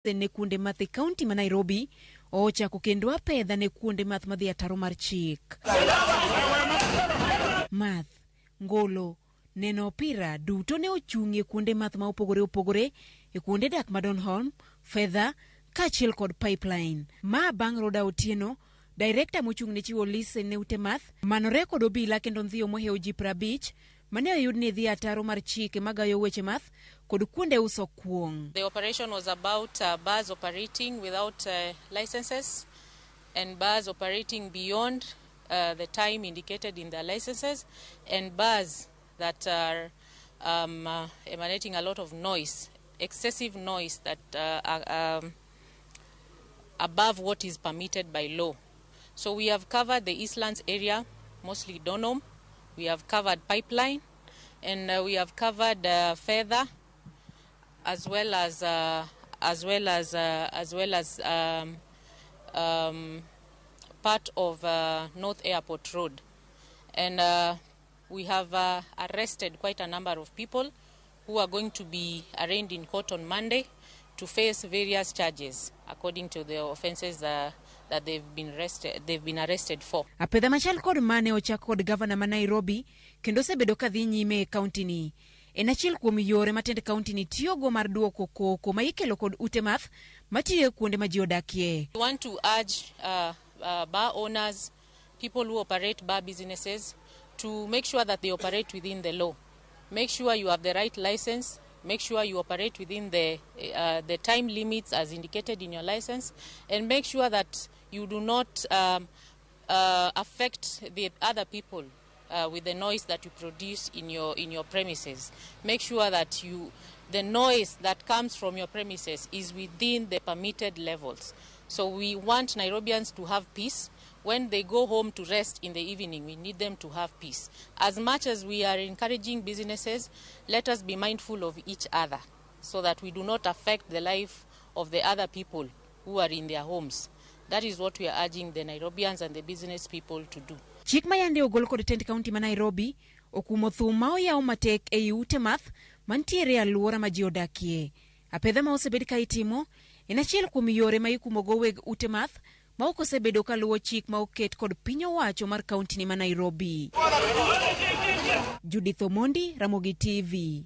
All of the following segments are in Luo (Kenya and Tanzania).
Ne kuonde math e kaunti ma Nairobi ochako kendo apedha ne kuonde math madhi ataro mar chik. Math, ngolo, neno opira duto ne ochung' e kuonde math ma opogore opogore e kuonde dak ma Donholm, Fedha kaachiel kod Pipeline. Ma bang' Roda Otieno, direkta mochung' ne chiwo lisen ne ute math, manore kod obila kendo ndhiyo mohewo ji 50 mane oyud ni dhi ataro mar chike magayo weche math kod kuonde uso kuong'. The operation was about bars operating without licenses and bars operating beyond the time indicated in their licenses and bars that are emanating a lot of noise, excessive noise that are above what is permitted by law. So we have covered the Eastlands area, mostly Donholm. We have covered Pipeline, and we have covered Fedha, as well as part of North Airport Road, and we have arrested quite a number of people who are going to be arraigned in court on Monday to face various charges according to the offences that they've been arrested for. Apedha machal kod mane ochak kod gavana ma Nairobi kendo osebedo ka dhi nyime e kaunti ni. En achiel kuom yore ma tend kaunti ni tiyogo mar duoko koko ma ikelo kod ute math matiyo e kuonde ma ji odakie. We want to urge bar owners, people who operate bar businesses, to make sure that they operate within the law. Make sure you have the right license. Make sure you operate within the time limits as indicated in your license, and make sure that you do not affect the other people with the noise that you produce in your premises. Make sure that the noise that comes from your premises is within the permitted levels. So we want Nairobians to have peace. When they go home to rest in the evening, we need them to have peace. As much as we are encouraging businesses, let us be mindful of each other so that we do not affect the life of the other people who are in their homes. That is what we are urging the Nairobians and the business people to do. Chik ma yande ogol kod tend kaunti ma Nairobi okumo thum ma oyaw matek ei ute math mantiere e alwora ma ji odakie. Apedha ma osebed ka itimo en achiel kuom yore ma ikumogo weg ute math ma ok osebedo kaluwo chik ma oket kod piny owacho mar kaunti ni ma Nairobi. Judith Omondi, Ramogi TV.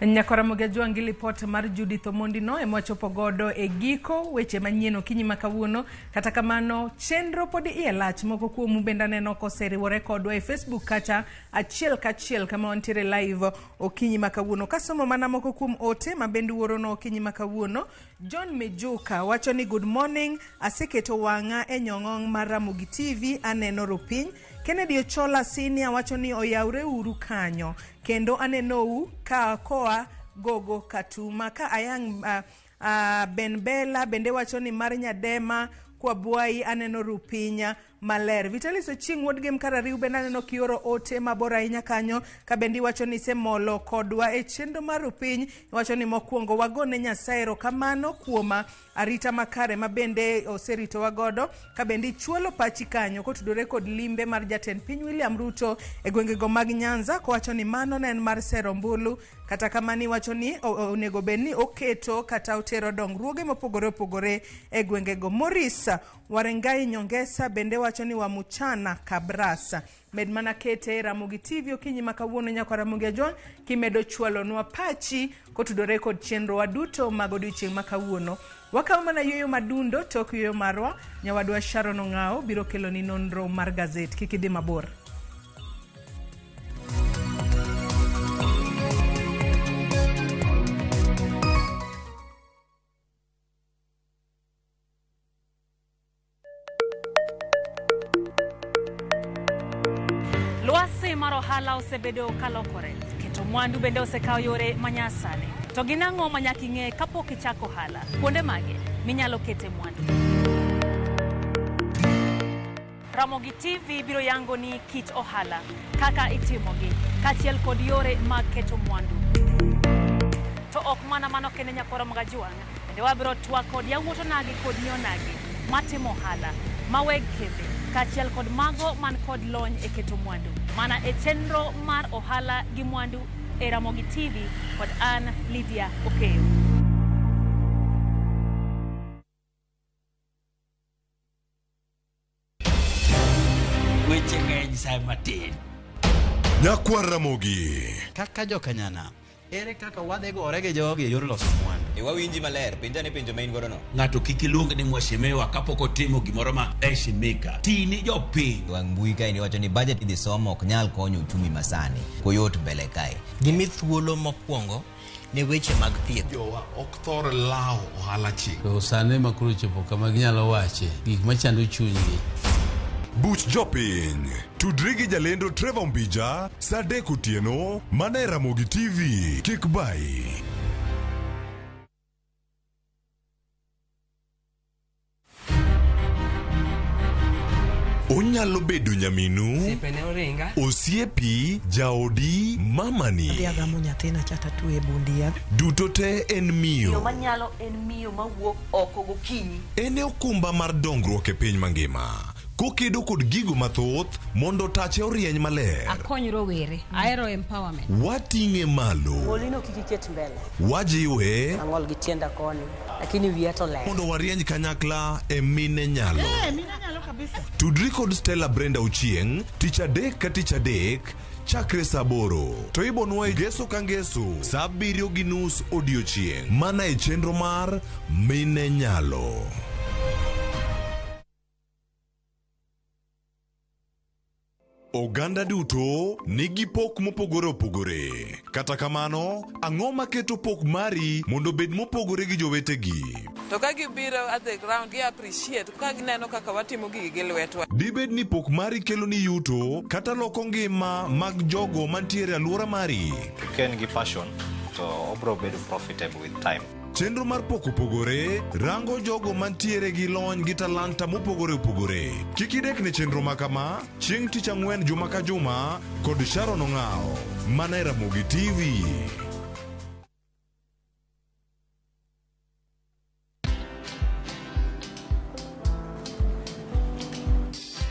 Nyakora Ramogi Ajwang' gi lipot mar Judith Omondi no ema wachopo godo e giko weche manyien okinyi ma kawuono. Kata kamano chenro pod iye lach, moko kuomu bende aneno koseriwore kodwa e Facebook kacha achiel kachiel kama wantiere live okinyi ma kawuono. Kasomo mana moko kuom ote ma bende uorono okinyi ma kawuono. John Mijuka wacho ni good morning, aseketo wang'a e nyong'ong' mar Ramogi TV, aneno rupiny. Kennedy Ochola Senior wacho ni oyawre uru kanyo kendo anenou ka koa Gogo Katuma. Ka ayang' Ben Bella bende wacho ni mar Nyadema Kwabwai aneno rupinya maler. Vitalis Ochieng' wuod Gem Karariu bende aneno kioro ote mabor ahinya kanyo ka bende iwacho ni isemolo kodwa e chenro mar rupiny. Iwacho ni mokwongo wagone Nyasaye erokamano kuom arita makare ma bende oseritowa godo, ka bende ichwalo pachi kanyo kotudore kod limbe mar jatend piny William Ruto e gwengego mag Nyanza, kowacho ni mano ne en mar sero ombulu. Kata kamano iwacho ni onego bed ni oketo kata otero dongruoge mopogore opogore e gwengego. Maurice Warengai Nyongesa bende wacho ni wamuchana Kabrasa. Med mana kete Ramogi TV okinyi ma kawuono nyakwa Ramogi Ajwang' kimedo chwalonwa pachi kotudore kod chenrowa duto mag odiochieng' ma kawuono. Wakawo mana yueyo madundo tok yueyo marwa. Nyawadwa Sharon Ong'ao biro keloni nonro mar gazet. Kik idhi mabor. Lwasi mar ohala osebedo kalokore, keto mwandu bende osekawo yore manyasani. To gin ang'o ma nyaka ing'e kapok ichako ohala? Kuonde mage minyalo kete mwandu? Ramogi TV biro yango ni kit ohala, kaka itimogi, kaachiel kod yore mag keto mwandu. To ok mana mano kende nyakwar Ramogi Ajwang', bende wabiro twak kod yawuot onagi kod nyi onagi matimo ohala, ma weg kembe, kaachiel kod mago man kod lony e keto mwandu. Mana e chenro mar ohala gi mwandu e Ramogi TV kod an Lydia Okeyo. Weche ng'eny sa matin. Nyakwar Ramogi. Kaka jokanyana, ere kaka wadhi gore gi jogi e yor loso mwandu? E wawinji maler, penja ne penjo ma in godo no. Ng'ato kik iluong ni mheshimiwa kapok otimo gimoro ma heshimika. Ti ni jopiny. Wang' mbui kae iwacho ni budget idhi somo ok nyal konyo uchumi masani. Koyot mbele kae. Gimi thuolo mokwongo ne weche mag thieth. Jowa ok thor lawo ohala chieng'. To sani ma koro chopo kama ginyalo wache gik machando chunygi. Buch jopiny. Tudri gi jalendo Trevor Mbija saa 3 otieno mana e Ramogi TV. Kik bayi. Onyalo bedo nyaminu, osiepi, jaodi, mamani. Adhi agamo nyathina cha tatwe e bund yath. Duto te en miyo. Manyalo en miyo mawuok oko gokinyi. En e okumba mar dongruok e piny mangima. Kokedo kod gigo mathoth mondo tache orieny maler. Akony rowere, ahero empowerment. Wating'e malo. Golino kik iket mbele. Wajiwe. Ang'ol gi tienda koni, lakini wiya to ler. Mondo warieny kanyakla e mine nyalo. Mine nyalo kabisa. Tudri kod Stella Brenda Ochieng' tich adek ka tich adek chakre saa 8 to ibonwa e ngeso ka ngeso saa 7:30 odiochieng' mana e chenro mar Mine Nyalo. Oganda duto nigi pok mopogore opogore. Kata kamano, ang'o maketo pok mari mondo obed mopogore gi jowetegi? To ka gibiro at the ground, gi appreciate ka gineno kaka watimo gigi gi lwetwa. Dibed ni pok mari kelo ni yuto kata loko ngima mag jogo mantiere e alwora mari? Ka en gi passion to obro bedo profitable with time. Chenro mar pok opogore rango jogo mantiere gi lony gi talanta mopogore opogore. Kik idek ne chenro ma kama chieng' tich ang'wen juma ka juma kod Sharon Ong'awo mana e Ramogi TV.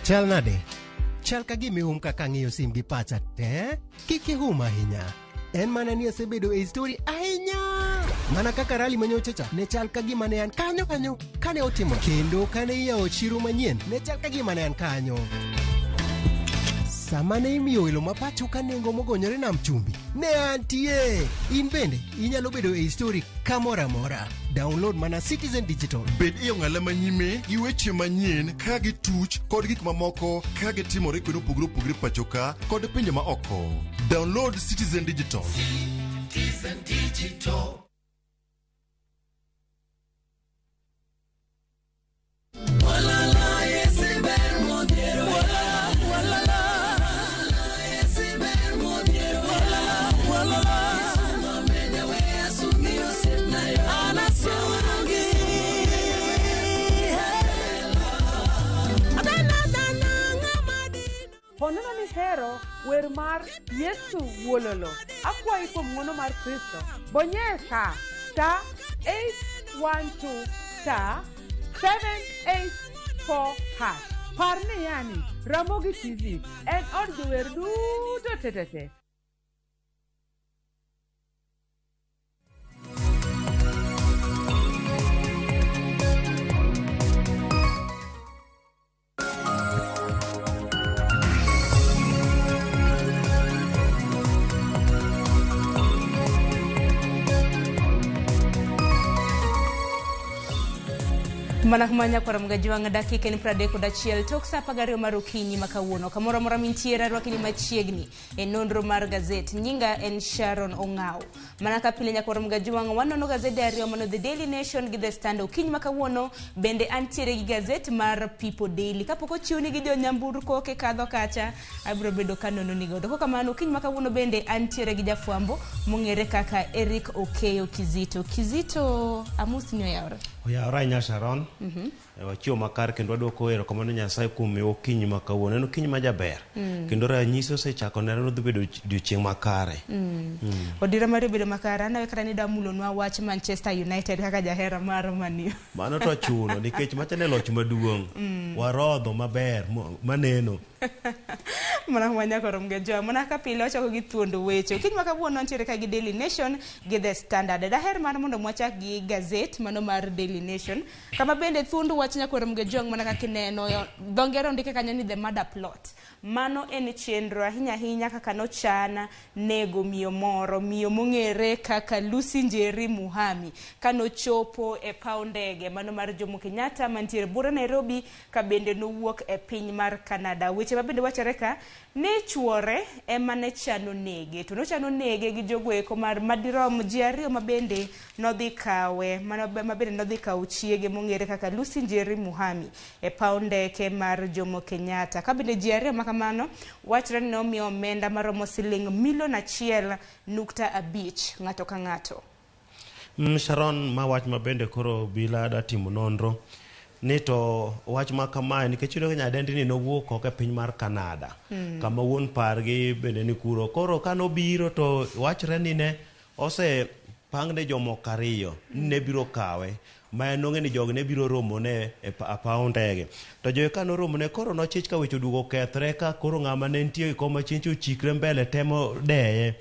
Chal nade? Chal ka gima ihum kaka ang'iyo sim gi pacha te? Kik ihum ahinya. En mana ni asebedo e story ahinya. Mana kaka rally manyocha cha ne chal ka gima ne an kanyo kanyo kane otimo kendo kane iyawo chiro manyien ne chal ka gima ne an kanyo. Sama ne imiyo welo ma pacho ka nengo mogonyore nam chumbi ne antie. In bende inyalo bedo e story kamoro amora. Download mana Citizen Digital. Bed e ong'ala manyime gi weche manyien ka gituch kod gik mamoko ka gitimore kuonde mopogore opogore pacho ka kod pinje ma oko. Download Citizen Digital. Citizen Digital. Poneno ni hero wer mar Yesu Wuololo. Akwayi kuom ng'wono mar Kristo. Bonyie sa *812 *784#. Par ni yani Ramogi TV en od jower duto tetete. Mana kuma nyakwara Mgajwang' dakika en 31 tok saa 12 mar okinyi ma kawuono. Kamoro amora mintiere arwaki ni machiegni e nonro mar gazet. Nyinga en Sharon Ong'aw. Mana ka pile nyakwara Mgajwang' wanono gazede ariyo mano The Daily Nation gi The Standard. Okinyi ma kawuono bende antiere gi gazet mar People Daily. Kapok ochiwni gi jonyamburko kikadho kacha abiro bedo kanono ni godo. Kokamano okinyi ma kawuono bende antiere gi jafwambo mong'ere kaka Eric Okeyo Kizito. Kizito, amusni oyawre. Oyawre ahinya Sharon. Wachiwo makar kendo wadwoko erokamano Nyasaye kuom miwa okinyi ma kawuono. En okinyi ma jaber. Kendo ranyisi osechako neno ni odhi bedo odiochieng' makare. Odira mari obedo makare. An awe kata ni damulonwa wach Manchester United kaka jahera mar Man U. Mano to ochuno nikech macha ne loch maduong'. Warodho maber maneno. Mana wanyako romge mana ka pile wachako gi thuondo weche. Okinyi ma kawuono nitiere ka gi Daily Nation gi The Standard. Daher mar mondo mwachak gi gazet mano mar Daily Nation. Kama bende thuondo wach nyako romge jwang' mana kaka ineno dho ngere ondike kanyo ni the murder plot. Mano en chenro ahinya ahinya kaka nochana nego miyo moro, miyo mong'ere kaka Lucy Njeri Muhami kanochopo e paw ndege mano mar Jomo Kenyatta mantiere bura Nairobi ka bende nowuok e piny mar Canada. Weche mabende wachore ka ni chuore ema ne chano nege, to nochano nege gi jogo eko mar madirom ji ariyo mabende nodhi kawe, mabende nodhi kawo chiege mong'ere kaka Lucy Njeri Muhami e paw ndeke mar Jomo Kenyatta. Ka bende ji ariyo makamano wachore ni nomiyo omenda maromo siling milion 1.5 ng'ato ka ng'ato. Sharon, ma wach mabende koro obila da timo nonro ni to wach ma kamae nikech iyudo ka nyadendi ni nowuok oko e piny mar Canada kama wuon pargi bende ni kuro. Koro kanobiro to wachre ni ne osepangne jomoko ariyo ni ne biro kawe ma en ong'e ni jogi ne biro romone e paw ndege. To jogi kanoromone koro nochich ka weche oduogo okethre ka koro ng'ama ne nitie e kom machien cha ochikre mbele temo deye.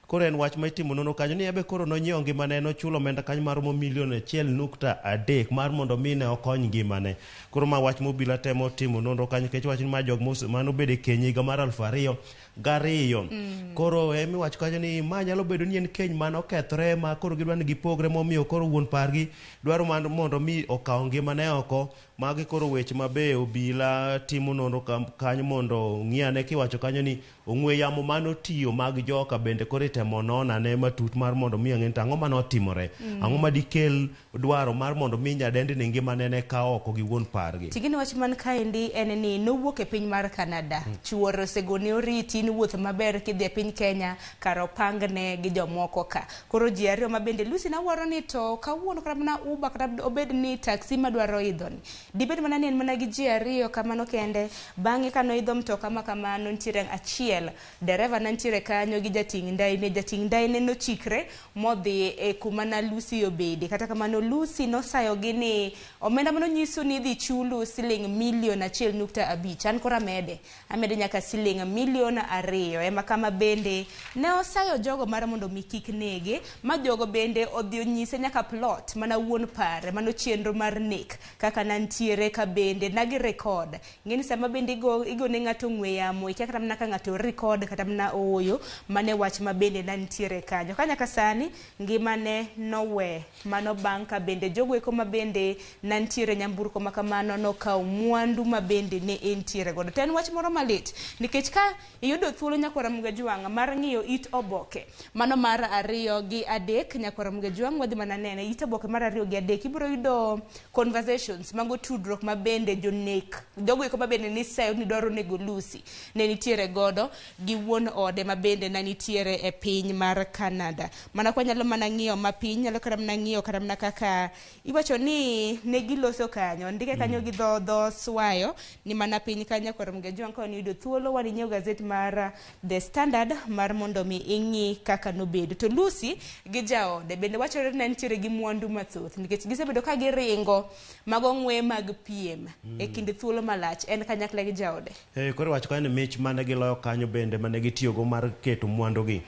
Koro en wach ma itimo nonro kanyo ni ebe koro nonyiewo ngimane, nochulo omenda kanyo maromo milion 1.3 mar mondo mi ne okony ngimane. Koro ma wach mobila temo timo nonro kanyo nikech wach ni ma jog manobedo e keny higa mar 2002. Koro emiwacho kanyo ni ma nyalo bedo ni en keny manokethre ma koro gidwa ni gipogre momiyo koro wuon pargi dwaro mondo mi okaw ngimane oko. Magi koro weche mabe obila timo nonro kanyo mondo ong'i kiwacho kanyo ni ong'we yamo manotiyo mag joka bende koro itemo non ane matut mar mondo mi ang'e ni ang'o manotimore. Ang'o madikel dwaro mar mondo mi nyadendi ni ngimane ne kaw oko gi wuon pargi. Tigini wach man kaendi en ni nowuok e piny mar Canada. Chuore osegone oriti ni wuoth maber kidhi e piny Kenya kar opangne gi jomoko ka. Koro ji ariyo mabende Lucy nawuoro ni to kawuono kata mana Uber kata obed ni taxi madwaro idho ni. Dibed mana ni en mana gi ji ariyo kamano kende. Bang'e kanoidho mtoka ma kamano nitiere achiel, dereva nantiere kanyo gi jating' ndai ne jating' ndai ne nochikre modhi e kuma na Lucy obede. Kata kamano Lucy nosayogi ni omenda manonyisu ni idhi chulu siling milion 1.5 an koro amede nyaka siling milion 2 ema kama bende ne osayo jogo mar mondo mi kik nege ma jogo bende odhi onyise nyaka plot mana wuon pare mano chenro mar nek kaka nantiere ka bende nagi record. Ng'eni sama bende igone ng'ato ng'we yamo ikia kata mana ka ng'ato record kata mana ooyo mane wach ma bende nantiere kanyo. Ka nyaka sani ngimane nowe mano bang' ka bende jogo eko ma bende nantiere nyamburko ma kamano nokawo mwandu ma bende ne entiere godo. To en wach moro malit nikech ka iyudo thuolo nyakwara Mugajwang' mar ng'iyo it oboke mano mar 2 gi 3 nyakwara Mugajwang' wadhi mana nene it oboke mar 2 gi 3 ibiro yudo conversations mago tudruok ma bende jonek jogo eko ma bende nisayo ni dwaro nego Lucy ne nitiere godo gi wuon ode ma bende ne nitiere e piny mar Canada. Mana kwa nyalo mana ng'iyo mapiny nyalo kata mana ng'iyo kata mana kaka iwacho ni ne giloso kanyo ndike kanyo gi dho swayo ni mana piny kanyo koro Mugajwang' ka niyudo thuolo wan inyiew gazet mar The Standard mar mondo mi ing'i kaka nobedo. To Lucy gi jaode bende wachore ni nitiere gi mwandu mathoth nikech gisebedo ka giringo mago ng'we mag piem e kind thuolo malach en kanyakla gi jaode. Koro wach kanyo ni mich mane giloyo kanyo bende mane gitiyogo mar keto mwandugi.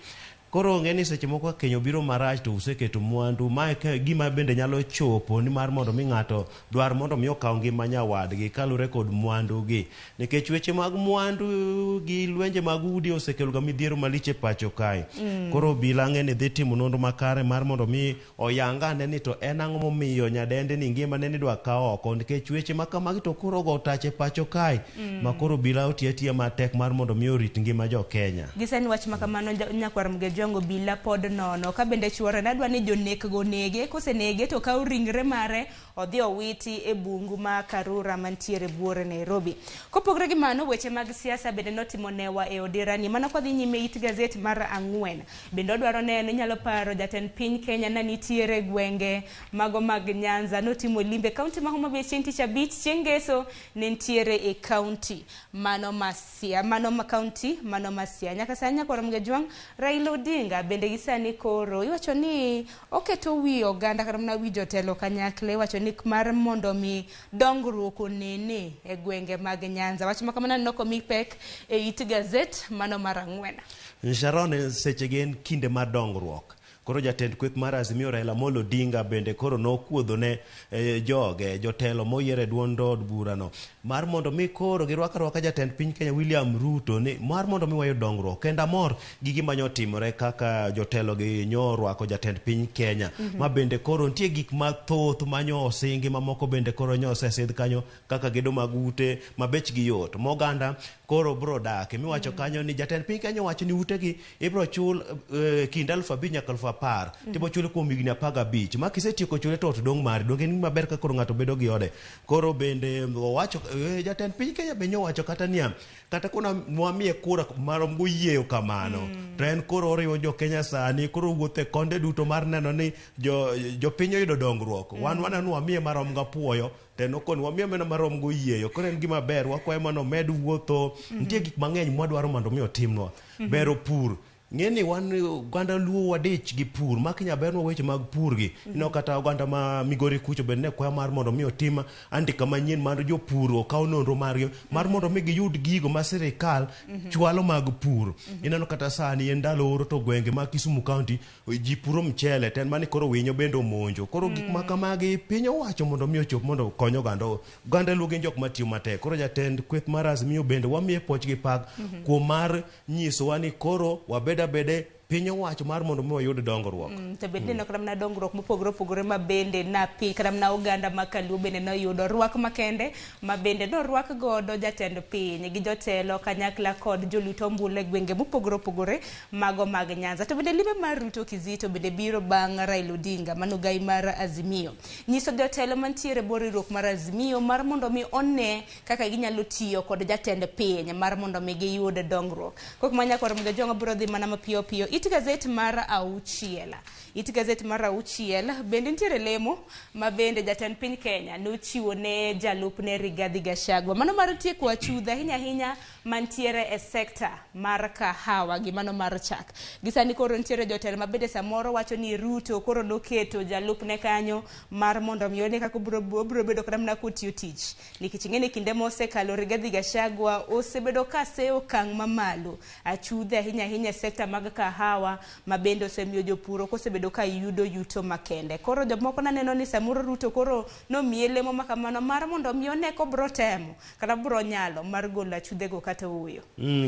Koro ng'e ni seche moko ka keny obiro marach to useketo mwandu, mae gima bende nyalo chopo ni mar mondo mi ng'ato dwar mondo mi okaw ngima nyawadgi kaluwore kod mwandugi. Nikech weche mag mwandu gi lwenje mag udi osekelo ga midhiero malich e pacho kae. Koro obila ng'e ni dhi timo nonro makare mar mondo mi oyangane ni to en ang'o momiyo nyadendi ni ngimane ni dwa kaw oko nikech weche ma kamagi to koro ogo tach e pacho kae. Ma koro obila otiyo atiya matek mar mondo mi orit ngima jo Kenya. Gisani wach ma kamano nyakwar Mugajwang' obila pod nono ka bende chuore nadwa ni jonek go nege kosenege to kaw ringre mare odhi owiti e bungu ma Karura mantiere buore Nairobi. Kopogore gi mano weche mag siasa bende notimo newa e odirani mano kodhi nyime it gazet mar 4 bende odwaro neno inyalo paro jatend piny Kenya na nitiere gwenge mago mag Nyanza notimo limbe kaunti ma Homa Bay chieng' tich abich chieng' ngeso ne nitiere e kaunti mano ma Siaya mano ma kaunti mano ma Siaya. Nyaka sani nyakwar Mugajwang' Raila Odinga Odinga bende gi sani koro iwacho ni oketo wi oganda kata mana wi jotelo kanyakla, iwacho ni mar mondo mi dongruok onene e gwenge mag Nyanza. Wach ma kamano aneno komi pek e it gazet mano mar 4. Sharon, sechegi en kinde mar dongruok. Koro jatend kweth mar Azimio Raila Amolo Odinga bende koro nokuodho ne joge jotelo moyier e duond od burano mar mondo mi koro girwak arwaka jatend piny Kenya William Ruto ni mar mondo mi wayud dongruok. Kendo amor gi gima nyotimore kaka jotelo gi nyorwako jatend piny Kenya. Ma bende koro nitie gik mathoth manyo osingi mamoko bende koro nyo osesidh kanyo kaka gedo mag ute ma bechgi yot moganda koro bro dak miwacho kanyo ni jatend piny Kenya owacho ni utegi ibro chul kind 5,000 nyaka 10,000 tibo chule kuom higni 15 ma kisetieko chule to ot dong' mari. Donge en gima ber ka koro ng'ato bedo gi ode. Koro bende owacho jatend piny Kenya be nyowacho kata niya kata kona mwamiye kura marom goyieyo kamano to en koro oriwo jo Kenya sani koro wuotho e konde duto mar neno ni jopiny oyudo dongruok. Wan waneno ni wamiye marom gapuoyo to en okoni wamiye mana marom goyieyo. Koro en gima ber wakwaye mondo omed wuotho. Nitie gik mang'eny mwadwaro mondo mi otimnwa. Bero pur. Ng'eni wan oganda Luo wadich gi pur ma kinya bernwa weche mag pur gi. Ineno kata oganda ma Migori kucho bende ne kwayo mar mondo mi otim andika manyien mar jopur okaw nonro margi mar mondo mi giyud gigo ma sirikal chwalo mag pur. Ineno kata sani en ndalo oro to gwenge mag Kisumu County ji puro mchele to en mani koro winyo bende omonjo. Koro gik ma kamagi piny owacho mondo mi ochop mondo okony oganda. Oganda Luo gin jok matiyo matek. Koro jatend kweth mar Azimio bende wamiye puoch gi pak kuom mar nyisowa ni koro wabed abede piny owacho mar mondo mi wayud dongruok. To bende neno kata mana dongruok mopogore opogore ma bende na pi kata mana oganda ma Kaluo bende noyudo rwak makende ma bende norwak godo jatend piny gi jotelo kanyakla kod jolut ombulu e gwenge mopogore opogore mago mag Nyanza. To bende limbe mar Ruto Kizito bende biro bang' Raila Odinga mano gai mar Azimio nyiso jotelo mantiere e bwo riwruok mar Azimio mar mondo mi one kaka ginyalo tiyo kod jatend piny mar mondo mi giyud dongruok. Kok manya koro Mgajongo biro dhi mana mapiyo piyo. It gazet mar 6. It gazet mar 6 bende nitiere lemo ma bende jatend piny Kenya nochiwo ne jalupne Rigathi Gachagua. Mano mar tieko achudha ahinya ahinya mantiere e sekta mar kahawa gi mano mar chak. Gisani koro nitiere jotelo ma bende samoro wacho ni Ruto koro noketo jalupne kanyo mar mondo mi one kaka obiro bedo kata mana kotiyo tich. Nikech ing'e ni kinde mosekalo Rigathi Gachagua osebedo ka seyo okang' mamalo achudhe ahinya ahinya e sekta mag kahawa ma bende osemiyo jopur ok osebedo ka yudo yuto makende. Koro jomoko naneno ni samoro Ruto koro nomiye lemo ma kamano mar mondo mi one kobro temo kata bro nyalo mar golo achudhego kata ooyo.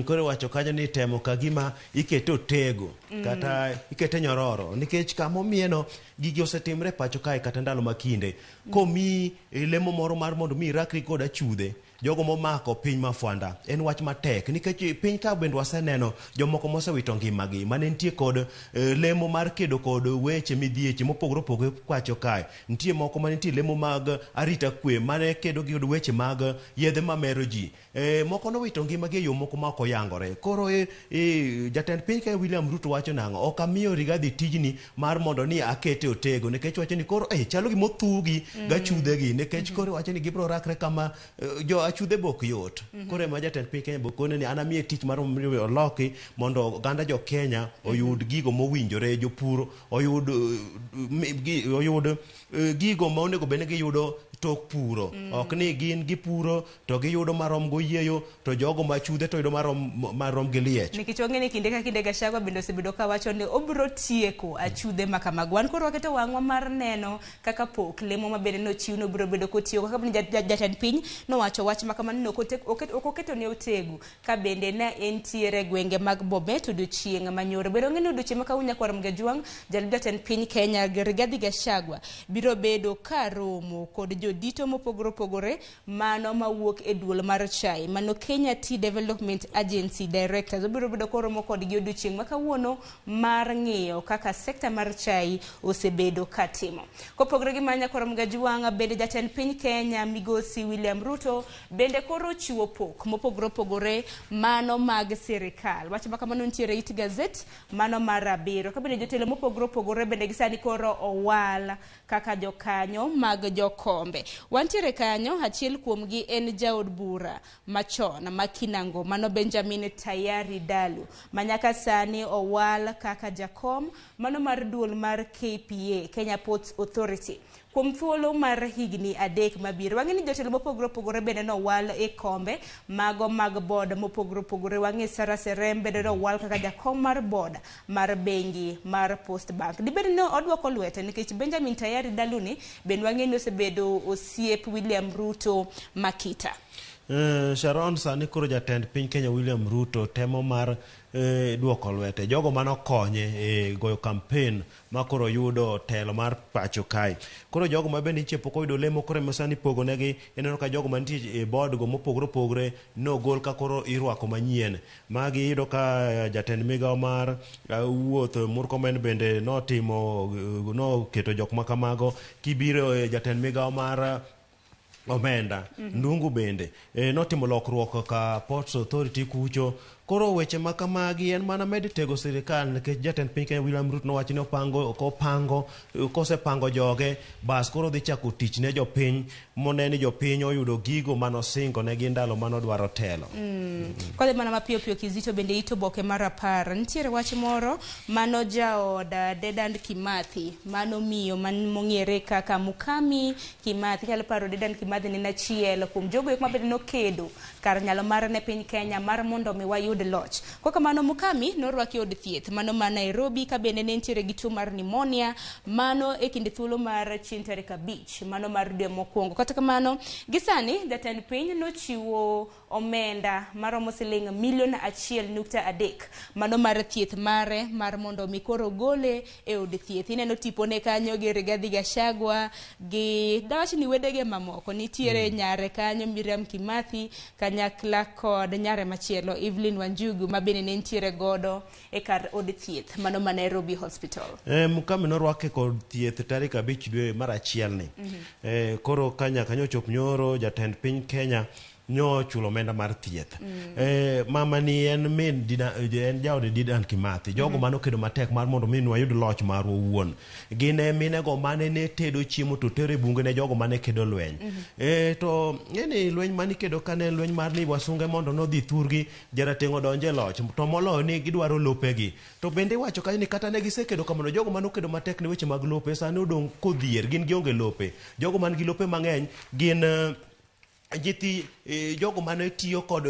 Koro iwacho kanyo ni temo ka gima ikete otego kata ikete nyororo nikech kama omiyeno gigi osetimre pacho kae kata ndalo ma kinde komiyi lemo moro mar mondo mi irakri kod achudhe jogo momako piny mafwanda en wach matek nikech piny ka bende waseneno jomoko mosewito ngimagi mane nitie kod lemo mar kedo kod weche midhieche mopogore opogore pacho kae. Nitie moko mane nitie lemo mag arita kwe mane kedo gi weche mag yedhe mamero ji. Moko nowito ngimagi e yo moko ma ok oyangore. Koro jatend piny Kenya William Ruto wacho nang'o? Ok amiyo Rigathi tijni mar mondo ni akete otego nikech wacho ni koro chalo gima othugi gachudhegi nikech koro wacho ni gibiro rakre kama jo achudhe be ok yot. Koro ema jatend piny Kenya bokone ni an amiye tich mar mondo oloki mondo oganda jo Kenya oyud gigo mowinjore, jopur oyud gigo ma onego bed ni giyudo tok puro. Ok ni gin gipuro to giyudo marom goyieyo to jogo machudhe to yudo marom gi liech. Nikech wang'e ni kinde ka kinde Gachagua bende osebedo ka wacho ni obiro tieko achudhe ma kamago. Wan koro waketo wang'wa mar neno kaka pok lemo ma bende nochiw no biro bedo kotiyo kaka jatend piny nowacho wach ma kamano no ok oketo ne otegu ka bende ne entiere gwenge mag Bomet odiochieng' manyoro. Bende wang'e ni odiochieng' ma kawuono nyakwar Mgajwang' jalup jatend piny Kenya Rigathi Gachagua biro bedo ka romo kod jodito mopogore opogore mano mawuok e duol mar chai mano Kenya Tea Development Agency Directors. Obiro bedo koromo kodgi odiochieng' ma kawuono mar ng'iyo kaka sekta mar chai osebedo katimo. Kopogore gi mano nyakwar Mgajwang' bende jatend piny Kenya Migosi William Ruto Bende koro chiwo pok mopogore opogore mano mag sirikal. Wach ma kamano nitiere it gazet mano mar 7. Ka bende jotelo mopogore opogore bende gisani koro owal kaka jokanyo mag jokombe. Wantiere kanyo, achiel kuomgi en jaod bura machon ma Kinango mano Benjamin Tayari Dalu ma nyaka sani owal kaka jakom mano mar duol mar KPA, Kenya Ports Authority, kuom thuolo mar higni 3 mabiro. Wang'e ni jotelo mopogore opogore bende nowal e kombe mago mag board mopogore opogore. Wang'e Sarah Serem bende nowal kaka jakom mar board mar bengi mar Post Bank. Dibed ni odwoko lwete nikech Benjamin Tayari Daluni bende wang'e ni osebedo osiep William Ruto Makita. Sharon, sani koro jatend piny Kenya William Ruto temo mar duoko lwete jogo manokonye goyo campaign ma koro yudo telo mar pacho kae. Koro jogo ma bende ichiepo koyudo lemo koro ema sani ipogo negi, ineno ka jogo mantie e board go mopogore opogore nogol ka koro irwako manyien. Magi iyudo ka jatend migawo mar wuoth Murkomen bende notimo noketo jok makamago. Kibiro jatend migawo mar omenda Ndungu bende notimo lokruok ka Ports Authority kucho. Koro weche ma kamagi en mana med tego sirikal nikech jatend piny Kenya William Ruto nowacho ni opango kosepango joge bas koro dhi chako tich ne jopiny mone ni jopiny oyudo gigo manosingo ne gi ndalo manodwaro telo. Kodhi mana mapiyo piyo Kizito bende ito boke mar 10. Nitiere wach moro mano jaod Dedan Kimathi mano miyo man mong'ere kaka Mukami Kimathi. Inyalo paro Dedan Kimathi ne en achiel kuom jogo eko mabende nokedo kar nyalo mare ne piny Kenya mar mondo mi wayud loch. Kwa kamano Mukami norwaki od thieth mano ma Nairobi ka bende ne nitiere gi tuo mar pneumonia mano e kinde thuolo mar chieng' tarik 5 mano mar dwe mokwongo. Kata kamano gi sani jatend piny nochiwo omenda maromo siling milion 1.3 mano mar thieth mare mar mondo mi koro gole e od thieth. Ineno tipone kanyo gi Rigathi Gachagua gi dawach ni wedege mamoko. Nitiere nyare kanyo Miriam Kimathi kanyakla kod nyare machielo Evelyn Wanjugu ma bende ne nitiere godo e kar od thieth mano ma Nairobi Hospital. Mukami norwake kod thieth tarik 5 dwe mar 1 ni. Koro kanya kanyo chop nyoro jatend piny Kenya nyo chulo omenda mar thieth. Mama ni en min en jaod Dedan Kimathi. Jogo manokedo matek mar mondo mi wayud loch marwa owuon. Gin minego mane ne tedo chiemo to tero e bunge ne jogo mane kedo lweny. To ng'eni lweny mane ikedo ka ne lweny mar ni wasunge mondo nodhi thurgi jarateng' odonje loch to moloyo ni gidwaro lopegi. To bende iwacho kanyo ni kata ne gisekedo kamano jogo manokedo matek ne weche mag lope sani odong' kodhier, gin gionge lope. Jogo man gi lope mang'eny gin nyithi jogo mane tiyo kod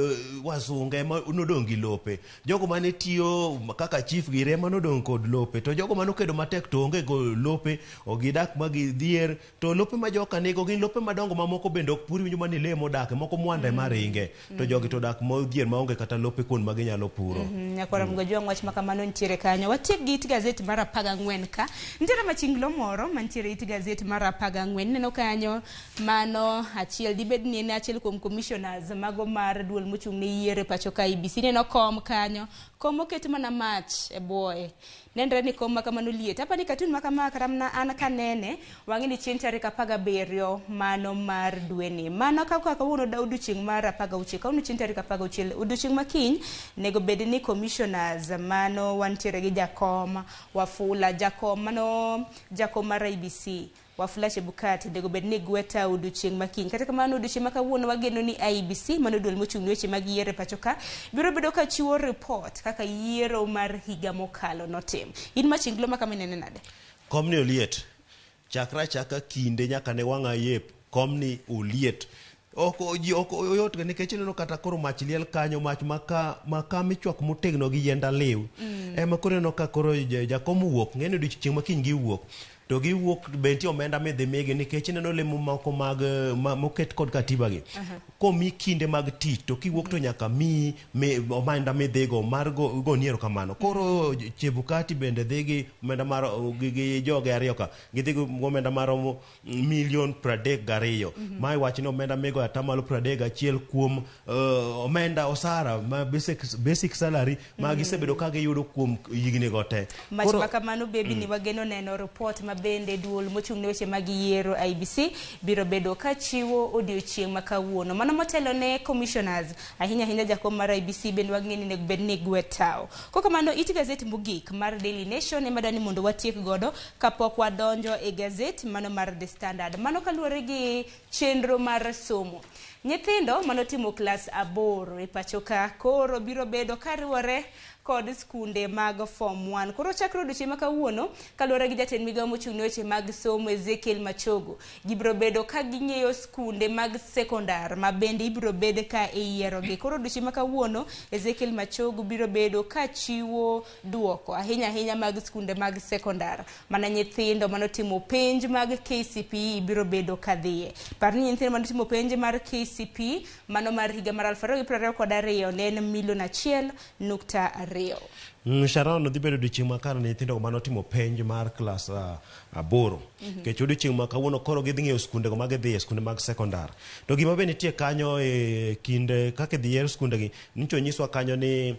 wasunge ma nodong' gi lope, jogo mane tiyo kaka chief gi ema nodong' kod lope, to jogo mane okedo matek to onge go lope, gidak ma gidhier, to lope ma joka nigo gin lope madongo mamoko bende ok pur, winjo mani le modake moko mwanda ema ringe, to jogi to dak modhier maonge kata lope kuond ma ginyalo puro. Nyakwara Mgajwang' wach ma kamano nitiere kanyo. Watiek gi it gazet mar 14 ka. Nitiere machinglo moro mantiere it gazet mar 14. Ineno kanyo mano achiel dibed ni en achiel kuom commissioners mago mar duol mochung' ne yiero e pacho ka IEBC. Ineno kom kanyo, kom oket mana mach e buoye. Nenre ni kom ma kamano liet. Apani katun ma kama kata mana an kanene, wang'e ni chieng' tarik 17 mano mar dweni. Mano kaka kawuono odiochieng' mar 16, kawuono chieng' tarik 16, odiochieng' ma kiny nego bed ni commissioners mano wantiere gi jakom Wafula, jakom mano jakom mar IEBC Wafula Chebukati onego bed ni gweta odiochieng' ma kiny. Kata kamano odiochieng' ma kawuono wageno ni IEBC mano duol mochung' ne weche mag yiero e pacho ka biro bedo ka chiwo report kaka yiero mar higa mokalo notim. In machinglo ma kama inene nade? Komni oliet. Chakra achaka kinde nyaka ne wang'a yep, komni oliet. Ok ji ok oyot nikech ineno kata koro mach liel kanyo, mach maka michwako motegno gi yiend aliw. Ema koro ineno ka koro jakom owuok, ng'eni odiochieng' ma kiny giwuok. To giwuok be nitie omenda midhi migi nikech ineno lemo moko mag moket kod katiba gi. Komi kinde mag tich to kiwuok to nyaka miyi omenda midhigo mar goni erokamano. Koro Chebukati bende dhi gi omenda mar gi joge ariyo ka gidhi gi omenda maromo milion 32. Ma iwacho ni omenda migo atamalo 31 kuom omenda osara ma basic salary ma gisebedo ka giyudo kuom higni go te. Mach ma kamano bebi ni wageno neno report ma bende duol mochung' ne weche mag yiero IEBC biro bedo ka chiwo odiochieng' ma kawuono. Mano motelo ne commissioners, ahinya ahinya jakom mar IEBC bende wang'e ni onego bed ni gwe tao. Kokamano it gazet mogik mar Daily Nation ema dwani mondo watiek godo kapok wadonjo e gazet mano mar The Standard. Mano kaluwore gi chenro mar somo. Nyithindo manotimo klas 8 e pacho ka koro biro bedo kariwore kod skunde mag form 1. Koro chakre odiochieng' ma kawuono kaluwore gi jatend migawo mochung' ne weche mag somo Ezekiel Machogo, gibiro bedo ka ging'eyo skunde mag sekondar ma bende ibiro bed ka iyierogi. Koro odiochieng' ma kawuono Ezekiel Machogo biro bedo ka chiwo duoko ahinya ahinya mag skunde mag sekondar mana nyithindo manotimo penj mag KCPE biro bedo ka dhiye. Par ni nyithindo manotimo penj mar KCPE mano mar higa mar 2022 ne en milion 1.2. Sharon dhi bedo odiochieng' makare ne nyithindo manotimo penj mar klas 8. Nikech odiochieng' ma kawuono koro gidhi ng'eyo skundego ma gidhiye, skunde mag sekondar. To gima be nitie kanyo e kinde kaka idhi yier skundegi, nyicho nyiswa kanyo ni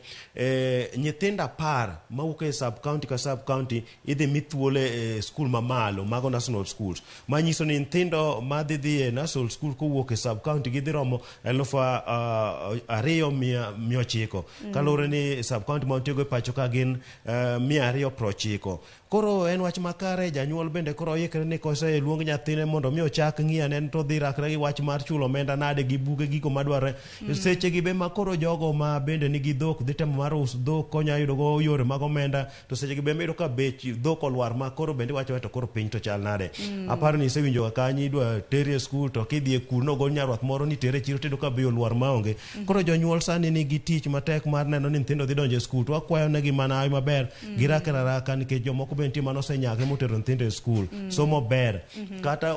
nyithindo 10 mawuok e sub county ka sub county idhi mi thuolo e skul mamalo, mago national schools. Manyiso ni nyithindo madhi dhi e national school kowuok e sub county gidhi romo 2900. Kaluwore ni sub county ma wantiego e pacho ka gin 290. Koro en wach makare, janyuol bende koro oikre ni kose luong nyathine mondo mi ochak ng'iyo ane to dhi rakre gi wach mar chulo omenda nade gi buge gigo madwarore. Seche gi be ma koro jogo ma bende nigi dhok dhi temo mar uso dhok konya yudo go yore mag omenda, to seche gi be miyudo ka bech dhok olwar ma koro bende iwacho to koro piny to chal nade. Aparo ni isewinjo ga kanyo idwa teri e skul to kidhi e kuno gol nyarwath moro ni tere e chiro tiyudo ka bei olwar maonge. Koro jonyuol sani nigi tich matek mar neno ni nyithindo dhi donjo e skul to wakwayo negi mana hawi maber, girakre araka nikech jomoko be nitie manosenyagre motero nyithindo e skul. Somo ber. Kata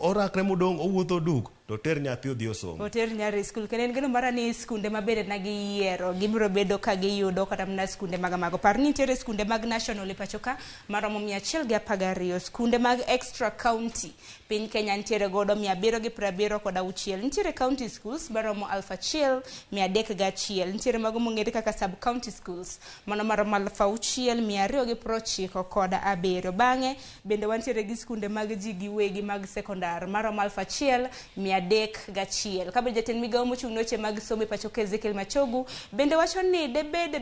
orakre modong' owuotho duk to ter nyathi odhi osom. Oter nyari e skul. Kendo en geno mara ni skunde ma bende na giyiero gibiro bedo ka giyudo kata mana skunde mag mago. Par ni nitiere skunde mag national e pacho ka maromo 112, skunde mag extra county piny Kenya nitiere godo 776. Nitiere county schools maromo 1301. Nitiere mago mong'ere kaka sub county schools mano maromo 6297. Bang'e bende wantiere gi skunde mag ji giwegi mag sekondar maromo 1301. Kabe jatend migawo mochung' ne weche mag somo e pacho ka Ezekiel Machogu bende wacho ni debed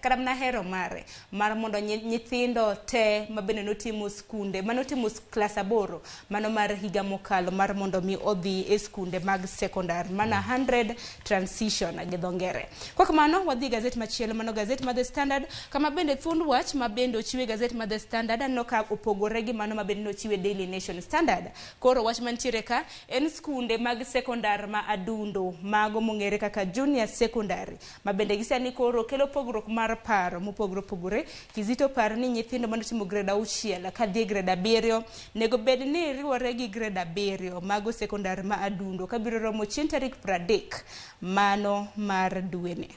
kata mana hero mare mar mondo nyithindo te ma bende notimo skunde manotimo klas 8 mano mar higa mokalo mar mondo mi odhi e skunde mag sekondar mana 100 transition gi dho ngere. Kwa kamano wadhi gazet machielo mano gazet mar The Standard kama bende thuond wach ma bende ochiwe gazet mar The Standard aneno ka opogore gi mano ma bende nochiwe Daily Nation Standard. Koro wach mantiere ka en skunde mag sekondar ma adundo mago mong'ere kaka junior secondary ma bende gisani koro kelo pogruok mar paro mopogore opogore. Kizito par ni nyithindo manotimo grade 6 kadhi e grade 7 nego bed ni riwore gi grade 7 mago sekondar ma adundo kabiro romo chieng' tarik 30 mano mar dwene.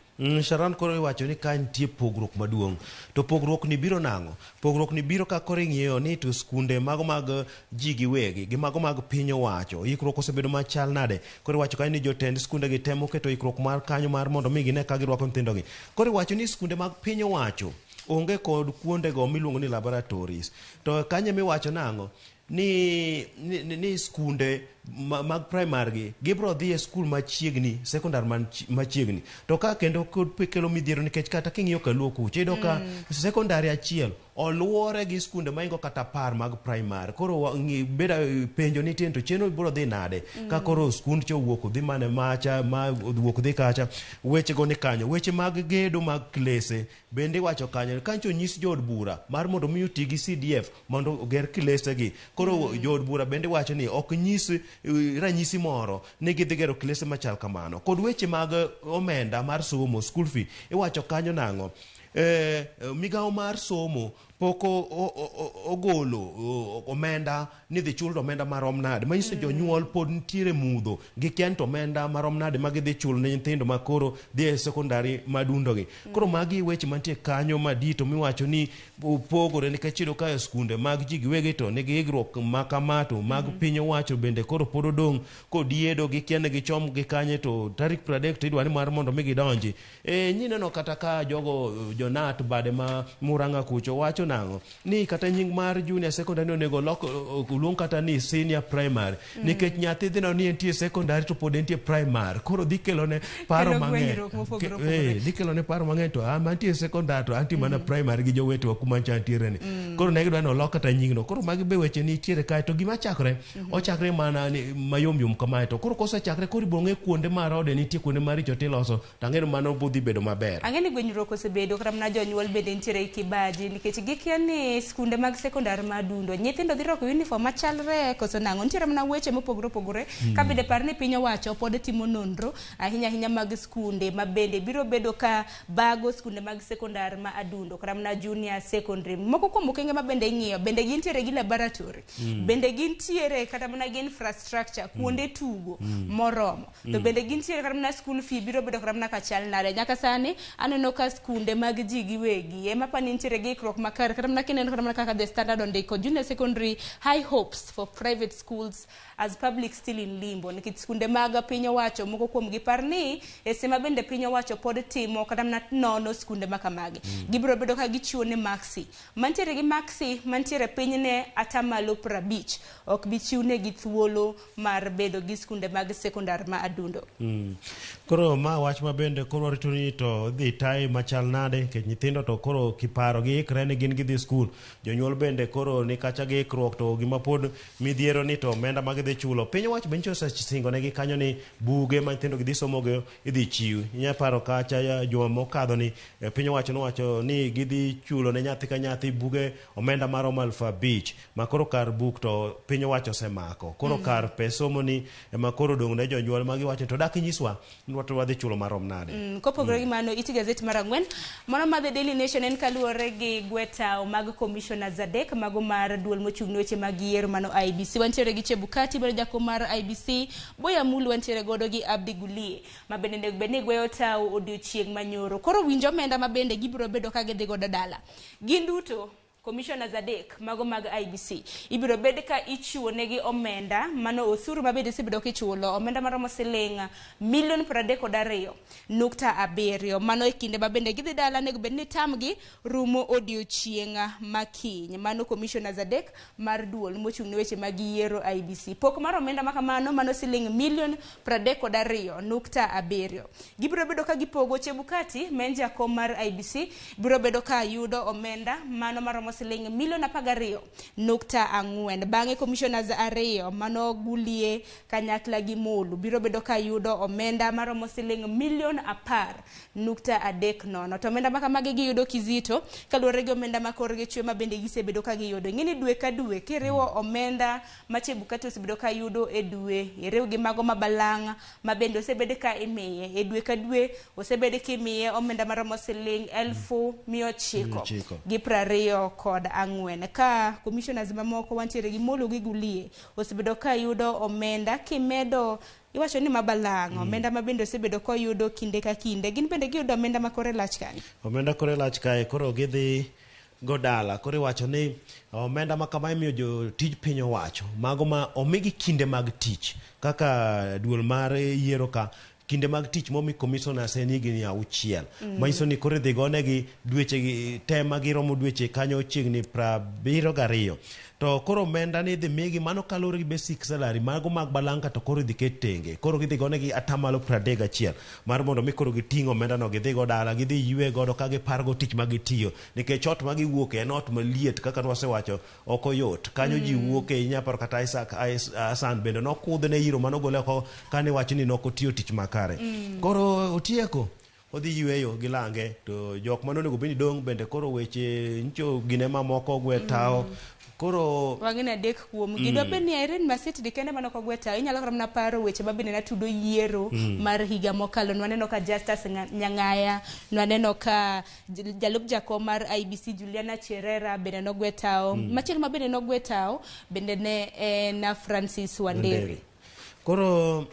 Sharon koro iwacho ni ka nitie pogruok maduong'. To pogruok ni biro nang'o? Pogruok ni biro ka koro ing'iyo ni to skunde mago mag ji giwegi gi mago mag piny owacho ikruok osebedo machal nade. Koro iwacho kanyo ni jotend skunde gi temo keto ikruok mar kanyo mar mondo mi gine ka girwako nyithindogi. Koro iwacho ni skunde mag piny owacho onge kod kuondego miluongo ni laboratories. To kanyo miwacho nang'o? Ni skunde mag primary gi gibiro dhi e skul machiegni, sekondar machiegni. To ka kendo kelo midhiero nikech kata king'iyo Kaluo kucha iyudo ka sekondari achiel oluore gi skunde maingo kata 10 mag primary. Koro beda penjo nitie to chenro biro dhi nade ka koro skund cha owuok dhi mane macha ma owuok dhi kacha. Weche go ni kanyo. Weche mag gedo mag klese bende iwacho kanyo. Kanyo nyis jood bura mar mondo mi oti gi CDF mondo oger klese gi. Koro jood bura bende wacho ni ok nyis ranyisi moro ni gidhi gero klese machal kamano. Kod weche mag omenda mar somo, school fee, iwacho kanyo nang'o? Migawo mar somo pok ogolo omenda ni dhi chul omenda marom nade. Manyiso jonyuol pod nitiere mudho gikia ni to omenda marom nade ma gidhi chulo ne nyithindo ma koro dhi e sekondari madundogi. Koro magi weche mantie kanyo madito miwacho ni opogore nikech iyudo ka skunde mag ji giwegi to nigi ikruok ma kama to mag piny owacho bende koro pod odong' kodiedo gikia ni gichom gi kanye to tarik 30 to idwa ni mar mondo mi gidonji. Nyineno kata ka jogo jonat bade ma Murang'a kucho wacho nang'o ni kata nying mar junior secondary ni onego lok oluong kata ni senior primary nikech nyathi dhi neno ni entie secondary to pod entie primary koro dhi kelone paro Kelo mang'eny gwenyruok mopogore opogore. dhi kelone paro mang'eny to an mantie secondary to antie mana primary gi jowetewa kuma ncha antiere ni koro ne gidwa ni olok kata nyingno koro magi be weche nitiere kae to gima chakre ochakre mana ni mayom yom kamae to koro kosechakre koro ibiro ng'e kuonde ma rode nitie kuonde maricho tiloso to ang'e ni mano bodhi bedo maber Ang'e ni gwenyruok osebedo kata mana jonyuol bende nitiere gi kibaji nikech gikia ni skunde mag sekondar ma Adundo nyithindo dhi rwako uniform machalre koso nang'o. Nitiere mana weche mopogore opogore ka bende par ni piny owacho pod timo nonro ahinya ahinya mag skunde ma bende biro bedo ka bago skunde mag sekondar ma Adundo kata mana junior secondary. Moko kuom okenge ma bende ing'iyo bende gintiere gi laboratory bende gintiere kata mana gi infrastructure kuonde tugo moromo to bende gintiere kata mana school fee biro bedo kata mana kachal nade nyaka sani aneno ka skunde mag ji giwegi ema pani nitiere gi ikruok makare kata mana kineno kata mana kaka the standard ondiko junior secondary high hopes for private schools as public still in limbo nikech skunde mag piny owacho moko kuomgi par ni e sema bende piny owacho pod timo kata mana nono skunde ma kamagi gibiro bedo ka gichiwo ne maksi mantiere gi maksi mantiere piny ne atamalo 50 ok bi chiwnegi thuolo mar bedo gi skunde mag sekondar ma Adundo. Koro ma wach ma bende koro warito ni to dhi taye machal nade nikech nyithindo to koro kiparo giikre ni gin gidhi skul jonyuol bende koro ni kacha gi ikruok to gima pod midhiero ni to omenda ma gidhi chulo piny owacho be nyicha osesingo negi kanyo ni buge ma nyithindo gidhi somogo idhi chiw inya paro kacha ya juma mokadho ni piny owacho nowacho ni gidhi chulo ne nyathi ka nyathi buge omenda maromo 5,000 ma koro kar buk to piny owacho osemako koro kar pes somo ni ema koro odong' ne jonyuol ma giwacho to dak inyiswa ni wato wadhi chulo marom nade Kopogore gi mano iti gazet mar 4 mano ma The Daily Nation en kaluwore gi gwetao mag commissioners adek mago mar duol mochung' ne weche mag yiero mano IEBC wantiere gi Chebukati bedo jakom mar IEBC Boya Mulu wantiere godo gi Abdi Gulie ma bende onego bed ni gweyo tao odiochieng' manyoro koro winj omenda ma bende gibiro bedo ka gidhi godo dala gin duto commissioners adek mago mag IEBC ibiro bed ka ichiwo negi omenda mano osuru ma bende isebedo kichulo omenda maromo siling milion 32.7 mano e kinde ma bende gidhi dala onego bed ni tamgi rumo odiochieng' ma kiny mano commissioners adek mar duol mochung' ne weche mag yiero IEBC pok mar omenda ma kamano mano siling milion 32.7 gibiro bedo ka gipogo Chebukati ma en jakom mar IEBC biro bedo ka yudo omenda mano maromo siling milion 12.4 bang'e commissioners ariyo mano Gulie kanyakla gi Molu biro bedo ka yudo omenda maromo siling milion 10.30 to omenda ma kamagi giyudo kizito kaluwore gi omenda ma korgi chwe ma bende gisebedo ka giyudo ing'e ni dwe ka dwe kiriwo omenda ma Chebukati osebedo ka yudo e dwe iriw gi mago ma balang' ma bende osebed ka imiye e dwe ka dwe osebed kimiye omenda maromo siling 924 ka commissioners mamoko wantiere gi Molo gi Gulie osebedo ka yudo omenda kimedo iwacho ni mabalang' omenda ma bende osebedo koyudo kinde ka kinde gin bende giyudo omenda ma kore lach kanyo omenda kore lach kae koro gidhi go dala koro iwacho ni omenda ma kama imiyo jotij piny owacho mago ma omigi kinde mag tich kaka duol mar yiero ka kinde mag tich momi commissioners en higni 6 manyiso ni koro idhi gonegi dweche gi te ma giromo dweche kanyo chiegni 72 to koro omenda ni idhi migi mano kaluwore gi basic salary mago mag balanka to koro idhi ket tenge koro gidhi gonegi atamalo 31 mar mondo mi koro giting' omenda no gidhi go dala gidhi ywe godo ka gipargo tich ma gitiyo nikech ot ma giwuoke en ot maliet kaka nwasewacho ok oyot kanyo ji wuoke inya paro kata Isaac Hassan bende nokudhne iro manogole oko kane wacho ni nokotiyo tich makare koro otieko odhi yweyo gi lange to jok mane onego bed ni dong' bende koro weche nyicho gine mamoko gwe tao koro wang'e adek kuom gi dwa bed ni Irene Masit di kende mane ok ogwe tao inyalo kata mana paro weche ma bende natudo yiero mar higa mokalo nwaneno ka Justus Nyang'aya nwaneno ka jalup jakom mar IEBC Juliana Cherera bende nogwe tao machielo ma bende nogwe tao bende ne en Francis Wanderi Koro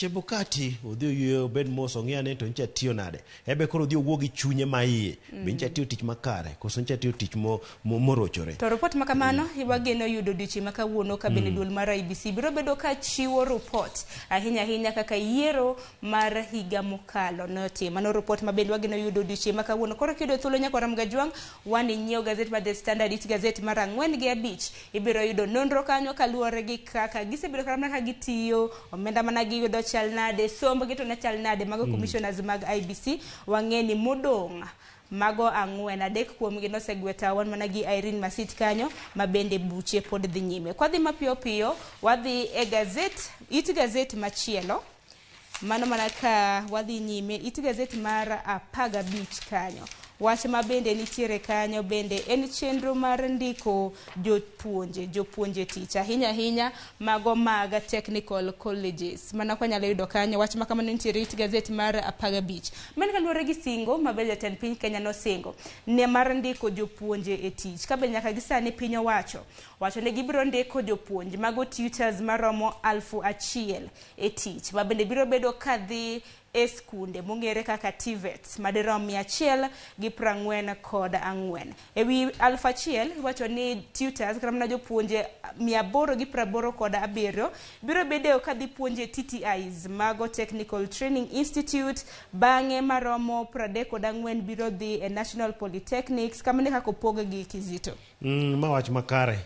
Chebukati odhi oywe obed mos ong'i ane to nyicha tiyo nade. Ebe koro odhi owuo gi chunye ma iye. Be nyicha tiyo tich makare koso nyicha tiyo tich morochore. To ripot ma kamano wageno yudo odiochieng' ma kawuono ka bende duol mar IEBC biro bedo ka chiwo ripot ahinya ahinya kaka yiero mar higa mokalo notim. Mano ripot ma bende wageno yudo odiochieng' ma kawuono. Koro kiyudo thuolo nyakwar Ramogi Ajwang', wan inyiew gazet mar The Standard, it gazet mar 4 gi 5. Ibiro yudo nonro kanyo kaluwore gi kaka gisebedo kata mana ka gitiyo, omenda mana giyudo chal nade, sombgi to ne chal nade. Mago commissioners mag IEBC wang'e ni modong' mago 4, 3 kuomgi nosegweta wan mana gi Irene Masit kanyo ma bende buche pod dhi nyime. Kwadhi mapiyo piyo, wadhi e gazet, it gazet machielo. Mano mana ka wadhi nyime, it gazet mar 15 kanyo. Wach ma bende nitiere kanyo bende en chenro mar ndiko jopuonje tich ahinya ahinya mago mag technical colleges. Mano kwanyalo yudo kanyo wach ma kamano nitiere it gazet mar 15. Mano kaluwore gi singo ma bende jatend piny Kenya nosingo ne mar ndiko jopuonje e tich. Ka bende nyaka gi sani piny owacho wacho ni gibiro ndiko jopuonj mago tutors maromo 1000 e tich ma bende biro bedo kadhi e skunde mong'ere kaka TVETs madirom 144. Ewi 1000 iwacho ni tutors kata mana jopuonje 887 biro bedo kadhi puonje TTIs mago Technical Training Institute, bang'e maromo 34 biro dhi e National Polytechnics. Kamano kaka opog gi Kizito. Ma wach makare.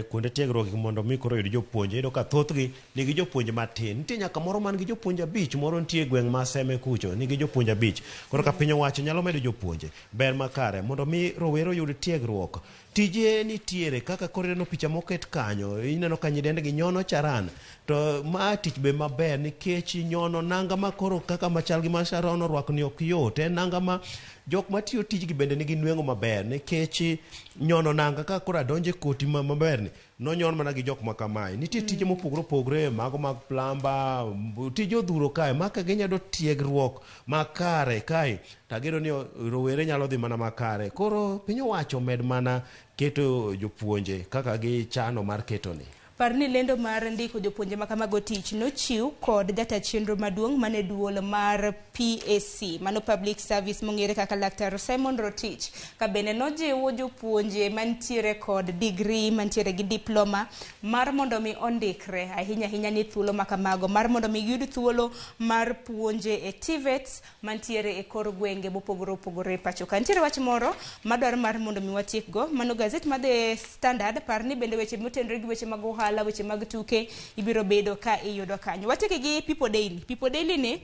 Kuonde tiegruok mondo mi koro yud jopuonje. Iyudo ka thothgi nigi jopuonje matin. Nitie nyaka moro man gi jopuonje 5, moro nitie e gweng' ma Seme kucho nigi jopuonje 5. Koro ka piny owacho nyalo medo jopuonje, ber makare mondo mi rowere oyud tiegruok. Tije nitiere kaka koro ineno picha moket kanyo, ineno ka nyidendgi nyono charan. To ma tich be maber nikech nyono nanga ma koro kaka machal gi ma Sharon orwako ni ok yot. En nanga ma jok matiyo tijgi bende nigi nweng'o maber nikech nyono nanga ka koro adonje koti maber ni nonyon mana gi jok ma kamae. Nitie tije mopogore opogore, mago mag plamba, tije odhuro kae, ma ka ginyalo tiegruok makare kae, tageno ni rowere nyalo dhi mana makare. Koro piny owacho med mana keto jopuonje kaka gichano mar ketoni. Par ni lendo mar ndiko jopuonje ma kamago tich nochiw kod jata chenro maduong' mane duol mar PAC, mano Public Service mong'ere kaka Laktar Simon Rotich, ka bende nojiwo jopuonje mantiere kod degree, mantiere gi diploma mar mondo mi ondikre ahinya ahinya ni thuolo ma kamago mar mondo mi giyud thuolo mar puonje e TVETs mantiere e kor gwenge mopogore opogore pacho ka. Nitiere wach moro madwaro mar mondo mi watiekgo, mano gazet mar The Standard. Par ni bende weche motenore gi weche mag ohala, weche mag tuke ibiro bedo ka iyudo kanyo. Watieke gi People Daily. People Daily ni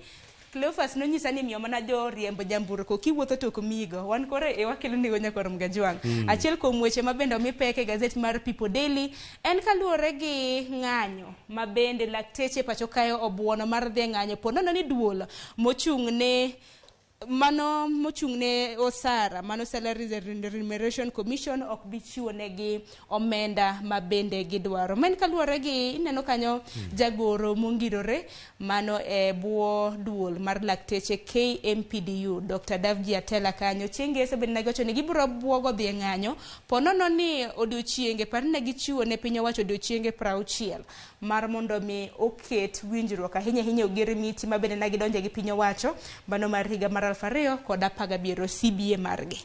Cleophas nonyisa ni miyo mana joriembo nyamburko kiwuotho to ok miyigo. Wan koro e wakelo nego nyakwar Mgajwang'. Achiel kuom weche ma bende omi pek e gazet mar People Daily en kaluwore gi ng'anyo ma bende lakteche pacho kae obuono mar dhi e ng'anyo po nono ni duol mochung' ne mano mochung' ne osara, mano Salaries and Remuneration Commission ok bi chiwo negi omenda ma bende gidwaro. Ma en kaluwore gi ineno kanyo jagoro mongirore mano e bwo duol mar lakteche KMPDU Dr. Davji Atela kanyo chieng' ngeso bende negiwacho ni gibiro buogo dhi e ng'anyo po nono ni odiochienge par ni negichiwo ne piny owacho odiochienge 60 mar mondo mi oket winjruok ahinya ahinya oger miti ma bende negidonje gi piny owacho mano mar higa mar 2017 CBA margi.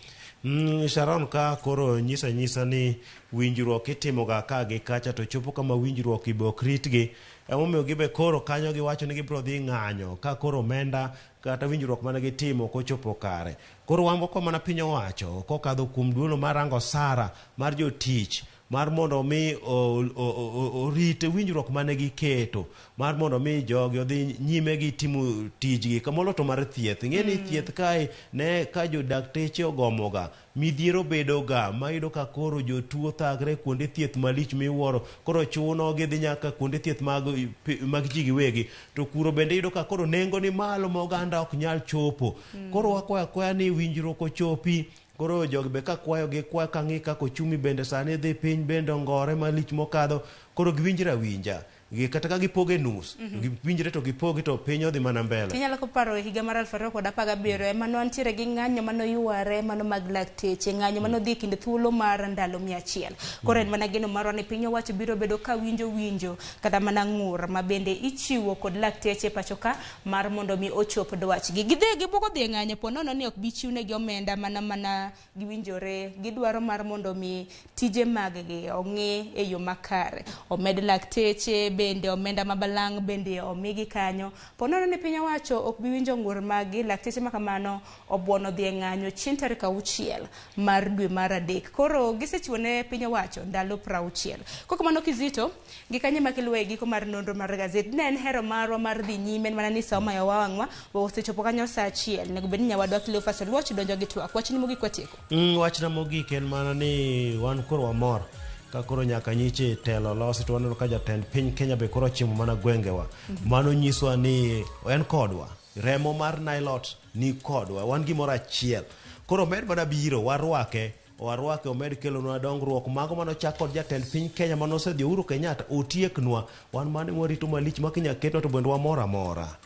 Sharon ka koro nyisa ni winjruok itimoga ka gi kacha to chopo kama winjruok ibe ok ritgi. Emomiyo gibe koro kanyo giwacho ni gibiro dhi ng'anyo ka koro omenda kata winjruok mane gitimo ok ochopo kare. Koro wan wako mana piny owacho kokadho kuom duolo mar rango osara mar jotich mar mondo mi orit winjruok mane giketo mar mondo mi jogi odhi nyime gi timo tijgi kamoro to mar thieth. Ing'e ni thieth kae ne ka jodakteche ogomoga midhiero bedoga mayudo ka koro jotuo thagre kuonde thieth malich miwuoro, koro chuno gidhi nyaka kuonde thieth mag ji giwegi to kuro bende iyudo ka koro nengo ni malo ma oganda ok nyal chopo. Koro wakwayo akwaya ni winjruok ochopi. Koro jogi be ka kwayo gi kwa ka ng'i kaka ochumi bende sani dhi piny bende ongore malich mokadho, koro giwinjre awinja. Gi kata ka gipoge nus, Mhm. giwinjre to gipogi to piny odhi mana mbele. Inyalo koparo e higa mar 2017 ema ne wantiere gi ng'anyo manoyware mano mag lakteche, ng'anyo manodhi e kind thuolo mar ndalo 100. Koro en mana geno marwa ni piny owacho biro bedo ka winjo winjo kata mana ng'ur ma bende ichiwo kod lakteche pacho ka mar mondo mi ochop dwachgi. Gidhi gibugo dhi e ng'anyo po nono ni ok bi chiwnegi omenda mana mana giwinjore gidwaro mar mondo mi tije maggi ong'i e yo makare. Omed lakteche bende omenda mabalang' bende omigi kanyo. Po nono ni piny owacho ok bi winjo ng'ur maggi, lakteche ma kamano obuono dhi e ng'anyo chieng' tarik 6 mar dwe mar 3. Koro gisechiwo ne piny owacho ndalo 60. Kok kamano Kizito, gi kanye ma kiluwe e giko mar nonro mar gazet, ne en hero marwa mar dhi nyime en mana ni sa omayo wang'wa, wasechopo kanyo sa 1. Onego bed ni nyawadwa Cleophas Oluoch donjo gi twak. Wachni mogik watieko. Wachna mogik en mana ni wan koro wamor ka koro nyaka nyiche telo losi to waneno ka jatend piny Kenya be koro ochimo mana gwengewa. Mano nyiswa ni en kodwa. Remo mar Nilot ni kodwa. Wan gimoro achiel. Koro med mana biro warwake warwake omed kelonwa dongruok mago manochak kod jatend piny Kenya manosedhi Uhuru Kenyatta otieknwa wan mane warito malich ma kinya ketwa to bende wamor amora.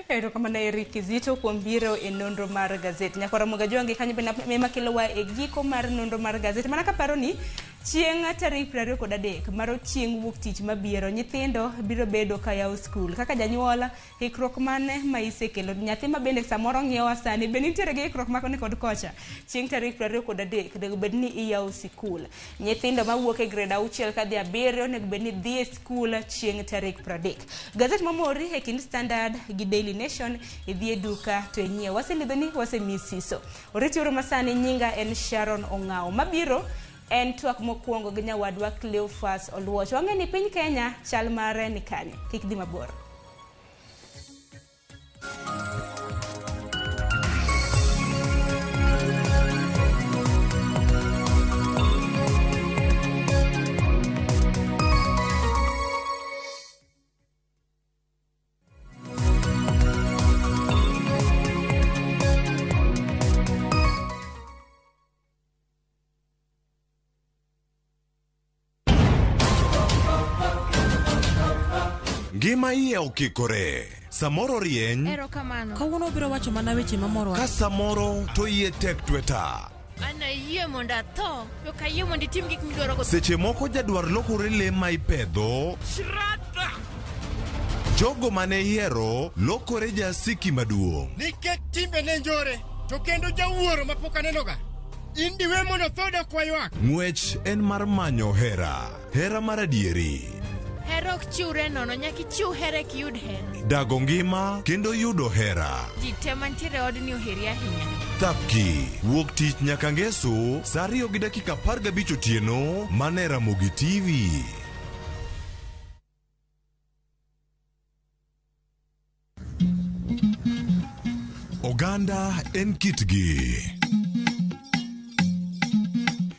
Erokamano Eric Kizito kuom biro e nonro mar gazet. Nyakwara Mugajuangi kanyo bende ema kelowa e giko mar nonro mar gazet. Mana kaparo ni chieng' tarik 23 mar chieng' wuok tich mabiro nyithindo biro bedo ka yawo skul. Kaka janyuol, ikruok mane ma isekelo? Nyathi ma bende samoro ng'iyowa sani be nitiere gi ikruok makoni kod kocha. Chieng' tarik 23 onego bed ni iyawo sikul. Nyithindo mawuok e grade 6 kadhi 7 onego bed ni dhi e skul chieng' tarik 30. Gazet mamori e kind Standard gi Daily Nation idhi e duka to inyiew. Waselidho ni wasemiyi siso. Oriti uru masani nyinga en Sharon Ong'awo. Mabiro en twak mokwongo gi nyawadwa Cleophas Oluoch. Wang'e ni piny Kenya chal mare ni kanye. Kik dhi mabor. Ngima iye okikore. Samoro rieny, Erokamano. Kawuono obiro wacho mana weche mamorowa. ka samoro to iye tek tweta. An ayie mondo atho, to ok ayie mondo itim gik midwaro go. Seche moko jadwar lokore le ma ipedho. Jogo mane ihero lokore jasiki maduong'. Nikech timbe ne njore, to kendo jawuoro mapok anenoga. In diwe mondo tho dok waywak. Ng'wech en mar manyo hera, hera mar adieri. Hera ok chiwre nono, nyaka ichiw hera eka iyud hera. Dago ngima kendo yudo hera. Ji te mantiere e odni oheri ahinya. Thapki, wuok tich nyaka ngeso, sa 2:15 otieno, mana e Ramogi TV. Oganda en kitgi.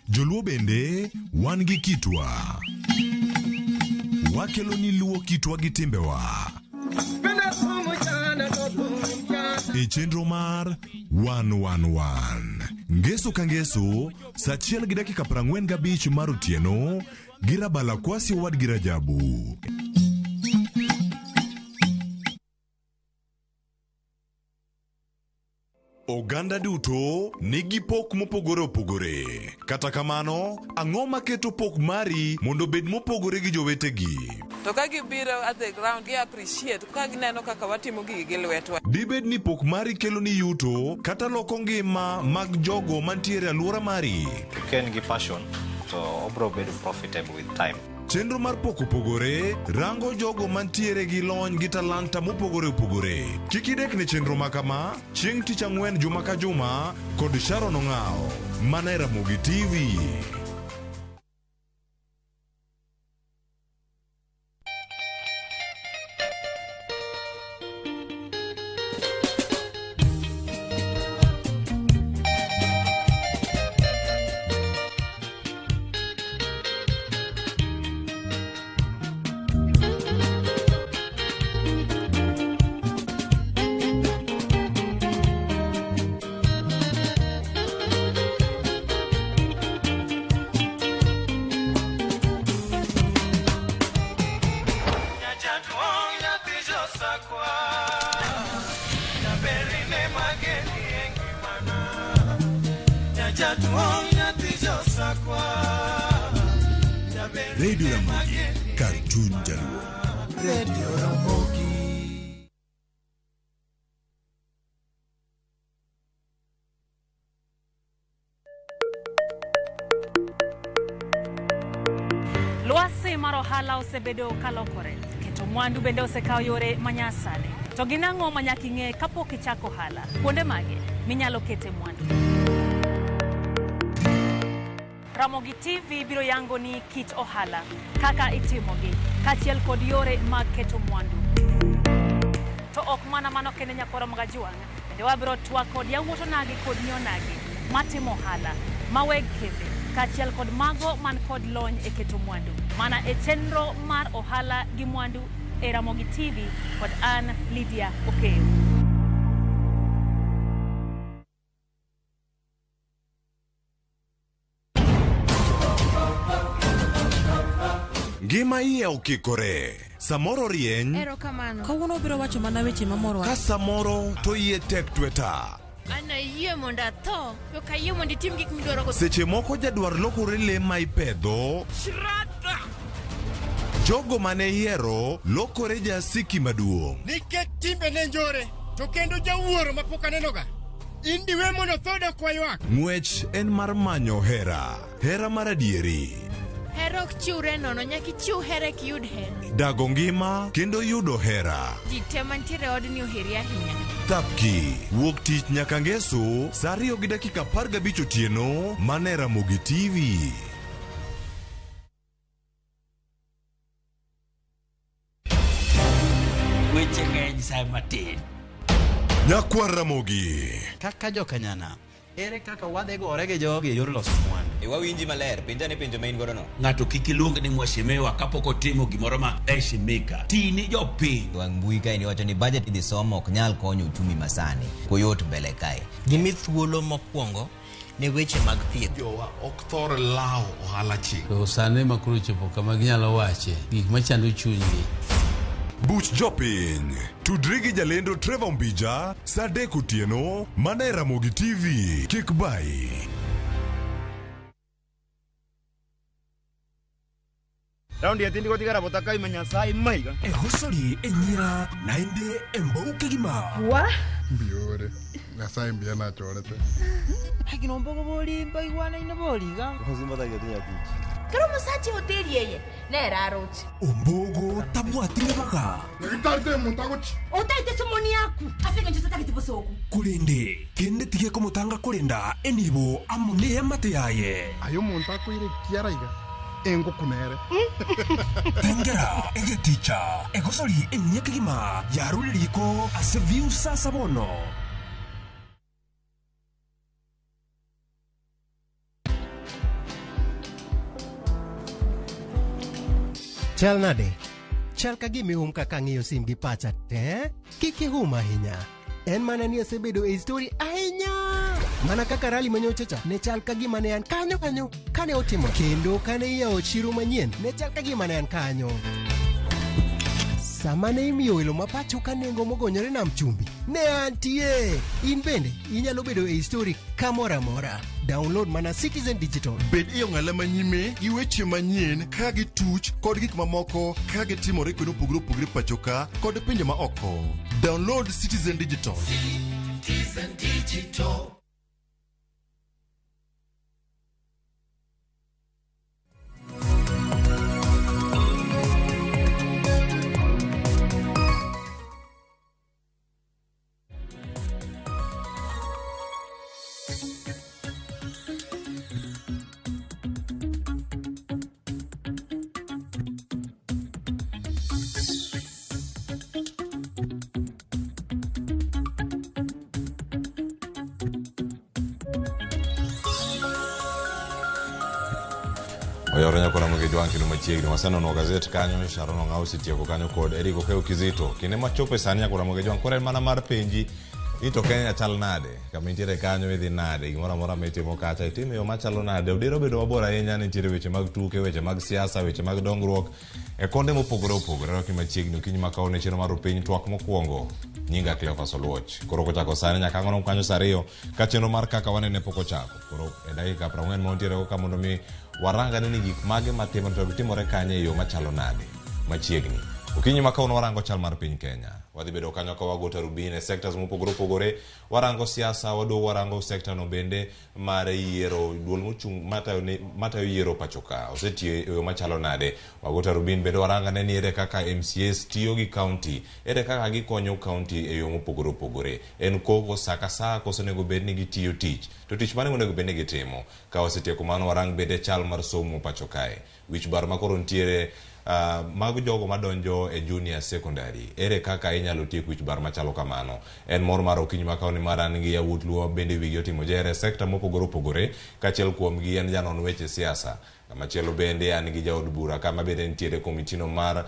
Joluo bende wan gi kitwa. Wakelo ni luo kitwa gi timbewa. E chenro mar 111 Ngeso ka ngeso sa 1:45 mar otieno gi Rabala Kwasi owadgi Rajabu. Oganda duto nigi pok mopogore opogore. Kata kamano, ang'o maketo pok mari mondo obed mopogore gi jowetegi? To ka gibiro at the ground gi appreciate ka gineno kaka watimo gigi gi lwetwa. Dibed ni pok mari kelo ni yuto kata loko ngima mag jogo mantiere e alwora mari? Ka en gi passion to obiro bedo profitable with time. Chenro mar pok opogore rango jogo mantiere gi lony gi talanta mopogore opogore. Kik idek ne chenro ma kama chieng' tich ang'wen juma ka juma kod Sharon Ong'awo mana e Ramogi TV. Nyajaduong' nyathi Josakwa, jaberine mageni e ngimana. Nyajaduong' nyathi Josakwa, jaberine Radio Ramogi, mageni kar chuny jaluo. Radio Ramogi. Lwasi mar ohala osebedo kalokore, keto mwandu bende osekawo yore manyasani. To gin ang'o ma nyaka ing'e kapok ichako ohala? Kuonde mage minyalo kete mwandu? Ramogi TV biro yango ni kit ohala, kaka itimogi, kaachiel kod yore mag keto mwandu. To ok mana mano kende nyakwaro Magajuang', bende wabiro twak kod yawuot onagi kod nyi onagi matimo ohala, ma weg kembe, kaachiel kod mago man kod lony e keto mwandu. Mana e chenro mar ohala gi mwandu e Ramogi TV kod an Lydia Okeyo. Ngima iye okikore. Samoro rieny, Erokamano. Kawuono obiro wacho mana weche mamoro. ka samoro to iye tek tweta. An ayie mondo atho, to ok ayie mondo itim gik midwaro go. Seche moko jadwar lokore le ma ipedho, jogo mane ihero lokore jasiki maduong'. Nikech timbe ne njore, to kendo jawuoro mapok anenoga. In diwe mondo thoda ok waywak. Ng'wech en mar manyo hera, hera mar adieri. Hera ok chiwre nono, nyaka ichiw hera eka iyud hera. Dago ngima kendo yudo hera. Ji te mantiere e odni oheri ahinya. Thapki, wuok tich nyaka ngeso, saa 2:15 otieno, mana e Ramogi TV. Weche ng'eny sa matin. Nyakwar Ramogi. Kaka jokanyana, ere kaka wadhi gore gi jogi e yor loso mwandu? E wawinji maler, penja ne penjo ma in godo no. Ng'ato kik iluong ni mheshimiwa kapok otimo gimoro ma heshimika. Ti ni jopiny. Wang' mbui kae iwacho ni budget idhi somo ok nyal konyo uchumi masani. Koyot mbele kae. Gimi thuolo mokwongo ne weche mag thieth. Jowa ok thor lawo ohala chik. To sani ma koro ochopo kama ginyalo wache gik machando chunygi. Buch jopiny. Tudri gi jalendo Trevor Mbija saa 3 otieno mana e Ramogi TV. Kik bayi. Raundi etindi gotigara botakaima Nyasaye maiga. Egosori enyia naende embou kegima. Wa? Mbiore. Nyasaye mbuya nachorete. Akinombogo bolimba igwanaine boriga. Kero omosacha ehoteri eye nere aroche. Ombogo tabwati ribaga. Nyagetari te omonto agochi. Otaete somoni yaku ase engencho totagete bosoku. Korende kende tige komotanga korenda enibo amo neamate yaye. Aye omonto akoire ekiara iga engoku nere. Tengera egeticha egosori enyia kegima yarure riko ase view sasa bono. Chal nade? Chal ka gima ihum kaka ang'iyo sim gi pacha te. Kik ihum ahinya. En mana ni asebedo e story ahinya. Mana kaka rally manyocha cha ne chal ka gima ne an kanyo kanyo kane otimo kendo kane iyawo chiro manyien ne chal ka gima ne an kanyo. Sama ne imiyo welo ma pacho ka nengo mogonyore nam chumbi, ne antie. In bende inyalo bedo e story kamoro amora. Download mana Citizen Digital. Bed e ong'ala manyime gi weche manyien ka gituch kod gik mamoko ka gitimore kuonde mopogore opogore pacho ka kod pinje ma oko. Download Citizen Digital. Citizen Digital. Oyore nyakora Ramogi Jwang' kendo machiegni waseneno gazet kanyo Sharon Ong'aw osetieko kanyo kod Eric Okeyo Kizito kinde machopo e sani nyakora Ramogi Jwang' koro en mana mar penji Ni to Kenya chal nade? Kama intiere kanyo idhi nade? Gimoro amora mitimo kacha itimo e yo machalo nade? Odero obedo mabor ahinya, nitiere weche mag tuke, weche mag siasa, weche mag dongruok e konde mopogore opogore. Roki machiegni okinyi ma kawuono e chenro mar Rupiny twak mokwongo. Nyinga Cleophas Oluoch. Koro kochako sani nyaka ang'o kanyo saa ariyo ka chenro mar kaka wanene pok ochako. Koro e dakika 40 ma wantiere go ka mondo mi warangane ni gik mage matimore to gitimore kanye e yo machalo nade machiegni. Okinyi ma kawuono warango chal mar piny Kenya. Wadhi bedo kanyo ka wago tarubin e sectors mopogore opogore. Warango siasa, waduogo warango sector no bende mar yiero duol mochung' matayo ne matayo yiero pacho ka osetiyo e yo machalo nade. Wago tarubin bende waranga ne ni ere kaka MCAs tiyo gi county, ere kaka gikonyo county e yo mopogore opogore. En koko saa ka saa koso onego bed ni gitiyo tich. To tich mane monego bed ni gitimo? Ka wasetieko mano warang bende chal mar somo pacho kae. Wich bar makoro nitiere mag jogo madonjo e junior secondary. Ere kaka inyalo tiek wich bar machalo kamano? En mor mar okinyi ma kawuono nimar an gi yawuot Luo bende wigi otimo jere e sekta mopogore opogore. Kachiel kuomgi en janon weche siasa. Kamachielo bende an gi jaod bura kama bende nitiere komitino mar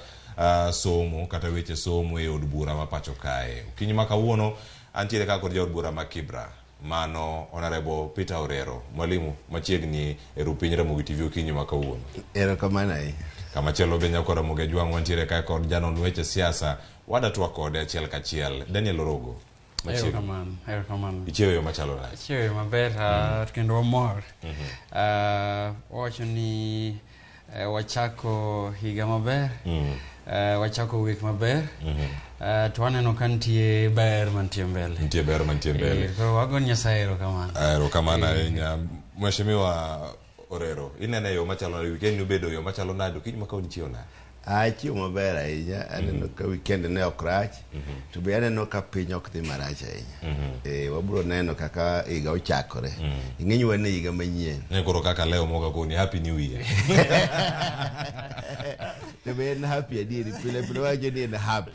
somo kata weche somo e od bura ma pacho kae. Okinyi ma kawuono antiere ka kod jaod bura ma Kibra. Mano Honorable Peter Orero, mwalimu machiegni e Rupiny Ramogi TV okinyi ma kawuono. Erokamano ahinya. Kamachielo be nyakwa Ramogi Ajwang' wantiere kae kod janon weche siasa, wada twak kode achiel kachiel. Daniel Orogo, machiegni. Erokamano, erokamano. Ichiewo e yo machalo nade? Achiewo e yo maber kendo wamor. Wawacho ni wachako higa maber. Wachako wik maber. To waneno ka nitie ber mantie mbele. Nitie ber mantie mbele. Koro wago Nyasaye erokamano. Erokamano ahinya. Mheshimiwa Orero, inene e yo machalo nade? Weekend obedo e yo machalo nade? Okinyi ma kawuono ichiewo nade? Achiewo maber ahinya. Aneno ka weekend ne ok rach. To be aneno ka piny ok dhi marach ahinya. Wabiro neno kaka higa ochakore. Ing'eny wan e higa manyien. Ne koro kaka leo moga koni happy new year. To be en happy adieri. Pile pile wacho ni en happy.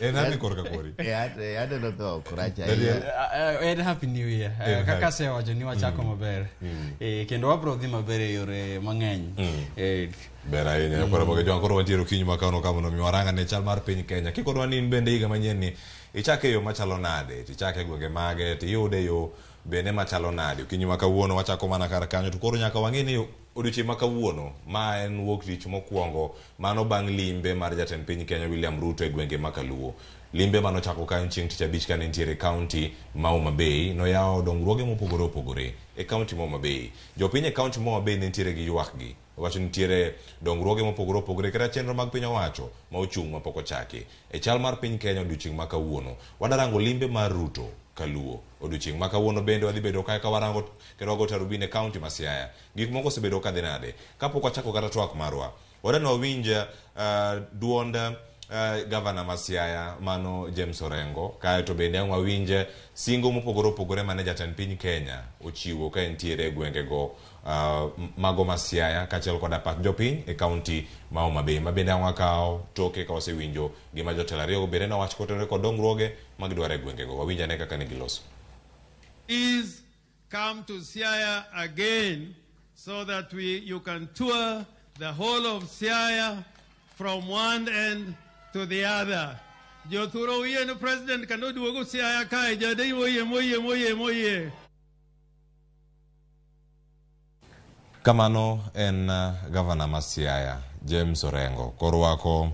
En happy korka kori. Aneno ka ok rach ahinya. En happy new year. Kaka asewacho ni wachako maber. Kendo wabiro dhi maber e yore mang'eny. Ber ahinya. Koro Ramogi Ajwang' koro wantiere okinyi ma kawuono ka mondo mi warang ane chal mar piny Kenya. Kikonwa ni in bende higa manyien ni ichake e yo machalo nade, tichake e gwenge mage, tiyude e yo bende machalo nade. Okinyi ma kawuono wachako mana kar kanyo to koro nyaka wang'e ni odiochieng' ma kawuono ma en wuok tich mokwongo mano bang' limbe mar jatend piny Kenya William Ruto e gwenge ma Kaluo. Limbe manochako kanyo chieng' tich abich kane nitiere e county ma Homa Bay noyawo dongruoge mopogore opogore e county ma Homa Bay. Jopiny e county ma Homa Bay ne nitiere gi ywak gi. Owacho nitiere dongruoge mopogore opogore kata chenro mag piny owacho ma ochung' mapok ochaki. E chal mar piny Kenya odiochieng' ma kawuono, wadarango limbe mar Ruto Kaluo. Odiochieng' ma kawuono bende wadhi bedo kae ka warango kendo wago tarubin e county ma Siaya. Gik moko osebedo kadhi nade? Kapok wachako kata twak marwa, wadwa ni wawinj duond gavana ma Siaya mano James Orengo, kae to bende ang' wawinj singo mopogore opogore mane jatend piny Kenya ochiwo ka entiere e gwengego mago ma Siaya kaachiel koda pach jopiny e county ma Homa Bay. Ma bende ang' wakawo toke ka wasewinjo gima jotelo ariyogo bende nowacho kotenore kod dongruoge ma gidwaro e gwengego. Wawinj ane kaka ne giloso. Please come to Siaya again so that you can tour the whole of Siaya from one end to the other. Jothuro uyie ni president kendo duogo Siaya kae, jadei moyie moyie moyie moyie. Kamano en gavana ma Siaya James Orengo korwako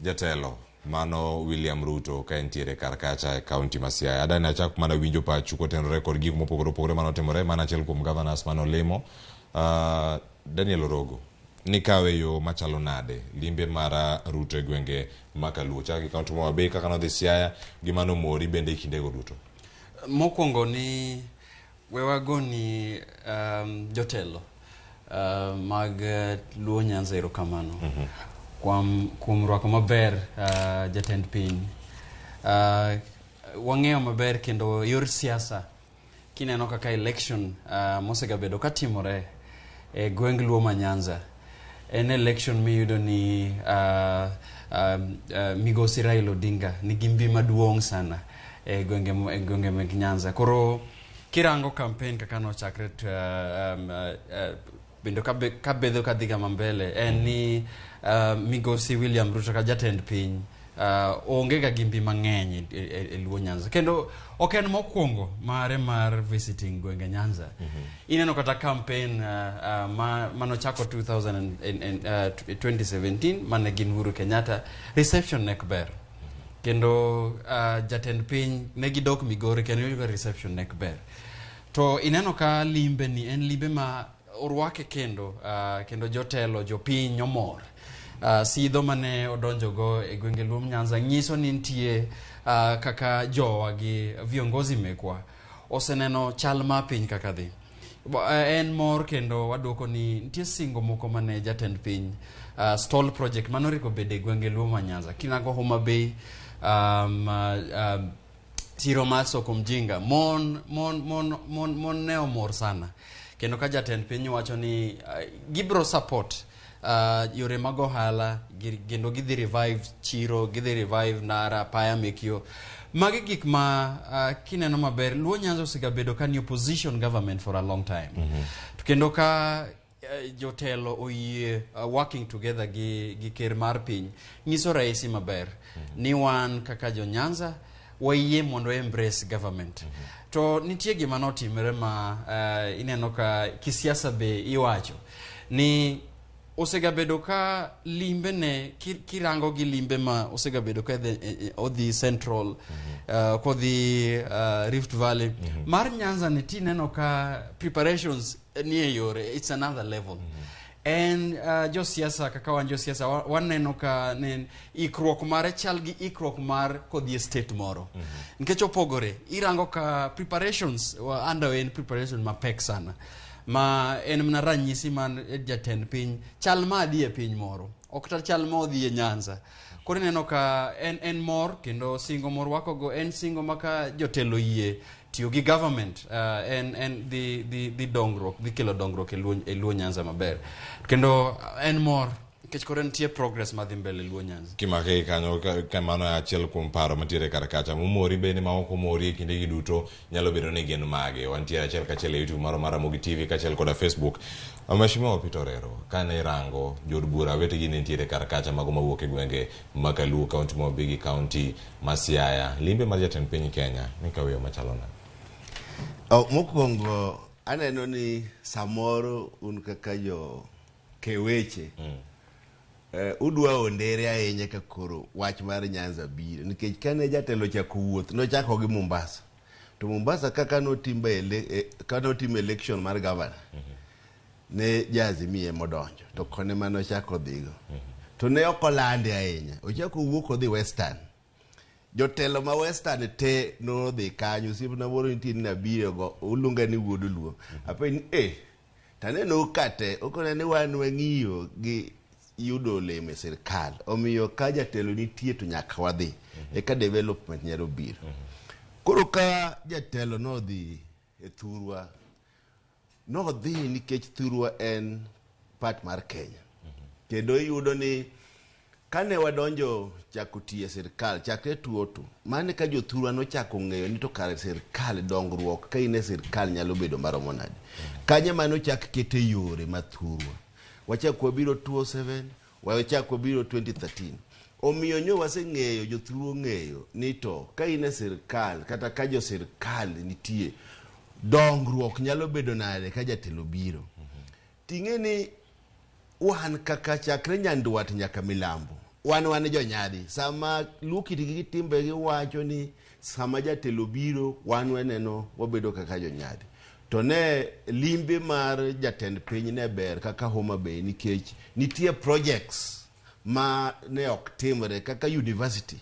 jatelo mano William Ruto ka entiere kar kacha e county ma Siaya. Adani achak mana winjo pachu kotenore kod gik mopogore opogore manotimore, mana achiel kuom governors manolimo. Daniel Orogo, nikawe yo machalo nade limbe mar Ruto e gwenge ma Kaluo? Chak gi county ma Homa Bay kaka nodhi Siaya, gima nomori bende e kindego duto. Mokwongo ni we wago ni jotelo mag Luo Nyanza erokamano kuom rwako maber jatend piny. Wang'eyo maber kendo yor siasa kineno kaka election mosegabedo katimore e gweng Luo ma Nyanza, en election miyudo ni migosi Raila Odinga nigi mbi maduong' sana e gwenge mag Nyanza. Koro kirango campaign kaka nochakre bende kabedo kadhi ga mambele en ni migosi William Ruto ka jatend piny Onge ga gi mbi mang'eny e Luo Nyanza kendo ok en mokwongo mare mar visiting gwenge Nyanza. Ineno kata campaign manochako 2017 mane gin Uhuru Kenyatta, reception nek ber kendo jatend piny ne gidok Migori kendo yudo reception nek ber. To ineno ka limbe ni en limbe ma orwake kendo kendo jotelo jopiny omor. Sidho mane odonjogo e gwenge Luo Nyanza nyiso ni nitie kaka jowa gi viongozi mekwa oseneno chal mar piny kaka dhi. En mor kendo waduoko ni nitie singo moko mane jatend piny stall project manoriko bede e gwenge Luo ma Nyanza kinango Homa Bay, chiro mar soko mjinga, mon ne omor sana kendo ka jatend piny wacho ni gibro support yore mag ohala kendo gidhi revive chiro, gidhi revive ndara paya mekio. Magi gik ma kineno maber Luo Nyanza osegabedo ka ni opposition government for a long time. To kendo ka jotelo oyie working together gi ker mar piny nyiso rahisi maber ni wan kaka jo Nyanza wayie mondo embrace government. To nitie gima notimore ma ineno ka kisiasa be iwacho ni osegabedo ka limbe ne kirango gi limbe ma osegabedo ka odhi Central, kodhi Rift Valley, mar Nyanza ni tineno ka preparations nie yore, it's another level. En josiasa kaka wan josiasa waneno ka ne ikruok mare chal gi ikruok mar kodhi e state moro. Nikech opogore, irango ka preparations wa underway, en preparation mapek sana ma en mana ranyisi man jatend piny chal ma dhi e piny moro ok ta chal ma odhi e Nyanza. Koro ineno ka en mor kendo singo morwakogo en singo ma ka jotelo yie tiyo gi government en dhi dongruok, dhi kelo dongruok e Luo Nyanza maber. Kendo en mor nikech koro nitie progress madhi mbele Luo Nyanza. Kimake kanyo ka mano e achiel kuom paro mantiere kar kacha. Momori bende ma ok omori e kindegi duto nyalo bedo ni gin mage. Wantiere achiel kachiel e YouTube mar Ramogi TV kaachiel koda Facebook. Mheshimiwa Peter Orero, kane irango jood bura wetegi ne nitiere kar kacha mago mawuok e gwenge ma Kaluo, kaunti ma Homabay gi kaunti ma Siaya. Limbe mar jatend piny Kenya ni kaweyo machalo nade? Mokwongo aneno ni samoro un kaka jo ke weche udwa ondere ahinya ka koro wach mar Nyanza biro, nikech kane jatelo ochako wuoth nochako gi Mombasa. To Mombasa kaka notim election mar governor, ne Jaazimio emodonjo to kone mane ochako dhigo to ne ok olande ahinya. Ochako wuok odhi Western. Jotelo ma Western te nodhi kanyo. Osiepna moro nitie ni nabiro go oluonga ni wuod Luo. Apenjo ni taneno ka te okone ni wan wang'iyo gi yudo olemo e sirkal, omiyo ka jatelo nitie to nyaka wadhi eka development nyalo biro. Koro ka jatelo nodhi e thurwa, nodhi nikech thurwa en part mar Kenya. Kendo iyudo ni kane wadonjo chako tiyo e sirkal chakre 2002, mane ka jothurwa nochako ng'eyo ni to kare sirkal dongruok ka in e sirkal nyalo bedo maromo nade. Kanye mane ochak kete yore mathurwa. Wachak wabiro 2007, wachak wabiro 2013. Omiyo nyo waseng'eyo, jothurwa ong'eyo ni to ka in e sirkal kata ka jo sirkal nitie, dongruok nyalo bedo nade ka jatelo biro. Ting'e ni wan kaka chakre Nyandwat nyaka Milambo, wan jonyadhi. Sama luo kitgi gi timbegi wacho ni sama jatelo biro, wan waneno wabedo kaka jonyadhi. To ne limbe mar jatend piny ne ber kaka Homa Bay nikech nitie projects ma ne ok timre kaka university.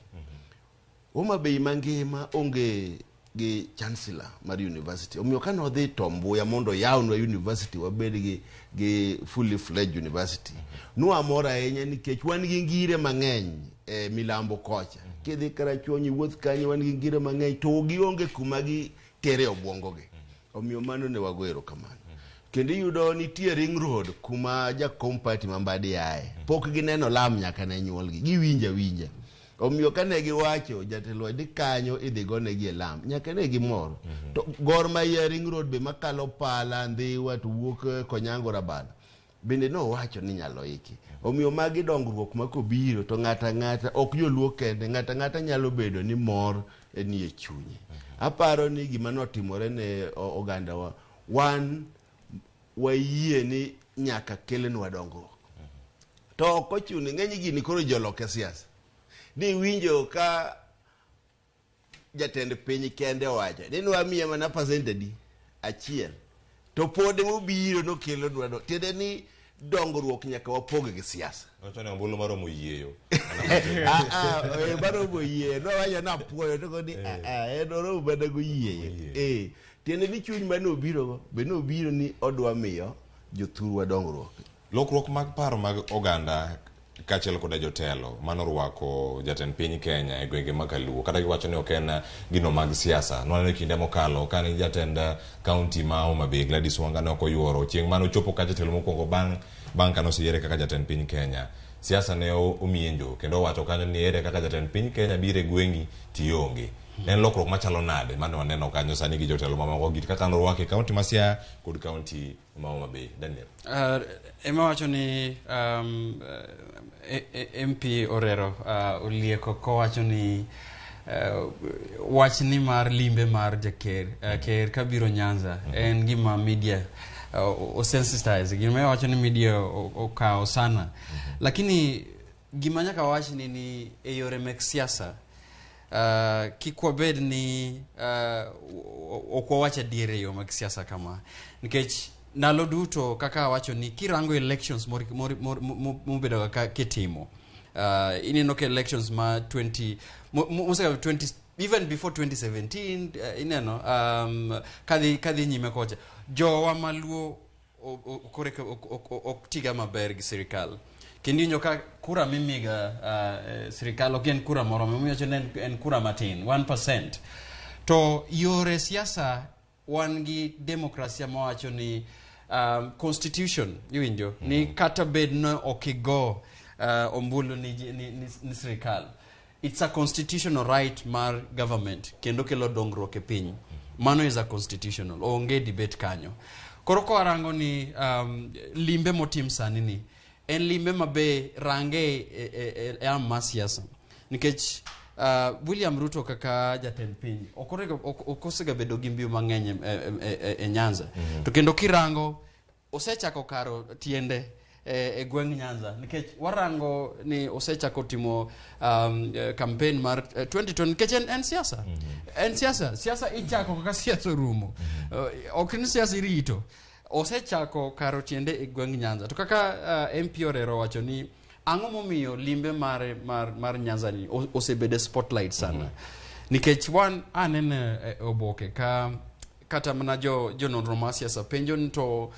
Homa Bay mangima onge gi chancellor mar university. Omiyo kane odhi Tom Mboya mondo oyawnwa university wabed gi fully fledged university. Nwamor ahinya nikech wan gi ngire mang'eny e milambo kocha. Kidhi Karachuonyo iwuoth kanyo wan gi ngire mang'eny to gionge kuma gitere obwongo gi. Omiyo mano ne wago erokamano. Kendo iyudo nitie ring road kuma jakom party ma Mbadi aye. Pok gineno lam nyaka ne nyuolgi. Giwinjo awinja. Omiyo kane giwacho jatelo ni kanyo idhi gonegi e lam nyaka ne gimor. To Gor Mahia ring road be makalo Pala, Ndhiwa to wuok Konyango Rabalo. Bende nowacho ni nyalo iki. Omiyo magi dongruok ma kobiro to ng'ato ang'ata ok joluo kende, ng'ato ang'ata nyalo bedo ni mor nie chunye. Aparo ni gima notimore ne ogandawa, wan wayie ni nyaka kelnwa dongruok. To ok ochuno, ng'eny gini koro ji oloke siasa. Ni winjo ka jatend piny kende owacho ni nwamiye mana percent adi? 1. To pod mobiro nokelonwa do. Tiende ni dongruok nyaka wapog gi siasa. Wacho ni ombulu maromo yieyo. Maromo yieyo. Nowacho ni apuoyo to koni en oromo mana go yieyo. Tiende ni chuny mane obirogo be nobiro ni odwa miyo jothurwa dongruok. Lokruok mag paro mag oganda kaachiel koda jotelo manorwako jatend piny Kenya e gwenge ma Kaluo, kata giwacho ni ok en gino mag siasa. Nwaneno e kinde mokalo kane jatend kaunti ma Homa Bay Gladys Wanga ne ok oyuoro chieng' mane ochopo ka jatelo mokwongo bang' kane oseyiere kaka jatend piny Kenya. Siasa ne omienjo kendo owacho kanyo ni ere kaka jatend piny Kenya biro e gweng'i tionge. En lokruok machalo nade mane waneno kanyo sani gi jotelo mamoko git kaka norwake e kaunti ma Siaya kod kaunti ma Homa Bay? Daniel. Ema wacho ni MP Orero olieko kowacho ni wach ni mar limbe mar jaker ker kabiro Nyanza en gima media osensitize, gima wacho ni media okawo sana. Lakini gima nyaka wach ni e yore mek siasa kik wabed ni ok wawach adier e yo mag siasa kama, nikech ndalo duto kaka awacho ni kirango elections mobedo ka kitimo, ineno ka elections ma 20 mosekalo 20 even before 2017, ineno kadhi nyime kocha jowa maluo koreka ok tiga maber gi sirikal. Kendo iwinjo ka kura mimiga sirikal ok en kura moromo, emomiyo wacho ni en kura matin 1%. To yore siasa wan gi demokrasia mawacho ni constitution iwinjo ni kata bed no ok igo ombulu ni sirikal, it's a constitutional right mar government kendo kelo dongruok e piny. Mano is a constitutional, onge debate kanyo. Koro kowarango ni limbe motim sani ni en limbe mabe range e am mar siasa, nikech William Ruto kaka jatend piny ok osega bedo gi mbiu mang'eny e Nyanza. To kendo kirango osechako karo tiende e gweng' Nyanza, nikech warango ni osechako timo campaign mar 2020, nikech en siasa. En siasa, siasa ichako kaka siasa orumo. Ok ni siasa irito. Osechako karo tiende e gweng' Nyanza. To kaka MP Orero wacho ni ang'o momiyo limbe mar Nyanza ni osebedo e spotlight sana. Nikech wan aneno e oboke ka kata mana jo nonro mar siasa penjo ni to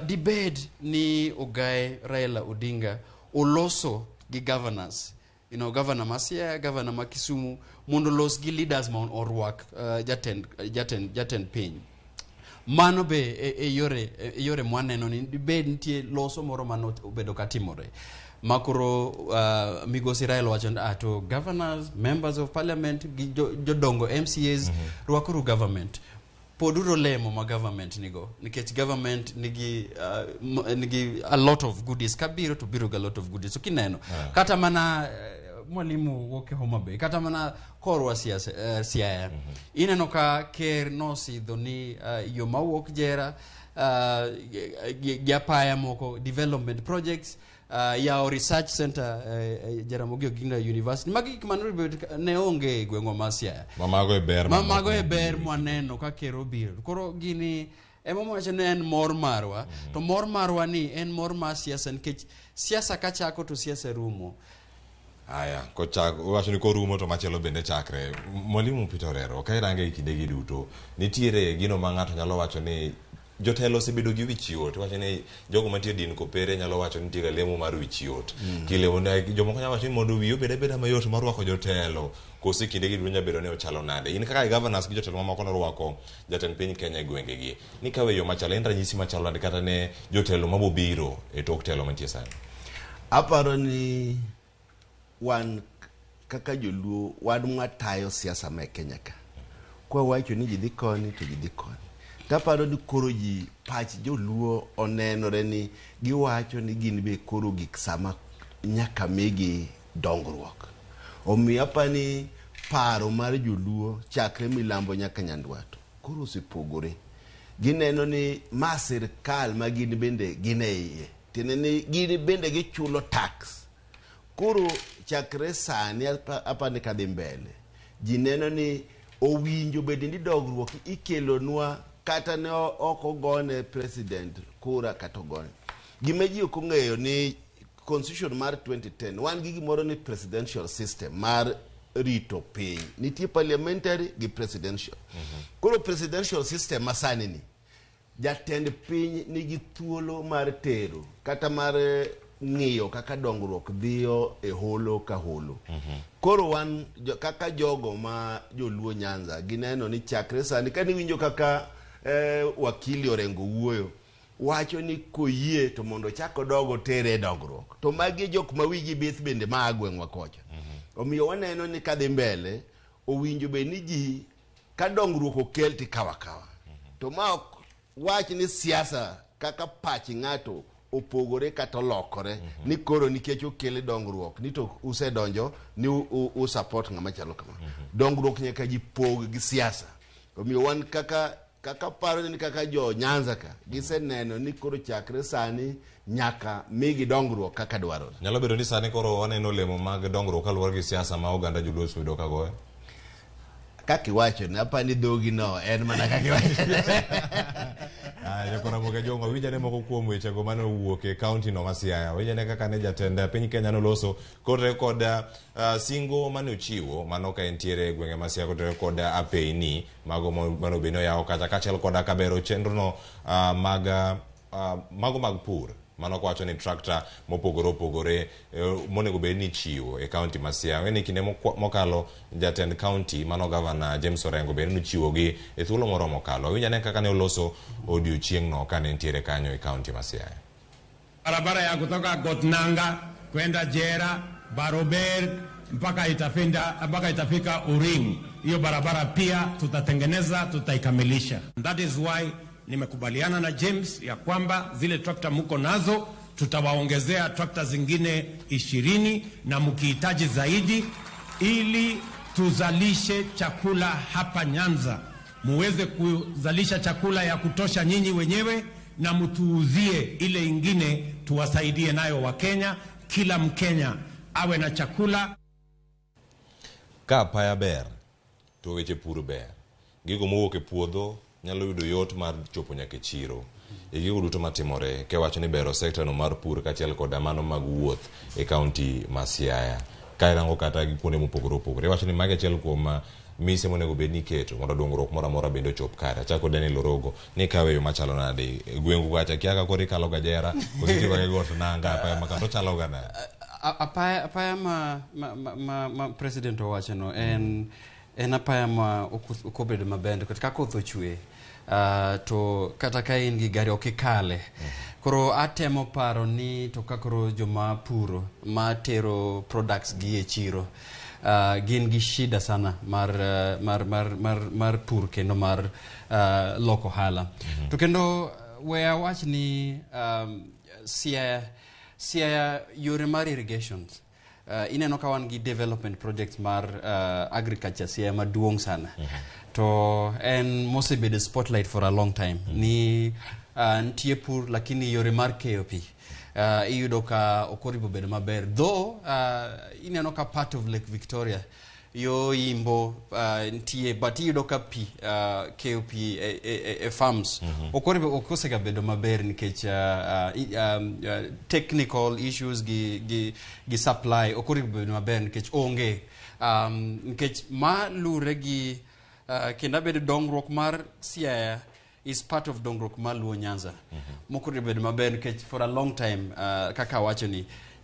dibed ni Ogae Raila Odinga oloso gi governors, you know, governor ma Siaya, governor ma Kisumu, mondo los gi leaders ma orwak jatend piny. Mano be e yore mwaneno ni dibed nitie loso moro mane obedo katimore. Makoro migosi Raila wacho ni to governors, members of parliament gi jodongo MCAs rwakuru government. Poduro lemo ma government nigo, nikech government nigi a lot of goodies. Kabiro to biro ga lot of goodies. So kineno kata mana mwalimu wuok e Homa Bay, kata mana korwa Siaya, ineno ka ker nosidho ni yo mawuok Jera gi apaya moko development projects, yawo research center Jaramogi Oginga University. Magi gik mane ne onge e gweng'wa ma Siaya. Mamago e ber Mamago e ber mwaneno ka ker obiro. Koro gini ema wacho ni en mor marwa. To mor marwa ni en mor mar siasa, nikech siasa kachako to siasa rumo. Aya, kochako wacho ni korumo to machielo bende chakre. Mwalimu Peter Orero, ka irange e kindegi duto, nitiere gino ma ng'ato nyalo wacho ni jotelo osebedo gi wich yot. Iwacho ni jogo mantie din kopere nyalo wacho ni nitie ga lemo mar wich yot. Kilemo ne jomoko nyalo wacho ni mondo wiyi obed abeda mayot mar rwako jotelo, koso e kindegi duto nyalo bedo ni ochalo nade. In kaka governors gi jotelo mamoko norwako jatend piny Kenya e gwengegi. Ni kawe yo machalo, en ranyisi machalo nade kata ne jotelo mabobiro e tok telo mantie sani? Aparo ni wan kaka joluo wan mwatayo siasa ma e Kenya ka. Kwa wacho ni ji dhi koni to ji dhi koni. Taparo ni koro ji pach joluo onenore ni giwacho ni gin be koro gik sama nyaka migi dongruok. Omiyo apani paro mar joluo chakre milambo nyaka nyandwat koro osepogore. Gineno ni ma sirkal ma gin bende gin e iye. Tiende ni gin bende gichulo tax. Koro chakre sani apani kadhi mbele, ji neno ni owinjo bed ni dongruok ikelonwa kata ne ok ogone president kura kata ogone. Gima ji ok ong'eyo ni constitution mar 2010 wan gi gimoro ni presidential system mar rito piny. Nitie parliamentary gi presidential. Koro presidential system masani ni jatend piny nigi thuolo mar tero kata mar ng'iyo kaka dongruok dhiyo e holo ka holo. Koro wan kaka jogo ma joluo Nyanza gineno ni chakre sani kane iwinjo kaka wakili Orengo wuoyo wacho ni koyie to mondo ochak odog otere e dongruok. To magi e jok ma wigi bith bende maa gweng'wa kocha. Omiyo waneno ni kadhi mbele owinjo bed ni ji ka dongruok okel tikawo akawa. To ma ok wach ni siasa kaka pach ng'ato opogore kata olokore ni koro nikech okel dongruok ni to usedonjo ni u support ng'ama chalo kama. Dongruok nyaka ji pog gi siasa. Omiyo wan kaka paro ni kaka jo Nyanza ka giseneno ni koro chakre sani nyaka migi dongruok kaka dwarore. Nyalo bedo ni sani koro waneno olemo mag dongruok kaluwore gi siasa ma oganda joluo osebedo ka goyo. Kaka iwacho ne apani dhogi no en mana kaka iwacho. Jokora Ramogi Ajuong' winj ane moko kuom wechego mane owuok e kaunti no ma Siaya. Winj ane kaka ne jatend piny Kenya noloso kotenore kod singo mane ochiwo mano ka entiere e gwenge ma Siaya kotenore kod apeyni mago mane obedo ni oyawo kacha kaachiel koda kabero chenro no mag mago mag pur. Mano kowacho ni tractor mopogore opogore monego bed ni ichiwo e kaunti ma Siaya. Ni kinde mokalo jatend kaunti mano gavana James Orengo bende nochiwogi e thuolo moro mokalo. Winj ane kaka ne oloso odiochieng'no kane entiere kanyo e kaunti ma Siaya. Barabara ya kutoka Gotnanga kwenda Jera, Barober mpaka itafika Uring. Hiyo barabara pia tutatengeneza, tutaikamilisha. That is why nimekubaliana na James ya kwamba zile trakta muko nazo tutawaongezea trakta zingine 20 na mkihitaji zaidi, ili tuzalishe chakula hapa Nyanza. Muweze kuzalisha chakula ya kutosha nyinyi wenyewe na mtuuzie ile ingine tuwasaidie nayo Wakenya. Kila Mkenya awe na chakula. Ka apaya ber to weche pur ber. Gigo mowuok e puodho nyalo yudo yot mar chopo nyaka e chiro. E gigo duto matimore kewacho ni bero sekta no mar pur kaachiel koda mano mag wuoth e kaunti ma Siaya. Ka irango kata gi kuonde mopogore opogore, iwacho ni magi achiel kuom mise monego bed ni iketo mondo dongruok moro amora bende ochop kare. Achako Daniel Orogo ni ikawe yo machalo nade e gweng'u kacha, kia ka koro ikalo Gajera koso itiyo ga gi Got Nanga, apaya ma to chalo ga nade? Apaya ma president owacho no en apaya ma ok obedo maber nikech ka koth ochwe to kata ka in gi gari ok ikale. Koro atemo paro ni to ka koro joma puro ma tero products gi e chiro gin gi shida sana mar pur kendo mar loko ohala. To kendo we awach ni Siaya yore mar irrigations. Ineno ka wan gi development project mar agriculture Siaya maduong' sana. To en mosebedo spotlight for a long time. Ni nitie pur lakini yore mar keyo pi iyudo ka ok oripo bedo maber. Though ineno ka part of Lake Victoria yo imbo nitie, but iyudo ka pi keyo pi e farms ok oripo, ok osega bedo maber nikech technical issues gi supply ok oripo bedo maber nikech onge nikech ma lure gi kendo abedo dongruok mar Siaya is part of dongruok mar Luo Nyanza. Mok oripo bedo maber nikech for a long time kaka awacho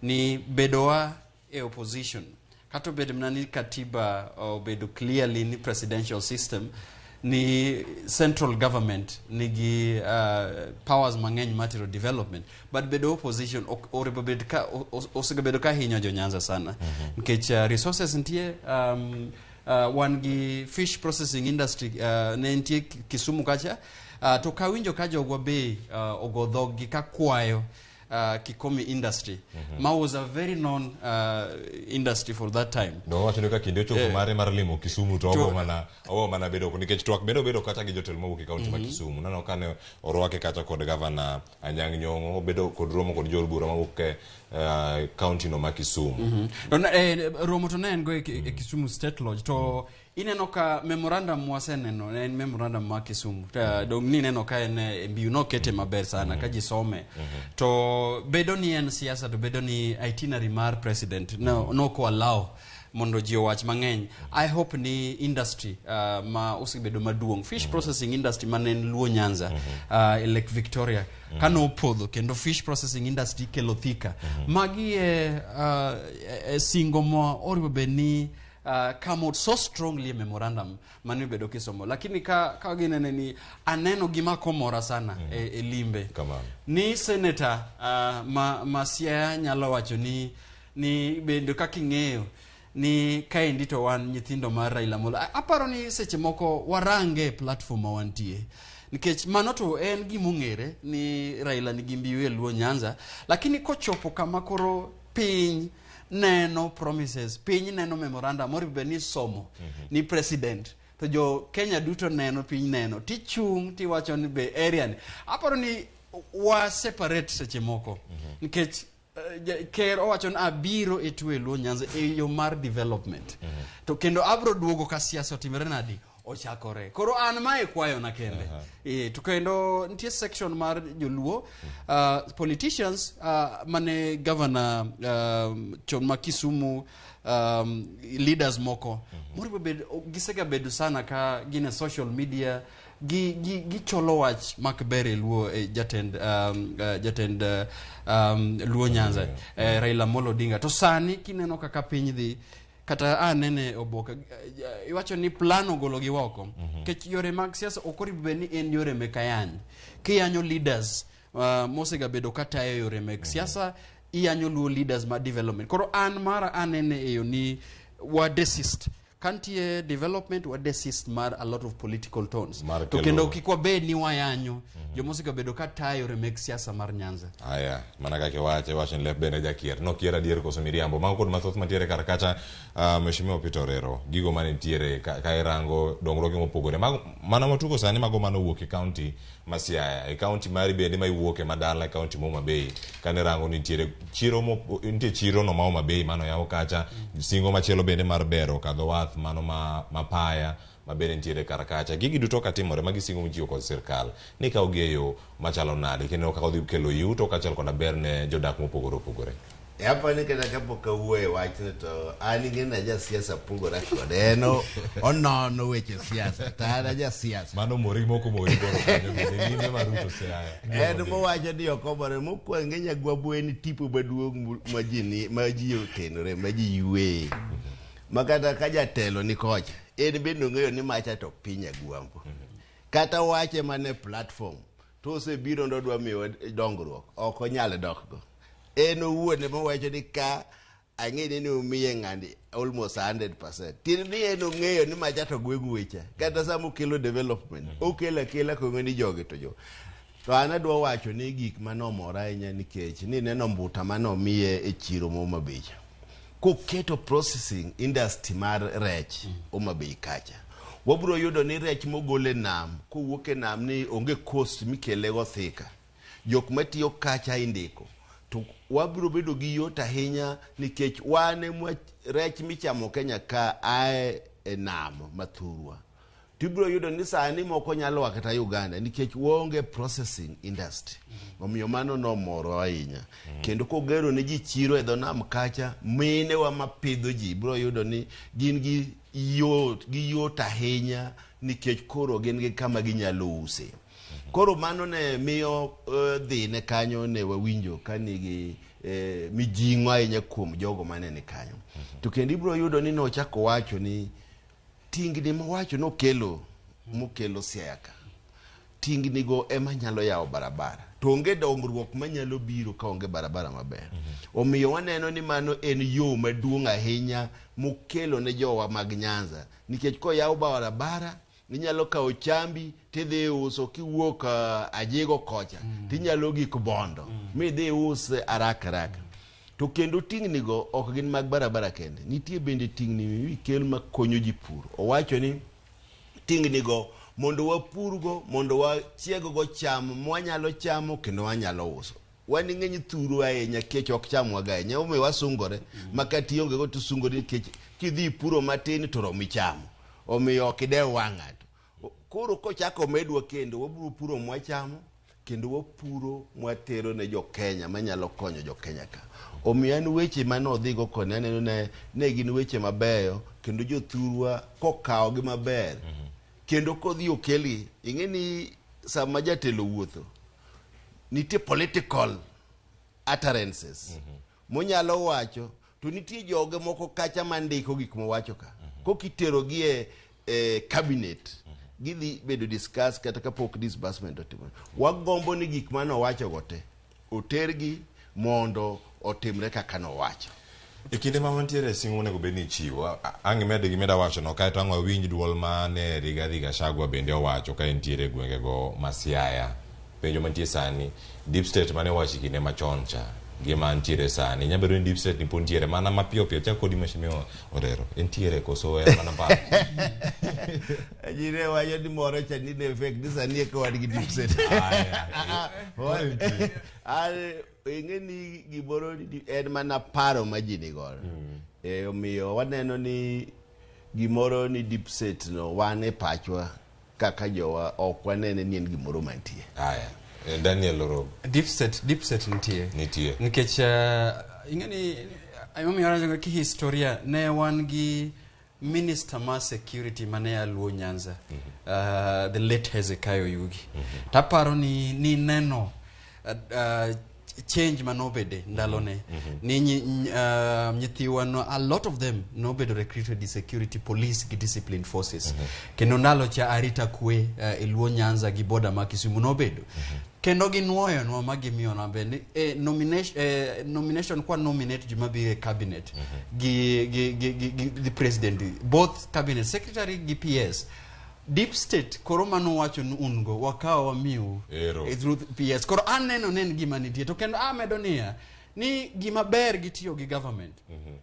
ni bedowa e opposition kata obedo mana ni katiba obedo clearly ni presidential system ni central government nigi powers mang'eny mar tero development, but bedo opposition oripo bed ka osebedo ka hinyo jo Nyanza sana nikech resources nitie Wan gi fish processing industry ne nitie Kisumu kacha. To kawinjo ka jogwa be ogo dhoggi ka kwayo Kikomi industry ma was a very known industry for that time. No wacho ni ka kinde ochopo mare mar limo Kisumu to ogo mana bedo nikech twak bende obedo kata gi jotelo mowuok e kaunti ma Kisumu. Naneno ka ne orwake kacha kod gavana Anyang' Nyong'o, obedo kod romo kod jood bura mawuok e kaunti no ma Kisumu. Romo to ne en go e Kisumu State Lodge to ineno ka memorandum waseneno en memorandum ma Kisumu. Dong nineno ka en e mbiu nokete maber sana ka ji some. To bedo ni en siasa to bedo ni itinerary mar president no ko allow mondo ji owach mang'eny. I hope ni industry ma osebedo maduong', fish processing industry mane en Luo Nyanza, e Lake Victoria, kano opodho kendo fish processing industry kelo Thika. Magi e singo ma oriwo bed ni come out so strongly e memorandum mane obedo kisomo. Lakini ka ginene ni aneno gima komora sana e limbe. Ni senator ma Siaya nyalo wacho ni bende kaka ing'eyo ni kaendi to wan nyithindo mar Raila Amolo. Aparo ni seche moko warange platform ma wantie. Nikech mano to en gimong'ere ni Raila nigi mbiu e Luo Nyanza, lakini kochopo kama koro piny neno promises, piny neno memorandum moriwo bed ni somo ni president to jo Kenya duto neno, piny neno, tichung' tiwacho ni be area ni. Aparo ni wa separate seche moko nikech ker owacho ni abiro e tuo e Luo Nyanza e yo mar development. To kendo abro duogo ka siasa otimore nadi ochakore. Koro an mae kwayo na kende. To kendo nitie section mar joluo, politicians mane governor chon ma Kisumu, leaders moko moriwo bed gisega bedo sana ka gin e social media gicholo wach mak ber e Luo, jatend Luo Nyanza, Raila Amolo Odinga. To sani kineno kaka piny dhi, kata anene oboke iwacho ni plan ogolo gi oko. Nikech yore mag siasa ok oripo bed ni en yore mek ayany. Kiyanyo leaders mosega bedo katayo yore mek siasa, iyanyo Luo leaders ma development. Koro an mara anene e yo ni wa desist. Kantie development wa desist mar a lot of political tones. To kendo kik wabed ni wayanyo jomosega bedo katayo yore mek siasa mar Nyanza. Aya, mana kaka iwacho ni lep bende jakier. Nokier adier koso miriambo. Mago kod mathoth mantiere kar kacha, Mheshimiwa Peter Orero, gigo manitiere ka irango dongruoge mopogore. Mana matugo sani mago manowuok e kaunti ma Siaya, e kaunti mari bende ma iwuoke madala, e kaunti ma Homa Bay, kane rango nitiere chiro nitie chiro no ma Homa Bay mano yaw kacha, singo machielo bende mar bero kadho wath mano ma Paya ma bende nitiere kar kacha. Gigi duto katimore magi singo michiwo kod sirkal ni ikawo gi e yo machalo nade kendo kaka odhi kelo yuto kaachiel koda ber ne jodak mopogore opogore. Apa ni kata kapok awuoyo e wachni to an ing'e ja siasa pogora kode. En onono weche siasa to an aja siasa. Mano mori moko mori koro kanyo bende limbe mar Ruto Siaya. En mowacho ni ok omore. Mokwongo ing'e Nyagwambo en tipo maduong' ma ji otenore, ma ji yweye. Ma kata ka jatelo ni kocha, en bende ong'eyo ni macha to piny Nyagwambo. Kata wache mana e platform to osebiro ndo dwa miyowa dongruok, ok onyal dokgo. En owuon ema owacho ni ka ang'e ni umiye ng'ani almost 100%. Tiende ni en ong'eyo ni macha to gweng'u wecha. Kata sama okelo development, okelo akela kong'e ni jogi to jo. To an adwa wacho ni gik manomora ahinya nikech ni neno mbuta manomiye e chiro ma Homa Bay cha. Koketo processing industry mar rech Homa Bay kacha. Wabiro yudo ni rech mogol e nam, kowuok e nam ni onge cost mikelego Thika. Jok matiyo kacha indiko. To wabiro bedo gi yot ahinya nikech wan ema rech michamo Kenya ka ae e nam mathurwa. Tibiro yudo ni sani moko nyalo wa kata Uganda nikech waonge processing industry. Omiyo mano nomoro ahinya. Kendo kogero ne ji chiro e dho nam kacha, minewa mapidho ji biro yudo ni gin gi yot ahinya nikech koro gin gi kama ginyalo use. Koro mano ne miyo dhine kanyo ne wawinjo ka nigi mijing'o ahinya kuom jogo mane ni kanyo. To kendo ibiro yudo ni nochako wacho ni tingni mowacho nokelo mokelo Siaya ka. Tingnigo ema nyalo yawo barabara. To onge dongruok manyalo biro ka onge barabara maber. Omiyo waneno ni mano en yo maduong' ahinya mokelo ne jowa mag Nyanza. Nikech koyaw barabara, inyalo kawo chambi tidhi uso kiwuok Ajigo kocha, tinyalo gik Bondo, midhi us haraka haraka. To kendo tingnigo ok gin mag barabara kende. Nitie bende tingni mikel makonyo ji pur. Owacho ni tingnigo mondo wapurgo, mondo wachieggo cham mwanyalo chamo kendo wanyalo uso. Wan ng'eny thuru ahinya kech ok chamwaga ahinya, omiyo wasungore. Ma kata ionge go to isungori nikech kidhi ipuro matin to romi chamo. Omiyo ok idew wang' ng'ato. Koro kochako omedwa kendo, wabiro puro mwachamo, kendo wapuro mwatero ne jo Kenya manyalo konyo jo Kenya ka. Omiyo an weche mane odhigo koni aneno ne gin weche mabeyo, kendo jothurwa kokawogi maber, kendo kodhi okelgi, ing'e ni sama jatelo wuotho, nitie political utterances monyalo wacho, to nitie joge moko kacha mandiko gik mowacho ka. Kokiterogi e cabinet, gidhi bedo discuss kata kapok disbursement otimore. Wagombo ni gik mane owacho go te otergi mondo otimre kaka nowacho. E kinde ma wantiere singo monego bed ni ichiwo, ang' imed gimeda wacho no kaeto ang' wawinj duol mane Rigathi Gachagua bende owacho ka entiere e gwengego ma Siaya. Penjo mantie sani, deep state mane owacho e kinde machon cha gi mantiere sani, nyalo bedo ni deep state ni pod ntiere mana mapiyo piyo chak kodi Mheshimiwa Orero, entiere koso en mana mbaka? Ji ne wacho ni moro cha ni ne fake ni sani eka wan gi deep state. An ing'e ni gimoro en mana paro ma ji ni godo. Omiyo waneno ni gimoro ni deep state no wan e pachwa kaka jowa ok wanene ni en gimoro mantie. Aya, Daniel Orogo. Deep state nitie. Nitie. Nikech ing'e ni emomiyo wacho ki historia ne wan gi minister mar security mane a Luo Nyanza, the late Hezekiah Oyugi. Taparo ni neno change manobede ndalone ni nyithiwa no, a lot of them nobedo recruited in security, police gi discipline forces. Kendo ndalo cha arita kwe e Luo Nyanza gi border ma Kisumu nobedo kendo ginuoyonwa ma gimiyonwa bende nomination kwa nominate joma biro e cabinet gi the president, both cabinet secretary gi PS. Deep state koro mano wacho ni un go wakawo wamiu Ero. Through PS. Koro aneno ne en gima nitie to kendo amedo niya ni gima ber gi tiyo gi government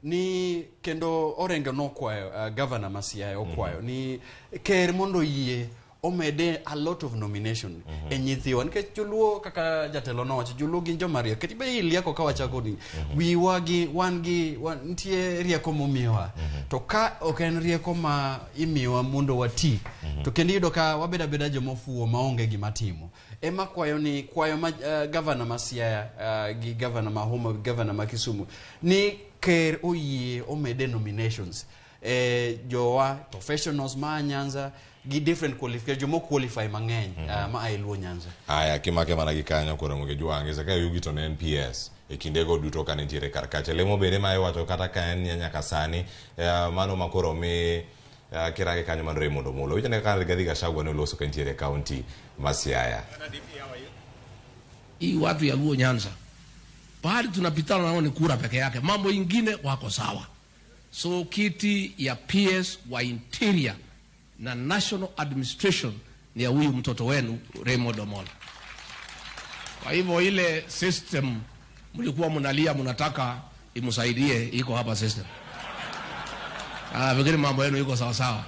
ni kendo Orengo nokwayo governor ma Siaya okwayo ni ker mondo oyie omede a lot of nomination e nyithiwa nikech joluo kaka jatelo nowacho, joluo gin joma riek kata be ilieko ka wachako ni wiwa gi wan gi wan, nitie rieko momiyowa to ka ok en rieko ma imiyowa mondo wati to kendo iyudo ka wabedo abeda jomofuwo maonge gima timo. Ema kwayo ni kwayo ma governor ma Siaya gi governor ma Homa, governor ma Kisumu ni ker oyie omede nominations jowa professionals ma Nyanza gi different qualification jomo qualify mang'eny ma ae Luo Nyanza. Aya, kimake mana gi kanyo koro moge jwange Zakayo Yugi to ne en PS e kindego duto ka nitiere kar kacha lemo bende ma iwacho kata ka en nyaka sani mano ma koro mi kirange kanyo mar Raymond Omolo winjo ne kaka Rigathi Gachagua ne oloso ka nitiere e kaunti ma Siaya. Hii watu ya Luo Nyanza pahali tunapitana nao ni kura peke yake, mambo ingine wako sawa. So kiti ya PS wa Interior na National Administration ni ya huyu mtoto wenu Raymond Omolo. Kwa hivyo ile system mlikuwa mnalia mnataka imsaidie, iko hapa system. Ah, fikiri mambo yenu iko sawa sawa.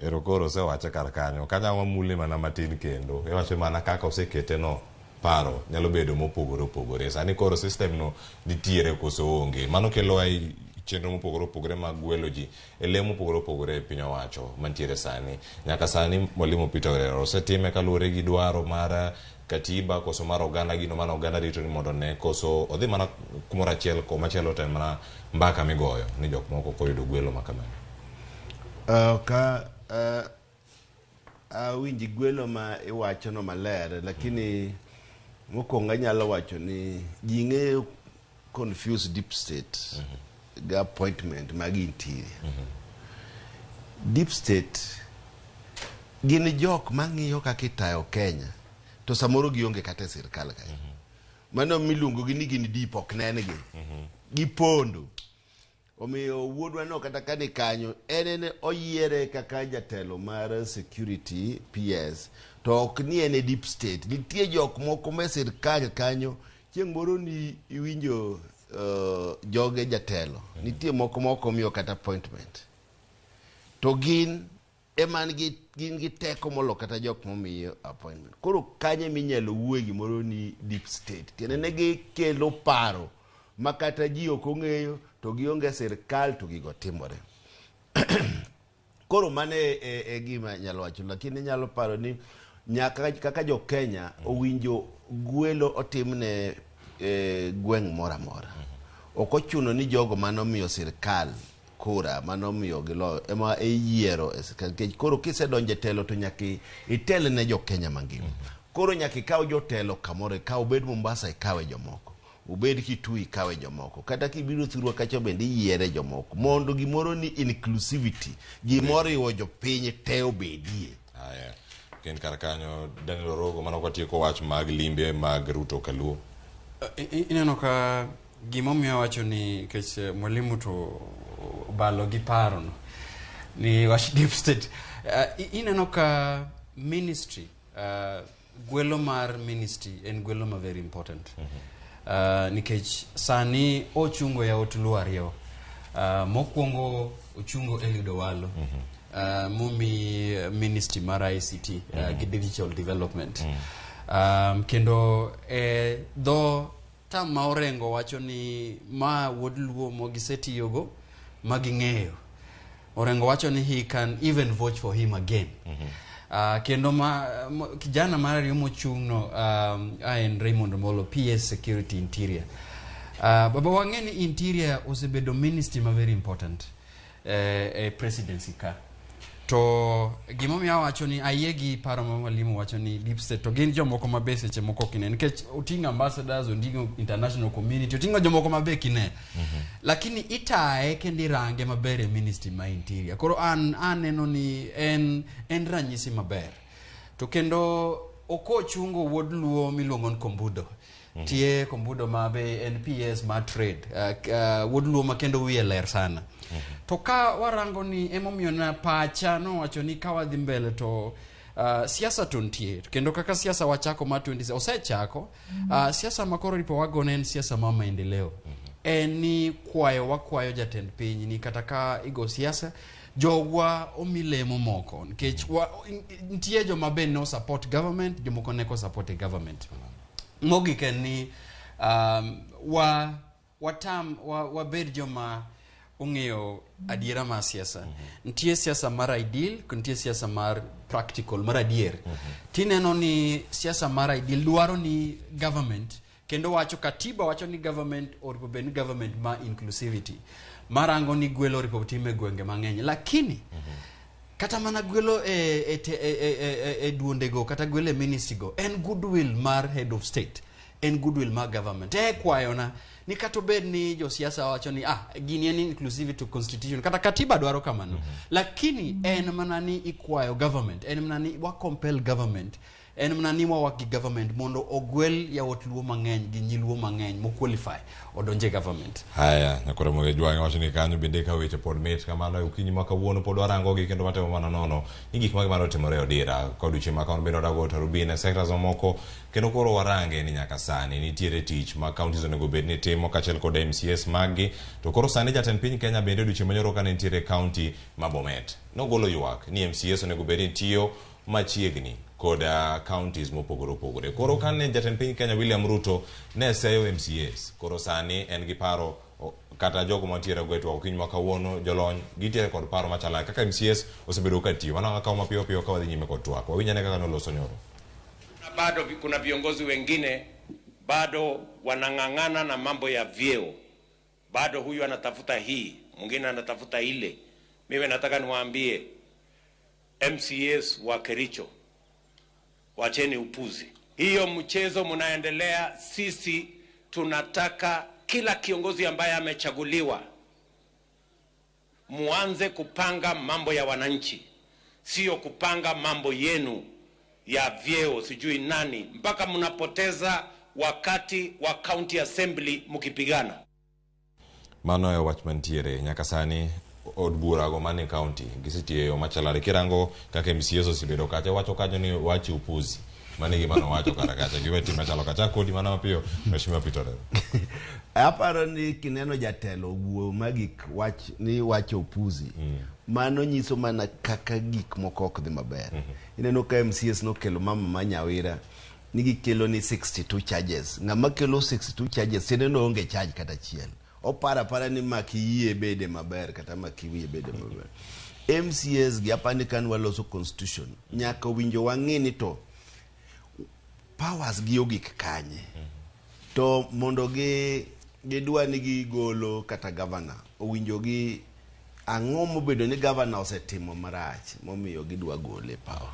Ero koro osewache kar kanyo kanya wamule mana matin kendo iwacho mana kaka osekete no paro nyalo bedo mopogore opogore. Sani koro system no nitiere koso onge? Mano kelo ai chenro mopogore opogore mag gwelo ji e le mopogore opogore e piny owacho mantiere sani. Nyaka sani Mwalimu Peter Orero osetime kaluwore gi dwaro mar katiba koso mar oganda, gino mane oganda rito ni mondo ne koso odhi mana kumoro achiel komachielo to en mana mbaka migoyo ni jok moko ok oyudo gwelo ma kamano. Ka awinji gwelo ma iwachono maler, lakini mokwongo anyalo wacho ni ji ng'eyo confuse deep state gi appointment mag interior. Deep state Gin jok mang'iyo kaka itayo Kenya to samoro gionge kata e sirkal kae. Mano miluongo gi ni gin deep ok nengi. Gipondo. Omiyo wuodwa no kata ka ni kanyo en oyiere kaka jatelo mar security PS to ok ni en e deep state. Nitie jok moko ma e sirkal kanyo chieng' moro ni iwinjo joge jatelo. Nitie moko ma ok omiyo kata appointment. To gin ema gin gi teko molo kata jok momiyo appointment. Koro kanye minyalo wuoye gimoro ni deep state. Tiende ne gikelo paro ma kata ji ok ong'eyo to gionge sirkal to gigo timore. Koro mano e gima nyalo wacho, lakini inyalo paro ni nyaka kaka jo Kenya owinjo gwelo otimne gweng' moro amora. Ok ochuno ni jogo manomiyo sirkal kura manomiyo giloyo ema iyiero e sirkal nikech koro kisedonjo e telo to nyaka itel ne jo Kenya mangima. Koro nyaka ikaw jotelo kamoro, ikaw obed Mombasa ikawe jomoko, obed Kitui ikawe jomoko, kata kibiro thurwa kacha bende iyiere jomoko mondo gimoro ni inclusivity, gimoriwo jopiny te obedie. Aya. Kendo kar kanyo Daniel Orogo mano kwatieko wach mag limbe mag Ruto Kaluo. Ineno ka gimomiyo awacho ni nikech mwalimu to obalo gi paro no ni wach deep state. Ineno ka ministry gwelo mar ministry en gwelo ma very important. Nikech sani ochungo yawuot Luo ariyo. Mokwongo ochungo Eliud Owalo. Momi ministry mar ICT gi digital development. Kendo dho tam ma Orengo wacho ni ma wuod Luo mo gisetiyogo ma ging'eyo. Orengo wacho ni he can even vote for him again. Kendo ma kijana mar ariyo mochung' no en Raymond Omolo, PS Security Interior. Baba wang'e ni Interior osebedo ministry ma very important e presidency ka. To gimomiyo awacho ni ayie gi paro ma mwalimu wacho ni deep state to gin jomoko ma be seche moko ok ine nikech oting'o ambassadors, oting'o international community, oting'o jomoko ma be kine. Lakini itaye kendo irange maber e ministry ma Interior. Koro an aneno ni en ranyisi maber. To kendo okochungo wuod Luo miluongo ni Kombudo. Tie Kombudo ma be en PS ma trade. Wuod Luo ma kendo wiye ler sana. To ka warango ni emomiyo na pacha nowacho ni ka wadhi mbele to siasa to nitie. Kendo kaka siasa wachako ma 20 osechako, siasa ma koro ripo wagone en siasa ma maendeleo. En ni kwayo wakwayo jatend piny ni kata ka igo siasa jogwa omi lemo moko nikech nitie joma be no support government, jomoko ne ko support e government. Mogik en ni wabed joma ong'eyo adiera mar siasa. Nitie siasa mar ideal, nitie siasa mar practical, mar adier. Tineno ni siasa mar ideal dwaro ni government, kendo wacho katiba wacho ni government oripo bed ni government ma inclusivity. Marango ni gwelo oripo tim e gwenge mang'eny. Lakini kata mana gwelo e duondego kata gwelo e ministry go en goodwill mar head of state, en goodwill mar government. E kwayona ni kata obed ni josiasa wacho ni gini en inclusivity to constitution kata katiba dwaro kamano. Lakini en mana ni ikwayo government, en mana ni wa compel government, en mana ni wawak gi government mondo ogwel yawuot Luo mang'eny gi nyi Luo mang'eny mo qualify odonje government. Haya, nyakore moge jwang'e wacho ni kanyo bende ka weche pod mit kamano e okinyi ma kawuono pod warango gi kendo watemo mana nono ni gik mage mane otimore e Odira kod weche ma kawuono bende wadago Tarubin e sectors mamoko kendo koro warange ni nyaka sani nitiere tich ma counties onego bed ni timo kaachiel kod MCAs mag-gi. To koro sani jatend piny Kenya bende odiochieng' manyoro kane nitiere county ma Bomet nogolo ywak ni MCAs onego bed ni tiyo machiegni kod counties mopogore opogore. Koro kane jatend piny Kenya William Ruto ne seyo MCAs, koro sani en gi paro kata jogo mantiere go e twak okinyi ma kawuono jolony gintiere kod paro machalo kaka MCAs osebedo ka tiyo. Mano akawo mapiyo piyo ka wadhi nyime kod twak. Wawinj ane kaka noloso nyoro. Bado kuna viongozi wengine bado wanang'ang'ana na mambo ya vyeo. Bado huyu anatafuta hii, mwingine anatafuta ile. Mimi nataka niwaambie MCAs wa Kericho, wacheni upuzi. Hiyo mchezo mnaendelea, sisi tunataka kila kiongozi ambaye amechaguliwa muanze kupanga mambo ya wananchi. sio kupanga mambo yenu ya vyeo sijui nani, mpaka mnapoteza wakati wa county assembly mkipigana. Mano e wach mantiere nyaka sani od bura go mane county gisetiyo e yo machalare kirango kaka MCAs osebedo kacha wacho kanyo ni wachi upuzi mano e gima nowacho kara kacha giwe tim machalo kacha kodi mana mapiyo Mheshimiwa Peter Orero. Aparo ni kineno jatelo owuoyo magik wach ni wacho opuzi mano nyiso mana kaka gik moko ok dhi maber. Ineno ka MCAs nokelo mama ma Nyawira ni gikelo ni 62 charges. Ng'ama kelo 62 charges tiende ni oonge charge kata achiel. Oparo apara ni mak iyie bede maber kata mak iwiye bede maber. MCAs gi apani kan waloso constitution nyaka owinjo wang'i ni to powers gi ogik kanye. To mondo gi gidwa ni gigolo kata governor owinjo gi ang'o mobedo ni governor osetimo marach momiyo gidwa gole power.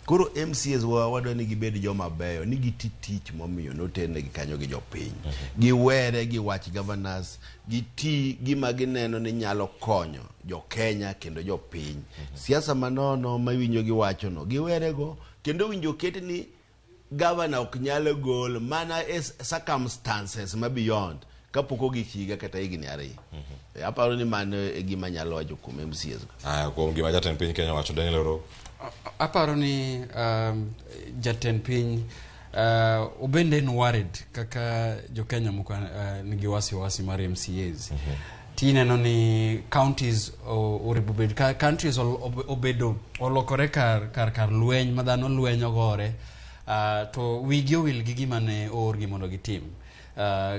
Koro MCAs wa wadwa ni gibed joma beyo ni giti tich momiyo noternegi kanyo gi jopiny. Giwere gi wach governors, giti gima gineno ni nyalo konyo jo Kenya kendo jopiny. Siasa manono ma iwinjo giwacho no giwerego kendo owinjo ket ni governor ok nyal gol mana e circumstances ma beyond kapok ogik higa kata higni ariyo. Aparo ni mano e gima anyalo wacho kuom MCAs go. Aya, kuom gima jatend piny Kenya wacho Daniel Oro. Aparo ni jatend piny obende en worried kaka jo-Kenya moko nigi wasiwasi mar MCAs. Tineno ni counties orepo bed ka countries obedo olokore kar lweny ma dhano lwenyo gore to wigi owil gi gima ne oorgi mondo gitim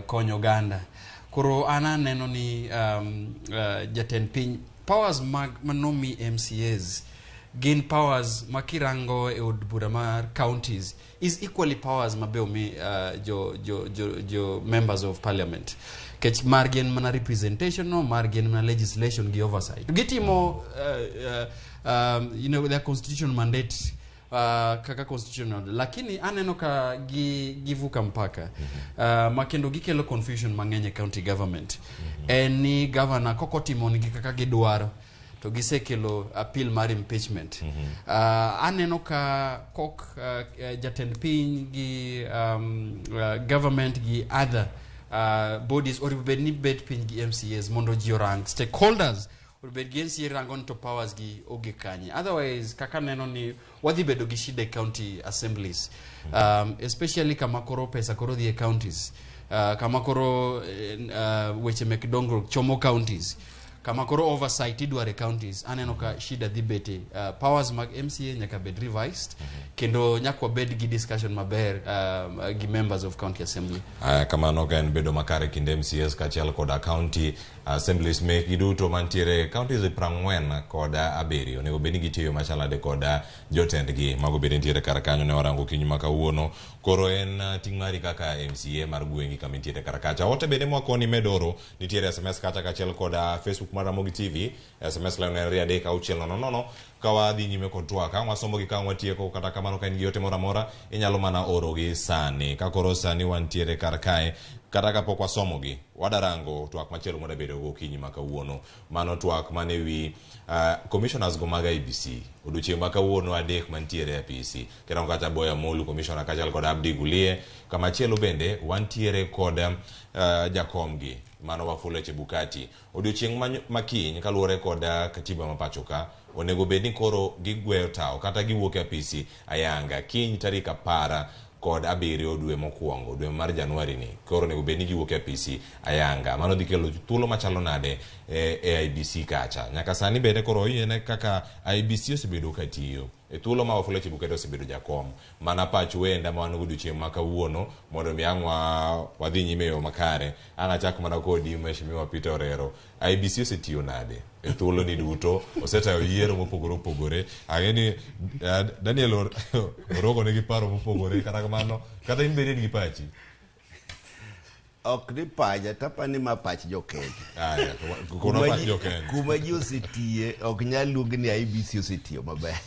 konyo oganda. Koro an aneno ni jatend piny powers mag manomi MCAs gin powers ma kirango e od bura mar counties is equally powers ma be omi jo members of parliament kech margi en mana representation no margi en mana legislation gi oversight gitimo their constitution mandate kaka constitutional lakini aneno ka gi givuka mpaka ma kendo gikelo confusion mang'eny e county government en ni governor kokotimo nigi kaka gidwaro to gisekelo appeal mar impeachment aneno ka kok jatend piny gi government gi other bodies onego bed ni bet piny gi MCAs mondo ji orang stakeholders onego bed gi MCA rango ni to powers gi ogik kanye otherwise kaka neno ni wadhi bedo gi shida e county assemblies especially kama koro pesa koro dhi e counties kama koro weche mek dongruok chomo counties kama koro oversight idwaro e counties aneno ka shida dhi bete powers mag MCA nyaka bed revised kendo nyaka wabed gi discussion maber gi members of county assembly. Aya, kamano ka en bedo makare kind MCAs kaachiel koda county assemblies mekgi duto mantiere counties 47 onego bed ni gitiyo machalade koda jotendgi mago bende nitiere kar kanyo ne warango okinyi ma kawuono koro en ting' mari kaka MCA mar gwengi kama intiere kar kacha ote bende mwakoni medoro nitiere SMS kacha kaachiel koda Facebook mar Ramogi TV SMS line en 23600 ka wadhi nyime kod twak ang' wasomogi ka ang' watieko kata kamano ka in gi ote moro amora inyalo mana orogi sani ka koro sani wantiere kar kae kata kapok wasomogi wadarango twak machielo mwadabedo go okinyi ma kawuono mano twak mane wi commissioners go mag IEBC odiochieng' ma kawuono adek mantiere e apisi kirango kacha Boya Molu commissioner kaachiel kod Abdi Gulie kamachielo bende wantiere kod jakomgi mano Wafula Chebukati odiochieng' ma kiny kaluwore kod katiba ma pacho ka onego bed ni koro gigweyo tawo kata giwuok e apisi ayanga kiny tarik 17 dwe mokwongo dwe mar Januari ni koro onego bed ni giwuok e apisi ayanga mano dhi kelo thuolo machalo nade e IEBC kacha nyaka sani bende koro oyiene kaka IEBC osebedo katiyo e thuolo ma Wafula Chebukati osebedo jakom mana pach wenda ma wan go odiochieng' ma kawuono mondo mi ang' wadhi nyime e yo makare ang' achak mana kodi Mheshimiwa Peter Orero IEBC osetiyo nade e thuolo ni duto osetayo yiero mopogore opogore ang'e ni Daniel Orogo nigi paro mopogore kata kamano kata in bende in gi pachi Ok ni pacha tapani ma pach jo-Kenya. Aya, to kono pach jo-Kenya. Kuma ji osetiye ok nyal luong ni IEBC osetiyo maber.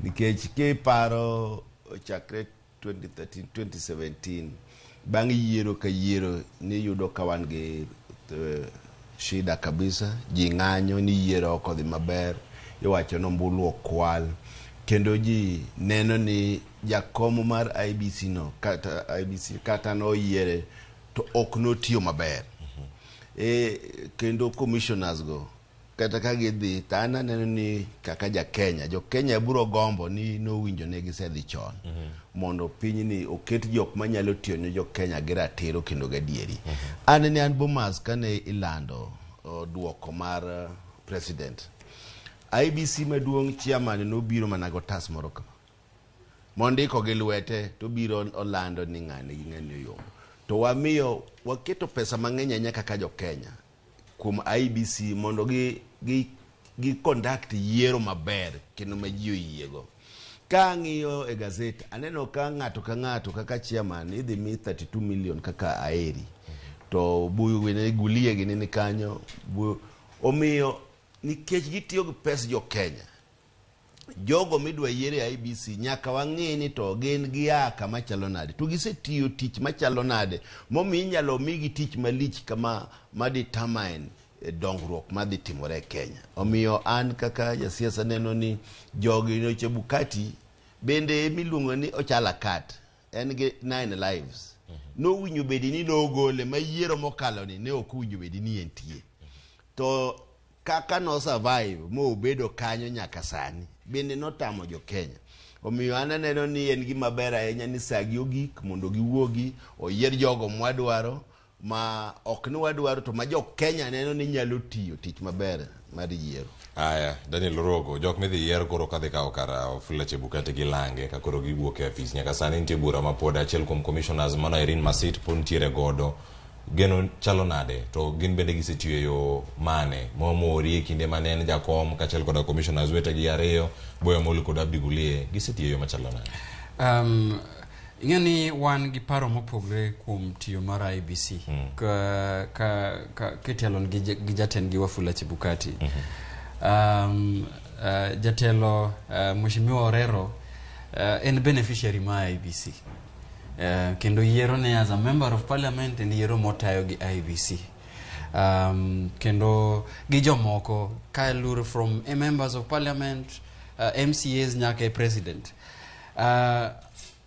Nikech kiparo chakre 2013 2017 bang' yiero ka yiero niyudo ka wan gi shida kabisa ji ng'anyo ni yiero ok odhi maber. Iwacho ni ombulu okwal kendo ji neno ni jakom mar IEBC no kata IEBC kata noyiere to ok notiyo maber. Kendo commissioners go kata ka gidhi to an aneno ni kaka ja Kenya, jo Kenya biro gombo ni nowinjo ne gisedhi chon mondo pinyni oket jok manyalo tiyo ne jo Kenya gi ratiro kendo gadieri. An ne an Bomas kane ilando duoko mar president. IEBC maduong' chairman nobiro mana gotas moro kama. Mondiko gi lwete to biro olando ni ng'ani gi ng'ani oyombo. To wamiyo waketo pesa mang'eny ahinya kaka jo Kenya kuom IEBC mondo gi conduct yiero maber kendo ma ji oyiego. Ka ang'iyo e gazet aneno ka ng'ato ka ng'ato kaka chairman idhi mi 32 million kaka aeri. To buyu gulie gini ni kanyo. Omiyo nikech gitiyo gi pes jo Kenya, jogo midwa yier e IEBC nyaka wang'e ni to gin gia kama chalo nade, to gisetiyo tich machalo nade momiyo inyalo migi tich malich kama ma determine dongruok madhi timore e Kenya. Omiyo an kaka jasiasa neno ni jogi no Chebukati bende miluongo ni Ochala Kat en gi 9 lives. Nowinjo bedi ni nogole ma yiero mokalo ni ne ok owinjo bedi ni entie. To kaka no survive mobedo kanyo nyaka sani bende notamo jo Kenya. Omiyo an aneno ni en gima ber ahinya ni sagi ogik mondo giwuogi oyier jogo mwadwaro ma ok ni wadwaro to ma jo Kenya neno ni nyalo tiyo tich maber mar yiero. Aya, Daniel Orogo, jok midhi yier koro kadhi kawo kar Wafula Chebukati gi lange ka koro giwuok e ofis. Nyaka sani nitie bura ma pod achiel kuom commissioners mano Irene Masit pod nitiere godo. Geno chalo nade to gin bende gisetiyo e yo mane momori e kinde mane en jakom kaachiel koda commissioners wetegi ariyo Boyo Moli kod Abdi Gulie gisetiyo e yo machalo nade? Ing'e ni wan gi paro mopogre kuom tiyo mar IEBC ka kitelo gi jatendgi Wafula Chebukati. Jatelo Mheshimiwa Orero en beneficiary mar IEBC. Kendo yiero ne as a member of parliament en yiero motayo gi IEBC. Kendo gi jomoko kalure from members of parliament, MCAs nyaka e president.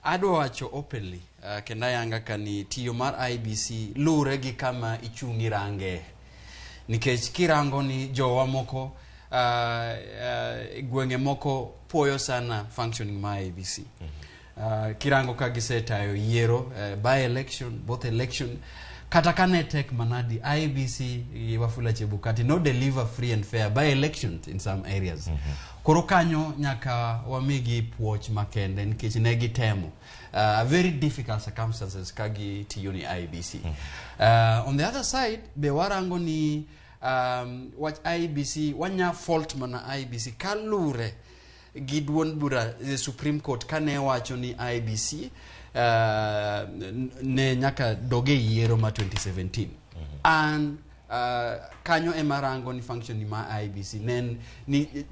Adwa wacho openly kendo ayanga ka ni tiyo mar IEBC lure gi kama ichung' irange. Nikech kirango ni jowa moko gwenge moko puoyo sana functioning mar IEBC. Kirango ka gisetayo yiero by election, both election, kata ka ne tek manadi IEBC gi Wafula Chebukati no deliver free and fair by elections in some areas. Koro kanyo nyaka wamigi puoch makende nikech ne gitemo very difficult circumstances ka gitiyo ni IEBC. On the other side be warango ni wach IEBC wanya fault mana IEBC kalure gi duond bura the Supreme Court kane wacho ni IEBC ne nyaka doge yiero ma 2017. And kanyo ema rango ni function ma IEBC nen ni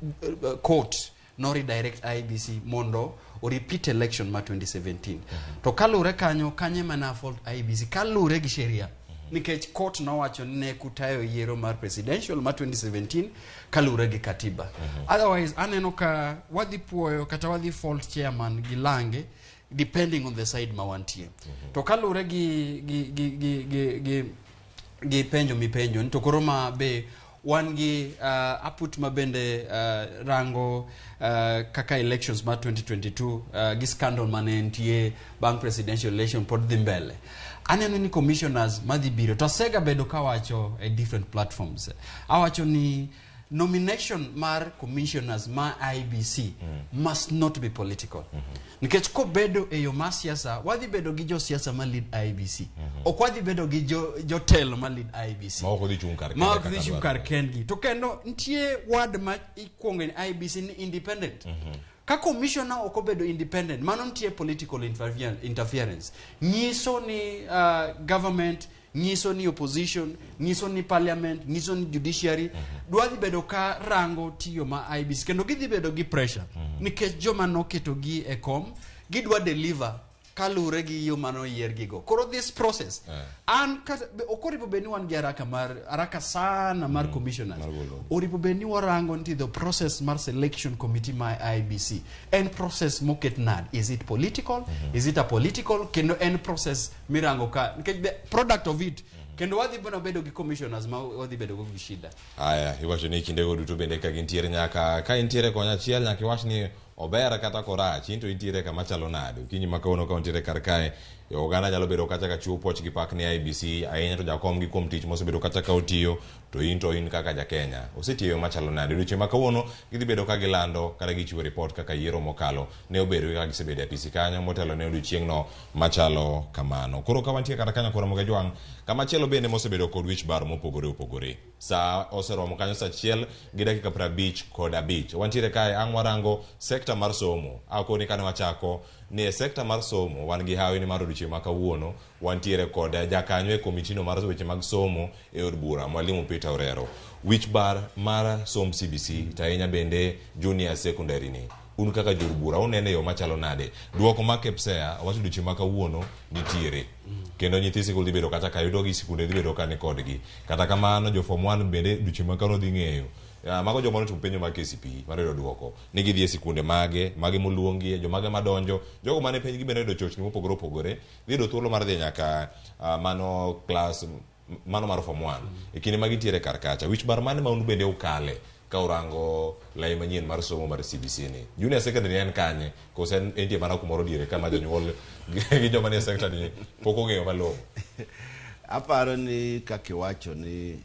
court no redirect IEBC mondo o repeat election ma 2017. To kalure kanyo kanyo ema na fault IEBC kalure gi sheria. Nikech court nowacho ni ne kutayo yiero mar presidential ma 2017 kalure gi katiba. Otherwise aneno ka wadhi puoyo kata wadhi fault chairman gi lange depending on the side ma wantie. To kalure gi penjo mipenjo ni to koro ma be wan gi aput ma bende rango kaka elections ma 2022 gi scandal mane nitie bang' presidential election pod dhi mbele. Aneno ni commissioners madhi biro to asega bedo kawacho e different platforms. Awacho ni nomination mar commissioners ma IEBC must not be political. Nikech kobedo e yo mar siasa, wadhi bedo gi josiasa ma lead IEBC. Ok wadhi bedo gi jotelo ma lead IEBC. Ma ok odhi chung' kar Ma kende ok dhi kaka chung' dwarore. kar kendgi. To kendo nitie word ma ikuongo ni IEBC ni independent. Ka commissioner ok obedo independent, mano nitie political interference. Nyiso ni government, nyiso ni opposition, nyiso ni parliament, nyiso ni judiciary, dwa dhi bedo ka rango tiyo ma IEBC kendo gidhi bedo gi pressure. Nikech joma noketo gi e kom, gidwa deliver Kalure gi yo mane oyiergigo. Koro this process, an kata ok oripo bed ni wan gi haraka mar haraka sana mar commissioners. Oripo bed ni warango nti the process mar selection committee mar IEBC en process moket nade? Is it political? Is it a political? Kendo en process mirango ka nikech the product of it kendo wadhi bana bedo gi commissioners ma wadhi bedo go gi shida. Aya, iwacho ni kindego duto bende ka gintiere nyaka ka intiere konya achiel nyaka iwach ni ober kata korach, in to intiere kama chalo nade. Okinyi ma kawuono ka wantiere kar kae, oganda nyalo bedo kacha ka chiwo puoch gi pak ne IEBC, ahinya to jakom gi kuom tich mosebedo kacha ka otiyo, to in to in kaka ja Kenya. Osetiyo machalo nade? Odiochieng' ma kawuono gidhi bedo ka gilando kata gichiwo ripot kaka yiero mokalo ne obedo kaka gisebedo e apisi kanyo motelo ne odiochieng'no machalo kamano. Koro ka wantie kar kanyo koro Ramogi Ajwang', kama chielo bende mosebedo kod wich bar mopogore opogore. Sa oseromo kanyo sa 1:55. Wantiere kae ang' warango sekta mar somo. Akoni kane wachako ni e sekta mar somo wan gi hawi ni mar odiochieng' ma kawuono wantiere kod jakanyo e komitino mar weche mag somo e od bura Mwalimu Peter Orero. Wich bar mar somb CBC to ahinya bende junior secondary ni. Un kaka jood bura unene yo machalo nade? Duoko mar KPSEA owacho odiochieng' ma kawuono nitiere. Kendo nyithi sikul dhi bedo kata ka yudogi sikunde dhi bedo ka ni kodgi. Kata kamano jo form 1 bende odiochieng' ma kawuono dhi ng'eyo. Mago joma notimo penjo mar KCPE mar yudo duoko. Ni gidhi e sikunde mage, mage moluongi, jomage madonjo, jogo mane penj gi bende oyudo chochni mopogore opogore, dhi yudo thuolo mar dhi nyaka mano class mano mar form 1. E kinde ma gintiere kar kacha, wich bar mane ma un bende ukale ka urango lai manyien mar somo mar CBC ni? Junior secondary en kanye? Koso en entie mana kumoro diere kama jonyuol gi joma nie sector ni pok ong'eyo malong'o? Aparo ni kaka iwacho ni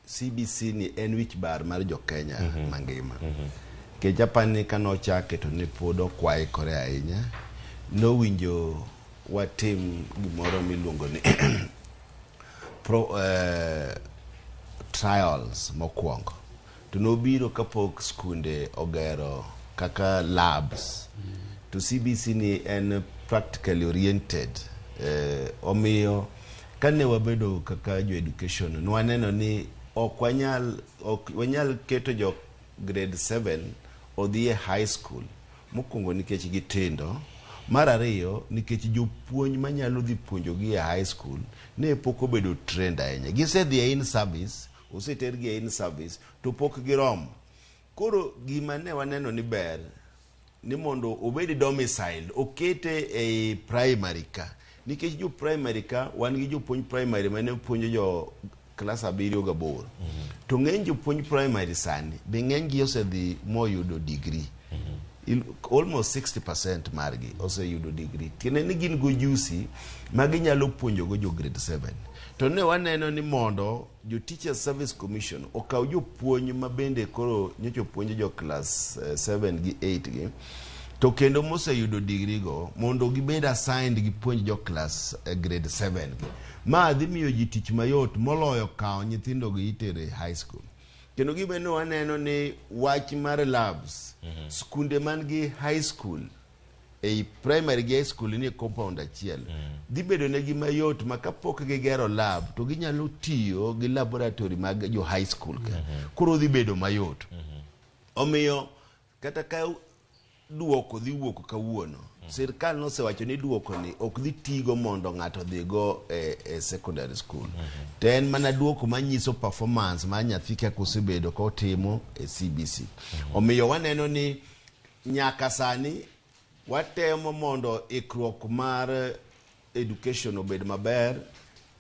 CBC ni en wich bar mar jo Kenya mangima. Nikech aparo ni kane ochake to ne pod ok waikore ahinya. Nowinjo watim gimoro miluongo ni trials mokwongo. To nobiro kapok skunde ogero kaka labs. To CBC ni en practically oriented. Omiyo kane wabedo kaka jo education, nwaneno ni ok wanyal keto jo grade 7 odhi e high school. Mokwongo nikech gitindo. Mar ariyo nikech jopuonj manyalo dhi puonjogi e high school ne pok obedo trained ahinya. Gisedhi e in service, osetergi e in service to pok giromo. Koro gima ne waneno ni ber ni mondo obed domiciled, okete e primary ka. Nikech jo primary ka wan gi jopuonj primary mane puonjo jo klas 7 gi 8. To ng'eny jopuonj primary sani be ng'eny gi osedhi moyudo degree. Almost 60% margi oseyudo degree. Tiende ni gin gojusi ma ginyalo puonjogo jo grade 7. To ne waneno ni mondo jo Teacher Service Commission okaw jopuonj ma bende koro nyocha puonjo jo class 7 gi 8 gi, to kendo moseyudo degree go mondo gibed assigned gi puonj jo class grade 7 gi. Ma dhi miyo ji tich mayot moloyo kawo nyithindo gi itere high school. Kendo gibende waneno ni wach mar labs, skunde man gi high school ei primary gi high school ni e compound achiel, dhi bedo negi mayot ma kapok gigero lab to ginyalo tiyo gi laboratory mag jo high school ka. Koro dhi bedo mayot. Omiyo kata ka duoko dhi wuok kawuono, sirkal nosewacho ni duoko ni ok dhi tigo mondo ng'ato dhi go e secondary school. To en mana duoko manyiso performance mar nyathi kaka osebedo kotimo e CBC. Omiyo waneno ni nyaka sani watemo mondo ikruok mar education obed maber,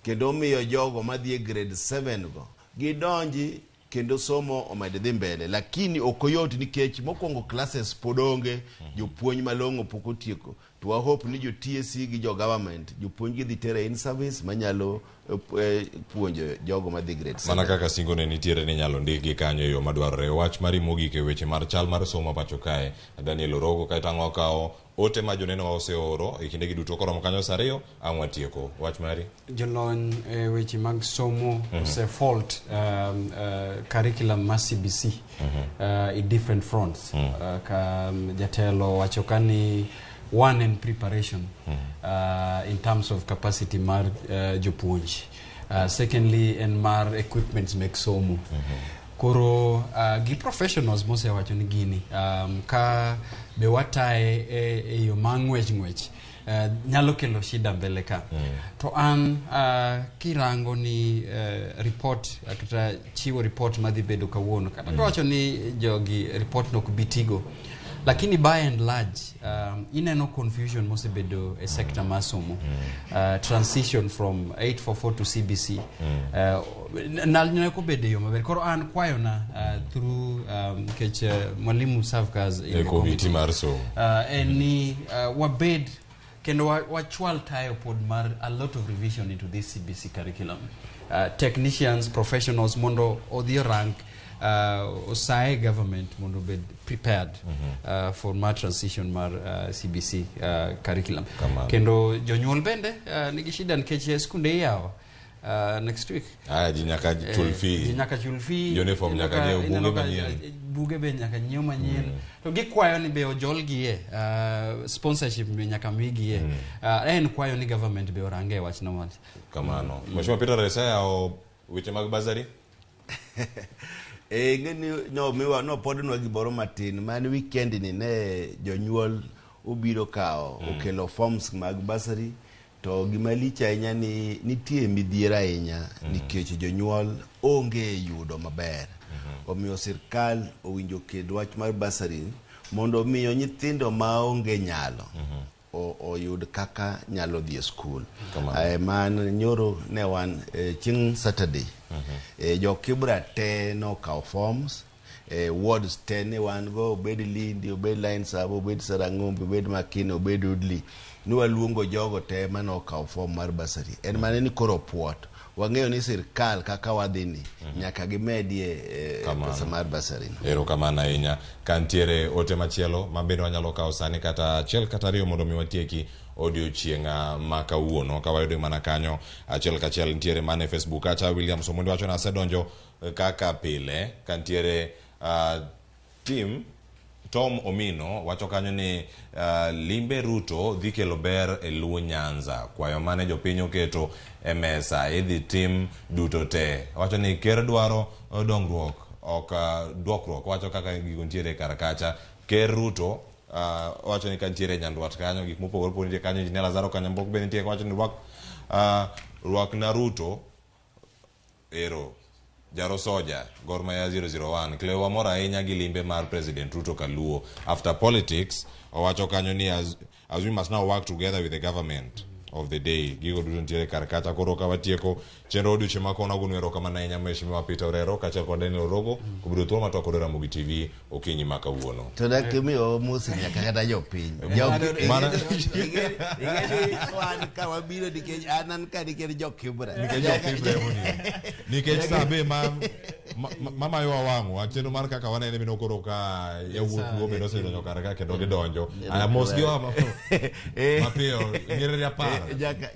kendo miyo jogo madhi e grade 7 go gidonji kendo somo omed dhi mbele. Lakini ok oyot nikech mokwongo classes pod onge, jopuonj malong'o pok otieko. To wa hope ni jo TSC gi jo government jopuonj gi dhi tero in service manyalo puonjo jogo madhi grade 7. Mana kaka singo ne nitiere ni inyalo ndikgi kanyo e yo madwarore. Wach mari mogik e weche mar chal mar somo pacho kae, Daniel Orogo, kaeto ang' wakawo ote ma joneno wa oseoro e kindegi duto koromo kanyo sa 2 ang' watieko. Wach mari? Jolony e weche mag somo ose fault curriculum mar CBC in different fronts. Ka jatelo wacho ka ni one in preparation in terms of capacity mar jopuonj. Secondly, en mar equipments mek somo. Koro gi professionals mosewacho ni gini ka be wataye e yo ma ng'wech ng'wech nyalo kelo shida mbele ka. To an kirango ni report kata chiwo report madhi bedo kawuono kata kiwacho ni jogi report no ok bi tigo, lakini by and large ineno confusion mosebedo e sector mar somo, transition from 844 to CBC ne ok obedo e yo maber. Koro an kwayona through nikech mwalimu serve as in E the committee committee mar somo. En ni wabed kendo wachwal tayo pod mar a lot of revision into this CBC curriculum, technicians, professionals mondo odhi rank osaye government mondo obed prepared for mar transition mar CBC curriculum. Kamano. Kendo jonyuol bende nigi shida nikech skunde iyawo next week. Aya, ji nyaka chul fee. Ji nyaka chul fee. Uniform nyaka nyiew, Ineno buge ka, manyien. Buge be nyaka nyiew manyien. To gikwayo ni be ojolgie, sponsorship be nyaka migie. En kwayo ni government be orange wachno wach. Kamano. Mheshimiwa Peter Resaya, weche mag bursary? Ng'eni no miwa no podnwa gimoro matin man weekend ni ne jonyuol obiro kawo okelo forms mag bursary. To gima lich ahinya ni nitie midhiero ahinya nikech jonyuol onge yudo maber. Omiyo sirkal owinjo ked wach mar bursary mondo miyo nyithindo maonge nyalo oyud kaka nyalo dhi e skul. Man nyoro ne wan chieng' Saturday, jo Kibra te nokawo forms, wards te ne wan go, obed Lindi, obed Line Saba, obed Sarang'ombe, obed Makina, obed Udli, ni waluongo jogo te manokawo form mar bursary. En mana ni koro puot wang'eyo ni sirkal kaka wadhi ni nyaka gimedie pesa mar bursary no. Erokamano ahinya. Ka nitiere ote machielo ma bende wanyalo kawo sani kata achiel kata ariyo mondo mi watieki odiochieng' ma kawuono ka wayudo mana kanyo achiel kachiel. Nitiere mana e Facebook kacha William Somondi wacho ni asedonjo kaka pile. Ka nitiere Tim Tom Omino wacho kanyo ni limbe Ruto dhi kelo ber e Luo Nyanza. Kwayo mane jopiny oketo e mesa idhi tim duto te. Wacho ni ker dwaro dongruok ok duokruok. Wacho kaka gigo nitiere kar kacha. Ker Ruto wacho ni ka nitiere Nyandwat kanyo gik mopogore opogore nitie kanyo. Injinia Lazaro Kanyambogo be nitie, wacho ni rwak na Ruto ero. Jaro Soja, Gor Mahia 001, Cleo wamor ahinya gi limbe mar President Ruto Kaluo. After politics, owacho kanyo ni as we must now work together with the government of the day. Gigo duto nitiere kar kacha. Koro ka watieko chenro odiochieng' ma kawuono, agonu erokamano ahinya Mheshimiwa Peter Orero kaachiel kod Daniel Orogo kobedo thuolo matwak kod Ramogi TV okinyi ma kawuono. To dak imiyo mos nyaka kata jopiny. Ing'eni wan ka wabiro nikech an ka nikech jo Kibra. Nikech jo Kibra emomiyo. Nikech sa be ma mamayowa wang'wa chenro mar kaka wanene bende koro ka yawuot Luo bende osedonjo kar ka kendo gidonjo. Aya mos gi wa mapiyo nyiriri 10.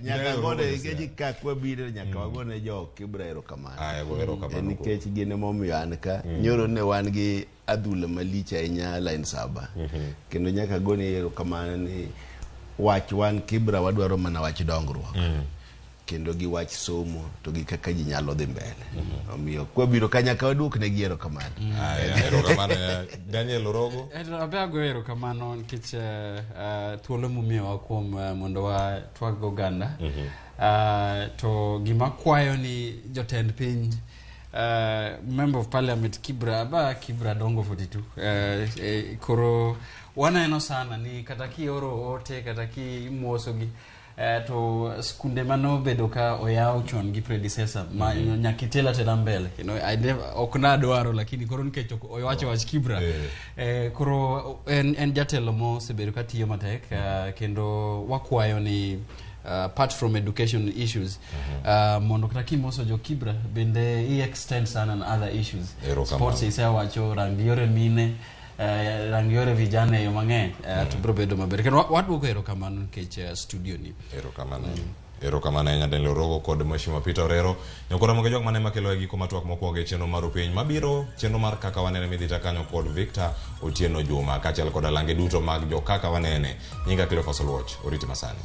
Nyaka gone nikech ka kwabiro nyaka wagone jo Kibra erokamano. Aya, go erokamano. Nikech gin emomiyo an ka. Nyoro ne wan gi adhula malich ahinya Line Saba. Kendo nyaka gone erokamano ni wach wan Kibra wadwaro mana wach dongruok. Kendo gi wach somo to gi kaka ji nyalo dhi mbele. Omiyo kwabiro ka nyaka waduok ne gi erokamano. Aya, erokamano Daniel Orogo. Abe agoyo erokamano nikech thuolo momiyowa kuom mondo watwag go oganda. To gima kwayo ni jotend piny, member of parliament Kibra, ba Kibra dongo 42, koro waneno sana ni kata kioro ote kata kimosogi, to skunde manobedo ka oyaw chon gi predecessor ma nyaka itel atela mbele, you know, I never, ok nadwaro lakini koro nikech owacho wach Kibra, koro en jatelo mosebedo ka tiyo matek, kendo wakwayo ni apart from education issues, mondo kata kimoso jo Kibra bende i extend sana on other issues. Sports isewacho, rang yore mine, rang yore vijana e yo mang'eny, to biro bedo maber. Kendo waduoko erokamano nikech studio ni. Erokamano. Erokamano ahinya Daniel Orogo kod Mheshimiwa Peter Orero. Nyakora mogo jok mane makelo e giko matwak mokwongo e chenro mar piny mabiro, chenro mar kaka wanene midhi ta kanyo kod Victor Otieno Juma kaachiel kod alange duto mag jo kaka wanene. Nyinga Cleophas Oluoch, oriti masani.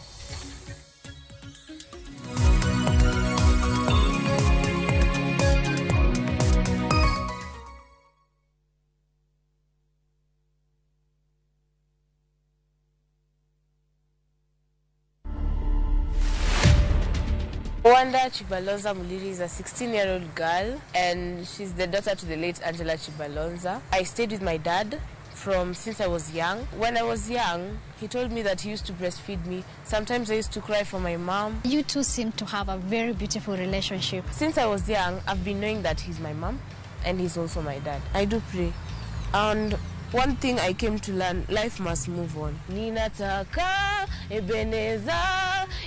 Wanda Chibalonza Muliri is a 16-year-old girl and she's the daughter to the late Angela Chibalonza. I stayed with my dad from since I was young. When I was young, he told me that he used to breastfeed me. Sometimes I used to cry for my mom. You two seem to have a very beautiful relationship. Since I was young, I've been knowing that he's my mom and he's also my dad. I do pray. And one thing I came to learn, life must move on. Ninataka Ebeneza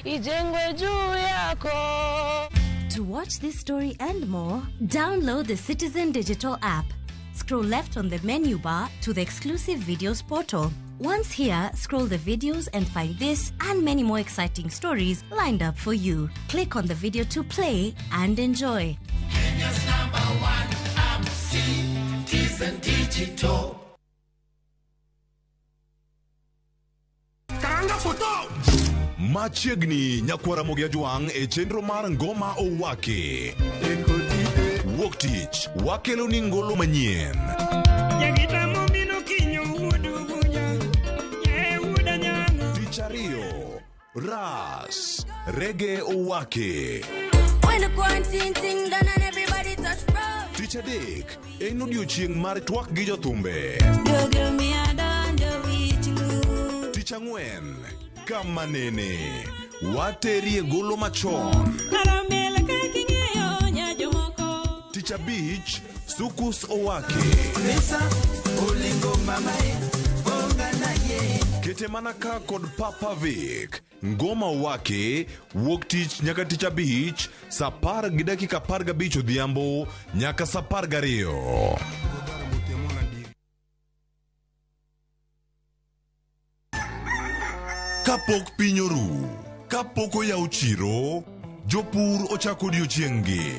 ijengwe juu yako. To watch this story and more, download the Citizen Digital app. Scroll left on the menu bar to the exclusive videos portal. Once here, scroll the videos and find this and many more exciting stories lined up for you. Click on the video to play and enjoy. Kenya's number one app, Citizen Digital. Karanga foto! Machiegni nyakwara Ramogi Ajwang' e chenro mar Ngoma Owaki. Wuok tich wakelo ni ngolo manyien. Tich ariyo, Ras, Reggae Owaki. When the quarantine thing done and everybody touch road. Tich adek, en odiochieng' mar twak gi jothumbe. Tich ang'wen, kama nene, waterie golo machon. Tich abich, Sukus Owaki. Kete mana ka kod Papa Vic. Ngoma Owaki, wuok tich nyaka tich abich, saa 10:15 odhiambo nyaka saa 12. Kapok piny oru, kapok oyaw chiro, jopur ochako odiochieng'-gi.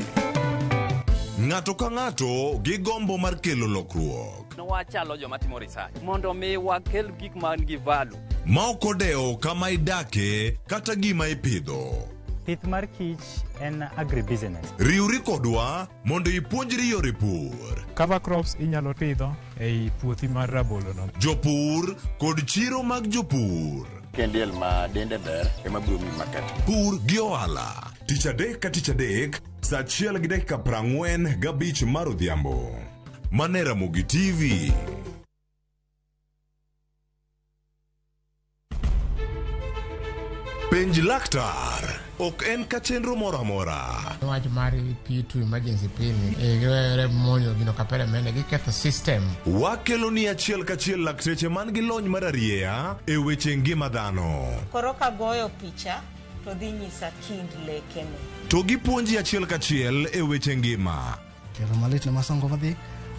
Ng'ato ka ng'ato gi gombo mar kelo lokruok. Wachalo joma timo research mondo mi wakel gik man gi value. Ma ok odewo kama idake kata gima ipidho. Pith mar kich en agribusiness. Riwri kodwa mondo ipuonjri yore pur. Cover crops inyalo pidho ei puothi mar rabolo no. Jopur kod chiro mag jopur. Kendiel ma dende ber ema biro miyi market. Pur gi ohala. Tich adek ka tich adek, saa 1:45 mar odhiambo. Mane Ramogi TV. Penj laktar ok en ka chenro moro amora. Wach mar P2 emergency pin giwere monjo gino kapere mene giketho system. Wakelo ni achiel kachiel lakteche man gi lony mar arieya e weche ngima dhano. Koro kagoyo picha to dhi nyisa kind lekene. To gipuonji achiel kachiel e weche ngima. Kero malit ne masongo madhi,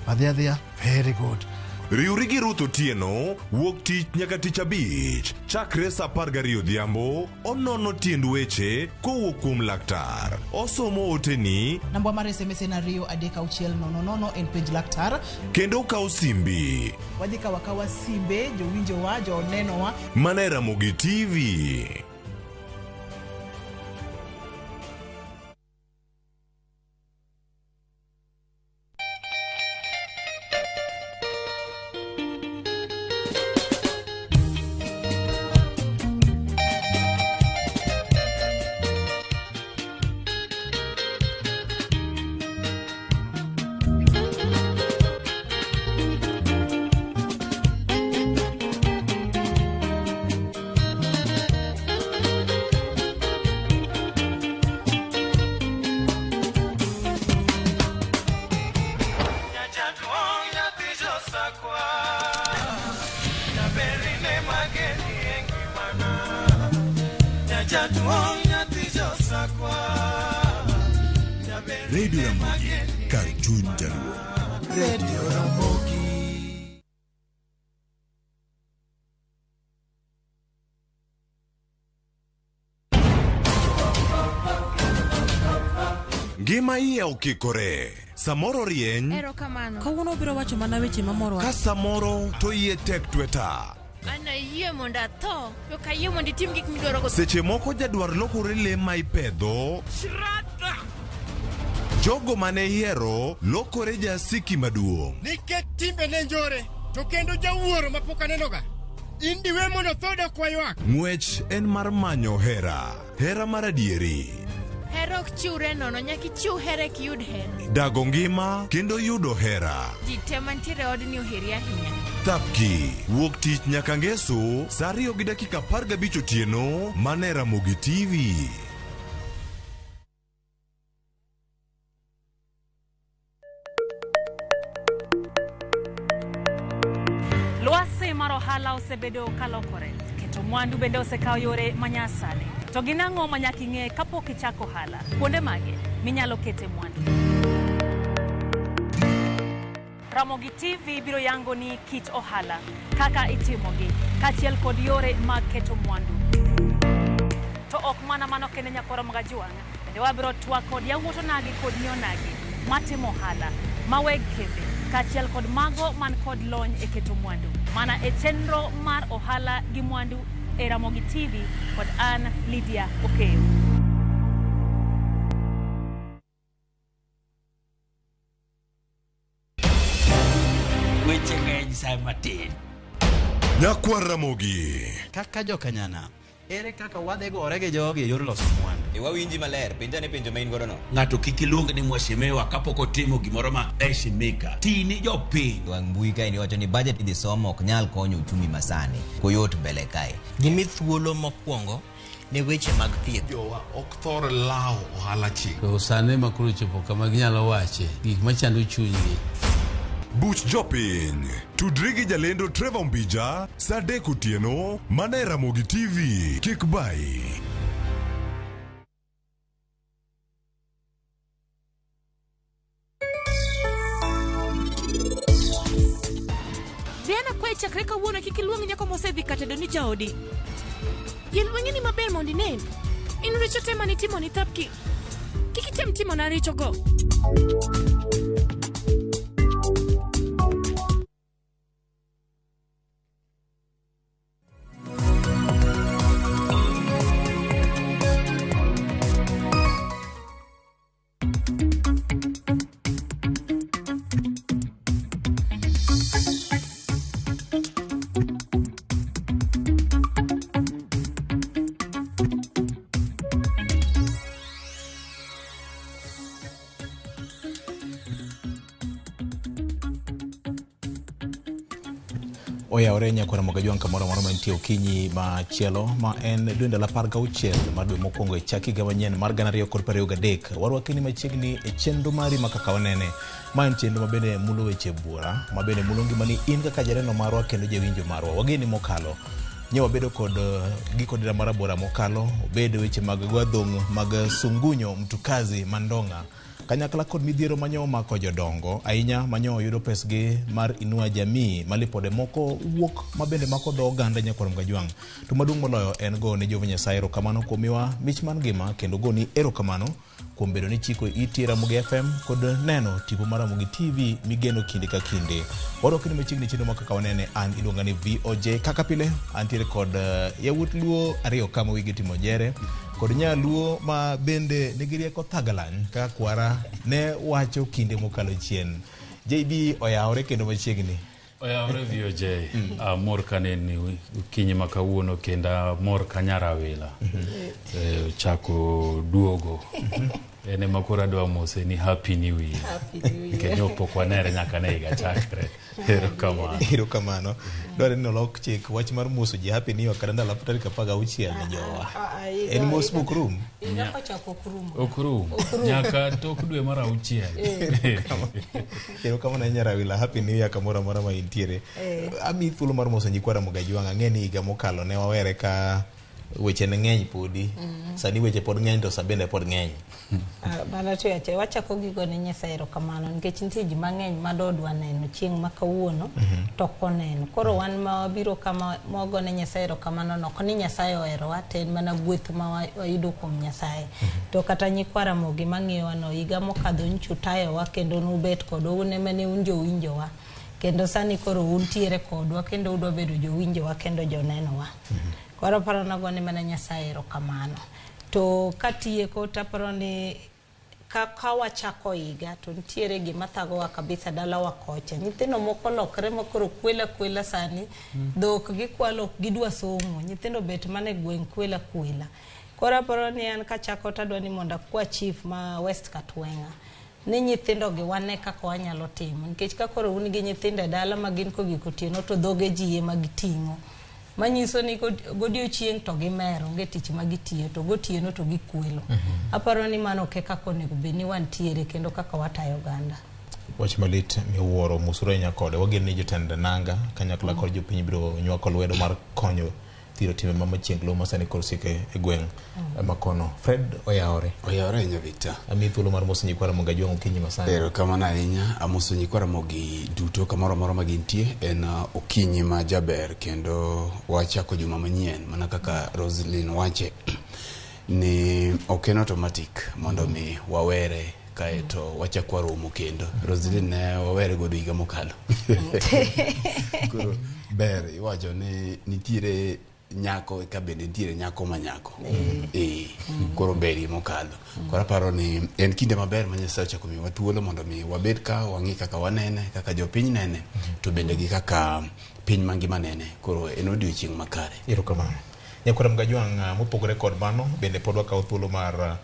madhi adhiya, very good. Riwri gi Ruth Otieno wuok tich nyaka tich abich chakre saa 12 odhiambo onono tiend weche kowuok kuom laktar. Osomo oteni Namba mar SMS en 2 3 6 0 0 en penj laktar. kendo okaw simbi. Wadhi kawo akawa simbe jowinjowa, jonenowa. Mana e Ramogi TV. Nyajaduong' nyathi josakwa, jaberine mageni e ngimana. Nyajaduong' nyathi josakwa, jaberine Radio Ramogi, mageni kar chuny jaluo. Radio Ramogi. Ngima iye okikore. Samoro rieny, Erokamano. Kawuono obiro wacho mana weche mamorowa. ka samoro to iye tek tweta. An ayie mondo atho, to ok ayie mondo itim gik midwaro go. Seche moko jadwar lokore le ma ipedho, Shrata! jogo mane ihero lokore jasiki maduong'. Nikech timbene njore, to kendo jawuoro mapok anenoga. In diwe mondo tho dok waywak. Ng'wech en mar manyo hera, hera mar adieri. Hera ok chiwre nono, nyaka ichiw hera eka iyud hera. Dago ngima kendo yudo hera. Ji te mantiere e odni oheri ahinya. Thapki, wuok tich nyaka ngeso, saa 2:15 otieno, mana e Ramogi TV. Lwasi mar ohala osebedo kalokore, keto mwandu bende osekawo yore manyasani. To gin ang'o ma nyaka ing'e kapok ichako ohala? Kuonde mage minyalo kete mwandu? Ramogi TV biro yango ni kit ohala, kaka itimogi, kaachiel kod yore mag keto mwandu. To ok mana mano kende nyakwara Magajwang', bende wabiro twak kod yawuot onagi kod nyi onagi matimo ohala, ma weg kembe, kaachiel kod mago man kod lony e keto mwandu. Mana e chenro mar ohala gi mwandu e Ramogi TV kod an Lydia Okeyo. Weche ng'eny sa matin. Nyakwar Ramogi. Kaka jokanyana, ere kaka wadhi gore gi jogi e yor loso mwandu? E wawinji maler, penja ne penjo ma in godo no. Ng'ato kik iluong ni mheshimiwa kapok otimo gimoro ma heshimika. Ti ni jopiny. Wang' mbui kae ni wacho ni budget idhi somo ok nyal konyo uchumi masani. Koyot mbele kae. Gimi thuolo mokwongo ne weche mag thieth. Jowa ok thor lawo ohala chik. To sani ma koro chopo kama ginyalo wache gik machando chunygi. Buch jopiny. Tudri gi jalendo Trevor Mbija saa 3 otieno mana e Ramogi TV. Kik bayi. Diana kwayi chakre kawuono kik iluong nyako mosedhi katedo ni jaodi. Yel wang'eni maber mondo inen. In richo te manitimo ni Thapki. Kik item timona richogo. Oyawore nyakwar Ramogi Ajwang' kamoro amora mantie okinyi machielo ma en dwe ndalo 16 mar dwe mokwongo e chak higa manyien mar 2023. Warwaki ni machiegni e chenro mari ma kaka wanene. Ma en chenro ma bende mulo weche buora, ma bende mulo ngimani in kaka janeno marwa kendo jawinjo marwa. Wageni mokalo. Nye wabedo kod giko dira mar abora mokalo, obed weche mag gwadhong' mag sungunyo mtukazi mandonga. Kanyakla kod midhiero manyo omako jodongo ahinya manyo yudo pesgi mar Inua Jamii malipode moko wuok mabende mako dho oganda nyakwar Ramogi Ajwang'. To maduong' moloyo en go ne Jehova Nyasaye erokamano kuom miwa mich mar ngima kendo go ni erokamano kuom bedo ni chiko iti Ramogi FM kod neno tipo mar Ramogi TV migeno kinde ka kinde. Warwaki ni machiegni chenro ma kaka wanene an iluonga ni VOJ kaka pile antiere kod yawuot Luo ariyo kama wigi timo jere kod nyaluo ma bende nigi rieko thagalany kaka kwara ne wacho kinde mokalo chien. JB oyawore kendo machiegni. Oyawore VOJ. Amor kaneni okinyi ma kawuono kendo amor ka nyarawila. Ochako duogo. En ema koro adwa mose ni happy new year. Nikech ne pok wanere nyaka ne higa chakre. Erokamano. Erokamano. Dwarore ni olok chik wach mar moso ji happy new year kata ndalo tarik 16 ne jowa. En mos mok rum. Higa kochako ok rum. Ok rum. Nyaka tok dwe mar 6. Erokamano ahinya Rawila, happy new year kamoro amora ma intiere. Amiyi thuolo mar moso nyikwa Ramogi Ajwang'. Ang'e ni higa mokalo ne wawere ka weche ne ng'eny podi. Sani weche pod ng'eny to sa bende pod ng'eny. Mano to yache wachako gigo ne Nyasaye erokamano nikech nitie ji mang'eny ma dodwa neno chieng' ma kawuono to ok oneno. Koro wan ma wabiro kama mogo ne Nyasaye erokamano no ok ni Nyasaye oherowa to en mana gweth ma wayudo kuom Nyasaye. To kata nyikwa Ramogi mang'iyowa no higa mokadho nyocha utayowa kendo nubet kodwa un ema ne un jowinjowa. Kendo sani koro untiere kodwa kendo udwa bedo jowinjowa kendo jonenowa. Koro aparo nago ne mana Nyasaye erokamano. To katieko taparo ni ka wachako higa to nitiere gima thagowa kabisa dalawa kocha. Nyithindo moko lokre ma koro kwela kwela sani, dhok gikwalo ok gidwa somo. Nyithindo bet mana e gweng' kwela kwela. Koro aparo ni an kachako tadwa ni mondo akwa chief ma West Katwenga ni nyithindo gi wane kaka wanyalo timo, nikech ka koro un gi nyithindo e dala ma gin kogik otieno to dhoge ji ema giting'o, manyiso ni godiochieng' to gimer, onge tich ma gitiyo, to gotieno to gikwelo. Aparo ni mano ok e kaka onego bed ni wantiere kendo kaka watayo oganda. Wach malit miwuoro, musuru ahinya kode. Wageno ni jotend nanga kanyakla kod jopiny biro nywako lwedo mar konyo thiro timbe ma machienglo ma sani koro sike e gweng' makono. Fred oyawore. Oyawore ahinya, Victor. Amiyi thuolo mar moso nyikwa Ramogi Ajwang' okinyi masani. Erokamano ahinya. Amoso nyikwa Ramogi duto kamoro amora ma gintie. En okinyi ma jaber kendo wachako juma manyien mana kaka Roslyn wache ni ok en automatic mondo mi wawere kaeto wachak waromo kendo. Roslyn ne wawere godo higa mokalo. Koro ber iwacho ni nitiere nyako ka bende nitiere nyako ma nyako. Koro berie mokalo. Koro aparo ni en kinde maber ma Nyasaye ochako miyowa thuolo mondo mi wabed ka wang'i kaka wanene, kaka jopiny nene, to bende gi kaka piny mangima nene. Koro en odiochieng' makare. Erokamano. Nyakwar Mgajwang', mopogore kod mano, bende pod wakawo thuolo mar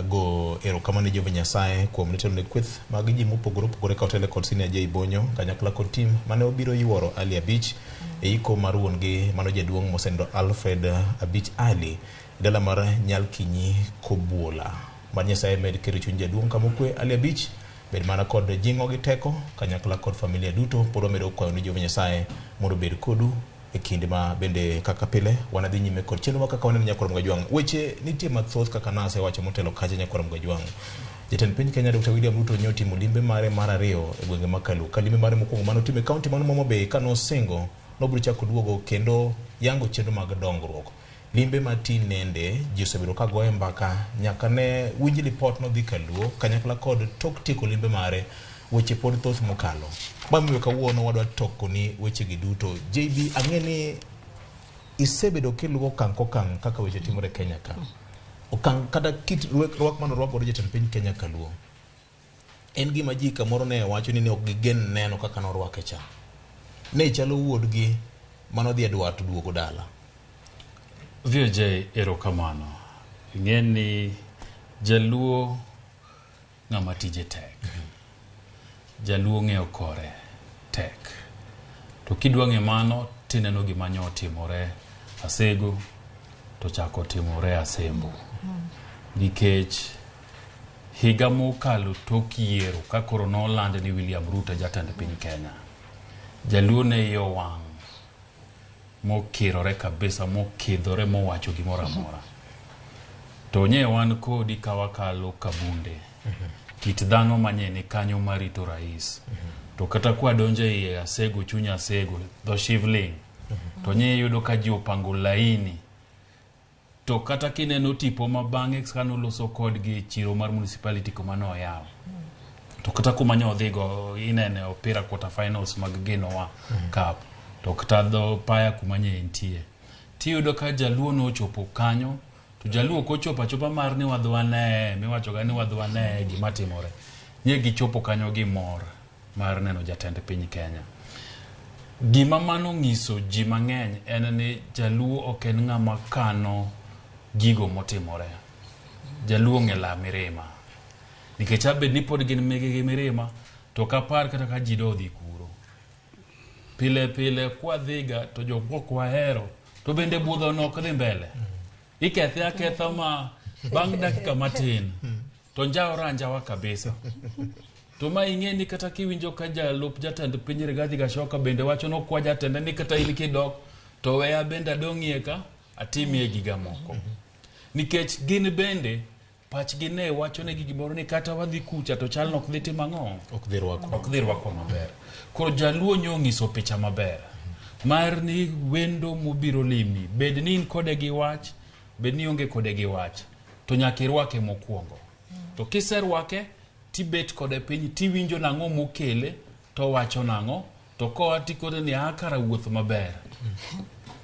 go erokamano ne Jehova Nyasaye kuom netelo ne kweth mag ji mopogore opogore ka otele kod Senior J Bonyo kanyakla kod tim mane obiro yuoro Ali Abich e iko mar wuon-gi mano jaduong' mosenindo Alfred Abich Ali e dala mar Nyalkinyi Kobuola. Mad Nyasaye med keto chuny jaduong' kama okwe Ali Abich bed mana kod jing'o gi teko kanyakla kod familia duto. Pod wamedo kwayo ni Jehova Nyasaye mondo obed kodu e kinde ma bende kaka pile wanadhi nyime kod chenro ma kaka waneno. Nyakwar Mgajwang', weche nitie mathoth kaka nasewacho motelo kacha. Nyakwar Mgajwang', jatend piny Kenya Dr. William Ruto nyo timo limbe mare mar ariyo e gwenge ma Kaluo, ka limbe mare mokwongo manotimo e kaunti mar Homa Bay ka nosingo nobiro chako duogo kendo yango chenro mag dongruok. Limbe ma tinende ji osebedo ka goye mbaka nyaka ne winj lipot nodhi Kaluo kanyakla kod tok tieko limbe mare, weche pod thoth mokalo. Mamiyo kawuono wadwa tokoni wechegi duto. JB, ang'e ni isebedo kiluwo okang' kokang' kaka weche timore Kenya ka. Okang' kata kit rwak manorwak godo jatend piny Kenya Kaluo. En gima ji kamoro ne wacho ni ne ok gigen neno kaka norwake cha. Ne chalo wuodgi manodhi e dwar to duogo dala. VOJ, erokamano. Ing'e ni jaluo ng'ama tije tek. Jaluo ng'eyo kore tek. To kidwa ng'e mano tineno gima nyo otimore Asego to chako timore Asembo. Nikech higa mokalo tok yiero ka koro noland ni William Ruto jatend piny Kenya, jaluo ne iye owang' mokirore kabisa, mokidhore, mowacho gimoro amora. To nye wan kodi ka wakalo Kabunde, kit dhano manye ni kanyo marito rais. To kata kwadonjo e Asego, chuny Asego, dho Shivling, to nye iyudo ka ji opango laini. To kata kineno tipo ma bang'e kanoloso kodgi e chiro mar municipality kuma noyaw. To kata kuma ne odhigo inene opira quarter finals mag Genoa Cup. To kata dho paya kuma nye entie. Tiyudo ka jaluo nochopo kanyo, to jaluo ok ochopo achopa mar ni wadhi wanee, miwachoga ni wadhi wanee gima timore. Nye gichopo kanyo gi mor mar neno jatend piny Kenya. Gima mano ng'iso ji mang'eny en ni jaluo ok en ng'ama kano gigo motimore. Jaluo ong'e la mirima. Nikech abed ni pod gin gi mirima, to ok apar kata ka ji dodhi kuro. Pile pile kwadhiga to jok mok wahero, to bende budho no ok dhi mbele. Ikethe aketha ma bang' dakika matin, to njawo anjawa kabisa. To ma ing'e ni kata kiwinjo ka jalup jatend piny Rigathi Gachagua bende wacho nokwa jatende ni kata in kidok to weya bende adong'ie ka atimie giga moko. Nikech gin bende pachgi ne wacho negi gimoro ni kata wadhi kucha to chal no ok dhi timo ang'o? Ok dhi rwakwa. Ok dhi rwakwa maber. Koro jaluo nyo ng'iso picha maber mar ni wendo mobiro limi, bed ni in kode gi wach, bed ni ionge kode gi wach, to nyaka irwake mokwongo. To kiserwake, tibet kode piny, tiwinjo nang'o mokele, to wacho nang'o, to koa tikone ni a kara wuoth maber.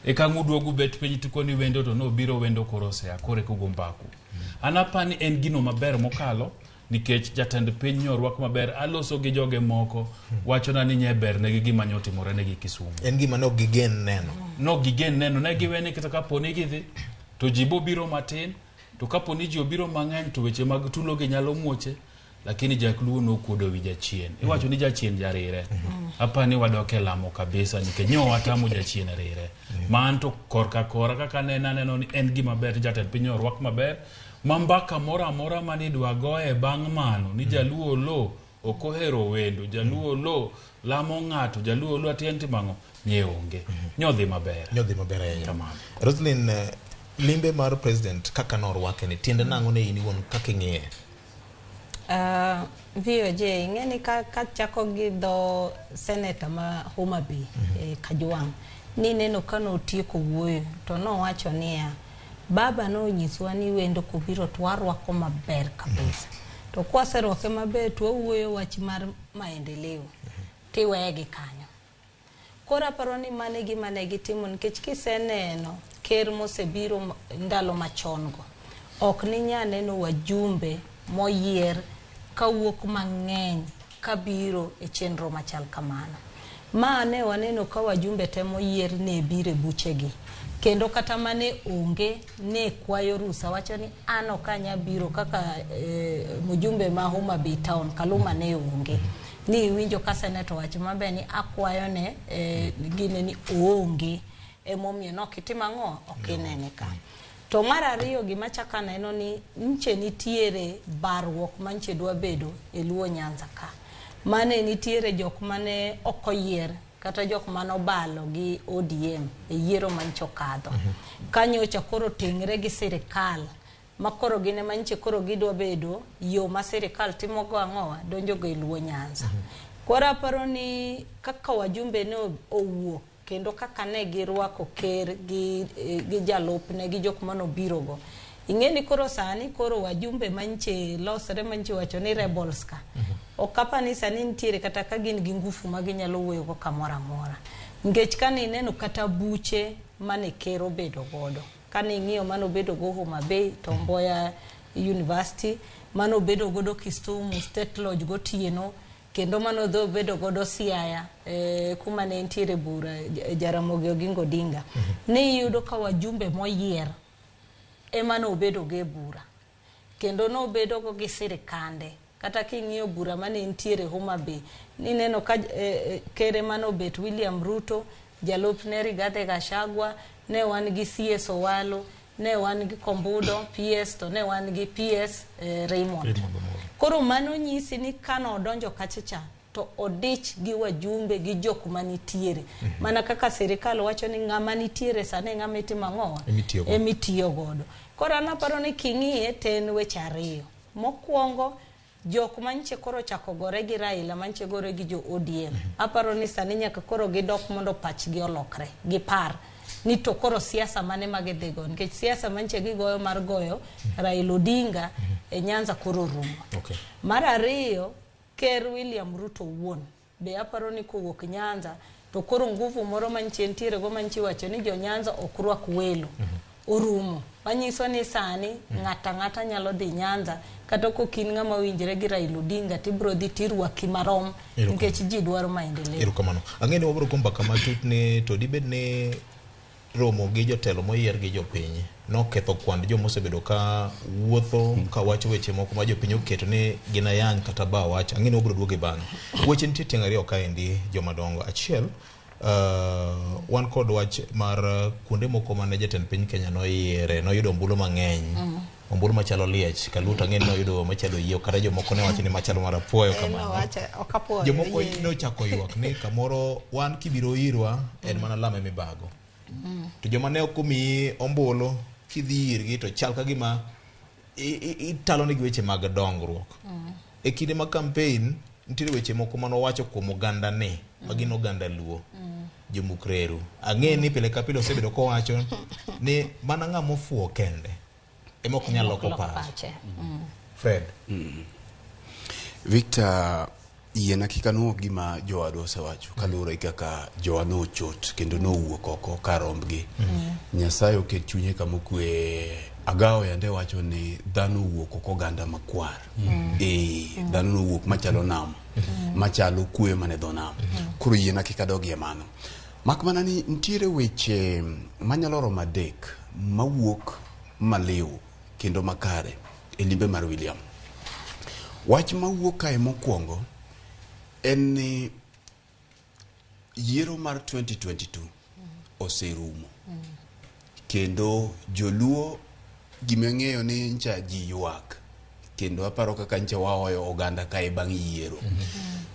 Eka ang' uduogo ubet piny tikoni wendo to nobiro wendo koro osea, koro eka ugo mbaku. An apani en gino maber mokalo, nikech jatend piny nyorwak maber, aloso gi joge moko, wachona ni nye ber negi gima nyotimore negi Kisumu. En gima ne ok gigen neno. No gigen neno, ne giwe ni kata kapo ni gidhi, to ji bobiro matin, To kapo ni ji obiro mang'eny to weche mag tulo gi nyalo muoche, lakini Jaluo nokuodo wi jachien. Iwacho ni jachien jarire. Apani wadok e lamo kabisa nikech nyo watamo jachien rire. Man to korka kora kaka neno aneno ni en gima ber jatend piny orwak maber. Ma mbaka moro amora manidwa goye bang' mano ni Jaluo lo ok ohero wendo, Jaluo lo lamo ng'ato, Jaluo lo atien timo ang'o? Nye onge. Nyodhi maber. Nyodhi maber ahinya. Kamano. Roslyn, limbe mar president kaka norwake ni tiende nang'o ne in iwuon kaka ing'iye? VOJ ing'e ni ka chako gi dho seneta ma Homa Bay Kajwang' ni neno ka notieko wuoyo to nowacho niya baba nonyiswa ni wendo kobiro to warwako maber kabisa to kwaserwake maber to wawuoyo wach mar maendeleo tiweye gi kanyo. Koro aparo ni mano e gima ne gitimo nikech kiseneno ker mosebiro ndalo machon go ok ninya neno wajumbe moyier kawuok mang'eny kabiro e chenro machal kamano. Ma ne waneno ka wajumbe te moyier ne biro e buchegi kendo kata mane onge ne kwayo rusa wacho ni an ok anya biro kaka mjumbe ma Homa Bay Town Kaluma ne onge. Ni iwinjo ka senator wacho maber ni akwayo ne gine ni oonge emomiyo nokitim ang'o ok inene ka. To mar ariyo gima chako aneno ni nche nitiere barruok manche dwa bedo e Luo Nyanza ka. Mane nitiere jok mane ok oyier kata jok mane obalo gi ODM e yiero manche okadho. Kanyocha koro tengre gi sirikal ma koro gin ema nche koro gidwa bedo yo ma sirikal timogo ang'owa donjo go e Luo Nyanza. Koro aparo ni kaka wajumbe ne owuok kendo kaka ne girwako ker gi jalupne gi jok manobiro go. Ing'e ni koro sani koro wajumbe manche losre manche wacho ni rebels ka. Ok apani sani nitiere kata ka gin gi ngufu ma ginyalo wuoyo go kamoro amora. Nikech kane ineno kata buche mane ker obedo godo. Kane ing'iyo mane obedo go Homa Bay, Tom Mboya University, mane obedo godo Kisumu State Lodge gotieno, kendo mane obedo godo Siaya kuma ne nitiere bura Jaramogi Oginga Odinga. Ne iyudo ka wajumbe moyier ema nobedo go e bura. Kendo nobedo go gi sirikande. Kata king'iyo bura mane nitiere Homa Bay, nineno ka ker ema nobet William Ruto, jalupne Rigathi Gachagua, ne wan gi CS Owalo, ne wan gi Kombudo PS, to ne wan gi PS Raymond. Koro mano nyisi ni kano odonjo kacha cha to odich gi wajumbe gi jok manitiere. Mana kaka sirikal wacho ni ng'ama nitiere sani ng'ama itimo ang'owa emitiyo godo. Koro an aparo ni king'iye to en weche ariyo. Mokwongo jok manche koro chako gore gi Raila manche gore gi jo ODM. Aparo ni sani nyaka koro gidok mondo pachgi olokre, gipar ni to koro siasa mane ma gidhigo nikech siasa manche gigoyo mar goyo Raila Odinga e Nyanza koro rumo. Mar ariyo ker William Ruto wuon be aparo ni kowuok Nyanza to koro nguvu moro manche nitiere go manche wacho ni jo Nyanza ok rwak welo orumo. Manyiso ni sani ng'ata ng'ata nyalo dhi Nyanza kata kok in ng'ama winjre gi Raila Odinga tibiro dhi tirwaki marom nikech ji dwaro maendeleo. Erokamano. Ang'e ni wabiro go mbaka matut ni to dibed ni romo gi jotelo moyier gi jopiny noketho kwand joma osebedo ka wuotho ka wacho weche moko ma jopiny oketo ni gin ayany kata ba wach. Ang'e ni wabiro duogo e bang'e. Weche nitie tieng' ariyo kaendi jomadongo. Achiel, wan kod wach mar kuonde moko mane jatend piny Kenya noyiere, noyudo ombulu mang'eny. Ombulu machalo liech, Kaluto ang'e ni noyudo machalo yie, kata jomoko ne wacho ni machalo mar apuoyo kamano. Jomoko nochako ywak ni kamoro wan kibiro irwa en mana lame mibago. To joma ne ok omiyi ombulu kidhi irgi to chal ka gima italo negi weche mag dongruok. E kinde mag campaign nitiere weche moko manowacho kuom oganda ni ma gin oganda Luo, jomukreru. Ang'e ni pile ka pile osebedo kowacho ni mana ng'ama ofuwo kende ema ok nyal loko pache. Fred. Victor, yiena kik anuo gima jowadwa osewacho kaluwore gi kaka jowa nochot kendo nowuok oko kar rombgi. Nyasaye oket chunye kama okwe. Agawo yande wacho ni dhano owuok oko oganda makwar. Dhano nowuok machalo nam, machalo kwe mane dho nam. Koro yiena kik adogie mano. Mak mana ni nitiere weche manyalo romo adek mawuok maliw kendo makare e limbe mar William. Wach mawuok kae mokwongo en ni yiero mar 2022 oserumo. Kendo joluo gima ng'eyo ni ncha ji ywak kendo aparo kaka ncha wahoyo oganda kae bang' yiero.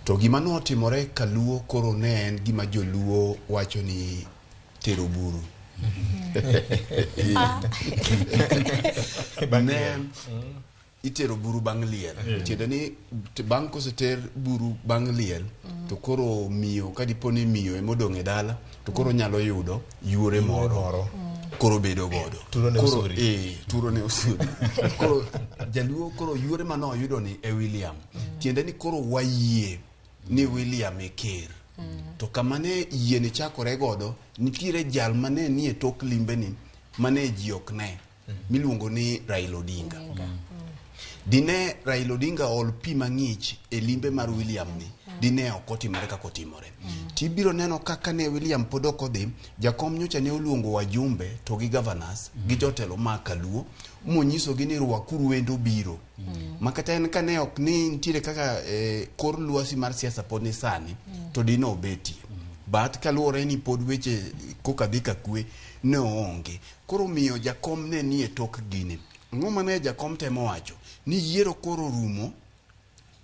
To gima notimore kaluo koro ne en gima joluo wacho ni tero buru. Ne itero buru bang' liel. Tiende ni bang' koseter buru bang' liel to koro miyo kadipo ni miyo emodong' e dala to koro nyalo yudo yuore moro. Koro bedo godo. Turo ne osuri. Turo ne osuri. Koro jaluo koro yuore mane oyudo ni e William. Tiende ni koro wayie ni William e ker. To kama ne yie ni chakore godo nitiere jal mane nie tok limbe ni mane ji ok ne miluongo ni Raila Odinga. Dine Raila Odinga ol pi mang'ich e limbe mar William ni dine ok otimore kaka otimore. Tibiro neno kaka ne William pod ok odhi, jakom nyocha ne oluongo wajumbe to gi governors gi jotelo ma kaluo monyisogi ni rwakuru wendo biro. Ma kata en ka ne ok ni nitiere kaka kor lwasi mar siasa pod ni sani to dine obetie. But kaluwore ni pod weche koka dhi ka kwe ne oonge. Koro miyo jakom ne nie tok gini. Ang'o mane jakom temo wacho? Ni yiero koro rumo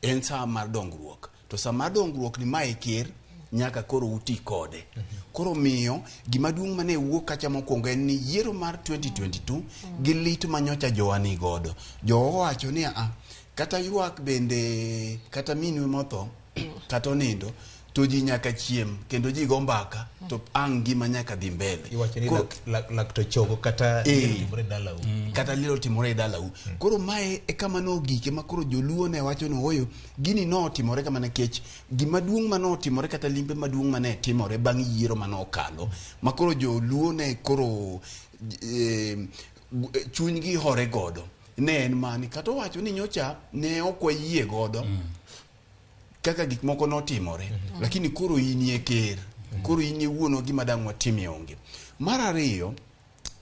en saa mar dongruok. To saa mar dongruok ni mae ker nyaka koro uti kode. Koro miyo gima duong' mane wuok kacha mokwongo en ni yiero mar 2022 gi lit manyocha jowa ni godo. Jowa owacho ni a kata ywak bende kata minwe motho kata onindo to ji nyaka chiem kendo ji go mbaka to ang' ngima nyaka dhi mbele. Iwacho ni lak to chogo kata liel otimore e dalau. Kata liel otimore e dalau. Koro mae e kama nogike ma koro joluo ne wacho ni ooyo gini notimore kama nikech gima duong' manotimore kata limbe maduong' mane timore bang' yiero manokalo ma koro joluo ne koro chunygi hore godo ne en mani kata owacho ni nyocha ne ok wayie godo kaka gik moko notimore lakini koro inie ker koro inie wuono gima dang' watimie onge. Mar ariyo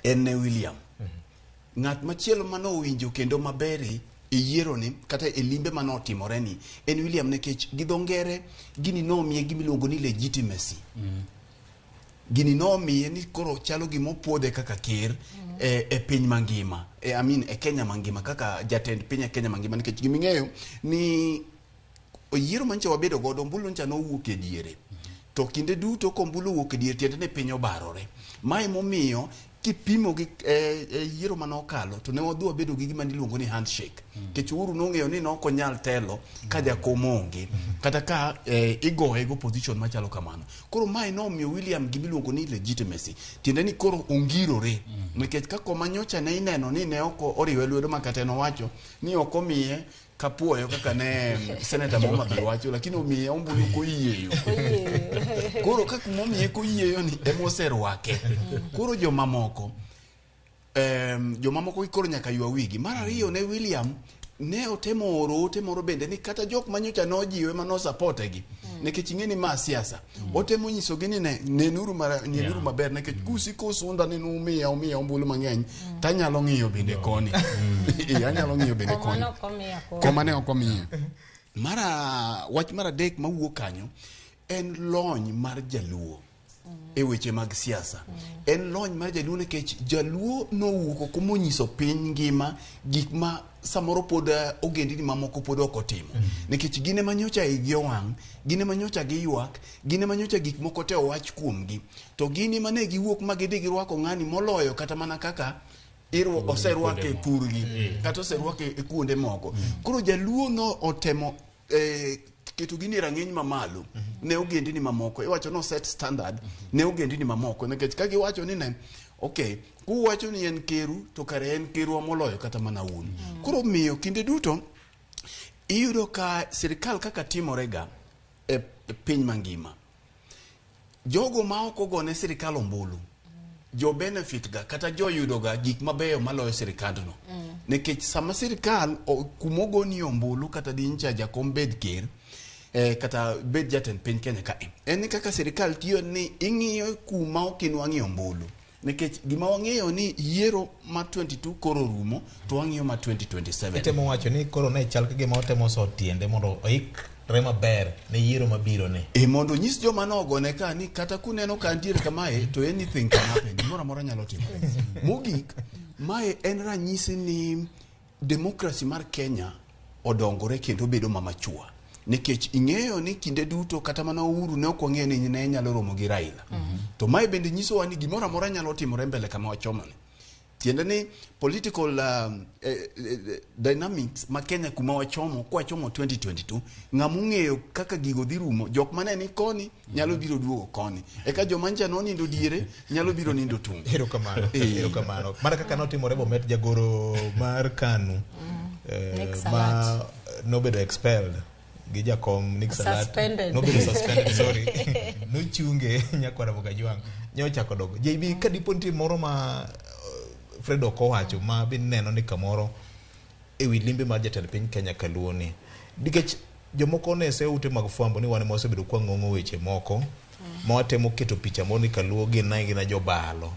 en ne William. Ng'at machielo manowinjo kendo maber e yiero ni kata e limbe manotimore ni en William nikech gi dho ngere gini nomiye gimiluongo ni legitimacy. Gini nomiye ni koro chalo gimopuodhe kaka ker e piny mangima I mean e Kenya mangima kaka jatend piny e Kenya mangima nikech giming'eyo ni yiero mancha wabedo godo ombulu ncha nowuok e diere. To kinde duto kombulu owuok e diere tiende ni piny obarore. Mae momiyo kipimo gi yiero manokalo to ne wadhi wabedo gi gima niluongo ni handshake. Nikech Uhuru nong'eyo ni nok onyal telo ka jakom onge kata ka igoye go position machalo kamano. Koro mae nomiyo William gimiluongo ni legitimacy. Tiende ni koro ongirore. Nikech ka koma nyocha ne ineno ni ne ok oriwe lwedo ma kata en owacho ni ok omiye kapuoyo kaka ne senator Moma be wacho lakini omiye ombulu koyieyo. Koro kaka momiye koyieyo ni emoserwake. Koro jomamoko jomamoko koro nyaka ywa wigi. Mar ariyo ne William ne otemo oro ote moro bende ni kata jok manyocha nojiwe manosapote gi nikech ing'e ni ma siasa otemo nyisogi ni nenuru nenuru maber nikech kusiko sunda ni numiya umiya ombulu mang'eny tanyalo ng'iyo bende koni. Anyalo ng'iyo bende koni. Koma ne ok omiya. Wach mar adek mawuok kanyo en lony mar jaluo e weche mag siasa. En lony mar jaluo nikech jaluo nowuok oko monyiso piny ngima gik ma samoro pod ogendini mamoko pod ok otimo. Nikech gin ema nyocha igi owang', gin ema nyocha giywak, gin ema nyocha gik moko te owach kuomgi. To gin ema ne giwuok ma gidhi girwako ng'ani moloyo kata mana kaka oserwake e thurgi kata oserwake e kuonde moko. Koro jaluo no otemo keto gini e rang'iny mamalo ne ogendini mamoko. Iwacho no set standard ne ogendini mamoko nikech ka giwacho ni ne okay kuwacho ni en keru to kare en kerwa moloyo kata mana un. Koro miyo kinde duto iyudo ka sirikal kaka timorega e piny mangima jogo ma ok ogone sirikal ombulu jo benefit ga kata jo yudo ga gik mabeyo maloyo sirikandno. Nikech sama sirikal kumogoni ombulu kata dincha jakom bed ker kata bed jatend piny Kenya ka en ni kaka sirikal tiyo ni ing'iyo kuma ok inwang'ie ombulu Nikech gima wang'eyo ni yiero mar 22 koro rumo, to wang'iyo mar 2027. Itemo wacho ni koro ne chal ka gima otemo so tiende mondo oikre maber ne yiero mabiro ni. E mondo onyis joma nogone ka ni kata kuneno ka antiere kamae to anything can happen, gimoro amora nyalo timore. Mogik, mae en ranyisi ni demokrasi mar Kenya odongore kendo bedo mamachua. Nikech ing'eyo ni kinde duto kata mana Uhuru ne ok wang'eyo ni ne nyalo romo gi Raila. To mae bende nyisowa ni gimoro amora nyalo timore mbele kama wachomoni. Tiende ni political dynamics ma Kenya kuma wachomo, kwachomo 2022, ng'ama ong'eyo kaka gigo dhi rumo, jok mane ni koni nyalo biro duogo koni. Eka joma ncha nonindo diere nyalo biro nindo tung'. Erokamano. Erokamano. Mana kaka notimore Bomet, jagoro mar KANU Nick ma Salat. nobedo expelled gi jakom Nick Salat. Suspended. Nobedo suspended, sorry. Nochunge nyakwara Bogajwang'. Nyochako dogo. JB, ka dipo nitie moro ma Fred ok owacho ma be neno ni kamoro e wi limbe mar jatend piny Kenya kaluo ni. Nikech jomoko ne se ute mag fwambo ni wan ema wasebedo kwa ng'ong'o weche moko ma watemo keto picha moro ni kaluo gin gina jobalo.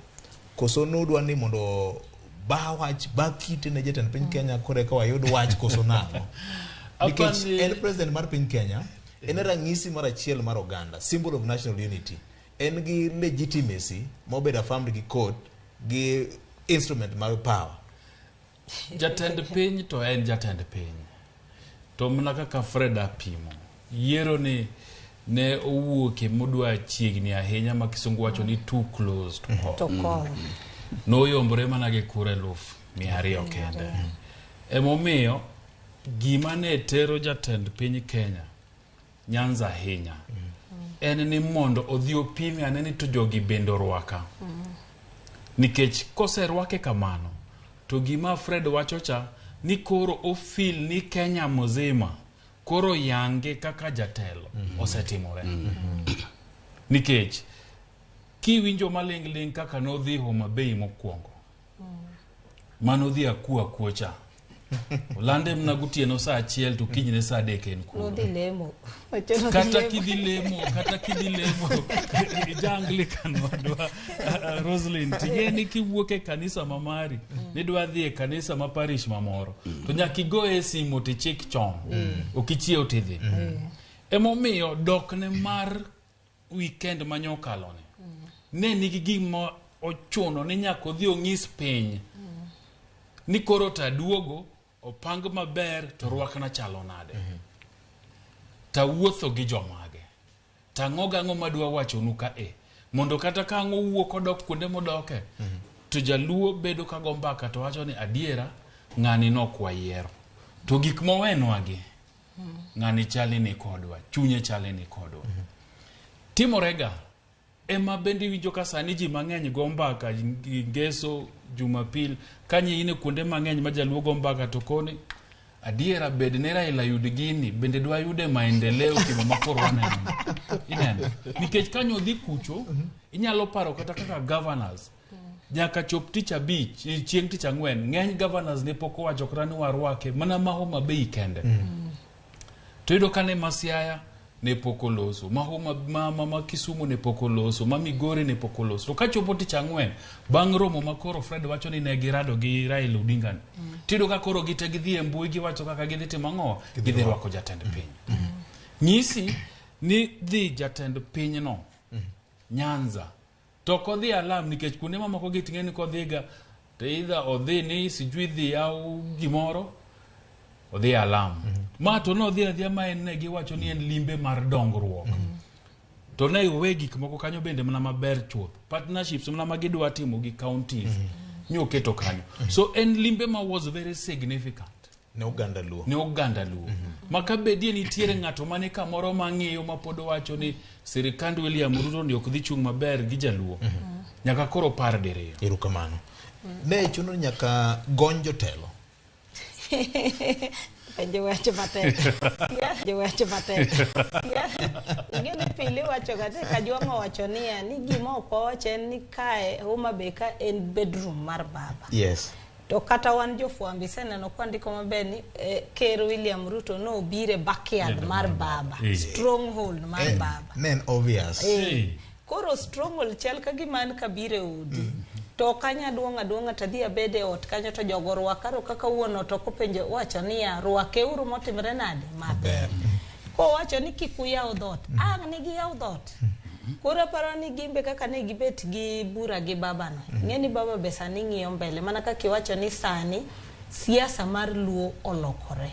Koso nudwa ni mondo ba wach ba kite ne jatend piny Kenya koro eka wayud wach koso nang'o? Nikech en president mar piny Kenya, en ranyisi mar achiel mar oganda, symbol of national unity. En gi legitimacy mobedo affirmed gi court gi instrument mar power. Jatend piny to en jatend piny. To mana kaka Fred apimo, yiero ni ne owuoke modwa chiegni ahinya ma kisungu wacho ni too close to call. To call. Noyombore mana gi kura 200,000 kende. Emomiyo gima ne tero jatend piny Kenya Nyanza ahinya en ni mondo odhi opime ane ni to jogi bende orwaka. Nikech koserwake kamano to gima Fred wacho cha ni koro ofil ni Kenya mzima koro yange kaka jatelo osetimore. Nikech kiwinjo maling'ling' kaka nodhi Homa Bay mokwongo, manodhi akua kuocha olande mana gotieno saa 1 to kinyne saa 3 en kuno. Nodhi lemo. Wacho nodhi Kata lemo. kidhi lemo, kata kidhi lemo ja Anglican wadwa Roslyn, ting'e ni kiwuok e kanisa ma mari nidwa dhi e kanisa ma parish mamoro to nyaka igoye simu tichik chon, ok ichiew tidhi. Emomiyo dokne mar weekend manyokaloni ne nigi gima ochuno ni nyaka odhi onyis piny ni koro taduogo opang maber to rwakna chalo nade, tawuotho gi jomage, tang'o gang'o madwa wachonu ka e mondo kata ka ang' owuok odok kuonde modoke to jaluo bedo ka go mbaka to wacho ni adiera ng'ani nok wayiero to gik mowenwagi ng'ani chali ni kodwa, chunye chali ni kodwa. Timorega ema bende iwinjo ka sani ji mang'eny go mbaka Ngeso, Jumapil kanye in e kuonde mang'eny ma jaluo go mbaka to koni adiera bed ni Raila yud gini bende dwa yude maendeleo kimo ma koro waneno. Ineno nikech kanyo odhi kucho inyalo paro kata kaka governors nyaka chop tich abich chieng' tich ang'wen ng'eny governors ne pok owacho kata ni warwake mana ma Homa Bay kende. To iyudo ka ne ma Siaya ne pok oloso, ma Homa ma Kisumu ne pok oloso, ma Migori ne pok oloso. To kachopo tich ang'wen bang' romo ma koro Fred wacho ni ne girado gi Raila Odinga ni, tiyudo ka koro gite gidhi e mbui giwacho kaka gidhi timo ang'o, gidhi rwako jatend piny. Nyisi ni dhi jatend pinyno Nyanza to ok odhi alam nikech kuonde mamoko gi ting'e ni kodhiga to either odhi ni sijui dhi yaw gimoro odhi alam. Ma to nodhi adhiya ma en ne giwacho ni en limbe mar dongruok. To ne owe gik moko kanyo bende mana maber chuth. Partnerships mana ma gidwa timo gi counties ni oketo kanyo. So en limbe ma was very significant ne oganda Luo. Ne oganda Luo. Ma ka bedie nitiere ng'ato mane kamoro mang'iyo ma pod owacho ni sirikand William Ruto ni ok dhi chung' maber gi jaluo. Nyaka koro par diriyo. Erokamano. Ne chuno ni nyaka gony jotelo. Penjo wacho matek. Penjo wacho matek. Ing'e ni pile iwacho ga ni Kajwang' owacho niya ni gima ok wawach en ni kae Homa Bay ka en bedroom mar baba. Yes. To kata wan jofwambo iseneno kwandiko maber ni Ker William Ruto nobiro e backyard mar baba. Stronghold mar baba. Ne en obvious. Koro stronghold chal ka gima en kabiro e odi. To ok anya duong' aduong'a to adhi abed e ot kanyo to jogo rwaka rwaka kawuono to ok openjo wacho niya rwakeuru motimre nade maber. Kowacho ni kik uyaw dhoot, ang' ne giyaw dhoot. Koro aparo ni gimbe kaka ne gibet gi bura gi babano. Ing'e ni baba be sani ng'iyo mbele mana kaka iwacho ni sani siasa mar Luo olokore.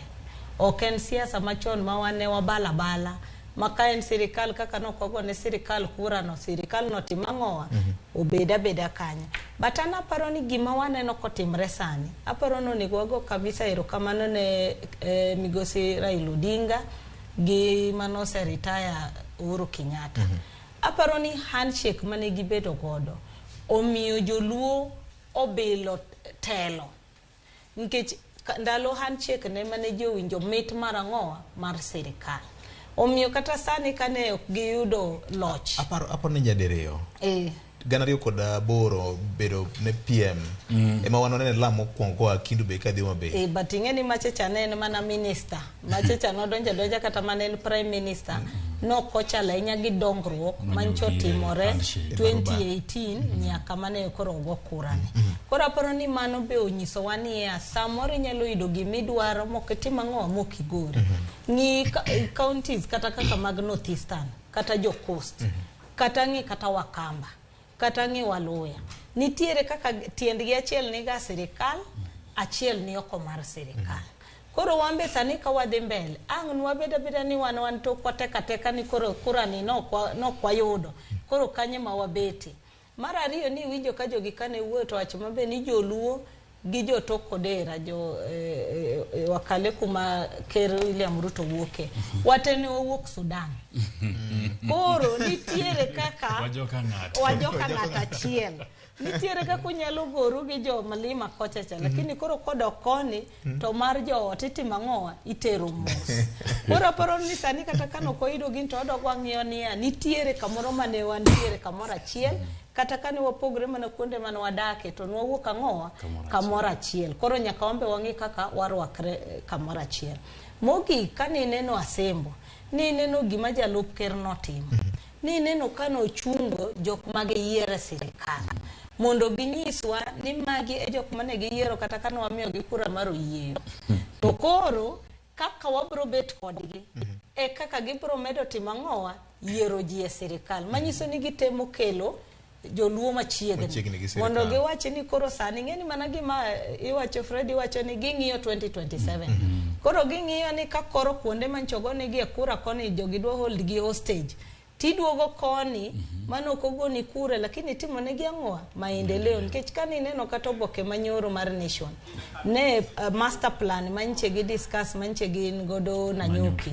Ok en siasa machon ma wan ne wabala bala ma ka en sirikal kaka ne ok wagone sirikal kura no, sirikal no tim ang'owa? Obed abeda kanyo. But an aparo ni gima waneno kotimre sani, aparo ni onego wago kabisa erokamano ne migosi Raila Odinga gi mane ose retire Uhuru Kenyatta. Aparo ni handshake mane gibedo godo omiyo joluo obilo telo. Nikech ndalo handshake ne mane ji owinjo mit mar ang'owa mar sirikal. Omiyo kata sani kane ok giyudo loch. Aparo ni nyadiriyo. 2008 bedo ne PM. Ema wan wanene lam mokwongo koa Kendu Bay kadhi Homa Bay. But ing'e ni macha cha ne en mana minister. Macha cha nodonjo adonja kata mana en prime minister. Nokochalo ahinya gi dongruok mancho timore 2018 nyaka mane koro ogo kura ni. Koro aparo ni mano be onyisowa niya samoro inyalo yudo gimidwaro mok itim ang'o mok igori. Ng'i counties kata kaka mag North Eastern, kata jo Coast, kata ng'i kata Wakamba, kata ng'i Waluya. Nitiere kaka tiendgi achiel niga sirikal, achiel ni oko mar sirikal. Koro wan be sani ka wadhi mbele, ang' nwabed abeda ni wan tokwa teka teka ni koro kura ni nok wayudo. Koro kanye ma wabete. Mar ariyo ni iwinjo ka jogi kane wuoyo to wacho maber ni joluo gi jo tok Odera, jo Wakale kuma Ker William Ruto wuoke. Wate ne wawuok Sudan. Koro nitiere kaka wajoka ng'ato achiel. Nitiere kaka unyalo goru gi jo malima kocha cha, lakini koro kodok koni to mar joot itimo ang'owa itero mos. Koro aparo ni sani kata kane ok oyudo gini to wadok wang'iyo niya nitiere kamoro mane wantiere kamoro achiel, kata kane wapogre mana kuonde mane wadake to nwawuok ang'owa kamoro achiel. Koro nyaka wan be wang'i kaka warwakre kamoro achiel. Mogik kane ineno Asembo, ni ineno gima jalup ker notimo, ni ineno kane ochungo jok magiyiero e sirikal mondo ginyiswa ni magi e jok mane giyiero kata kane wamiyogi kura mar oyieyo. To koro kaka wabro bet kodgi e kaka gibro medo timo ang'owa yiero ji e sirikal, manyiso ni gitemo kelo joluo machiegni mondo giwach ni koro sani ng'eni mana gima iwacho Fred iwacho ni ging'iyo 2027. Koro ging'iyo ni ka koro kuonde manchogonegi e kura koni jogi dwa hold gi hostage tiduogo koni mano ok ogoni kura lakini timonegi ang'owa maendeleo. Nikech kane ineno kata oboke manyoro mar Nation ne master plan manche gi discuss manche gin godo Nanyuki,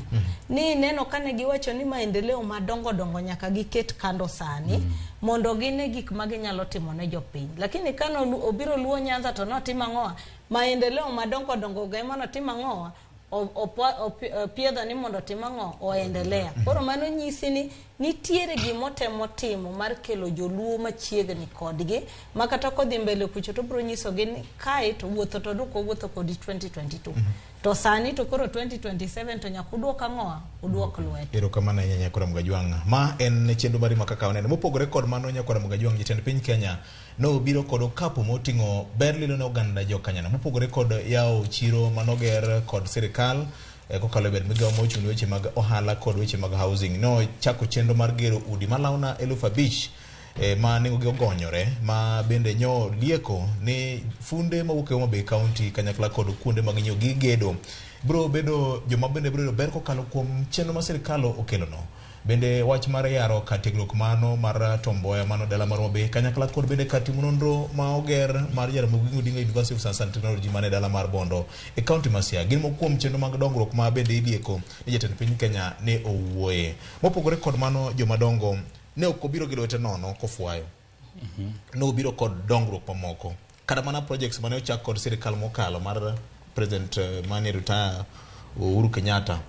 ni ineno kane giwacho ni maendeleo madongo dongo nyaka giket kando sani mondo gine gik ma ginyalo timo ne jopiny. Lakini kane obiro Luo Nyanza to notimo ang'owa maendeleo madongo dongo go ema notimo ang'owa opiedho ni mondo otim ang'o oendelea. Koro mano nyisi ni nitiere gimotemo timo mar kelo joluo machiegni kodgi ma kata kodhi mbele kucho to biro nyisogi ni kae to wuotho to duk owuotho kodi 2022. To sani to koro 2027 to nyaka uduok ang'owa uduok lwedo. Erokamano ahinya Nyakwar Mgajwang'. Ma en chenro mari ma kaka waneno. Mopogore kod mano Nyakwar Mgajwang', jatend piny Kenya nobiro kod okapu moting'o ber lilo ne oganda jokanyana. Mopogore kod yawo chiro manoger kod sirikal kokalo e bad migawo mochung' ne weche mag ohala kod weche mag housing, nochako chenro mar gero udi malawna 5,000 ma nengogi ogonyore, ma bende nyo lieko ni funde mawuok e Homa Bay County kanyakla kod kuonde mag nyiewo gige gedo biro bedo joma bende biro yudo ber kokalo kuom chenro ma sirikal okelono. Bende wach mar yaro kar tiegruok mano mar Tom Mboya mano dala mar Homa Bay kanyakla kod bende kar timo nonro ma oger mar Jaramogi Oginga Odinga University of Science and Technology mane dala mar Bondo e county ma Siaya gin moko kuom chenro mag dongruok ma bende ilieko ni jatend piny Kenya ne owuoye. Mopogore kod mano, jomadongo ne ok obiro gi lwete nono kofuayo. Ne obiro kod dongruok mamoko. Kata mana projects mane ochak kod sirikal mokalo mar President mane retire Uhuru Kenyatta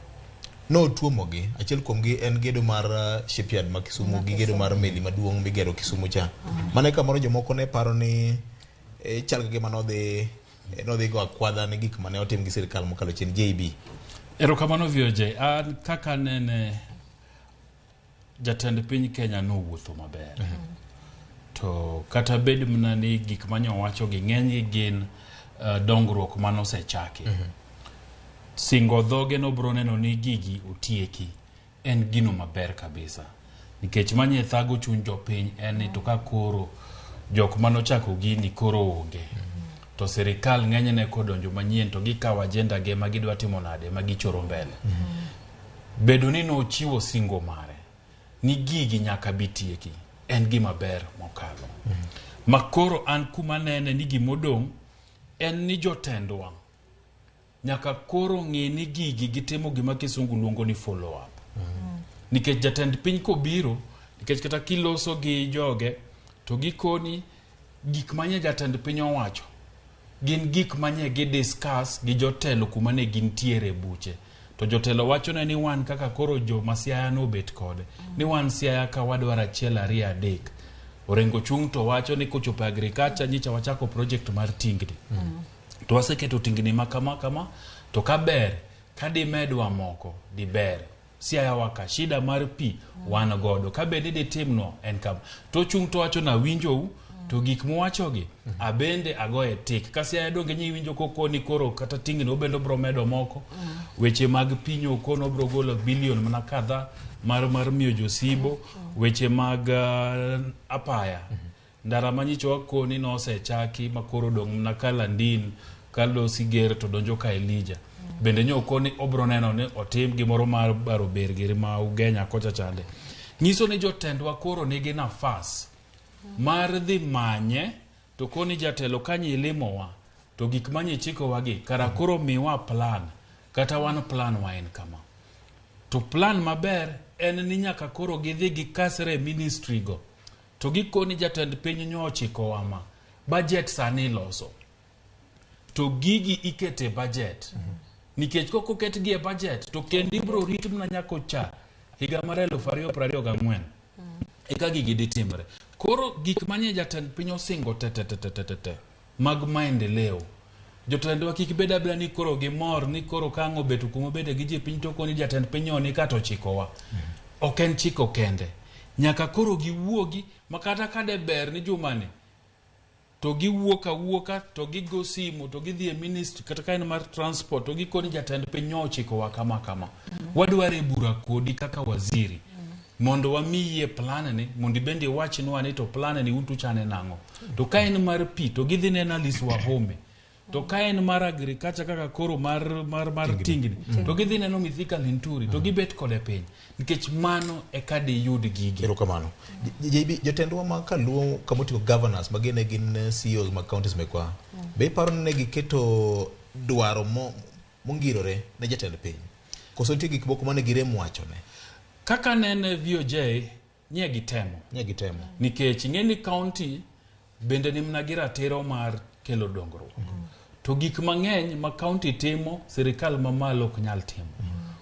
notuomogi. Achiel kuomgi en gedo mar shipyard ma Kisumu gi gedo mar meli maduong' migero Kisumu cha. Mane kamoro jomoko ne paro ni chal ka gima nodhi go akwadha ne gik mane otim gi sirikal mokalo chien. JB. Erokamano VOJ. An kaka nene jatend piny Kenya nowuotho maber. To kata bed mana ni gik manyowacho gi ng'enygi gin dongruok manosechaki. Singo dhoge nobro neno ni gigi otieki en gino maber kabisa. Nikech manye thago chuny jopiny en ni to ka koro jok manochako gini koro onge. To sirikal ng'enyne kodonjo manyien to gikawo agenda ge ma gidwa timo nade ma gichoro mbele. Bedo ni nochiwo singo mare ni gigi nyaka bi tieki en gima ber mokalo. Ma koro an kuma nene ni gimodong' en ni jotendwa nyaka koro ng'e ni gigi gitimo gima kisungu luongo ni follow up. Nikech jatend piny kobiro, nikech kata kiloso gi joge to gikoni gik manye jatend piny owacho gin gik manye gi discuss gi jotelo kuma ne gintiere e buche. To jotelo wachone ni wan kaka koro joma Siaya nobet kode, ni wan Siaya ka wadwaro 1 2 3. Orengo chung' to wacho ni kochopo e agriculture nyicha wachako project mar tingni. To waseketo tingni ma kama kama, to kaber kadimedwa moko diber. Siaya waka shida mar pi wan godo kabende ditimno en kama. To chung' to wacho na winjou to gik muwachogi abende agoye tik. Ka Siaya donge nyi winjo kokoni koro kata tingni obende obro medo moko. Weche mag pi nyokono obro golo bilion mana kadha mar miyo josibo. Weche mag apaya. Ndara manyicho wakoni nosechaki makoro dong' mana ka Landin kalosi ger to donjo ka Elija. Bende nyokoni obro neno ni otim gimoro mar baro ber giri ma Ugenya kocha chande. Nyiso ni jotendwa koro nigi nafas mar dhi manye to koni jatelo kanyi limowa to gik manye chikowa gi kara koro miwa plan kata wan plan wa en kama. To plan maber en ni nyaka koro gidhi gikasre ministry go. To gikoni jatend piny nyo ochikowa ma budget sani iloso. To gigi ikete budget. Nikech kokoketgi e budget to kendo ibro rit mana nyaka cha higa mar 2024. Eka gigi ditimre. Koro gik manye jatend piny osingo te mag maendeleo. Jotendwa kik bed abeda ni koro gimor ni koro ka ang' obeto kuma obede gi ji piny to koni jatend piny oni kata ochikowa. Ok en chiko kende. Nyaka koro giwuogi ma kata ka de ber ni jumani to giwuok awuoka to gigo simu to gidhi e ministry kata ka en mar transport to gikoni jatend piny nyo ochikowa kama kama. Wadwaro e bura kodi kaka waziri mondo wamiyie plan ni mondo ibende iwachnwa ni to plan ni un tuchane nang'o. To ka en mar pi to gidhi neno Alice Wahome. To ka en mar agriculture kaka koro mar tingni to gidhi neno Mithika Linturi to gibet kode piny nikech mano eka diyud gigi. Erokamano. JB, jotendwa ma kaluo kamoting'o governors ma gin CEOs mag counties mekwa, be iparo ni ne giketo dwaro mongirore ne jatend piny? Koso nitie gik moko mane girem wachone? Kaka nene VOJ nye gitemo. Nye gitemo. Nikech ing'e ni county bende ni mana gi ratiro mar kelo dongruok. To gik mang'eny ma county timo, sirikal mamalo ok nyal timo.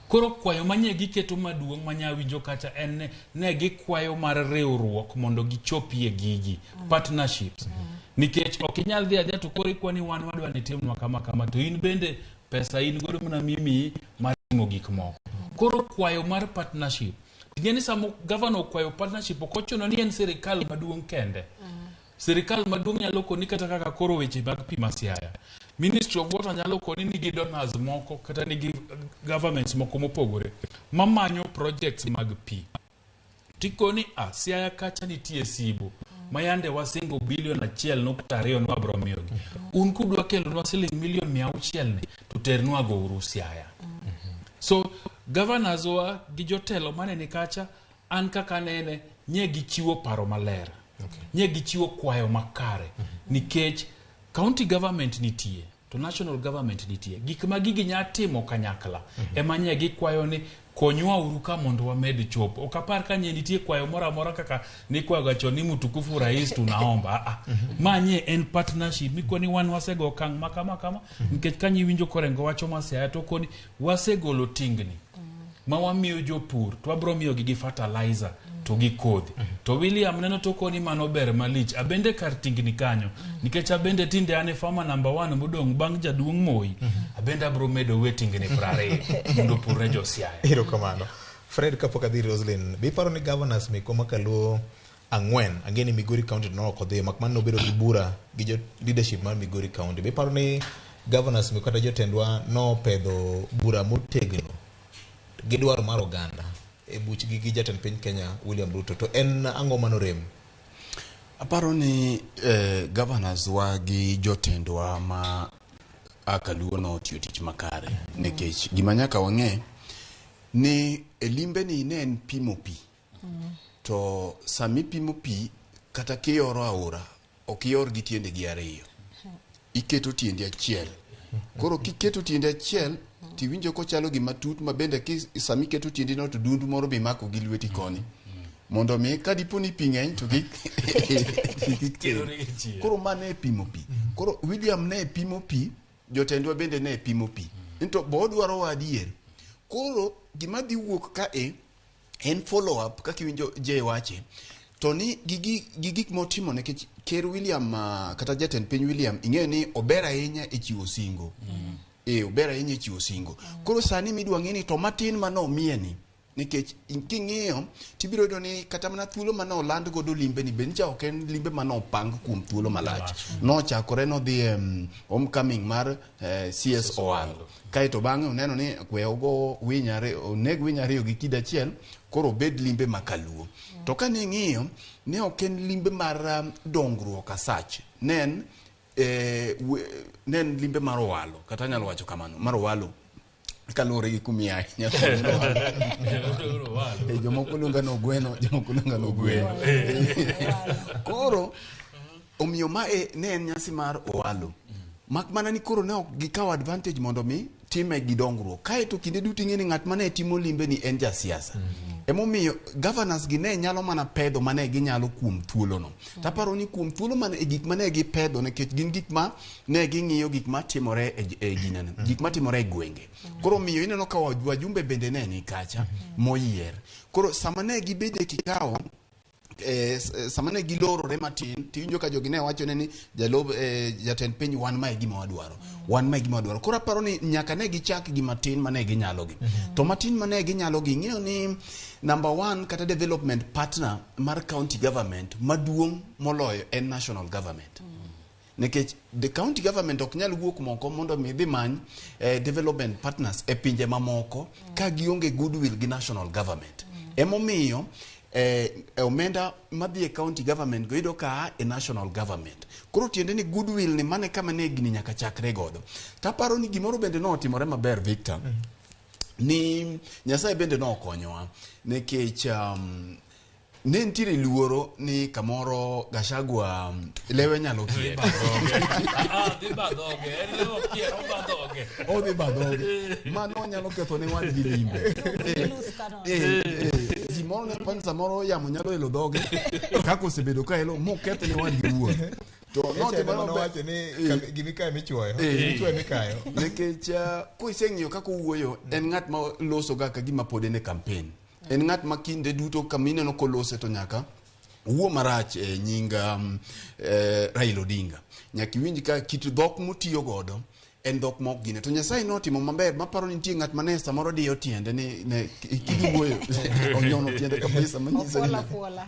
Koro kwayo manye giketo maduong' manyawinjo kacha en ne gikwayo mar riwruok mondo gichopie gigi, partnerships. Nikech ok inyal dhi adhiya to koro ikwa ni wan wadwa ni timnwa kama kama to in bende pesa in godo mana mimiyi mar timo gik moko. Koro kwayo mar partnership. Ing'e ni sama governor okwayo partnership ok ochuno ni en sirikal maduong' kende. Sirikal maduong' nyalo koni kata kaka koro weche mag pi ma Siaya. Ministry of Water nyalo koni nigi donors moko kata nigi governments moko mopogore mamanyo projects mag pi. Tikoni a Siaya kacha nitie Sibo ma yande wasingo bilion 1.2 nwabro miyogi. Un kudwa kelonwa siling milion 600 ni to ternwa go uru Siaya. So governors wa gi jotelo mane ni kacha an kaka nene nye gichiwo paro maler. Nye gichiwo kwayo makare nikech county government nitie to national government nitie. Gik ma gigi nya timo kanyakla ema nye gikwayo ni konywa uru ka mondo wamed chopo. Ok apar ka nye nitie kwayo moro amora kaka nikwayo ga chon ni mtukufu rais tunaomba. Ma nye en partnership mikoni wan wasego okang' ma kama kama nikech ka nyiwinjo Korengo wacho ma Siaya to koni wasegolo tingni ma wamiyo jopur to wabro miyogi gi fertilizer to gi kodhi. To William neno to koni mano ber malich. Abende kar tingni kanyo nikech abende tinde an e farmer number 1 modong' bang' jaduong' Moi. Abende abro medo we tingni 20 mondo opurne jo Siaya. Erokamano. Fred, kapok adhi Roslyn, be iparo ni governors mekwa ma kaluo ang'wen. Ang'e ni Migori County to ok odhiye, mak mana nobedo gi bura gi jo leadership mar Migori County. Be iparo ni governors kata jotendwa nopedho bura motegno gi dwaro mar oganda e buchgi gi jatend piny Kenya William Ruto, to en ang'o manorem? Aparo ni governors wa gi jotendwa ma akaluo notiyo tich makare, nikech gima nyaka wang'e ni e limbe ni ne en pimo pi. To sami pimo pi kata kiyoro aora, ok iyor gi tiendegi ariyo, iketo tiendi achiel. Koro kiketo tiendi achiel tiwinjo kochalo gima tut, ma bende sami keto tiendi no to dundu moro be imako gi lweti koni, mondo mi ka dipo ni pi ng'eny to kik kik. Koro ma ne pimo pi. Koro William ne pimo pi, jotendwa bende ne pimo pi. To bo odwaro wa adier. Koro gima dhi wuok ka e en follow up kaka iwinjo je wache, to ni gi gik motimo, nikech Ker William kata jatend piny William ing'eyo ni ober ahinya e chiwo singo. Ober ahinya e chiwo singo. Koro sani midwa ng'e ni to matin manomiye ni, nikech king'iyo tibiro yudo ni kata mana thuolo mane oland godo limbe ni be ncha ok en limbe mane opang kuom thuolo malach. Nochakore nodhi e homecoming mar CS Owalo, kaeto bang'e oneno ni we ogo winy ariyo, oneg winy ariyo gi kidi achiel, koro obed limbe ma kaluo. To kane ing'iyo ne ok en limbe mar dongruok asach, ne en limbe mar Owalo, kata anyalo wacho kamano, mar Owalo kaluwore gi kumiaye. Jomoko luonga ni Ogweno, jomoko luonga ni Ogweno. Koro omiyo mae ne en nyasi mar Owalo, mak mana ni koro ne ok gikawo advantage mondo mi time gi dongruok. Kaeto kinde duto ing'e ni ng'at mane timo limbe ni en jasiasa. Emomiyo governors gi ne nyalo mana pedho mane ginyalo kuom thuolono. Taparo ni kuom thuolo mane gik mane gipedho, nikech gin gik ma ne ging'iyo gik matimore e ginene, gik matimore e gwenge. Koro miyo ineno ka wajumbe bende ne ni kacha moyier. Koro sama ne gibede kikao, sama ne gilorore matin, tiwinjo ka jogi ne wachone ni jatend piny wan mae gima wadwaro, wan mae gima wadwaro. Koro aparo ni nyaka ne gichak gi matin mane ginyalo gi. To matin mane ginyalo gi, ing'eyo ni number one kata development partner mar county government maduong' moloyo en national government. Nikech the county government ok nyal wuok moko mondo mi dhi many development partners e pinje mamoko ka gionge goodwill gi national government. Emomiyo omenda madhi e county government go yudo ka e national government. Koro tiende ni goodwill ni mane kama ne gini nyaka chakre godo. Taparo ni gimoro bende notimore maber Victor, ni Nyasaye bende nokonyowa, nikech ne nitiere luoro ni kamoro Gachagua lewe nyalo kier. Odhi badhoge. Mano nyalo ketho ne wadgi limbe. Ji moro ne pan samoro yamo nyalo elo dhoge kaka osebedo ka elo moketh ne wadgi wuoth. To notimore maber ni gimikayo michuoyo, michuoyo mikayo. Nikech koiseng'iyo kaka owuoyo, en ng'at ma loso ga ka gima pod en e campaign. En ng'at ma kinde duto kamineno kolose to nyaka owuo marach e nying Raila Odinga. Nyaka iwinj ka kit dhok motiyo godo en dhok mok gine. To Nyasaye notimo maber, maparo ni nitie ng'at mane samoro diyo tiende ni kigiwuoyo onyono tiende kabisa manyiso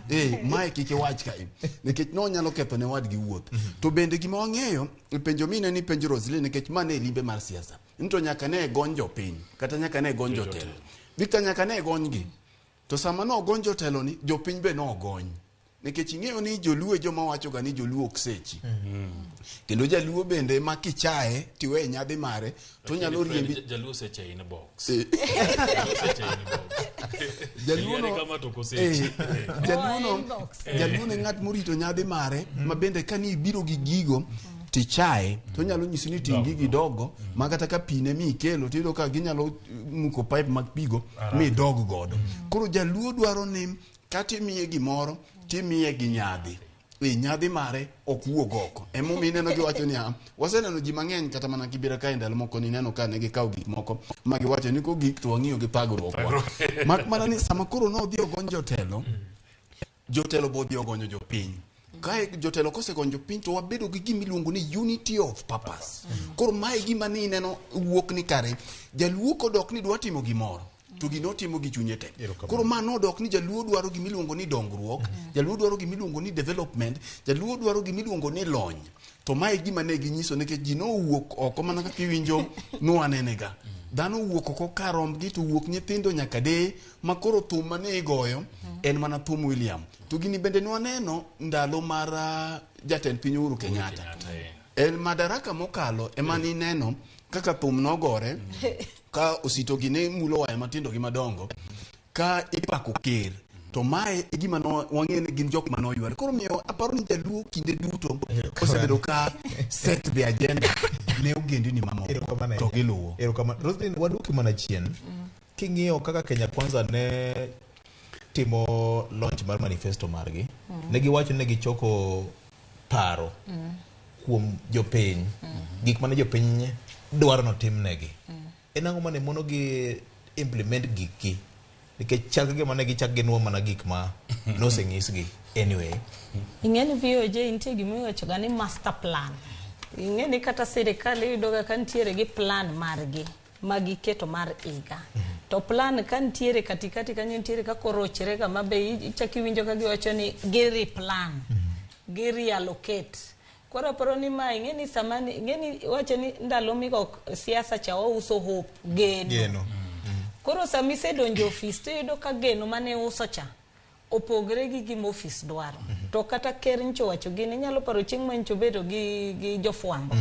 ni mae kik iwach kae, nikech nonyalo ketho ne wadgi wuoth. To bende gima wang'eyo, penjo mine ni penjo Roslyn, nikech ma ne limbe mar siasa, to nyaka ne gony jopiny kata nyaka ne gony jotelo. Victor nyaka ne gonygi. To sama nogony jotelo ni, jopiny be nogony. Nikech ing'eyo ni joluo joma wacho ga ni joluo ok sechi. Kendo jaluo bende ma kichaye tiwe nyadhi mare to nyalo riembi. Jaluo seche in box. Jaluo ne ng'at morito nyadhi mare ma bende ka ni ibiro gi gigo tichaye to nyalo nyisi ni ting' gigi dogo ma kata ka pi ne mi ikelo tiyudo ka ginyalo muko pipe mag pigo mi dog godo. Koro jaluo dwaro ni kata imiye gimoro timiye gi nyadhi. Nyadhi mare ok wuog oko. Emomiyo ineno giwacho niya, waseneno ji mang'eny kata mana Kibera kae ndalo moko nineno ka ne gikawo gik moko ma giwacho ni kogik to wang'iyo gi thagruok wa. Mak mana ni sama koro nodhi ogony jotelo, jotelo bodhi ogonyo jopiny. Kae jotelo kosegonyo jopiny to wabedo gi gima iluongo ni unity of purpose. Koro mae gima ni ineno wuok ni kare jaluo kodok ni dwa timo gimoro To gino otimo gi chunye te. Koro ma nodok ni jaluo dwaro gimiluongo ni dongruok, jaluo dwaro gimiluongo ni development, jaluo dwaro gimiluongo ni lony. To mae gima ne ginyiso nikech ji nowuok oko mana kaka iwinjo nwanenega. Dhano owuok oko karombgi to wuok nyithindo nyaka deye ma koro thum mane igoyo en mana thum William. To gini bende nwaneno ndalo mar jatend piny Uhuru Kenyatta. En Madaraka mokalo ema nineno kaka thum nogore ka osito gi ne mulo waya matindo gi madongo ka ipako ker. To mae e gima wang'eyo ni gin jok manoyware. Koro miyo aparo ni jaluo kinde duto osebedo ka set the agenda ne ogendini mamoko to giluwo. Erokamano. Roslyn, waduoki mana chien. King'iyo kaka Kenya Kwanza ne timo launch mar manifesto margi, ne giwacho ni gichoko paro kuom jopiny, gik mane jopiny dwaro notimnegi. En ang'o mane mono gi implement gikgi? Nikech chal ka gima ne gichak ginuo mana gik ma noseng'isgi anyway. Ing'eni VOJ nitie gima iwachoga ni master plan. Ing'eni kata sirikal iyudoga ka nitiere gi plan margi ma giketo mar higa. To plan ka nitiere katikati kanyo nitiere kaka orochre ga ma be ichak iwinjo ka giwacho ni gi replan, gi reallocate. Koro aparo ni ma ing'eni sama ing'eni iwacho ni ndalo migo siasa cha wauso hope, geno. Geno. Koro sama isedonjo ofis to iyudo ka geno mane uso cha opogre gi gima ofis dwaro. To kata ker nyocha owacho gini, inyalo paro chieng' ma nyocha obedo gi jofwambo.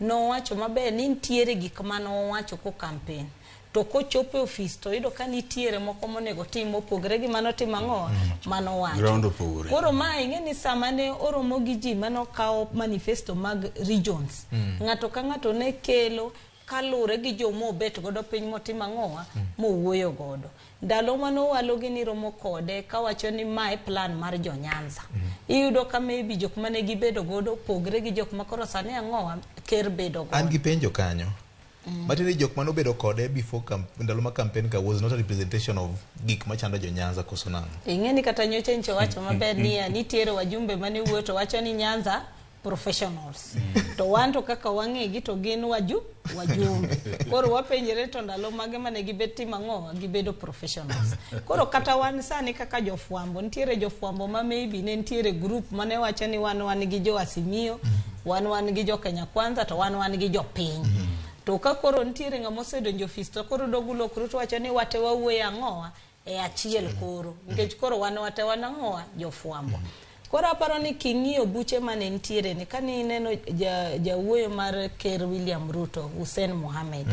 Nowacho maber ni nitiere gik mane owacho ko campaign. To kochopo e ofis to oyudo ka nitiere moko monego tim mopogre gi manotimo ang'o? Manowacho. Ground opogore. Koro ma ing'e ni sama ne oromo gi ji manokawo manifesto mag regions. Ng'ato ka ng'ato ne kelo kalure gi joma obet godo piny motimo ang'owa mowuoyo godo. Ndalo manowalo gi ni romo kode kawacho ni mae plan mar jo Nyanza. Iyudo ka maybe jok mane gibedo godo opogre gi jok ma koro sani ang'owa ker bedo godo. An gi penjo kanyo. Matiende jok manobedo kode before ndalo ma campaign ka was not a representation of gik machando jo Nyanza koso nang'o? Ing'e ni kata nyocha nyocha wacho maber niya nitiere wajumbe mane wuoyo to wacho ni Nyanza professionals. To wan to kaka wang'egi to gin wajumbe. Koro wapenjre to ndalo mage mane gibet timo ang'o gibedo professionals. Koro kata wan sani kaka jofwambo nitiere jofwambo ma maybe ne nitiere group mane wacho ni wan gi jo Azimio, wan gi jo Kenya Kwanza to wan gi jopiny. To ka koro nitiere ng'ama osedonjo ofis to koro dogo lokru to wacho ni wate wawuoyo ang'owa e achiel koro nikech koro wan wate wan ang'owa jofwambo. Koro aparo ni king'iyo buche mane nitiere ni kane ineno jawuoyo mar ker William Ruto Hussein Mohamed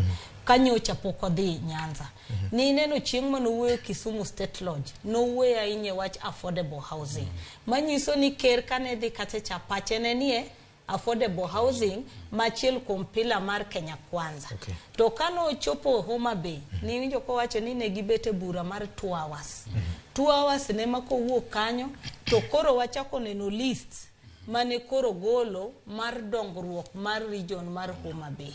kanyocha pok odhi Nyanza. Ni ineno chieng' manowuoyo Kisumu State Lodge nowuoyo ahinya e wach affordable housing. Manyiso ni ker kane dhi kacha cha pache ne nie affordable housing machiel kuom pillar mar Kenya Kwanza. To kano ochopo Homa Bay, niwinjo kowacho ni ne gibet e bura mar 2 hours. 2 hours ne ma kowuok kanyo to koro wachako neno list mane koro golo mar dongruok mar region mar Homa Bay.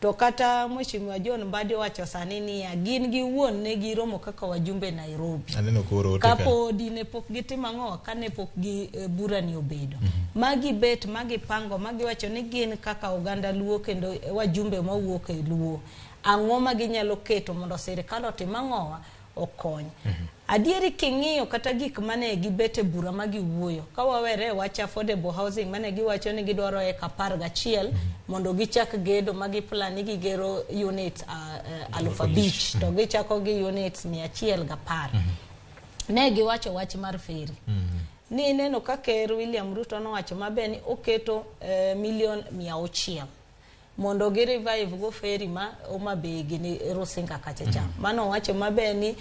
To kata Mheshimiwa John Mbadi owacho sani niya gin giwuon ne giromo kaka wajumbe Nairobi. Aneno koro ote ka. Kapodi ne pok gitimo ang'o kane pok gi bura ni obedo. Magi bet magi pango magi wacho ni gin kaka oganda Luo kendo wajumbe mawuok e Luo. Ang'o ma ginyalo keto mondo sirikal otim ang'owa okony. Adieri king'iyo kata gik mane gibet e bura ma giwuoyo ka wawere wach affordable housing mane giwacho ni gidwaro eka 11 mondo gichak gedo ma giplan ni gigero units 5,000 to gichako gi units 110. Ne giwacho wach mar feri. Ni ineno ka ker William Ruto nowacho maber ni oketo milion 600 mondo gi revive go feri ma Homa Bay gi ni Rusinga kacha cha. Mano owacho maber ni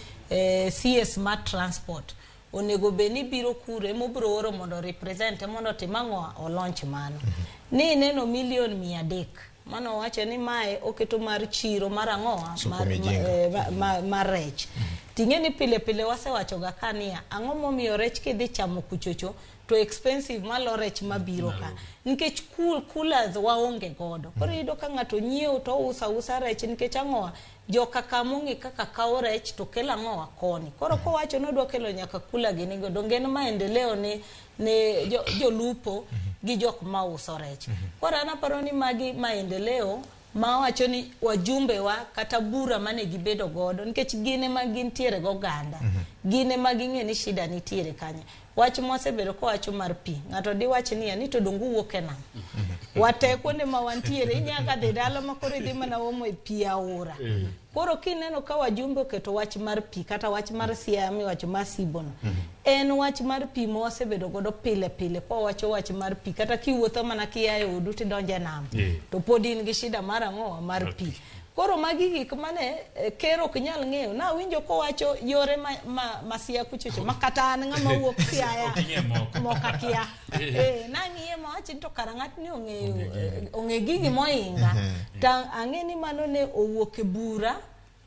CS mar transport onego bed ni biro kure mobiro oro mondo represent mondo otim ang'o o launch mano. Ni ineno milion 300 mano owacho ni mae oketo mar chiro mar ang'o mar rech. Ting'e ni pile pile wasewacho ga ka niya ang'o momiyo rech kidhi chamo kuchocho to expensive malo rech mabiro ka nikech coolers waonge godo. Koro iyudo ka ng'ato nyiewo to ouso ausa rech nikech ang'o joka kamong'e kaka kawo rech to kelo ang'owa koni. Koro kowacho ni odwa kelo nyaka kula gini go donge en maendeleo ne jolupo gi jok mauso rech. Koro an aparo ni magi maendeleo Ma wacho ni wajumbe wa kata bura mane gibedo godo nikech gin ema gintiere goganda. Gin ema ging'e ni shida nitiere kanye. Wach mwasebedo kowacho mar pi. Ng'ato diwach niya ni to donge uwuok e nam. Wate kuonde ma wantiere inyaka dhi dala ma koro idhi mana omo e pi aora. Koro kineno ka wajumbe oketo wach mar pi kata wach mar Siaya miwacho mar Sibono. En wach mar pi ma wasebedo godo pile pile kwa wacho wach mar pi kata kiwuotho mana kia e odu tidonjo e nam. To pod in gi shida mar ang'o mar pi. Koro magi gik mane ker ok nyal ng'eyo. Nawinjo kowacho yore ma Siaya kuchocho ma kata an ng'ama wuok Siaya mok akia. Nang'iye mawacho ni to kara ng'atni ong'eyo ong'e gigi mohinga. To ang'e ni mano ne owuok e bura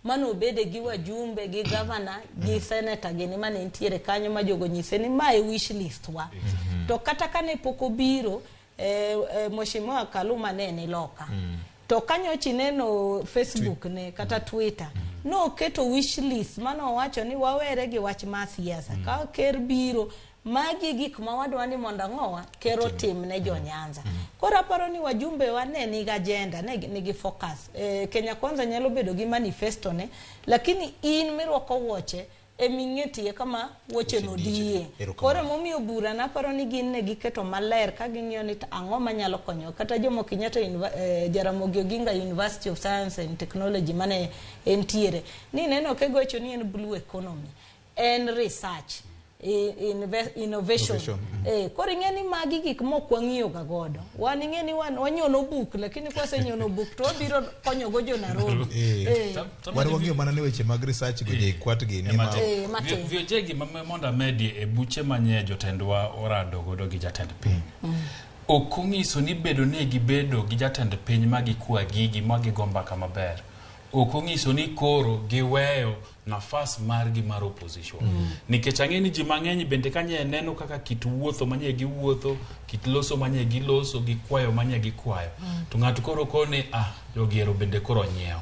mane obede gi wajumbe gi gavana gi seneta gini mane nitiere kanyo ma jogo nyise ni mae wish list wa. To kata kane pok obiro Mheshimiwa Kaluma ne ni loka. To kanyocha ineno Facebook ne kata Twitter noketo wish list mane owacho ni wawere gi wach mar siasa. Ka ker biro magi gik ma wadwa ni mondo ang'owa ker otim ne jo Nyanza. Koro aparo ni wajumbe wa ne nigi agenda, ne nigi focus. Kenya Kwanza nyalo bedo gi manifesto ne, lakini in mirwako wuoche eming'e tie kama wuoche no diye. Koro momiyo bura naparo ni gin ne giketo maler ka ging'iyo ni ang'o manyalo konyo. Kata Jomo Kenyatta Jaramogi Oginga University of Science and Technology mane entiere. Ni neno kegocho ni en blue economy, en research, innovation. Koro ing'e ni magi gik mok wang'iyo ga godo. Wan ing'e ni wanyono buk, lakini kwasenyono buk to wabiro konyogo jo Nairobi. Wan wang'iyo mana ni weche mag research go JKUAT gi ni ma VOJ gima mondo amedie e buche manye jotendwa orado godo gi jatend piny. Ok onyiso ni bedo ni gibedo gi jatend piny ma gikwa gigi ma gigo mbaka maber. Ok onyiso ni koro giweyo nafas margi mar opposition. Nikech ang'e ni ji mang'eny bende kanye neno kaka kit wuotho manye giwuotho, kit loso manye giloso, gikwayo manye gikwayo. To ng'ato koro kone jogi ero bende koro nyiewo.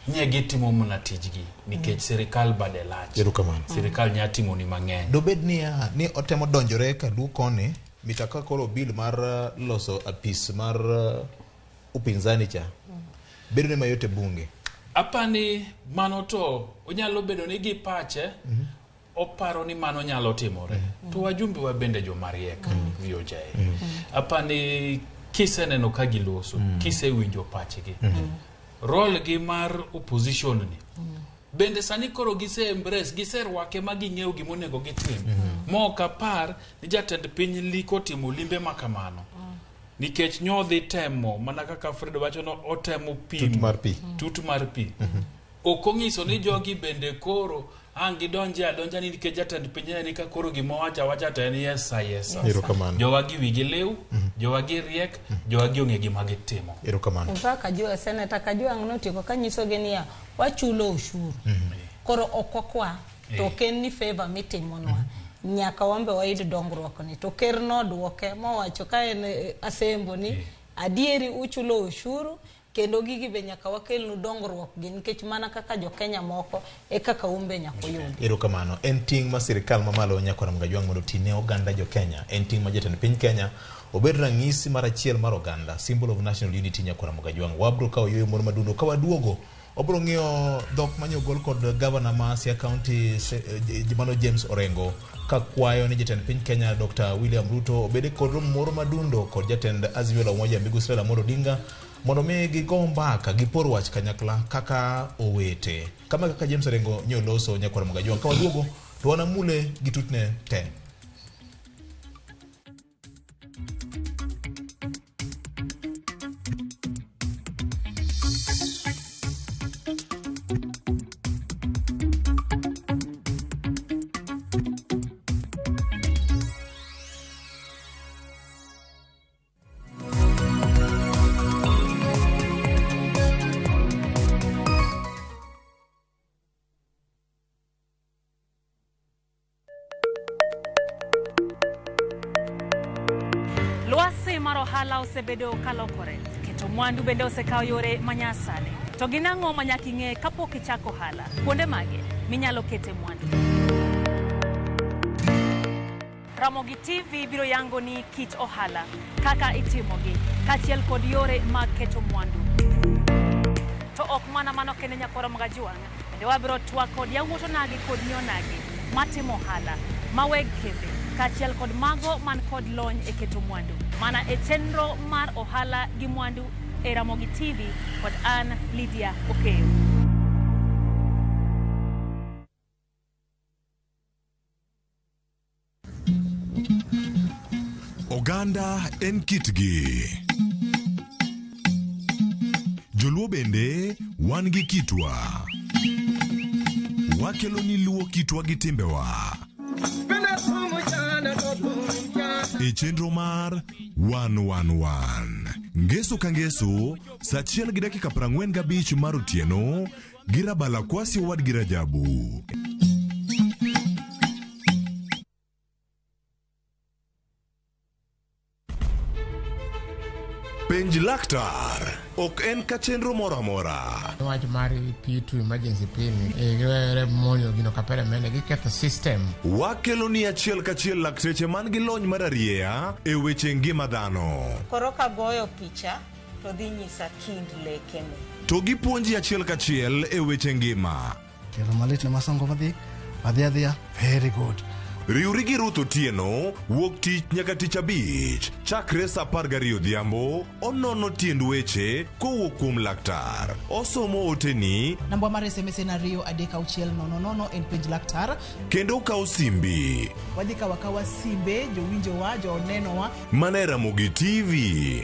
Nye gitimo mana tijgi nikech sirikal bade lach. Erokamano. Sirikal nya timo ni mang'eny. Dobed niya ni otemo donjore kaluo koni mita ka koro bill mar loso apis mar upinzani cha bedo ne mayot e bunge. Apani mano to onyalo bedo ni gi pache oparo ni mano nyalo timore. To wajumbe wa bende jomariek VOJ. Apani kiseneno ka giloso, kisewinjo pachgi. Role gi mar opposition ni bende sani koro gise embrace, giserwake ma ging'eyo gimonego gitim. Ma ok apar ni jatend piny liko timo limbe ma kamano. Nikech nyodhi temo mana kaka Fred wacho no otemo pimo Tut mar pi. Tut mar pi. Ok onyiso ni jogi bende koro ang' gidonje adonja ni nikech jatend piny ni ka koro gima wacho awacha to en yes sir. Erokamano. Jowagi wigi liw, jowagi riek, jowagi ong'e gima gitimo. Erokamano. In fact, Kajua, Senator Kajwang' notieko kanyisogi niya wachulo ushuru. Koro ok wakwa to ok en ni favor mitimonwa. Nyaka wambe wayud dongruok ni. To ker nodwoke mowacho ka en asembo ni adieri uchulo ushuru kendo gigi be nyaka wakelnu dongruok gi nikech mana kaka jo Kenya moko e kaka un be nyaka uyudi. Erokamano. En ting' ma sirikal mamalo Nyakwar Mgajwang' mondo oti ne oganda jo Kenya. En ting' ma jatend piny Kenya obed ranyisi mar achiel mar oganda, symbol of national unity Nyakwar Mgajwang'. Wabro kawo yueyo moro madundo ka waduogo wabro ng'iyo dhok manye ogol kod gavana ma Siaya County mano James Orengo ka kwayo ni jatend piny Kenya Dr. William Ruto obed kod romo moro madundo kod jatend Azimio la Umoja Migosi Raila Amolo Odinga mondo mi gigo mbaka gipor wach kanyakla kaka owete. Kama kaka James Orengo nyo loso Nyakwar Mgajwang'. Ka waduogo to wanamule gi tutne te. Lwasi mar ohala osebedo kalokore, keto mwandu bende osekawo yore manyasani. To gin ang'o ma nyaka ing'e kapok ichako ohala? Kuonde mage minyalo kete mwandu? Ramogi TV biro yango ni kit ohala, kaka itimogi, kaachiel kod yore mag keto mwandu. To ok mana mano kende nyakwara Magajuang', bende wabiro twak kod yawuot onagi kod nyi onagi matimo ohala, ma weg kembe, kaachiel kod mago man kod lony e keto mwandu. Mana e chenro mar ohala gi mwandu e Ramogi TV kod an Lydia Okeyo. Oganda en kitgi. Joluo bende wan gi kitwa. Wakelo ni luo kitwa gi timbewa. E chenro mar 111. Ngeso ka ngeso, saa achiel gi dakika 45 mar otieno gi Rabala Kwasi owadgi Rajabu. Penj laktar ok en ka chenro moro amora. Wach mar P2 emergency pin giwere monjo gino kapere mene giketho system. Wakelo ni achiel kachiel lakteche man gi lony mar arieya e weche ngima dhano. Koro kagoyo picha to dhi nyisa kind lekene. To gipuonji achiel kachiel e weche ngima. Tielo malit ne masongo madhi adhi adhiya very good. Riwri gi Ruth Otieno wuok tich nyaka tich abich chakre saa 12 odhiambo onono tiend weche kowuok kuom laktar. Osomo oteni Namba mar SMS en 23600 en penj laktar. kendo okawo simbi. Wadhi kawo akawa simbe jowinjowa, jonenowa. Mana e Ramogi TV.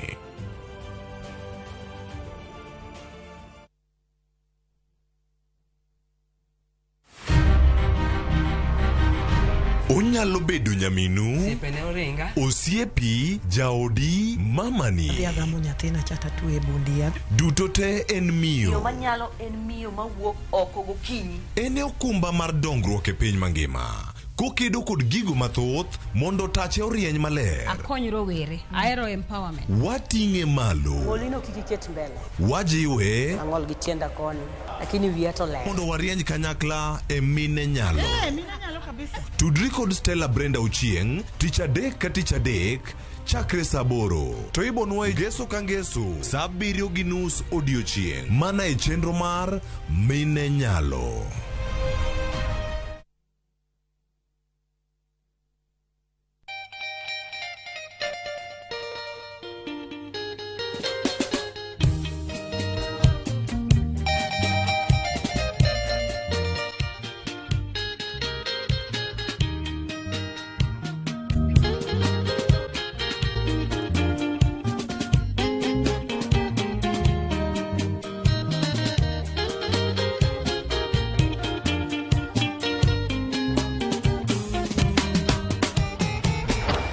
Onyalo bedo nyaminu, Osiepene oringa. osiepi, jaodi, mamani. Adhi agamo nyathina cha tatwe e bund yath. Duto te en Miyo miyo. manyalo en miyo mawuok oko gokinyi. En e okumba mar dongruok e piny mangima. Kokedo kod gigo mathoth mondo tache orieny maler. Akony rowere. Ahero empowerment. Wating'e malo. Molino kik iket mbele. Wajiwe Ang'ol gi tienda koni, lakini wiya to ler. mondo warieny kanyakla e mine nyalo. Eh, mine nyalo kabisa. Tudri kod Stella Brenda Ochieng' tich adek ka tich adek chakre saa 8 to ibonwa e ngeso ka ngeso saa 7:30 odiochieng' mana e chenro mar Mine Nyalo.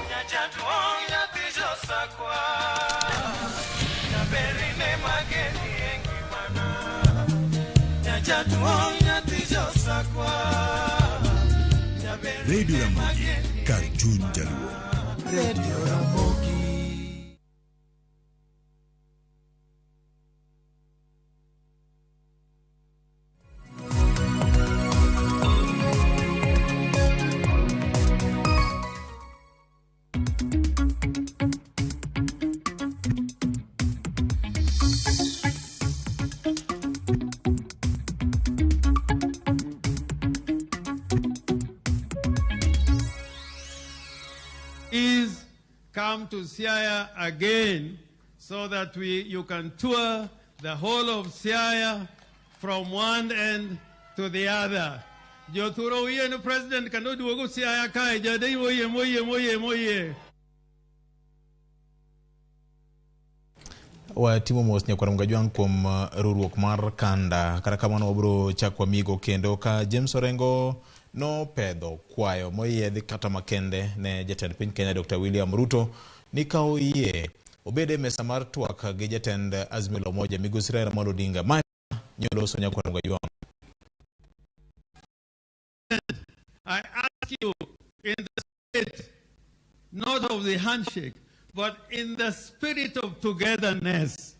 Nyajaduong' nyathi josakwa, jaberine mageni e ngimana. Nyajaduong' nyathi josakwa, jaberine Radio Ramogi mageni kar chuny jaluo. Radio Ramogi. Please come to Siaya again so that you can tour the whole of Siaya from one end to the other. Jothuro uyie ni president kendo duogo Siaya kae jadei moyie moyie moyie moyie. Watimo mos nyakwar Mgajwang' kuom riwruok mar kanda. Kata kamano wabiro chako wamigo kendo ka James Orengo nopedho kwayo moyiedhi kata makende ne jatend piny Kenya Dr. William Ruto ni ka oyie obed e mesa mar twak gi jatend Azimio la Umoja migosi Raila Amolo Odinga. Ma nyoloso nyakwar Mgajwang'. I ask you in the spirit, not of the handshake, but in the spirit of togetherness,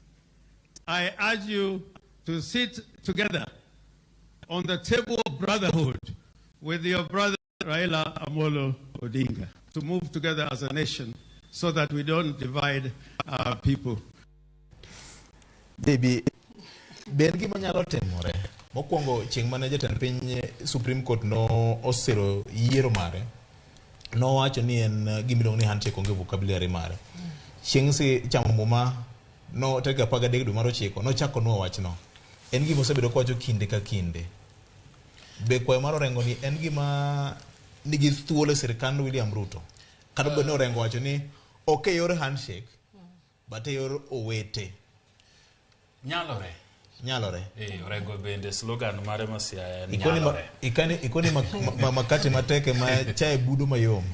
I urge you to sit together on the table of brotherhood with your brother Raila Amolo Odinga. to move together as a nation so that we don't divide our people. Debi, be en gima nyalo timore? Mokwongo chieng' mane jatend piny Supreme Court no osiro yiero mare, nowacho ni en gima iluongo ni handshake onge vocabulary mare. Chieng' si chamo muma no tarik 13 dwe mar 9 nochako nuo wachno. En gima osebedo kowacho kinde ka kinde. Be kwayo mar Orengo ni en gima nigi thuolo e sirkand William Ruto? Kata obedo ni Orengo wacho ni ok e yor handshake, but e yor owete. Nyalore. Nyalore. Orengo bende slogan mare ma Siaya en Ikoni ma, nyalore. ikoni makate matek ema chae budo mayom.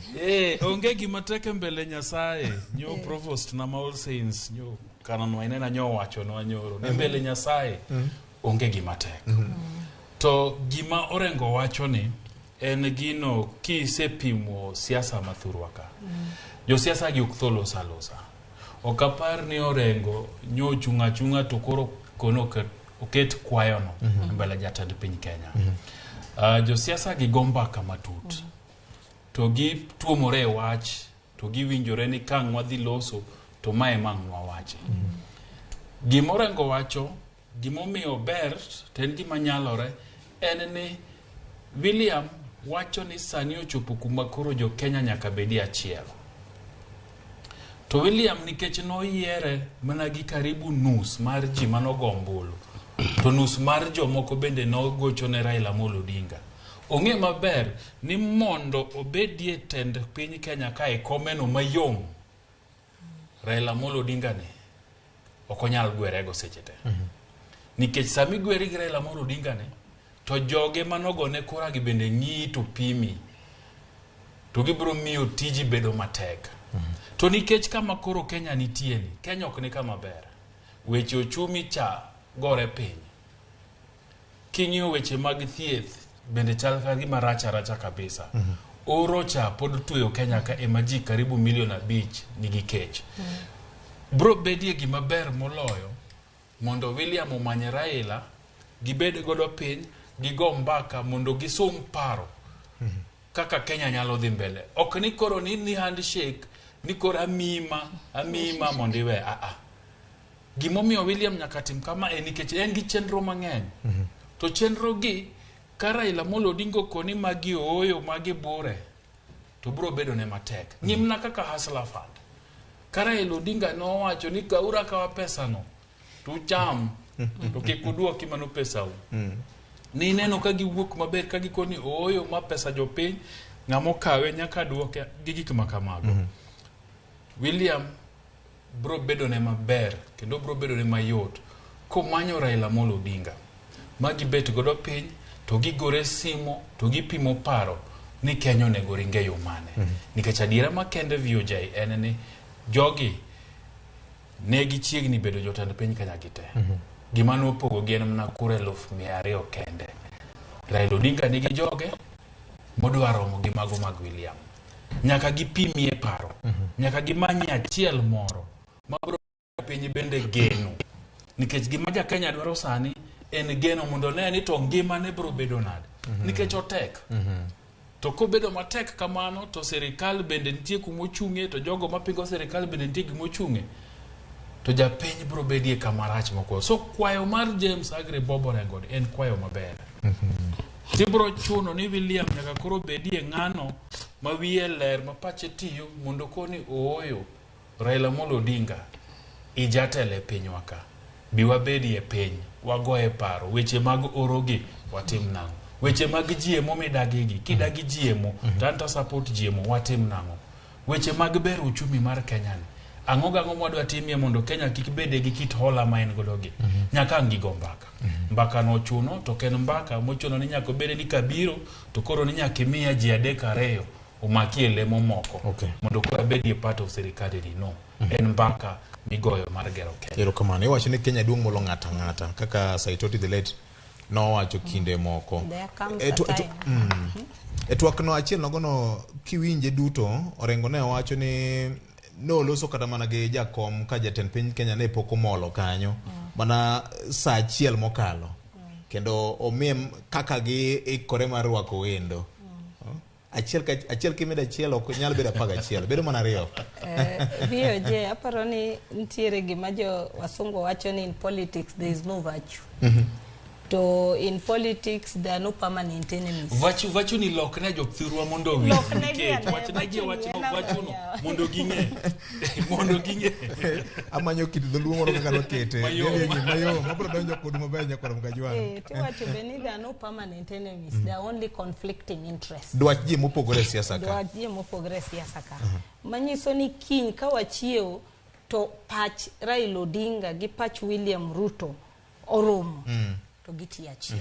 Onge gima tek e mbele Nyasaye. Nyo provost na ma All Saints nyo Canon Wainaina nyo owachonwa nyoro ni mbele Nyasaye onge gima tek. To gima Orengo wacho ni en gino kisepimo siasa mathurwa ka. Josiasa gi ok tho losa losa. Ok apar ni Orengo nyo ochung' achung'a to koro kono oket kwayono mbele jatend piny Kenya. Josiasa gi go mbaka matut. To gituomore e wach, to giwinjore ni ka ang' wadhi loso, to mae ema ang' wawachi. Gima Orengo wacho, gimomiyo ber, to en gima nyalore, en ni William wacho ni sani ochopo kuma koro jo Kenya nyaka bedie achiel. To William nikech noyiere mana gi karibu nus mar ji manogo ombulu, to nus mar jomoko bende nogocho ne Raila Amolo Odinga. Ong'e maber ni mondo obedie tend piny Kenya kae komeno mayom, Raila Amolo Odinga ni ok onyal gwerego seche te. Nikech sami gweri gi Raila Amolo Odinga ni, to joge manogone kura gi bende ng'iyi to pimi, to gibiro miyo tiji bedo matek. To nikech kama koro Kenya nitie ni, Kenya ok ni kama ber. Weche ochumi cha gore piny. King'iyo weche mag thieth bende chal ka gima rach aracha kabisa. Oro cha pod tweyo Kenya ka ema ji karibu milion 5 nigi kech. Bro bedie gima ber moloyo mondo William omany Raila, gibed godo piny, gigo mbaka mondo gisum paro kaka Kenya nyalo dhi mbele. Ok ni koro ni handshake, ni koro amima mondo iwe. Gimomiyo William nyaka tim kama en nikech en gi chenro mang'eny. To chenro gi ka Raila Amolo Odinga okoni magi ooyo, magi bure, to biro bedo ne matek. Ng'imna kaka Hustler Fund. Ka Raila Odinga nowacho ni kaura kawa pesano, to ucham, to kik uduoki mano pesau. Ni ineno ka giwuok maber ka gikoni ooyo ma pesa jopiny, ng'ama okawe nyaka duoke gi gik ma kamago. William bro bedo ne maber kendo bro bedo ne mayot komanyo Raila Amolo Odinga ma gibet godo piny to gigore simo to gipimo paro ni Kenya onego ringe yo mane. Nikech adiera makende VOJ en ni jogi ne gichiegni bedo jotend piny Kenya gi te. Gima nopogo gi en mana kura 200,000 kende. Raila Odinga nigi joge modwa romo gi mago mag William. Nyaka gipimie paro. Nyaka gimany achiel moro mabiro piny bende geno. Nikech gima ja Kenya dwaro sani en geno mondo one ni to ngimane biro bedo nade. Nikech otek. To kobedo matek kamano to sirikal bende nitie kumochung'e, to jogo mapingo sirikal bende nitie gimochung'e. To japiny biro bedie kama rach mokwongo. So kwayo mar James Aggrey Bob Orengo en kwayo maber. Tibiro chuno ni William nyaka koro bedie ng'ano ma wiye ler ma pache tiyo mondo koni ooyo Raila Amolo Odinga ijatelo e pinywa ka. Bi wabedie piny, wagoye paro, weche mag orogi watim nang'o? Weche mag GMO midagigi, kidagi GMO, to an to support GMO, watim nang'o? Weche mag bero uchumi mar Kenya ni, ang'o gang'o mwadwa timie mondo Kenya kik bede gi kit hola ma en godo gi? Nyaka ang' gigo mbaka. Mbaka no ochuno, to ok en mbaka mochuno ni nyaka obede ni kabiro, to koro ni nyaka imiya ji 3 2 omakie lemo moko. Mondo koro abedie part of sirikal ni no. En mbaka migoyo mar gero Kenya. Erokamano. Iwacho ni Kenya duong' molo ng'ato ang'ata kaka Saitoti the late nowacho kinde moko. There comes a time. E twak no achiel nogono kiwinje duto, Orengo ne owacho ni noloso kata mana gi jakom ka jatend piny Kenya ne pok omolo kanyo mana saa 1 mokalo. Kendo omiye kaka gi ikore mar rwako wendo. Achiel ka achiel kimedo achiel ok nyal bedo 11, bedo mana 2. VOJ, aparo ni nitiere gima jo wasungu wacho ni in politics there is no virtue. To in politics there are no permanent enemies. Virtue ni lokne jothurwa mondo owinj. Loknegi Nikech ane, wachnegi virtue ni wachno en ang'o virtue no yawa? mondo ging'e. Mondo ging'e. Amanyo kit dholuo moro kaka nokete. Mayom. Mayom. Abiro donjo kodu maber nyakwar Mkajwang'. Tiwacho be ni there are no permanent enemies, there are only conflicting interests. Dwach ji mopogore e siasa ka. Dwach ji mopogore e siasa ka. Manyiso ni kiny ka wachiewo to pach Raila Odinga gi pach William Ruto oromo. To gitiyo achiel.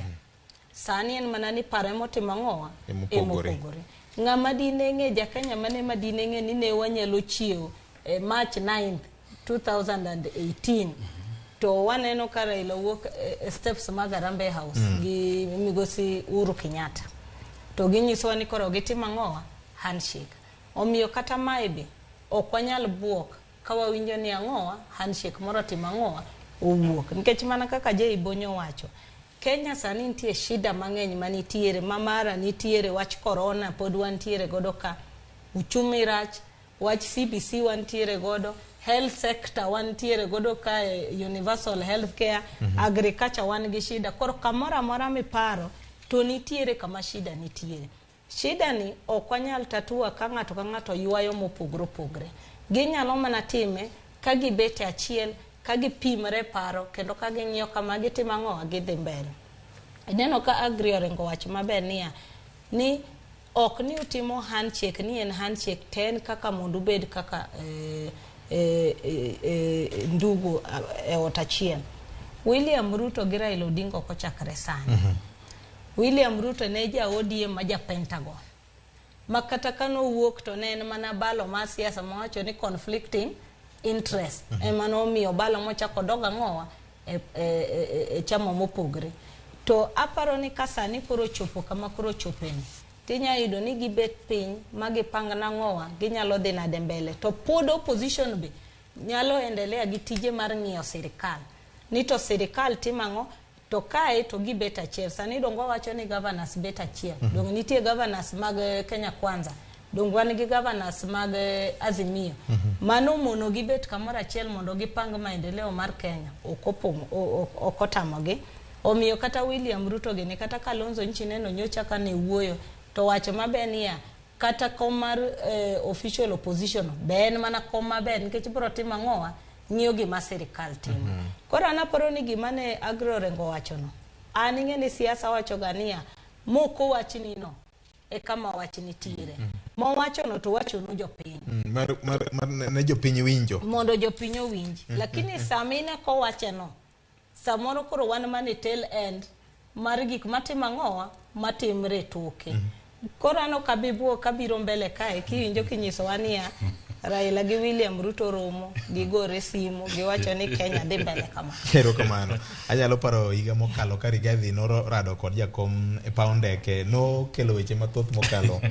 Sani en mana ni paro emotimo ang'owa? Emopogore. Emopogore. Ng'ama dine ng'e, Jakenya mane ma dine ng'e ni ne wanyalo chiewo March 9th 2018 to waneno ka Raila wuok e steps mag Harambee House gi migosi Uhuru Kenyatta to ginyisowa ni koro gitimo ang'owa? Handshake. Omiyo kata mae be ok wanyal buok ka wawinjo ni ang'owa handshake moro otimo ang'owa owuok, nikech mana kaka Jay Bonyo wacho, Kenya sani nitie shida mang'eny manitiere, ma mara nitiere wach corona pod wantiere godo ka, uchumi rach, wach CBC wantiere godo, health sector wantiere godo ka, universal health care, agriculture wan gi shida. Koro kamoro amora miparo to nitiere kama shida nitiere. Shida ni ok wanyal tatua ka ng'ato ka ng'ato ywayo mopogore opogore. Ginyalo mana time ka gibet e achiel, ka gipimre paro, kendo ka ging'iyo kama gitimo ang'o, gidhi mbele. Ineno ka Agri oringo wacho maber niya, ni ok ni utimo handshake ni en handshake to en kaka mondo ubed kaka ndugu e ot achiel. William Ruto gi Raila Odinga ok ochakre sani. William Ruto ne ja ODM ma ja Pentagon. Ma kata kanowuok to ne en mana balo mar siasa mawacho ni conflicting interest. Ema nomiyo balo mochako dog ang'owa e chama mopogre. To aparo ni ka sani koro chopo kama koro chopeni, tinya yudo ni gibet piny ma gipang nang'owa, ginyalo dhi nade mbele. To pod opposition be nyalo endelea gi tije mar ng'iyo sirikal. Ni to sirikal timo ang'o, to kae to gibet achiel. Sani dongo wacho ni governors bet achiel. Dong nitie governors mag Kenya Kwanza. Dong wan gi governors mag Azimio. Mano mono gibet kamoro achiel mondo gipang maendeleo mar Kenya. Ok otamogi. Omiyo kata William Ruto gini, kata Kalonzo nchi neno nyocha kane wuoyo, to wacho maber niya, kata kom mar official opposition be en mana kom maber nikech biro timo ang'owa, ng'iyo gima sirikal timo. Koro an aparo ni gima ne Agri Orengo wachono, an ing'e ni siasa wacho ga niya, moko wachni no e kama wach nitiere. Mowachono to wachonu jopiny. Mar ne jopiny winjo. Mondo jopiny owinj. Lakini sama ine kowacheno, samoro koro wan mana e tail end mar gik matimo ang'owa, matimre toke. Koro an ok abi buok kabiro mbele kae kiwinjo kinyisowa niya Raila gi William Ruto romo, gigore simu, giwacho ni Kenya dhi mbele kama. Erokamano. Anyalo paro higa mokalo ka Rigathi norado kod jakom e paw ndeke, nokelo weche mathoth mokalo.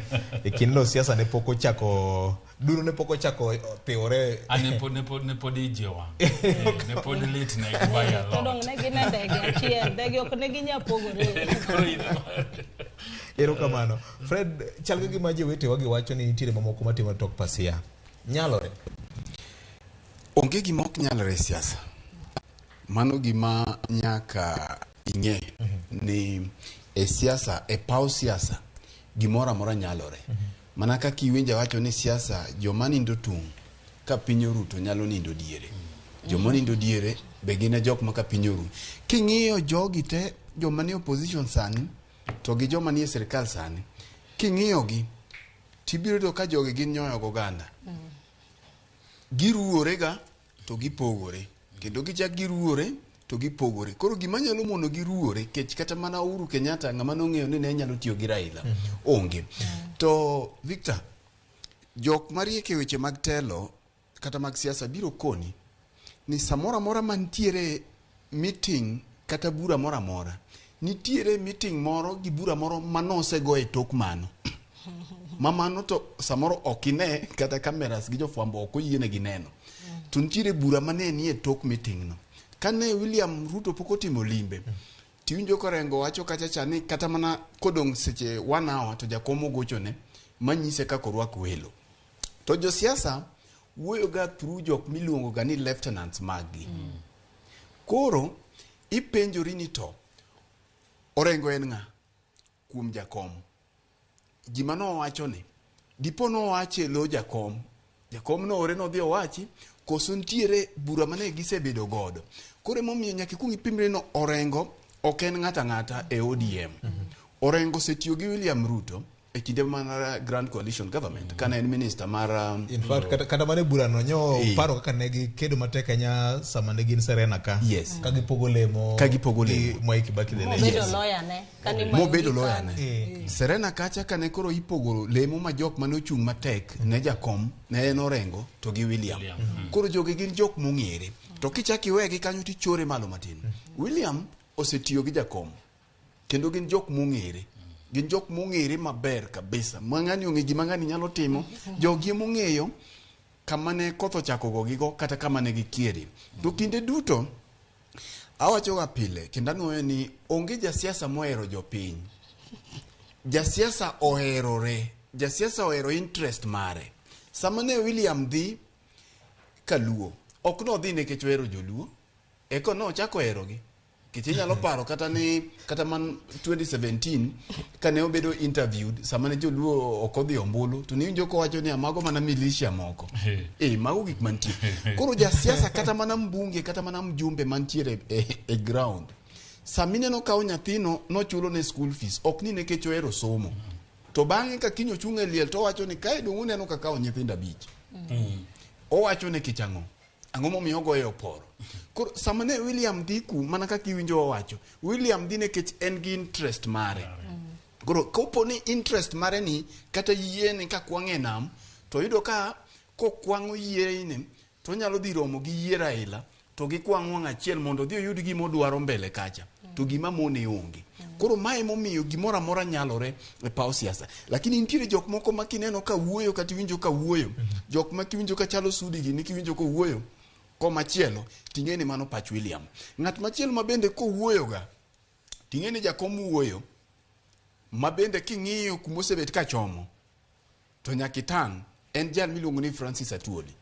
E kindeno siasa ne pok ochako, duro ne pok ochako thiwore. Ne pod iji owang'. Ne pod lit ne by a To dong lot. ne gin e ndege achiel, ndege ok ne ginyal pogore. Erokamano. Fred, chal ka gima jowetewa gi wacho ni nitiere mamoko matimo tok pasia. Nyalore? Onge gima ok nyalre e siasa. Mano gima nyaka ing'e ni e siasa, e paw siasa, gimoro amora nyalore. Mana kaka iwinjo awacho ni siasa, joma nindo tung' ka piny oru to nyalo nindo diere. Joma nindo diere be gin e jok ma ka piny oru. King'iyo jogi te, joma nie opposition sani to gi joma nie sirikal sani, king'iyo gi tibiro yudo ka jogi gin nyoyo goganda. Giruorega to gipogore. Kendo gichak giruore to gipogore. Koro gima nyalo mono giruore, kech kata mana Uhuru Kenyatta ng'ama nong'eyo ni ne nyalo tiyo gi Raila, onge. To Victor, jok mariek e weche mag telo kata mag siasa biro koni ni samoro amora mantiere meeting kata bura moro amora, nitiere meeting moro gi bura moro manosego e tok mano. Ma mano to samoro ok ine kata cameras gi jofwambo ok oyienegi neno. To nitiere bura mane nie tok meeting no. Kane William Ruto pok otimo limbe, tiwinjo korengo wacho kacha cha ni kata mana kodong' seche 1 hour to jakom ogochone manyise kaka orwak welo. To josiasa wuoyo ga through jok miluongo ga ni lieutenants maggi. Koro ipenjori ni to Orengo en ng'a kuom jakom? Gima nowacho ni dipo nowacho e lo jakom, jakom noore nodhi owachi, koso nitiere bura mane gisebedo godo. Koro emomiyo nyaka ikuong ipimri no Orengo ok en ng'ata ng'ata e ODM. Orengo osetiyo gi William Ruto e kinde mar Grand Coalition Government kane en minister mar In fact, kata mana e burano nyo paro kaka ne gikedo matek ahinya sama ne gin Serena ka. Yes. Ka gipogo lemo. Ka gipogo lemo. Gi Mwai Kibaki the late. Mobedo lawyer ne. Kani mobedo Mayugi lawyer ne. Serena kacha kane koro ipogo lemo ma jok mane ochung' matek ne jakom ne en Orengo to gi William. Koro jogi gin jok mong'ere. To kichak iwegi kanyo tichore malo matin. William osetiyo gi jakom kendo gin jok mong'ere. Gin jok mong'ere maber kabisa. Ma ng'ani ong'e gima ng'ani nyalo timo. Jogi emong'eyo kama ne koth ochako gogigo kata kama ne gikiere. To kinde duto awacho ga pile kendo anuoyo ni onge jasiasa mohero jopiny. Jasiasa oherore. Jasiasa ohero interest mare. Sama ne William dhi kaluo, ok nodhi nikech ohero joluo, eko nochako herogi. Nikech inyalo paro kata ni kata man 2017 kane obedo interviewed sama ne joluo ok odhi ombulu to niwinjo kowacho ni mago mana militia moko. Mago gik mantie. Koro jasiasa kata mana mbunge kata mana mjumbe mantiere e ground. Sama ineno kawo nyathino nochulo ne school fees ok ni nikech ohero somo. To bang'e ka kiny ochung' e liel to owacho ni kae dong' uneno ka kawo nyithindo 5. Owacho nikech ang'o? Ang'o momiyo ogoyo oporo? Koro sama ne William dhi ku mana kaka iwinjo owacho, William dhi nikech en gi interest mare. Koro kopo ni interest mare ni kata yiene ka kwang' e nam to yudo ka kokwang'o yiene to onyalo dhi romo gi yie Raila to gikwang' wang' achiel mondo odhi oyud gima odwaro mbele kacha to gima mone onge. Koro mae emomiyo gimoro amora nyalore e paw siasa. Lakini nitiere jok moko ma kineno ka wuoyo kata iwinjo ka wuoyo, jok ma kiwinjo ka chalo Sudi gini kiwinjo kowuoyo komachielo ting'e ni mano pach William. Ng'at machielo ma bende kowuoyo ga ting'e ni jakom wuoyo ma bende king'iyo kumosebet kachomo to nyaka itang' en jal miluongo ni Francis Atwoli.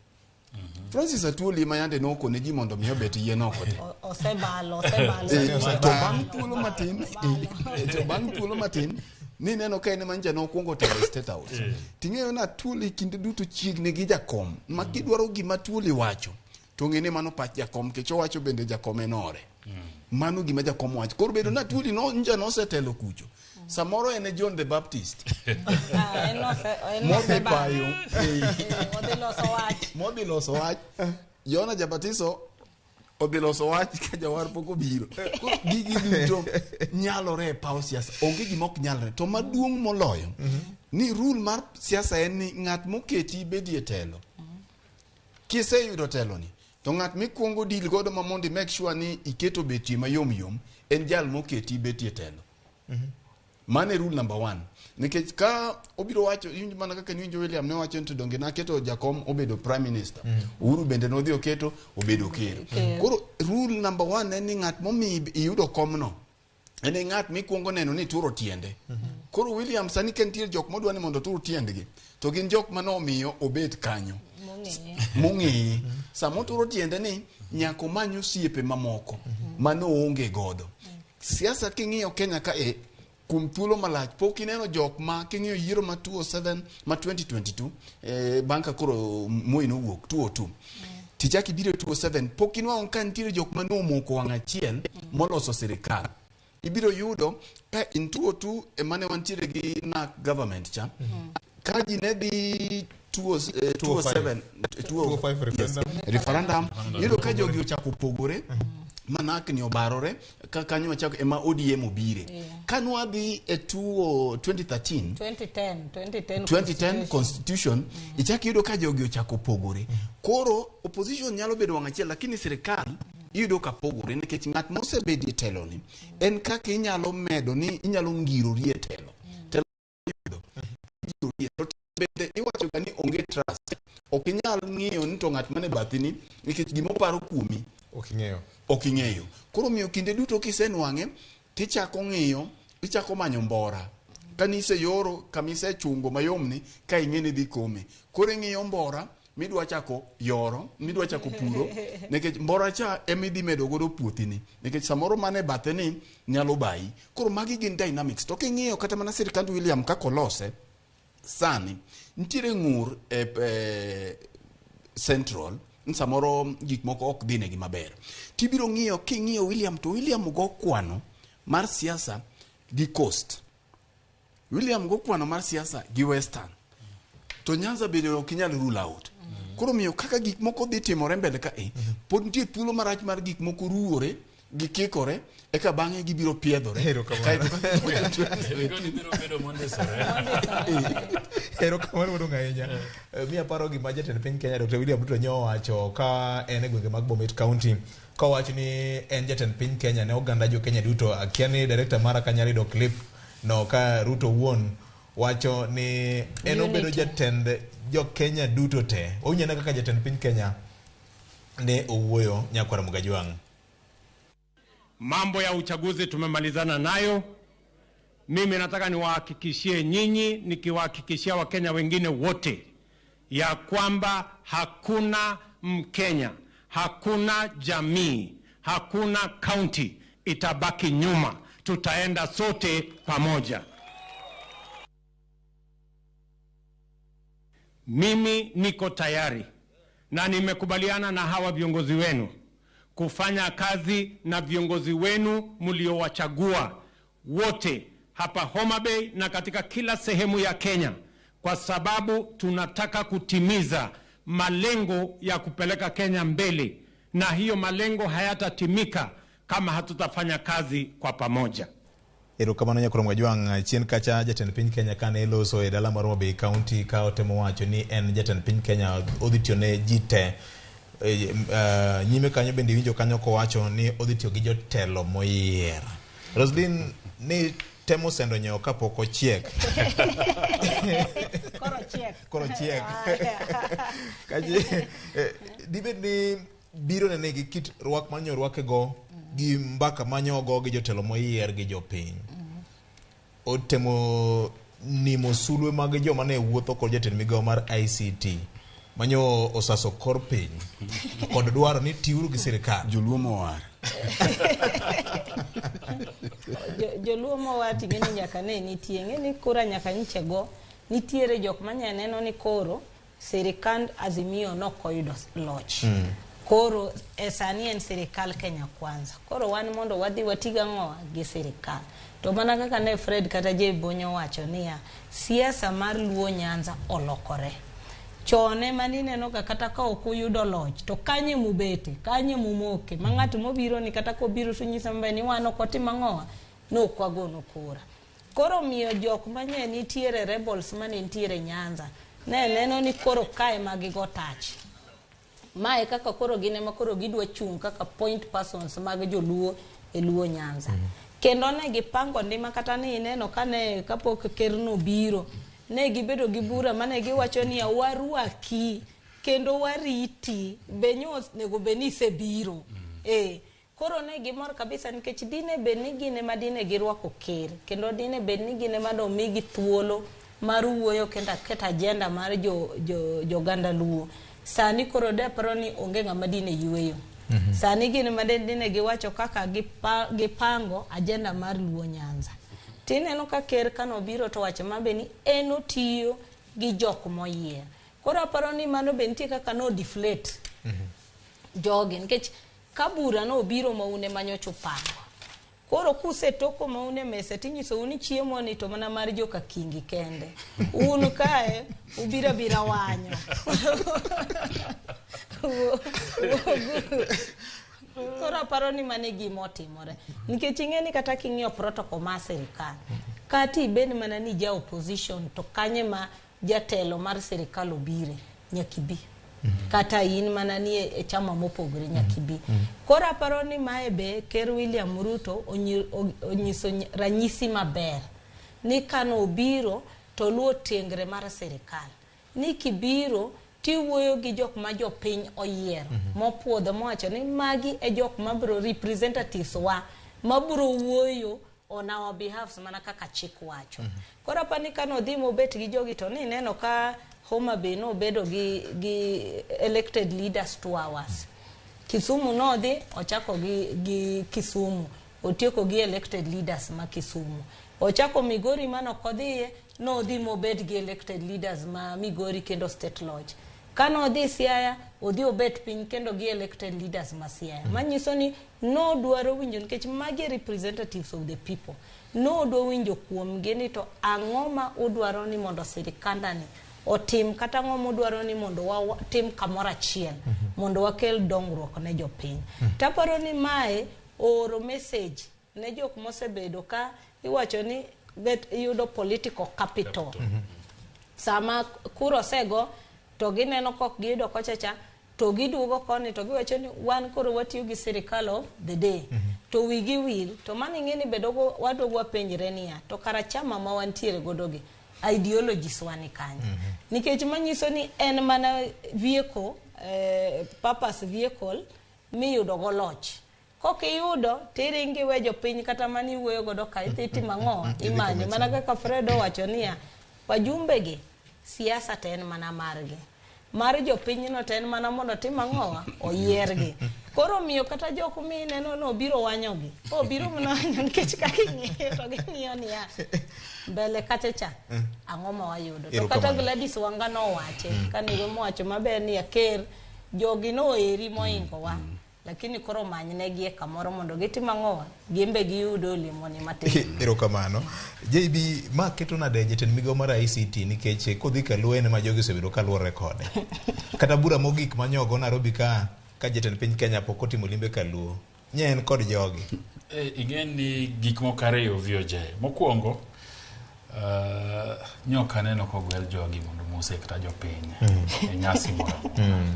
Francis Atwoli ma yande nokone ji mondo mi obet yien oko te. Osebalo, osebalo. To bang' thuolo matin to bang' thuolo matin nineno ka en ema nja nokwongo telo e State House. Ting'eyo na Atwoli kinde duto chiegni gi jakom ma kidwaro gima Atwoli wacho to ng'e ni mano pach jakom nikech owacho bende jakom en ore. Mano gima jakom wacho. Koro bedo na Atwoli no nja nosetelo kucho. Samoro en e John the Baptist. En Modhi osebalo. payo. Odhi loso wach. Modhi loso wach. Yohana Jabatiso odhi loso wach ka jawar pok obiro. Koro gigi duto nyalore e paw siasa. Onge gima ok nyalre. To maduong' moloyo ni rule mar siasa en ni ng'at moketi bedie telo. Kiseyudo telo ni to ng'at mikwongo deal godo ma mondo i make sure ni iketo betie mayom yom en jal moketi betie telo. Mano e rule number 1. Nikech ka obiro wacho, iwinjo mana kaka niwinjo William ne wacho ni to donge naketo jakom obedo prime minister. Uhuru bende nodhi oketo obedo ker. Koro rule number 1 en ni ng'at momiyi iyudo komno en e ng'at mikwongo neno ni turo tiende. Koro William sani ka nitie jok modwa ni mondo otur tiendgi to gin jok manomiyo obet kanyo mong'eye. Sama oturo tiende ni nyaka omany osiepe mamoko manoonge godo. Siasa king'iyo Kenya ka e kuom thuolo malach pok ineno jok ma king'iyo yiero ma 2007 ma 2022 bang' ka koro Moi nowuok 2002 tichak ibiro 2007 pok inwang'o ka nitiere jok ma nomoko wang' achiel moloso sirikal. Ibiro yudo ka in 2002 emane wantiere gi NARC government cha ka ji ne dhi 2007 205 yes, referendum iyudo ka jogi ochako pogore ma NARC ni obarore ka kanyo wachako ema ODM obire. Ka nwadhi e 2013 2010 2010 constitution ichak iyudo ka jogi ochako pogore. Koro opposition nyalo bedo wang' achiel lakini sirikal iyudo ka pogore nikech ng'at mosebedie telo ni en kaka inyalo medo ni inyalo ngirori e telo. Telo iyudo ngirori to bende iwacho ga ni onge trust. Ok inyal ng'iyo ni to ng'at mane bathi ni nikech gimoparo kuomi ok ing'eyo. Ok ing'eyo. Koro miyo kinde duto kisenwang'e tichako ng'iyo, ichako manyo mbora. Kanise yoro kamise chungo mayomni ka ing'e ni dhi kome. Koro ing'iyo mbora midwa chako yoro, midwa chako puro, nikech mbora cha emidhi medo godo puothini. Nikech samoro mane bathe ni nyalo bayi. Koro magi gin dynamics. To king'iyo kata mana sirikand William kaka olose sani, nitiere ng'ur e Central ni samoro gik moko ok dhi negi maber. Tibiro ng'iyo king'iyo William to William go kwano mar siasa gi Coast. William go kwano mar siasa gi Western. To Nyanza bende ok inyal rule out. Koro miyo kaka gik moko dhi timore mbele ka pod nitie thuolo marach mar gik moko ruwore gikikore eka bang'e gibiro piedhore. Kaeto Biro bedo mondisore. Erokamano maduong' ahinya. Miya paro gima jatend piny Kenya Dr. William Ruto nyo owacho ka en e gwenge mag Bomet County kowacho ni en jatend piny Kenya ne oganda jo Kenya duto. Akia ni director mara kanyalo yudo clip no ka Ruto wuon wacho ni en obedo jatend jo Kenya duto te. Wawinjo ane kaka jatend piny Kenya ne owuoyo nyakwar Mugajwang'. Mambo ya uchaguzi tumemalizana nayo. Mimi nataka niwahakikishie nyinyi, nikiwahakikishia Wakenya wengine wote ya kwamba hakuna Mkenya, hakuna jamii, hakuna county itabaki nyuma. Tutaenda sote pamoja. Mimi niko tayari na nimekubaliana na hawa viongozi wenu kufanya kazi na viongozi wenu mliowachagua wote hapa Homa Bay na katika kila sehemu ya Kenya, kwa sababu tunataka kutimiza malengo ya kupeleka Kenya mbele, na hiyo malengo hayatatimika kama hatutafanya kazi kwa pamoja. Erokamano nyakwar Mugajwang'. Chien kacha jatend piny Kenya kane loso e dala mar Homa Bay County ka otemo wacho ni en jatend piny Kenya odhi tiyo ne ji te. Nyime kanyo bende iwinjo kanyo kowacho ni odhi tiyo gi jotelo moyier. Roslyn ni temo sendo nyiewo kapok ochiek. Koro chiek. Koro chiek. Kaji dibed ni biro nene gi kit rwak manyo rwake go gi mbaka manyo go gi jotelo moyier gi jopiny. Otemo nimo sulwe mag joma ne wuotho kod jatend migawo mar ICT manyo osaso kor piny kod dwaro ni tiuru gi sirikal. Joluo mowar. Joluo mowar ting'e ni nyaka ne nitie. Ng'e ni kura nyaka nyiche go. Nitiere jok manya neno ni koro sirikand Azimio nokoyudo loch. Koro e sani en sirikal Kenya Kwanza. Koro wan mondo wadhi watiga ng'owa gi sirikal. To mana kaka ne Fred kata Jay Bonyo wacho niya, siasa mar Luo Nyanza olokore. Chon ema nineno ka kata ka ok uyudo loch to kanye mubete, kanye mumoke. Ma ng'at mobiro ni kata kobiro to nyisa maber ni wan ok watim ang'owa, ne ok wagono kura. Koro miyo jok manye nitiere rebels mane nitiere Nyanza ne neno ni koro kae ma gigo tach. Mae kaka koro gin ema koro gidwa chung' kaka point persons mag joluo e Luo Nyanza. Kendo ne gipango ndima kata ni ineno kane kapok ker nobiro, ne gibedo gi bura mane giwacho niya warwaki kendo wariti be onego bed ni isebiro. Koro ne gimor kabisa nikech dine bed ni gin ema dine girwako ker kendo dine bed ni gin ema nomigi thuolo mar wuoyo kendo keto agenda mar joganda Luo. Sani koro deparo ni onge ng'ama dine yueyo. Sani gin ema dine giwacho kaka gipango agenda mar Luo Nyanza. Tineno ka ker kanobiro to wacho mabe ni en otiyo gi jok moyier. Koro aparo ni mano be nitie kaka no deflate jogi nikech ka bura nobiro ma un ema nyocha upango. Koro kusetoko ma un e mesa tinyisou ni chiemo ni to mana mar joka Kingi kende. Un kae ubiro abira wanyo. Koro aparo ni mano e gima otimore. Nikech ing'e ni kata king'iyo protocol mar sirikal, kata ibed mana ni ja opposition to kanye ma jatelo mar sirikal obire, nyaka ibi. Kata in mana ni e chama mopogore nyaka ibi. Koro aparo ni mae be Ker William Ruto onyiso ranyisi maber ni kano obiro to luwo tengre mar sirikal. Ni kibiro tiwuoyo gi jok ma jopiny oyiero mopuodho mowacho ni magi e jok mabiro representatives wa mabiro wuoyo on our behalf mana kaka chik wacho. Koro apani ka nodhi mobet gi jogi to nineno ka Homa Bay nobedo gi elected leaders 2 hours. Kisumu nodhi ochako gi Kisumu, otieko gi elected leaders ma Kisumu. Ochako Migori manokodhiye, nodhi mobet gi elected leaders ma Migori kendo State Lodge. Kanodhi Siaya, odhi obet piny kendo gi elected leaders ma Siaya. Manyiso ni nodwaro winjo nikech magi representatives of the people. Nodwa winjo kuomgi ni to ang'o ma udwaro ni mondo sirikandani otim kata ang'o mudwaro ni mondo watim kamoro achiel mondo wakel dongruok ne jopiny. Taparo ni mae ooro message ne jok mosebedo ka iwacho ni bet yudo political capital. Sama kura osego to gineno kok giyudo kocha cha to giduogo koni to giwacho ni wan koro watiyo gi sirikal of the day. To wigi wil to mano ing'e ni bedogo waduogo wapenjre niya to kara chama ma wantiere godo gi ideologies wa ni kanye. Nikech manyiso ni en mana vehicle, purpose vehicle miyudo go loch. Kokiyudo tiringi we jopiny kata mani iwuoyo godo ka idhi timo ang'o imanyo mana kaka Fred owacho niya wajumbe gi siasa to en mana margi. Mar jopinyno to en mana mondo tim ang'owa oyiergi. Koro miyo kata jok mineno no obiro wanyogi. Obiro mana wanyo nikech kaka ing'iyo to ging'iyo niya mbele kacha cha ang'o ma wayudo. To kata Gladys Wanga nowache kane mowacho maber ni ker jogi noeri moingowa. Lakini koro manynegi e kamoro mondo gitim ang'owa gimbe giyudo olemoni matin. Erokamano. JB, ma keto nade jatend migawo mar ICT nikech kodhi kaluo en ma jogi osebedo kaluwore kode. Kata bura mogik manyogo Nairobi ka jatend piny Kenya pok otimo limbe kaluo. Nye en kod jogi. Ing'e ni gik moko ariyo VOJ. Mokwongo, nyoka aneno kogwel jogi mondo mose kata jopiny e nyasi moro amora.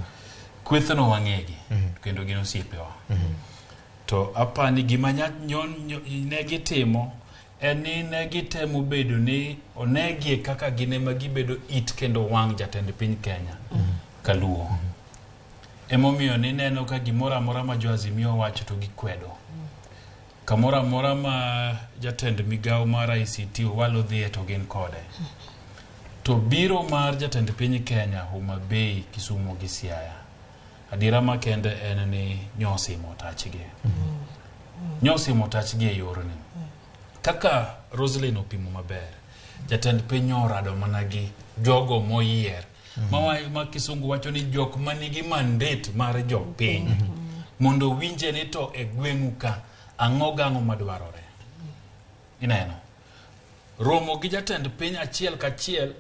Kwethno wang'egi kendo gin osiepewa. To apani gima ne gitimo en ni ne gitemo bedo ni onegie kaka gin ema gibedo it kendo wang' jatend piny Kenya kaluo. Emomiyo nineno ka gimoro amora ma jo Azimio wacho to gikwedo. Kamoro amora ma jatend migawo mar ICT Owalo dhiye to gin kode. To biro mar jatend piny Kenya Homa Bay, Kisumu gi Siaya, adiera makende en ni nyosimo tachgi. Nyosimo tachgi e yorni. Kaka Roselyn opimo maber, jatend piny orado mana gi jogo moyier. Ma kisungu wacho ni jok manigi mandate mar jopiny. Mondo winje ni to e gweng'u ka ang'o gang'o madwarore. Ineno. Romo gi jatend piny achiel kachiel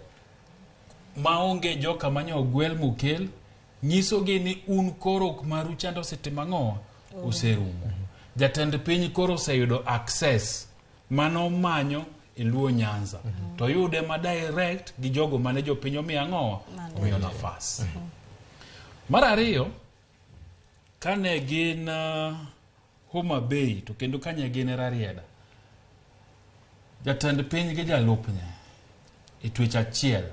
maonge joka manyo ogwel mokel nyisogi ni un koro maru chando osetimo ang'o oserumo. Jatend piny koro oseyudo access mano manyo e Luo Nyanza. To yude ma direct gi jogo mane jopiny omiyo ang'o omiyo nafas. Mar ariyo, kane gin Homa Bay to kendo kanye gin Rarieda, jatend piny gi jalupne e twech achiel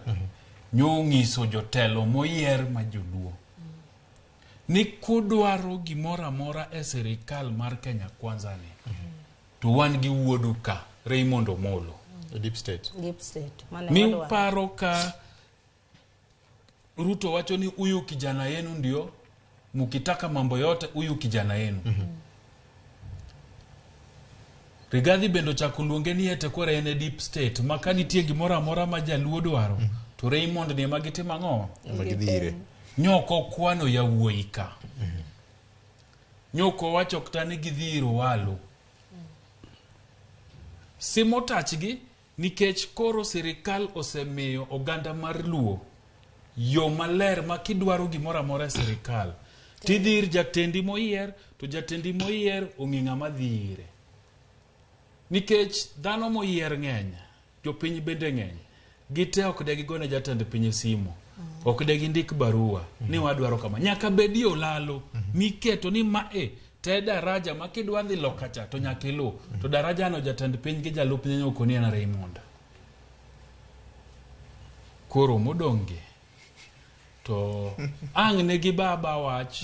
nyong'iso jotelo moyier ma joluo ni kudwaro gimoro amora e sirikal mar Kenya Kwanza ni to wan gi wuodu ka Raymond Omolo. Deep State. Deep State. Mi uparo ka Ruto wacho ni huyu kijana yenu ndio mukitaka mambo yote huyu kijana yenu. Rigathi bende ochako luonge ni ete koro en e Deep State ma ka nitie gimoro amora ma jaluo dwaro to Raymond ni ema gitimo ang'o? Ema gidhi ire. Nyoko kwano yawuoyi ka. Nyoko wacho kata ni gidhi ir Owalo. Simo tachgi nikech koro sirikal osemiyo oganda mar Luo yo maler ma kidwaro gimoro amora e sirikal tidhi ir jatendi moyier to jatendi moyier ong'e ng'ama dhi ire. Nikech dhano moyier ng'eny, jopiny bende ng'eny, gite ok de gigone jatend piny simu, ok de gindik barua ni wadwaro kama. Nyaka bedie olalo miketo ni mae te daraja ma kidwa dhi loka cha to nyaka iluw. To daraja no jatend piny gi jalupne ok ni en Raymond. Koro modong' gi to ang' ne gi baba wach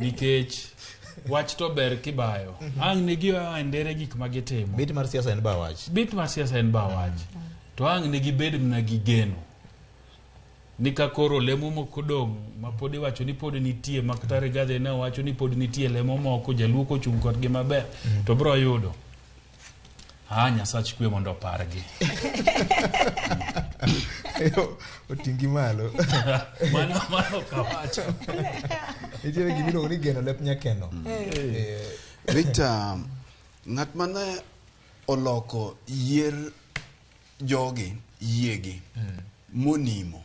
nikech Wach to ber kibayo. Ang' ne giwa e ndere gik ma gitimo. Bit mar siasa en ba wach. Bit mar siasa en ba wach. To ang' ne gibed mana gi geno. Ni ka koro lemo moko dong' ma pod iwacho ni pod nitie ma kata Rigathi ne owacho ni pod nitie lemo moko jaluo kochung' kodgi maber to bro yudo. Ah, Nyasach kwe mondo opargi. Otingi malo. Mano kawacho. Nitiere gima iluongo ni geno lep nyakeno. Victor, ng'at mane oloko yier jogi yiegi monimo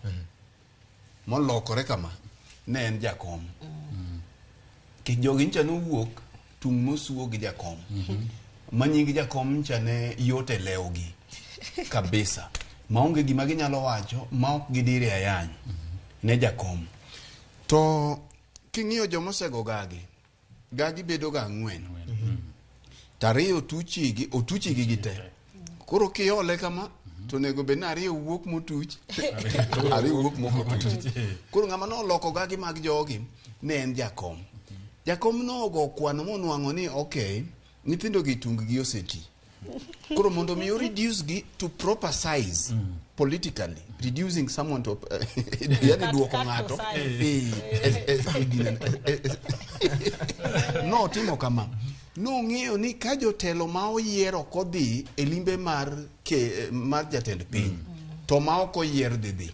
molokore kama ne en jakom. Nikech jogi ncha nowuok tung' mosuo gi jakom. Ma nying jakom ncha ne yot e lewgi kabisa. Maonge gima ginyalo wacho ma ok gidire ayany ne jakom. To king'iyo jomosego gagi, gagi bedo ga ang'wen. To ariyo otuchigi, otuchigi gi te. Koro kiole kama, to onego bed ni ariyo wuok motuch, ariyo wuok mok otuch. Koro ng'ama noloko gagi mag jogi ne en jakom. Jakom nogo kwano monwang'o ni okay, nyithindo gi tung gi oseti. Koro mondo mi reduce gi to proper size politically, reducing someone to yani duoko ng'ato notimo kama. Nong'eyo ni ka jotelo ma oyier ok odhi e limbe mar mar jatend piny, to ma ok oyier dhi.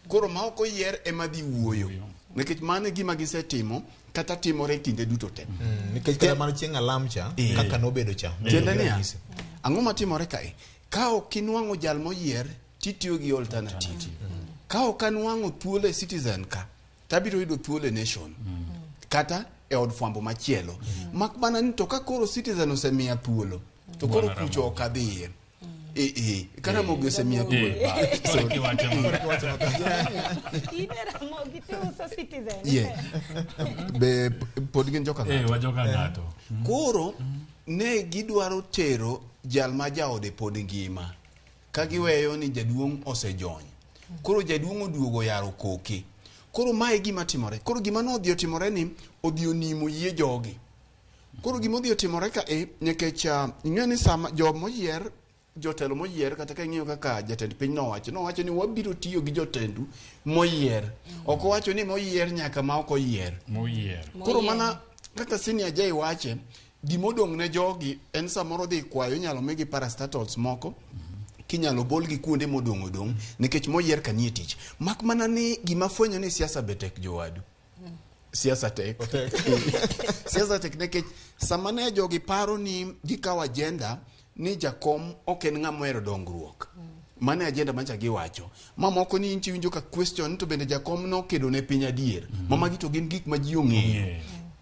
Koro ma ok oyier ema dhi wuoyo. Nikech mano e gima gisetimo kata timore kinde duto te. Nikech kata mana chieng' alam cha, kaka nobedo cha. Tiende niya, ang'o matimore kae? Ka ok inwang'o jal moyier, titiyo gi alternative. Ka ok anwang'o thuolo e Citizen ka, tabiro yudo thuolo e Nation. Kata e od fwambo machielo. Mak mana ni to ka koro Citizen osemiya thuolo, to koro kucho ok adhiye. Ka Ramogi osemiya thuolo. Be pod gin joka ng'ato. Koro ne gidwaro tero jal ma jaode pod ngima ka giweyo ni jaduong' osejony. Koro jaduong' oduogo yaro koke. Koro mae gima timore. Koro gima nodhi otimore ni odhi onimo yie jogi. Koro gima odhi otimore ka nikech ing'eyo ni sama jomoyier jotelo moyier kata ka ing'iyo kaka jatend piny nowacho ni wabiro tiyo gi jotendu moyier. Ok owacho ni moyier nyaka ma ok oyier. Moyier. Koro mana kaka Senior Jay wache, gimodong' ne jogi en samoro dhi kwayo inyalo migi parastatals moko kinyalo bolgi kuonde modong' odong' nikech moyier ka nie tich. Mak mana ni gima fwenyo ni siasa be tek jowadu. Siasa tek. Siasa tek nikech sama ne jogi paro ni gikawo agenda ni jakom ok en ng'ama ohero dongruok. Mano e agenda mancha giwacho. Mamoko ni inchi winjo ka question to bende jakom nokedo ne piny adier. Mamagi to gin gik ma ji ong'eyo.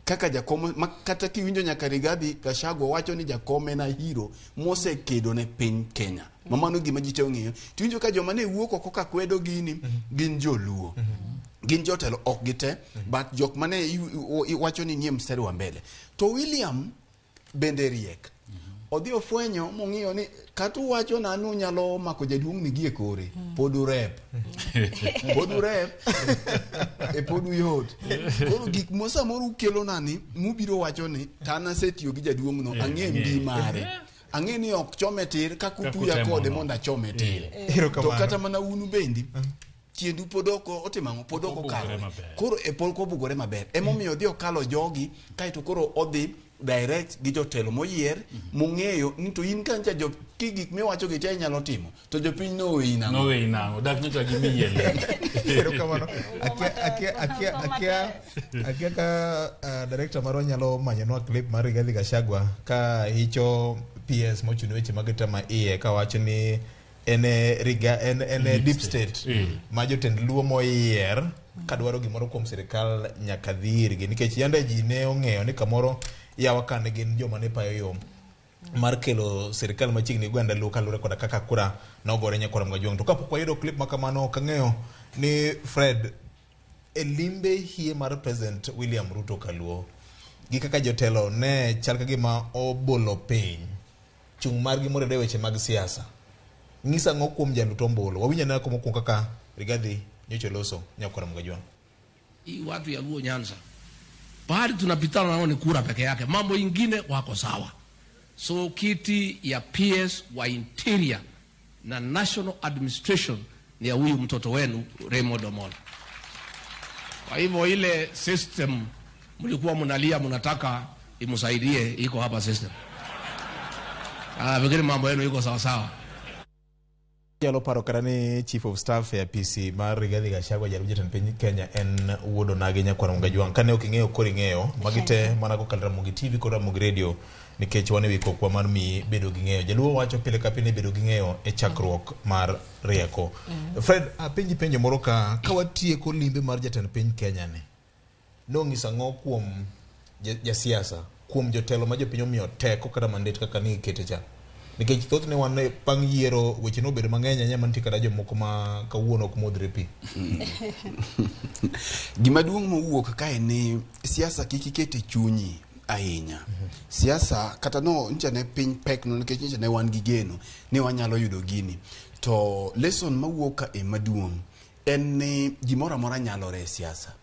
Kaka jakom ma kata kiwinjo nyaka Rigathi Gachagua wacho ni jakom en a hero mosekedo ne piny Kenya. Mamano gima ji te ong'eyo. Tiwinjo ka joma ne wuok oko ka kwedo gini gin joluo. Gin jotelo ok gite, but jok mane wacho ni nie mstari wa mbele. To William bende riek. Odhi ofwenyo mong'iyo ni kata uwacho na ni unyalo mako jaduong' ni gi e kore, pod urep. Pod urep, e pod uyot. Koro gik mo samoro ukelo nani, mubiro wacho ni, to an asetiyo gi jaduong' no, ang'e mbi mare. Ang'e ni ok chome tir, kaka utuya kode mondo achome tir. To kata mana un bendi, tiendu pod ok otimo ang'o, pod ok okalo. Koro e pod obugore maber. Emomiyo odhi okalo jogi, kaeto koro odhi direct gi jotelo moyier mong'eyo ni to in kancha jo ki gik miwacho gi te inyalo timo to jopiny noweyi nang'o. Noweyi nang'o, dak nyocha gimiye le. Erokamano. Akia ka director marwa nyalo manyonwa clip mar Rigathi Gachagua ka hicho PS mochung' weche mag tama iye kawacho ni en e deep state ma jotend luo moyier kadwaro gimoro kuom sirikal nyaka dhi irgi nikech yande ji ne ong'eyo ni kamoro yawa kane gin joma ne payo yo mar kelo sirikal machiegni gi oganda luo kaluwore koda kaka kura nogore nyakwar Mgajuang'. To kapok wayudo clip ma kamano ok ang'eyo ni Fred e limbe hie mar President William Ruto kaluo gi kaka jotelo ne chal ka gima obolo piny chung' margi moredo e weche mag siasa nyisa ang'o kuom jalut ombulu wawinjo anena mokwongo kaka Rigathi nyocha oloso nyakwar Mgajuang'. Hii watu ya Luo Nyanza Pahali tunapitana nao ni kura peke yake, mambo ingine wako sawa. So kiti ya PS wa Interior na National Administration ni ya huyu mtoto wenu Raymond Omolo. Kwa hivyo ile system mlikuwa mnalia mnataka imsaidie, iko hapa system. Ah, fikiri mambo yenu iko sawa sawa. Nyalo paro kata ni chief of staff e apisi mar Rigathi Gachagua jalup jatend piny Kenya en wuod Onagi nyakwar Mgajwang'. Kane ok ing'eyo koro ing'eyo magi te mana kokalo Ramogi TV kod Ramogi Radio nikech wan e wi kokwa mar miyi bedo gi ng'eyo. Jaluo wacho pile ka pile ni bedo gi ng'eyo e chakruok mar rieko. Fred, apenji penjo moro ka watieko limbe mar jatend piny Kenya ni, nong'iso ang'o kuom jasiasa, kuom jotelo ma jopiny omiyo teko kata mandate kaka ni ikete cha? Nikech thothne wan e bang' yiero weche nobedo mang'eny ahinya mantie kata jomoko ma kawuono ok modhre pi. Gima duong' mowuok kae ni siasa kik iket e chunyi ahinya. Siasa kata no nyicha ne piny pek no nikech nyicha ne wan gi geno ni wanyalo yudo gini. To lesson mawuok ka e maduong' en ni gimoro amora nyalore e siasa.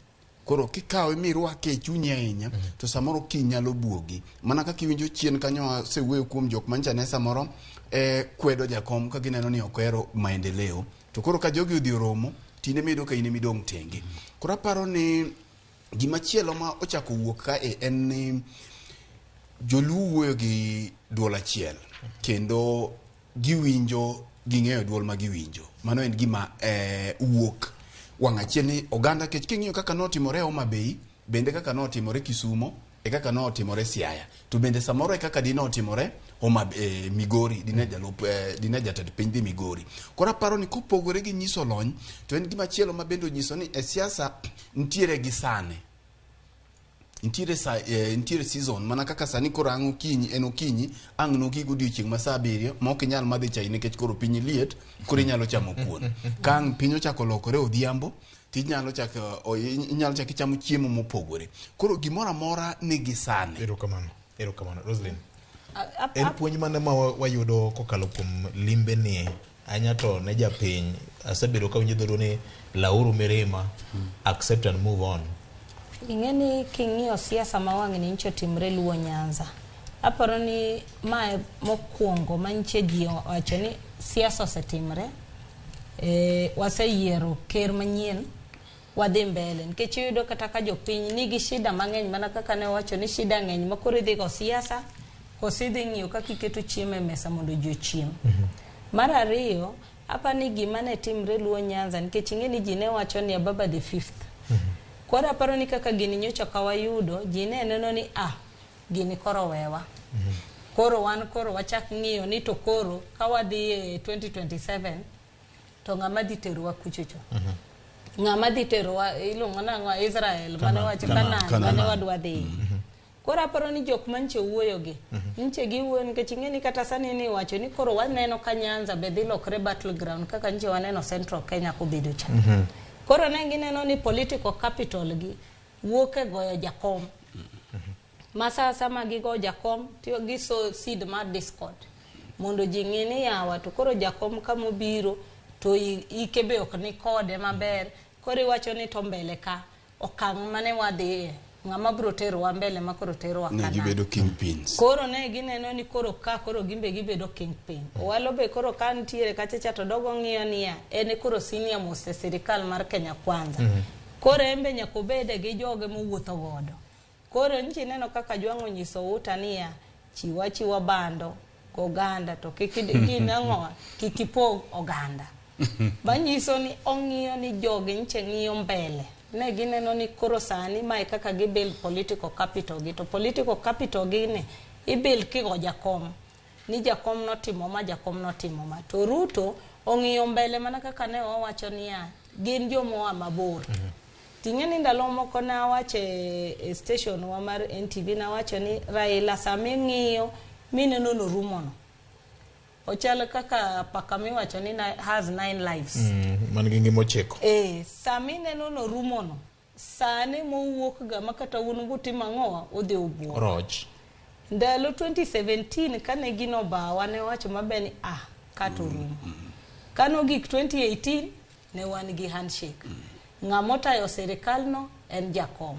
Koro kikawe mirwake e chunyi ahinya to samoro kiny nyalo buogi. Mana kaka iwinjo chien kanyo asewuoyo kuom jok manyicha ne samoro kwedo jakom ka gineno ni ok ohero maendeleo. To koro ka jogi odhi oromo, tinde miyudo ka in ema idong' tenge. Koro aparo ni gimachielo ma ochako wuok kae en ni joluo wuoyo gi duol achiel kendo giwinjo ging'eyo duol ma giwinjo. Mano en gima wuok wang' achiel ni oganda kech king'iyo kaka notimore Homa Bay, bende kaka notimore Kisumo, e kaka notimore Siaya. To bende samoro e kaka dinotimore Homa Migori, dine jalup dine jatend piny dhi Migori. Koro aparo ni kopogore gi nyiso lony, to en gima chielo ma bende onyiso ni e siasa nitiere gi sane. Nitiere sa, nitiere season mana kaka sani koro ang' okinyi en okinyi ang' noki godiochieng' ma saa 7 ma ok inyal madho chai nikech koro piny liet koro inyalo chamo kuon. Ka ang' piny ochako lokore odhiambo tinyalo chako inyalo chako ichamo chiemo mopogore. Koro gimoro amora nigi sane. Erokamano. Erokamano. Roslyn. En puonj mane ma wayudo kokalo kuom limbe ni ahinya to ne japiny asebedo ka winjo dholuo ni lauru mirima, accept and move on. Ing'e ni king'iyo siasa ma wang'ni nyicha otimre Luo Nyanza. Aparo ni mae mokwongo ma nyicha ji owacho ni siasa osetimre. Waseyiero ker manyien, wadhi mbele. Nikech iyudo kata ka jopiny nigi shida mang'eny mana kaka ne owacho ni shida ng'eny ma koro idhi go siasa, koso idhi ng'iyo kaka iketo chiemo e mesa mondo ji ochiem. Mar ariyo, apa ni gima ne timre Luo Nyanza nikech ing'e ni ji ne wacho ni Baba the fifth. Koro aparo ni kaka gini nyocha ka wayudo, ji ne neno ni gini koro wewa. Koro wan koro wachak ng'iyo ni to koro ka wadhi e 2027 to ng'ama dhi terowa kuchocho. Ng'ama dhi terowa iluongo nang'o Israel mane wacho Canaan mane wadwa dhi. Koro aparo ni jok manche wuoyo gi. Nche giwuoyo nikech ing'e ni kata sani ni iwacho ni koro waneno ka Nyanza be dhi lokre battleground kaka nche waneno Central Kenya kobedo cha. Koro ne gineno ni political capital gi wuok e goyo jakom. Ma sa sama gigo jakom to giso seed mar discord mondo ji ng'e ni yawa to koro jakom kamobiro to ike be ok ni kode maber. Koro iwacho ni to mbele ka okang' mane wadhiye ng'ama biro terowa mbele ma koro terowa Ne Canaan. gibedo kingpins. Koro ne gineno ni koro ka koro gimbe gibedo kingpin. Owalo be koro ka nitiere kacha cha to dogo ng'iyo niya en koro senior most e sirikal mar Kenya Kwanza. Koro en be nyaka obede gi joge mowuotho godo. Koro nchi neno kaka Jwang' onyiso Uta niya chiwa chiwa bando oganda to kik ginang'o kik ipog oganda. Manyiso ni ong'iyo ni jogi nche ng'iyo mbele. Ne gineno ni koro sani mae kaka gi build political capital gi to political capital gi ni i build kigo jakom ni jakom notimo ma jakom notimo ma to Ruto ong'iyo mbele mana kaka ne owacho niya gin jomoa mabor. Ting'e ni ndalo moko nawacho e station wa mar NTV nawacho ni Raila sama ing'iyo mineno norumono. Ochal kaka paka miwacho ni has 9 lives. Man gi ngima ochiko. Sama ineno norumono, sane mowuok ga ma kata un butimo ang'owa odhi obuok. Roch. Ndalo 2017 kane gino obawa ne wacho maber ni kata orumo. Kano gik 2018 ne wan gi handshake. Ng'ama otayo sirikal no en jakom.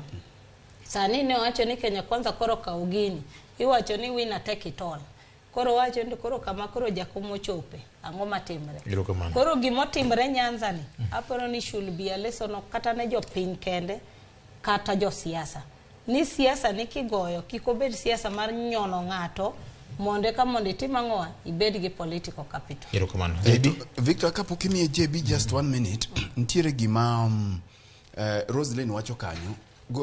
Sani ne owacho ni Kenya Kwanza koro kaw gini, iwacho ni winner take it all. Koro wacho ni koro kama koro jakom ochope, ang'o matimre? Erokamano. Koro gimotimre Nyanza ni, aparo ni should be a lesson ok kata ne jopiny kende, kata josiasa. Ni siasa ni kigoyo, kik obed siasa mar nyono ng'ato, mondo eka mondo itim ang'owa, ibed gi political capital. Erokamano. Victor, kapok imiye JB just one minute, nitiere gima Roslyn wacho kanyo.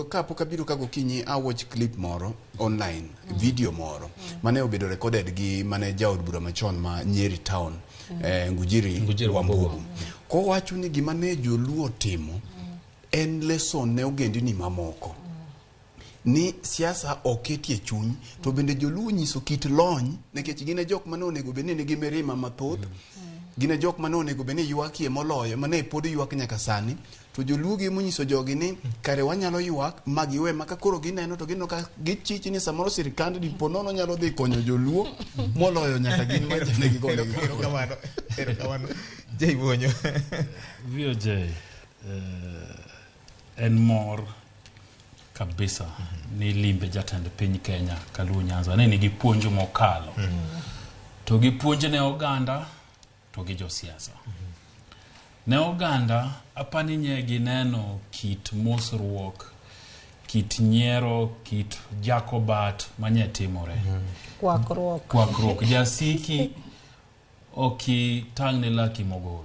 Kapok abiro ka gokinyi, a watch clip moro online, video moro mane obedo recorded gi mane jaod bura machon ma Nyeri Town, Ngujiri Wambugu. Kowacho ni gima ne joluo timo en lesson ne ogendini mamoko. Ni siasa oketie chuny, to bende joluo nyiso kit lony, nikech gin e jok mane onego bed ni nigi mirima mathoth, gin e jok mane onego bed ni ywakie moloyo, mane pod ywak nyaka sani. To joluo gi monyiso jogi ni kare wanyalo ywak ma giwe ma ka koro gineno to gineno ka gichich ni samoro sirikand dipo nono nyalo dhi konyo joluo moloyo nyaka gin ma ne gigonegi. Erokamano. Erokamano. Jay Bonyo. VOJ en mor kabisa ni limbe jatend piny Kenya Kaluo Nyanza ne nigi puonj mokalo. To gi puonj ne oganda to gi josiasa. Ne oganda apani nye gineno kit mosruok, kit nyiero, kit jakobat manye timore. Kwakruok. Kwakruok. Jasiki okitang' ne laki mogol.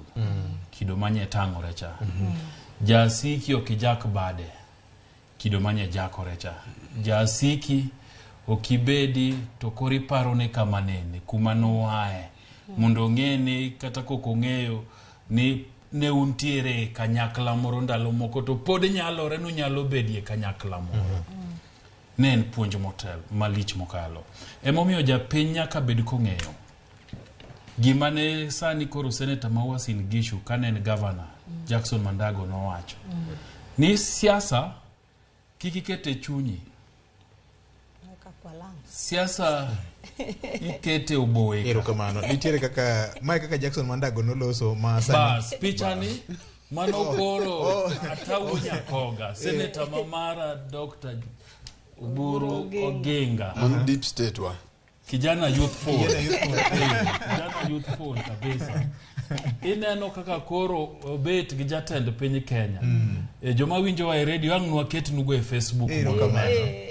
Kido manye tang'ore cha. Jasiki okijak bade. Kido manye jakore cha. Jasiki okibedi to koro iparo ne kama nene, kuma noae. Mondo ong'e ni kata kok ong'eyo ni ne untiere kanyakla moro ndalo moko to pod nyalore nunyalo bedie kanyakla moro. Ne en puonj motel malich mokalo. Emomiyo japiny nyaka bed kong'eyo gima ne sani koro seneta ma Uasin Gishu kane en gavana Jackson Mandago nowacho ni siasa kik iket e chunyi. Siasa ikete oboe. Erokamano. Nitiere kaka mae kaka Jackson Mandago noloso ma sani. Bas, picha ni mano koro Atau Nyakoga, seneta ma mara Dr. Oburu Oginga. Mano deep state wa. Kijana youthful. Kijana youthful kabisa. Ineno kaka koro obet gi jatend piny Kenya. Joma winjowa e radio ang' nwaketnugo e Facebook. Erokamano.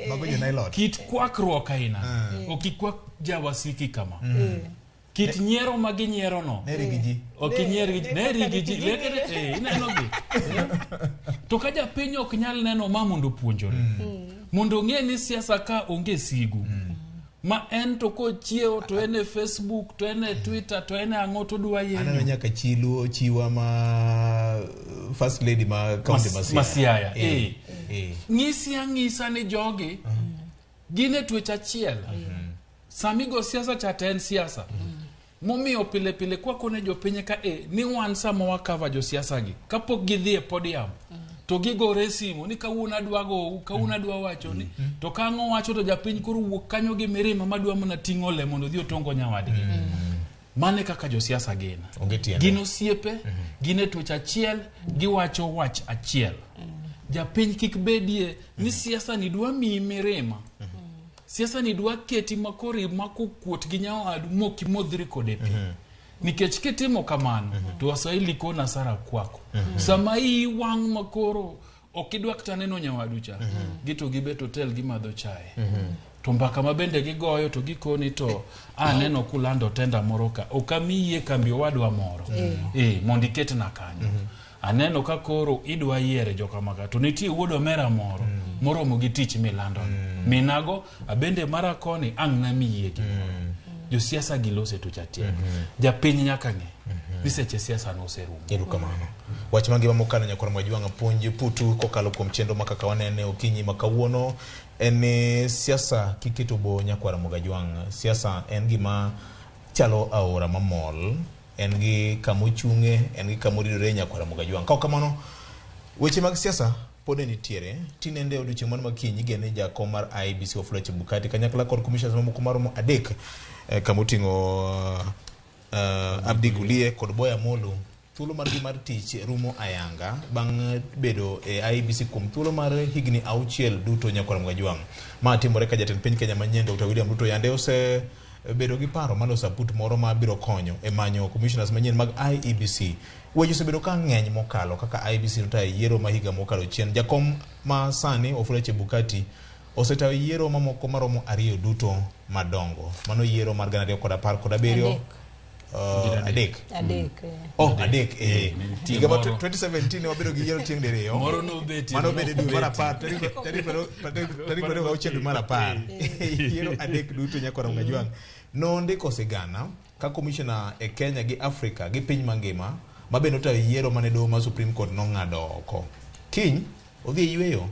Mago jo Nailot. Kit kwakruok aina. Ok ikwak jawasiki kama. Kit nyiero ma ginyiero no. Neri gi ji. Ok inyier gi ji. Neri gi ji. Lekere, ineno gi. To ka japiny ok nyal neno ma mondo opuonjore. Mondo ong'e ni siasa ka onge sigu. Ma en to kochiewo to en e Facebook, to en e Twitter, to en e ang'o to dwa Aneno yenyo. nyaka chiluo chiwa ma first lady ma county ma Ma Siaya. Ng'isi ang'isa ni jogi gin e twech achiel. Samigo siasa cha to en siasa. Momiyo pile pile kwakone jopiny ka ni wan sama wakava josiasa gi kapok gidhi e podium to gigore e simu ni kawuono adwa gou, kawuono adwa wacho ni to ka ang'o wacho to japiny koro wuok kanyo gi mirima madwa mana ting'o le mondo odhi otongo nyawadgi. Mane kaka josiasa gin. Onge tiende. Gin osiepe, gin e twech achiel, giwacho wach achiel. Japiny kik bedie ni siasa ni dwa miyi mirima. Siasa ni dwa keti makoro imako kuot gi nyawadu mokimodhri kode pi. Nikech kitimo kamano, to Waswahili kona hasara kwako. Sama iyi wang' makoro ok idwa kata neno nyawadu cha, gito gibet hotel gimadho chae. To mbaka ma bende gigoyo to gikoni to aneno kulando tenda moro ka, ok amiyi kambi owadwa moro. Mondo iketna kanyo. Aneno ka koro idwa yiere jokamaka to nitie wuod omera moro moromo gi tich milando. Minago abende mara koni ang' namiyie gimoro. Josiasa gilose tuch atiel. Japiny nyaka ng'e ni seche siasa noserumo. Erokamano. Wach mangima mokalo nyakwar Mwajwang'a puonj putu kokalo kuom chenro ma kaka wanene okinyi ma kawuono en ni siasa kiketo bo nyakwar Mogajwang'. Siasa en gima chalo aora mamol, en gi kama ochung'e, en gi kama oridore nyakwar Mogajwang'. Kaok kamano, weche mag siasa pod ne nitiere. Tinende odiochieng' mano makiny igene jakom mar IEBC Wafula Chebukati kanyakla kod commissioners mamoko maromo 3 kama oting'o Abdi Gulie kod Boya Molo. Thuolo margi mar tich rumo ayanga bang' bedo e IEBC kuom thuolo mar higni 6 duto nyakwar Mgajwang'. Ma timore ka jatend piny Kenya manyien Dr. William Ruto yande osebedo gi paro mar loso aput moro ma biro konyo e manyo commissioners manyien mag IEBC. Weche osebedo ka ng'eny mokalo kaka IEBC notayo yiero ma higa mokalo chien. Jakom ma sani Wafula Chebukati osetayo yiero mamoko maromo 2 duto madongo. Mano yiero mar 2017. 3. Oh, 3. Higa mar 2017 wabedo gi yiero tieng' diriyo. Moro nobetie. Mano bende dwe mar 10, tarik 26 dwe mar 10. Yiero 3 duto nyakwar Mgajwang'. Nondiko sigana ka commissioner e Kenya gi Afrika gi piny mangima ma bende notayo yiero mane doho mar Supreme Court nong'ado oko. Kiny odhi e yweyo.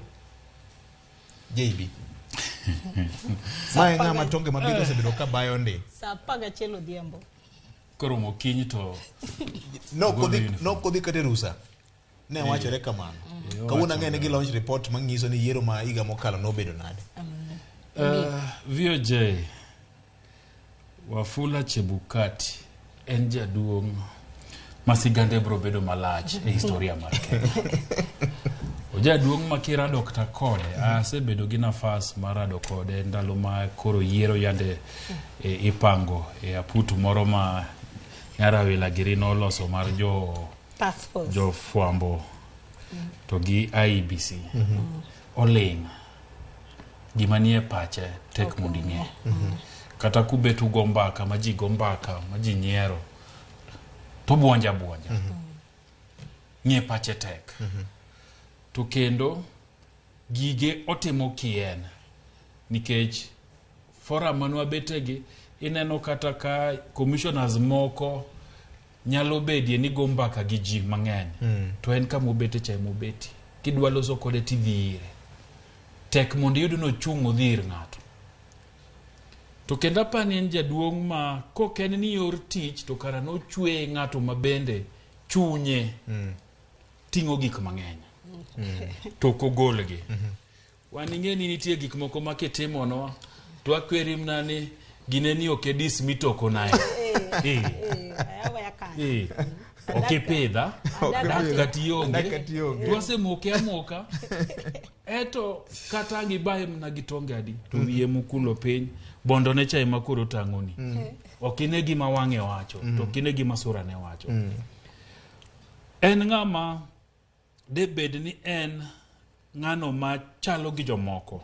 JB. Mae ng'ama tonge mabiro osebedo ka bayo ndi. Saa 11 odhiambo. Koromo kiny to nokodhi kata e rusa. Ne wachore kamano. Kawuono ang'e ni gi launch report manyiso ni yiero ma higa mokalo nobedo nade. VOJ Wafula Chebukati en jaduong' ma sigande biro bedo malach e historia mar Kenya. Ojaduong' ma kirado kata kode, asebedo gi nafas mar rado kode ndalo ma koro yiero yande ipango e aputu moro ma Nyarawila giri noloso mar jo fwambo to gi IEBC. Oling'. Gima nie pache tek mondo ing'e. Kata kubet ugo mbaka ma ji go mbaka ma ji nyiero to buonja buonja. Ng'e pache tek. To kendo gige otimo kien nikech forum manwa betegi ineno kata ka commissioners moko nyalo bedie ni go mbaka gi ji mang'eny. To en kama obete cha ema obeti. Kidwa loso kode tidhi ire. Tek mondo iyud nochung' odhi ir ng'ato. To kendo apani en jaduong' ma kok en ni yor tich to kara nochweye ng'ato ma bende chunye ting'o gik mang'eny. To ok ogolgi. Wan ing'e ni nitie gik moko ma kitimo to akweri mna ni gine ni ok edis mitoko nae. Ok ipidha, dak kata ionge, to wasemoke amoka. Eto kata ang' ibaye mana gi tonge adi to wiye mokulo piny bondo ne cha ema koro tang'oni. Ok ine gima wang'e wacho, to ok ine gima sura ne wacho. En ng'ama de bed ni en ng'ano ma chalo gi jomoko.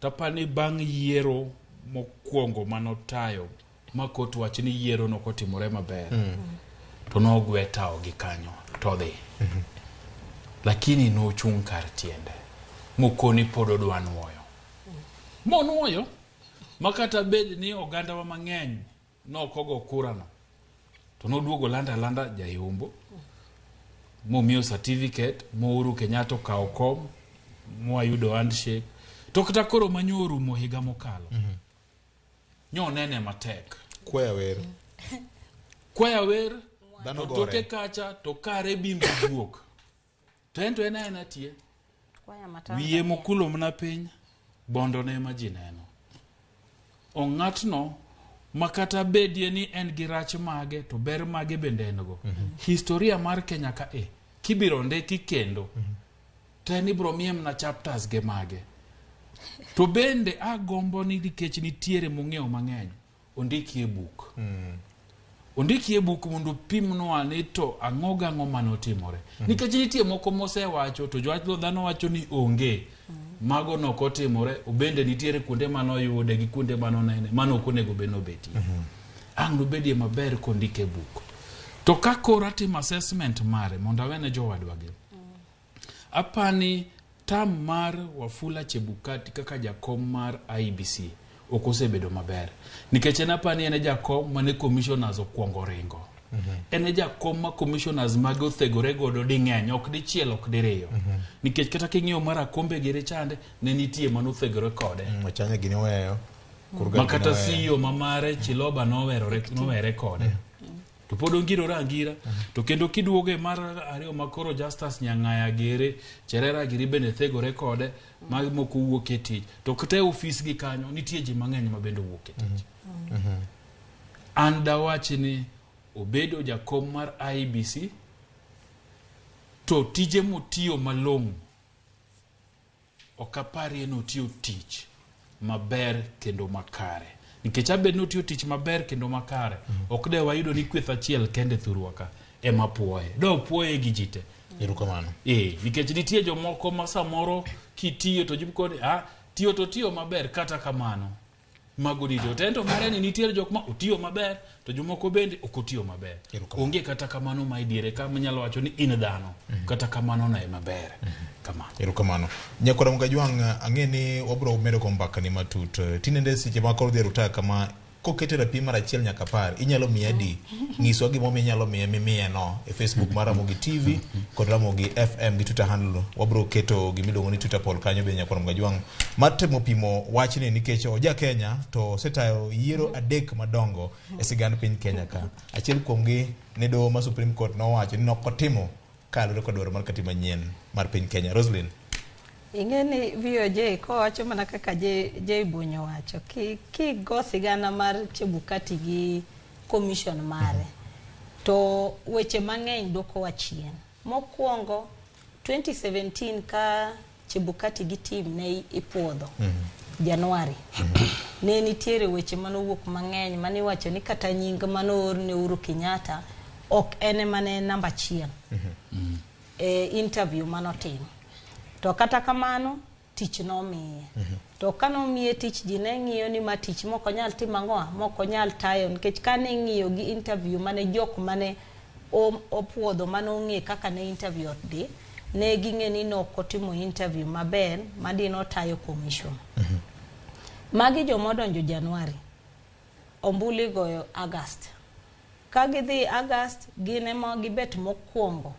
Tapani bang' yiero mokwongo manotayo ma kot wach ni yiero nokotimore maber. To nogwe tawo gi kanyo to dhi. Lakini nochung' kar tiende mokoni pod odwa nuoyo. Monuoyo ma kata bed ni ogandawa mang'eny nokogo kurano to noduogo landa landa jayombo momiyo certificate mo Uhuru Kenyatta okawo kom mwayudo handshake to kata koro manyo orumo higa mokalo. Nyo nene matek. Kwaya wer. Kwaya wer. Dhano To gore. toke kacha to kare bimbo guok. To en to en aena tie. Wiye mokulo mana piny, bondo ne ema ji neno. Ong'atno ma kata bedie ni en gi rach mage to ber mage bende en go. Historia mar Kenya ka e kibiro ndiki kendo to en ibiro miye mana chapters ge mage. To bende agombo ni nikech nitiere mong'eyo mang'eny ondikie buk. Ondikie buk mondo pimnwa ni to ang'o gang'o manotimore. Nikech nitie moko mosewacho to jowach dhano wacho ni onge. Mago nokotimore, obende nitiere kuonde manoyude gi kuonde manonene, mano ok onego bed nobetie. Ang' nobedie maber kondike buk. To ka koro atimo assessment mare mondo awene jowadwagi. Apani term mar Wafula Chebukati kaka jakom mar IEBC ok osebedo maber. Nikech en apani en e jakom mane commissioners okwongo ringo. En e jakom ma commissioners mage othegore godo ding'eny, ok dichiel ok diriyo. Nikech kata king'iyo mar Akombe giri chande, ne nitie manothegore kode. Ochanya gini oweyo. Ma kata CEO ma mare Chiloba nowere kode. To pod ongirore angira. To kendo kiduoge mar ariyo ma koro Justus Nyang'aya gere, Cherera giri bende thegore kode, ma moko wuok e tich. To kata e ofis gi kanyo, nitie ji mang'eny ma bende owuok e tich. An dawach ni obedo jakom mar IEBC, To tije motiyo malong'o ok aparie ni otiyo tich maber kendo makare. Nikech abed ni otiyo tich maber kendo makare, ok de wayudo ni kweth achiel kende thurwa ka ema puoye. Do puoye gi ji te. Erokamano. Nikech nitie jomoko ma samoro kitiyo to jibkoni tiyo to tiyo maber, kata kamano mago dito. To ento mare ni nitiere jok ma otiyo maber to jomoko bende ok otiyo maber. Onge kata kamano ma idiere ka manyalo wacho ni in dhano, kata kamano no ema ber. Kamano. Erokamano. Nyakwara Mugajwang', ang'e ni wabiro medo go mbaka ni matut. Tinende seche ma koro dhi rutaya kama kokete rapim mar 1 nyaka 10, inyalo miye adi? Nyiswa gimomiyo inyalo miye mimiye no e Facebook mar Ramogi TV kod Ramogi FM gi Twitter handle. Wabiro keto gimiluongo ni Twitter poll kanyo be Nyakwara Mugajwang' mar temo pimo wachni nikech oja Kenya to osetayo yiero 3 madongo e sigand piny Kenya ka. Achiel kuomgi ne doho ma Supreme Court nowacho ni nokotimo kaluwore kod dwaro mar katiba manyien mar piny Kenya. Roslyn. Ing'e ni VOJ kowacho mana kaka J Bonyo wacho, kigo sigana mar Chebukati gi commission mare, to weche mang'eny dwokowa chien. Mokwongo 2017 ka Chebukati gi team ne ipuodho Januari, ne nitiere weche manowuok mang'eny maniwacho ni kata nying manoor ne Uhuru Kenyatta ok en ema ne en namba 1 e interview manotim. To kata kamano tich nomiye. To kanomiye tich ji ne ng'iyo ni ma tich mok onyal timo ang'o, mok onyal tayo, nikech kane ing'iyo gi interview mane jok mane opuodho mane ong'e kaka ne interview odhi, ne ging'e ni nok otimo interview maber madi notayo commission. Magi jomodonjo Januari, ombulu igoyo August. Ka gidhi August, gin ema gibet mokwongo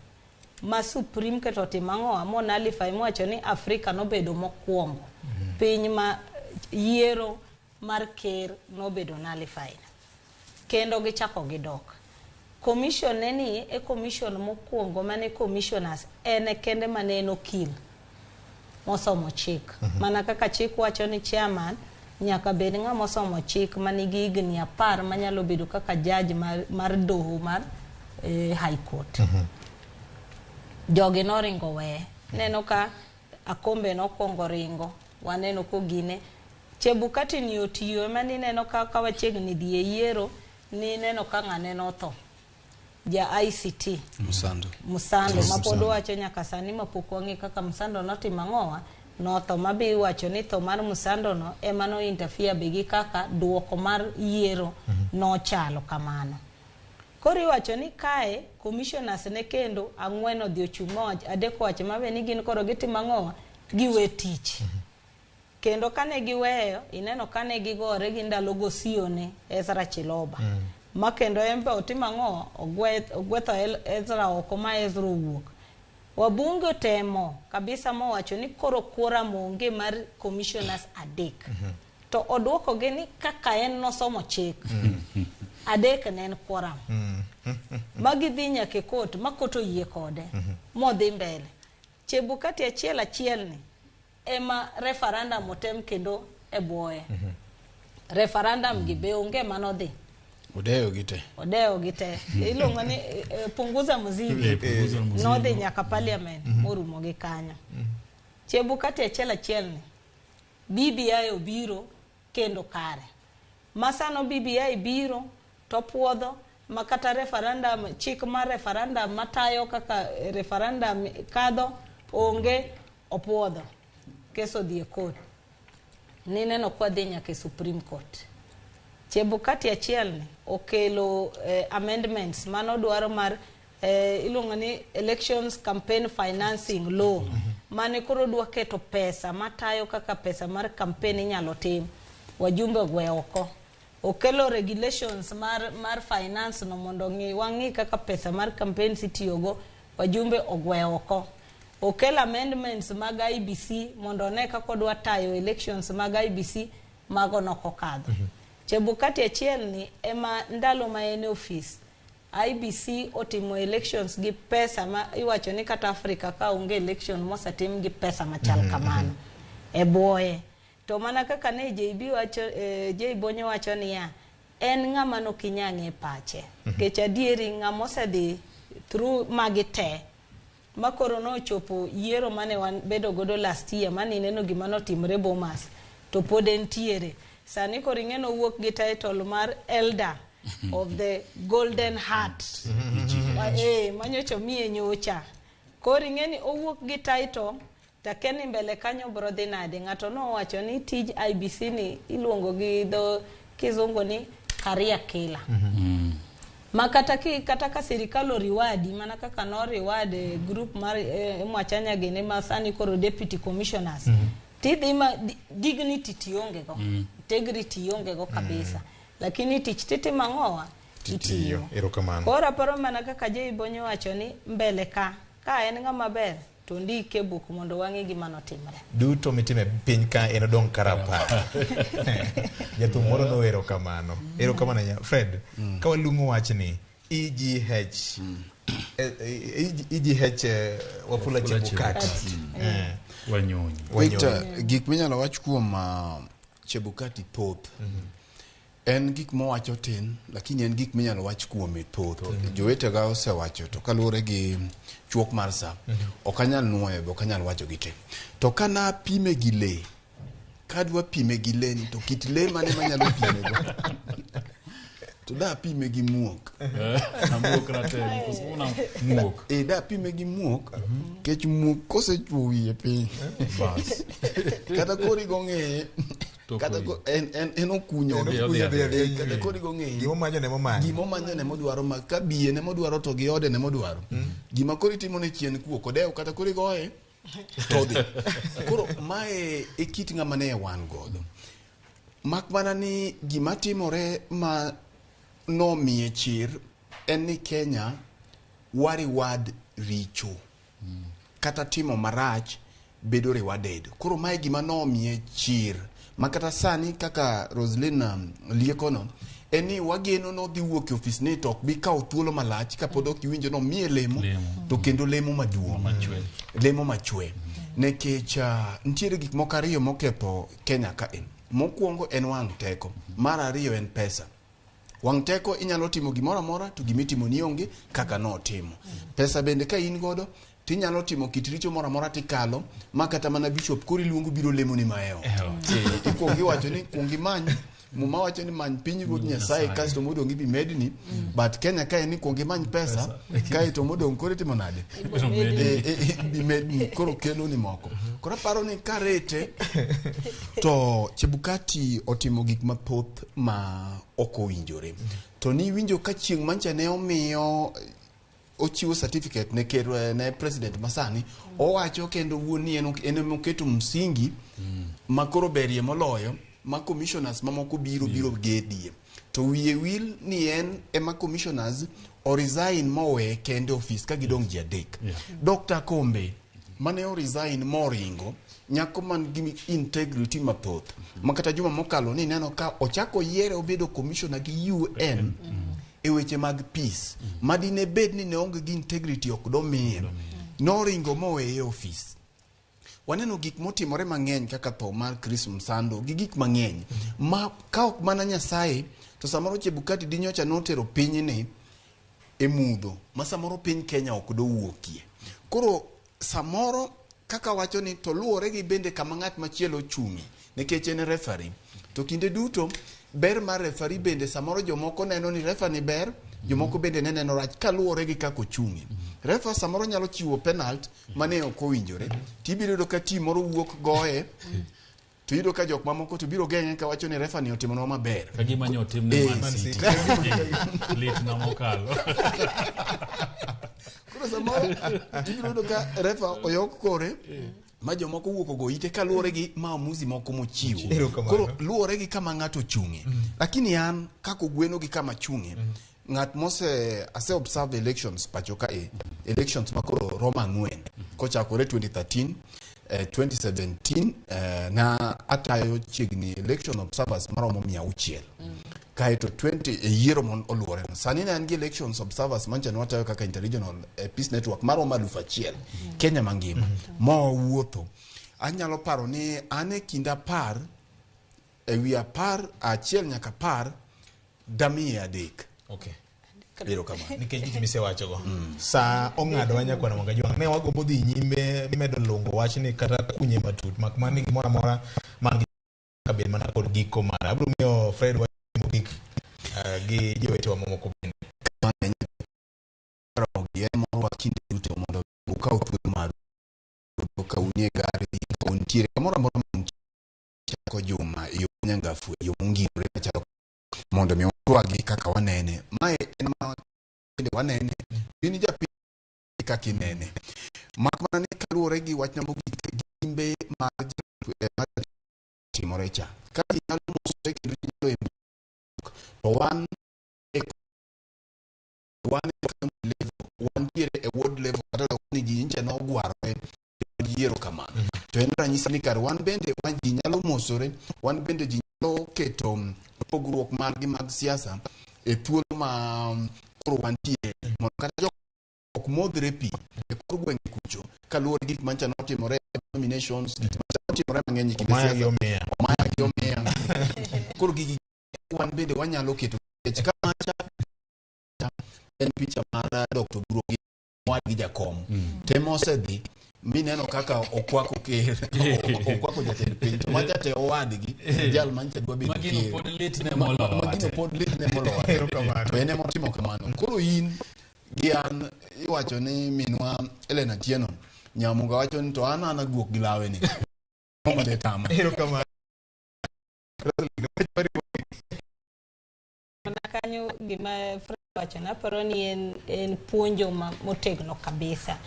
ma Supreme Court otimo ang'o, mo nullify mowacho ni Afrika nobedo mokwongo. Piny ma yiero mar ker nobedo nullified. Kendo gichako gidok. Commission ne ni e commission mokwongo mane commissioners en e kende mane en okil mosomo chik. Mana kaka chik wacho ni chairman nyaka bed ng'ama osomo chik manigi higni 10 manyalo bedo kaka judge mar doho mar High Court. Jogi noringo weye. Neno ka Akombe nokwongo ringo, waneno kogine. Chebukati ni otiyo ema nineno ka wachiegni dhi e yiero, nineno ka ng'ane notho. Ja ICT. Musando. Musando, ma pod wacho nyaka sani mapok wang'e kaka Musando notimo ang'owa, notho. Ma be iwacho ni tho mar Musando no ema no interfere be gi kaka duoko mar yiero nochalo kamano. Koro iwacho ni kae commissioners ne kendo 4 odhi ochung' mowach, 3 owacho mabe ni gin koro gitimo ang'owa, giwe tich. Kendo kane giweyo, ineno kane gigore gi ndalo go Sione Ezra Chiloba. Ma kendo en be otimo ang'o, ogwetho Ezra oko ma Ezra owuok. Wabunge otemo kabisa mowacho ni koro quorum onge mar commissioners 3. To oduokogi ni kaka en nosomo chik, 3 ne en quorum. Ma gidhi nyaka e court, ma court oyie kode, modhi mbele. Chebukati achiel achiel ni ema referendum otem kendo e bwoye. Referendum gi be onge manodhi. Odeyo gi te. Odeyo gi te. Iluongo ni punguza mzigo. Punguza mzigo. Nodhi nyaka parliament morumo gi kanyo. Chebukati achiel achiel ni BBI obiro kendo kare. Masano BBI biro to puodho ma kata referendum, chik mar referendum matayo kaka referendum kadho onge, opuodho. Kes odhi e court. Nineno kwa dhi nyaka e Supreme Court. Chebukati achiel ni okelo amendments mano dwaro mar iluongo ni Elections Campaign Financing Law, mane koro dwa keto pesa matayo kaka pesa mar campaign inyalo tim. Wajumbe ogwe oko. Okelo regulations mar finance no mondo wang'i kaka pesa mar campaigns itiyogo, wajumbe ogwe oko. Okelo amendments mag IBC mondo one kaka odwa tayo elections mag IBC, mago nokokadho. Chebukati achiel ni ema ndalo ma en e office, IBC otimo elections gi pesa ma iwacho ni kata Afrika ka onge election mosetim gi pesa machal kamano e bwoye. To mana kaka ne JB wacho, J Bonyo wacho niya, en ng'ama nokinyang'e pache. Nikech adieri ng'ama osedhi through magi te, Ma koro nochopo yiero mane wan bedo godo last year mane ineno gima notimre Bomas to pod entiere. Sani koro ing'e nowuok gi title mar Elder of the Golden Heart. Manyocha omiye nyocha. Koro ing'e ni owuok gi title takia ni mbele kanyo bro dhi nade. Ng'ato nowacho ni tij IBC ni iluongo gi dho kizungu ni career killer. Ma kata ka sirikal oriwadi mana kaka no reward group mar Mwachanya gini ma sani koro deputy commissioners. Tidhi ma dignity tionge go. Integrity ionge go kabisa. Lakini tich titimo ang'owa? Titiyo. Erokamano. Koro aparo mana kaka Jay Bonyo wacho ni mbele ka en ng'ama ber to ndike buk mondo wang'e gima notimre. Duto mitime piny ka en odong' karapar. Jathum moro nowero kamano. Erokamano ahinya. Fred, ka waluongo wachni EGH. EGH Wafula Chebukati. Wanyonyi. Victor, gik minyalo wach kuom Chebukati thoth. En gik mowacho tin, lakini en gik minyalo wach kuome thoth. Jowetega osewacho to kaluwore gi chuok mar sa, ok anyal nuoyo be ok anyal wacho gi te. To kana pime gi lee, kadwa pime gi lee ni to kit lee mane manyalo pime go? To da pime gi muok. Muok rateng', koso una muok? Da pime gi muok, kech muok kosechuo wiye piny. Bas. Kata kori go ng'eye. Kata ko en okunyo. Kata kori go ng'eye. Gima ne momanyo. Gima omanyo ne modwaro ma ka biye ne modwaro to gi ode ne modwaro. Gima kori timo ne chien kuok odew kata kori goye to odhi. Koro mae e kit ng'ama ne wan godo. Mak mana ni gima timore ma nomiye chir en ni Kenya wariwad richo. Kata timo marach bedo rewarded. Koro mae gima nomiye chir. Ma kata sani kaka Roselyn liekono en ni wageno nodhi wuok e ofis ni to ok bi kawo thuolo malach kapod ok iwinjo nomiye lemo to kendo lemo maduong'. Lemo machwe. Nikech nitiere gik moko ariyo moketho Kenya ka en. Mokwongo en wang' teko. Mar ariyo en pesa. Wang' teko inyalo timo gimoro amora to gimitimo ni onge kaka notimo. Pesa bende ka in godo tinyalo timo kit richo moro amora tikalo ma kata mana bishop koro iluongo biro lemo ni maeo. Ikuongo iwacho ni kuong imany, Muma wacho ni many piny Ruoth Nyasaye kasto modong' ibi medni, but Kenya ka en ni kuong imany pesa kaeto modong' koro itimo nade? Ibi medni koro kelo ni moko. Koro aparo ni karete to Chebukati otimo gik mathoth ma ok owinjore. To niwinjo ka chieng' mancha ne omiyo ochiwo certificate ne ker ne president masani owacho kendo wuon ni en emoketo msingi ma koro berie moloyo ma commissioners mamoko biro gedie. To wiye wil ni en ema commissioners o resign mowe kende ofis ka gidong' ji adek. Dr. Kombe mane o resign moringo nyako man gi integrity mathoth ma kata juma mokalo ni neno ka ochako yiere obedo commissioner gi UN e weche mag peace madine bed ni ne onge gi integrity ok domiye noringo moweye e ofis. Waneno gik motimore mang'eny kaka tho mar Chris Msando gi gik mang'eny ma ka ok mana Nyasaye to samoro Chebukati dinyocha notero pinyni e mudho ma samoro piny Kenya ok dowuokie. Koro samoro kaka wacho ni to luwore gi bende kama ng'at machielo ochung'e nikech en referee. To kinde duto ber mar referee bende samoro jomoko neno ni referee ni ber, jomoko bende ne neno rach kaluwore gi kaka ochung'e. Refa samoro nyalo chiwo penalty mane ok owinjore, tibiro yudo ka team moro wuok goye, to iyudo ka jok mamoko to biro geng'e kawacho ni refa ni otimonwa maber. Ka gima nyo otimne Man City. Lit na mokalo. Koro samoro ibiro yudo ka refa oyok kore ma jomoko wuok ogo ite kaluwore gi maamuzi moko mochiwo. Koro luwore gi kama ng'ato ochung'e. Lakini an kaka ogweno gi kama achung'e, ng'at mose ase observe elections pacho ka elections makoro romo 4 kochakore 2013 2017 na atayo chiegni election observers maromo 600. Kaeto 20 e yiero mon oluwore. Sani ne an gi elections observers mancha ne watayo kaka interregional peace network maromo 1000 Kenya mangima. Mowuotho. Anyalo paro ni an e kind 10 e wi 10 1 nyaka 10 damiye 3. Okay. Erokamano. Nikech gik misewachogo. Sa ong'adowa nyakwana Mwangajwang'. Ne wagombo dhi nyime medo lungo wachni kata kunye matut. Mak mana ni gimoro amora man gi kabed mana kod giko mare. Abiro miyo Fred wach mogik gi jowetewa mamoko bende. Ramogi en morwa kinde duto mondo ukaw thuolo maru ka unie gari ka untiere kamoro amora ma untie chako juma e yo nyangafu e yo mongirore machalo mondo mi watwagi kaka wanene. Mae en ma bende wanene in japiny kaka inene mak mana ni kaluwore gi wachna mogik gimbe mar mar timore cha ka ji nyalo mosore kendo ji nyalo embuk to wan e wan e county level wantiere e ward level kata dok ni ji nyicha nogwarore yiero kamano to en ranyisi ni kar wan bende wan ji nyalo mosore wan bende ji nyalo keto pogruok margi mag siasa e thuolo ma koro wantie mondo kata jok ok modhre pi e kor gwenge kucho kaluwore gi gik mancha notimore nominations gik mancha notimore mang'eny e kinde Omaya gi siasa omiya. omaya gi omiya koro gigi wan bende wanyalo keto nikech ka macha en picha mar Dr. Oburu gi owadgi jakom temo osedhi mineno kaka okwako ker okwako jatend piny to macha te owadgi jal mancha dwa bedo Magino ker pod litne moloyo magino ate. pod litne moloyo ate. To en ema otimo kamano koro in gi an iwacho ni minwa Elena Atieno Nyamuga wacho ni to an an aguok gi lawe ni Ng'ama tama. Erokamano. Mana kanyo gima Fred wacho naparo ni en puonjo motegno kabisa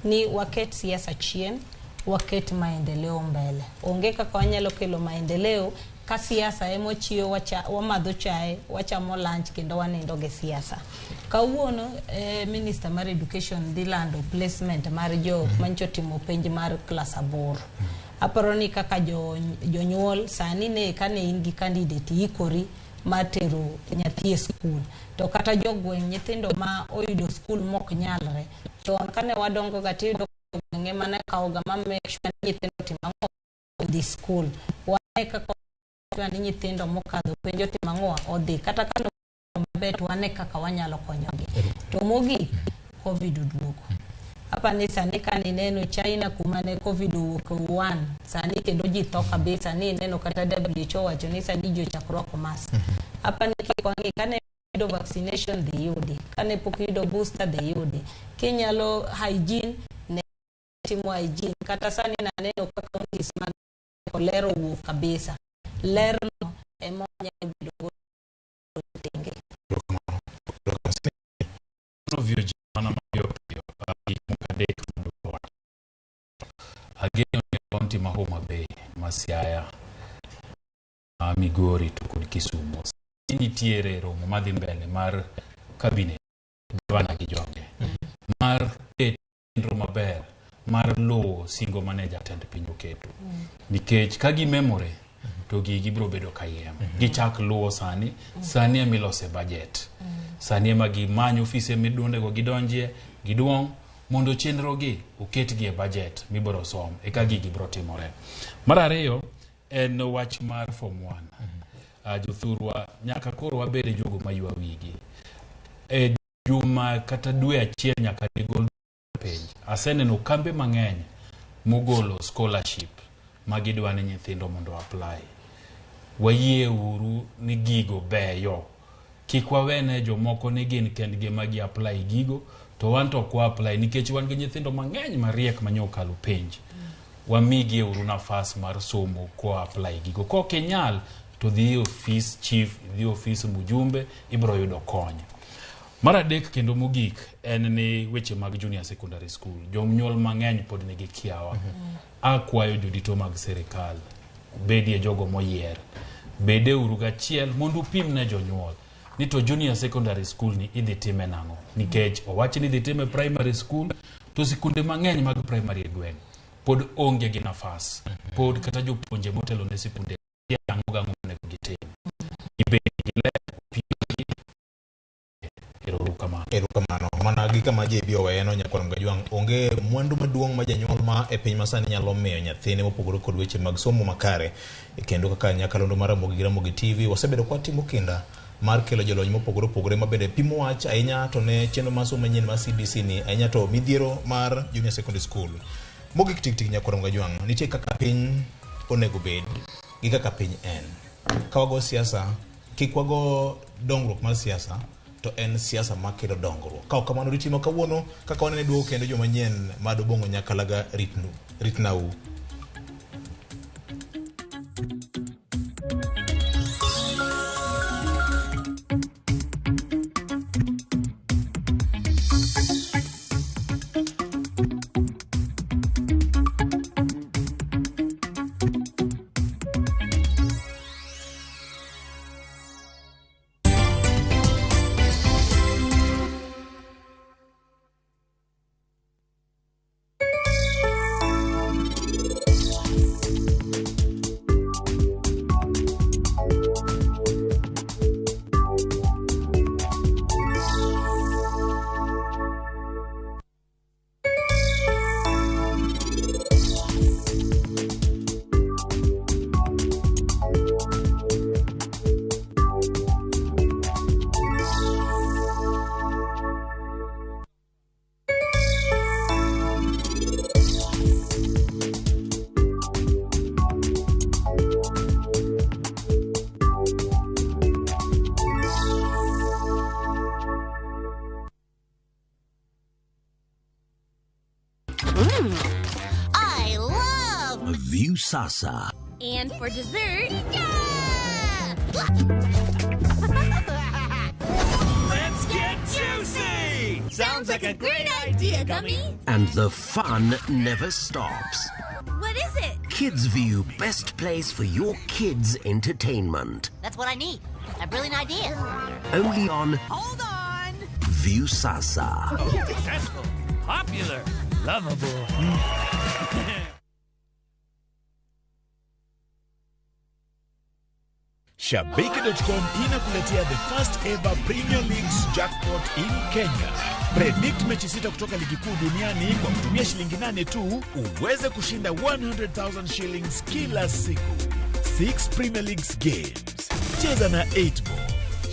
ni waket siasa chien, waket maendeleo mbele. Onge kaka wanyalo kelo maendeleo ka siasa ema ochiewo wamadho chae, wachamo lunch kendo wanindo gi siasa. Kawuono minister mar education dhi lando placement mar jo mancho timo penj mar klas 8. Aparo ni kaka jonyuol sani ne kane in gi candidate ikori mar tero nyathi e skul to kata jogweng' nyithindo ma oyudo skul mok nyalre chon kane wadongo ga tiyudo jogweng' ema ne kawoga ma make sure ni nyithindo otimo ang'o odhi skul wane kaka sure ni nyithindo mokadho penj otimo ang'o odhi kata ka maber to wane kaka wanyalo konyogi to mogik COVID oduogo apa ni sani ka nineno China kuma ne COVID owuok e Wuhan sani kendo ji tho kabisa ni ineno kata WHO wacho ni sani ji ochak rwako mask apa ni kik wang'i kane yudo vaccination dhi yudi kane pok iyudo booster dhi yudi kinyalo hygiene ne timo hygiene kata sani naneno ka counties mag ler owuok kabisa lerno ema wanyalo bedo go tenge. Ovyo ji mana mapiyo piyo gik moko adek mondo owach. Ageno ni kaunti ma Homa Bay, ma Siaya, ma Migori to kod Kisumu nitiere romo madhi mbele mar cabinet gavana gi joge mar keto chenro maber mar luwo singo mane jatend piny oketo nikech ka gimemore to gigi biro bedo kayiem gichak luwo sani sani ema ilose budget sani ema gimany ofise midundego gidonjie giduong' mondo chenro gi oketgi e budget mibiro som eka gigi biro timore. Mar ariyo en wach mar form 1. Jothurwa nyaka koro wabed jogo maywa wigi e juma kata dwe achiel nyaka gigol penj. Aseneno kambe mang'eny mogolo scholarship ma gidwa ni nyithindo mondo apply. Wayie uru ni gigo beyo. Kik wawene jomoko ni gin kendgi ema gi apply gigo to wan to ok wa apply nikech wan gi nyithindo mang'eny mariek manyo okalo penj. Wamigi uru nafas mar somo kwa apply gigo. Kok inyal to dhi e ofis chief, dhi e ofis mjumbe, ibiro yudo kony. Mar adek kendo mogik en ni weche mag junior secondary school. Jonyuol mang'eny pod nigi kiawa. Akwayo jodito mag sirikal bedie jogo moyier. Bede uru gachiel mondo upim ne jonyuol ni to junior secondary school ni idhi time nang'o. Nikech owach ni idhi time primary school to sikunde mang'eny mag primary e gweng' pod onge gi nafas. Pod kata jopuonje motelo ne sikunde ang'o gang'o monego gitim. Gibed gi ler, opimgi. Erokamano. Erokamano. Mana gi kama JB oweyeno nyakwar Mgajwang' onge mwandu maduong' ma janyuol ma e piny masani nyalo miyo nyathine mopogore kod weche mag somo makare. Kendo kaka nyakalondo mar Ramogi gi Ramogi TV wasebedo kwa timo kinda mar kelo jolony mopogore opogore ma bende pimo wach ahinya to ne chenro mar somo manyien mar CBC ni ahinya to midhiero mar junior secondary school. Mogik tik tik nyakwar Mgajwang', nitie kaka piny onego bed gi kaka piny en. Ka wago siasa, kik wago dongruok mar siasa, to en siasa makelo dongruok. Ka ok kamano ritimo kawuono kaka wanene duogo kendo joma nyien mad Obong'o Nyakalaga ritnu, ritnau. I love Viusasa. And for dessert, Let's get juicy! Sounds like a great idea, Gummy. And the fun never stops. What is it? Kids View, best place for your kids' entertainment. That's what I need. A brilliant idea. Only on Hold on. Viusasa. Successful, popular, lovable. Shabiki.com inakuletea the first ever Premier Leagues jackpot in Kenya. Predict mechi sita kutoka ligi kuu duniani kwa kutumia shilingi 8 tu uweze kushinda 100,000 shillings kila siku. 6 Premier Leagues games. Cheza na 8 ball.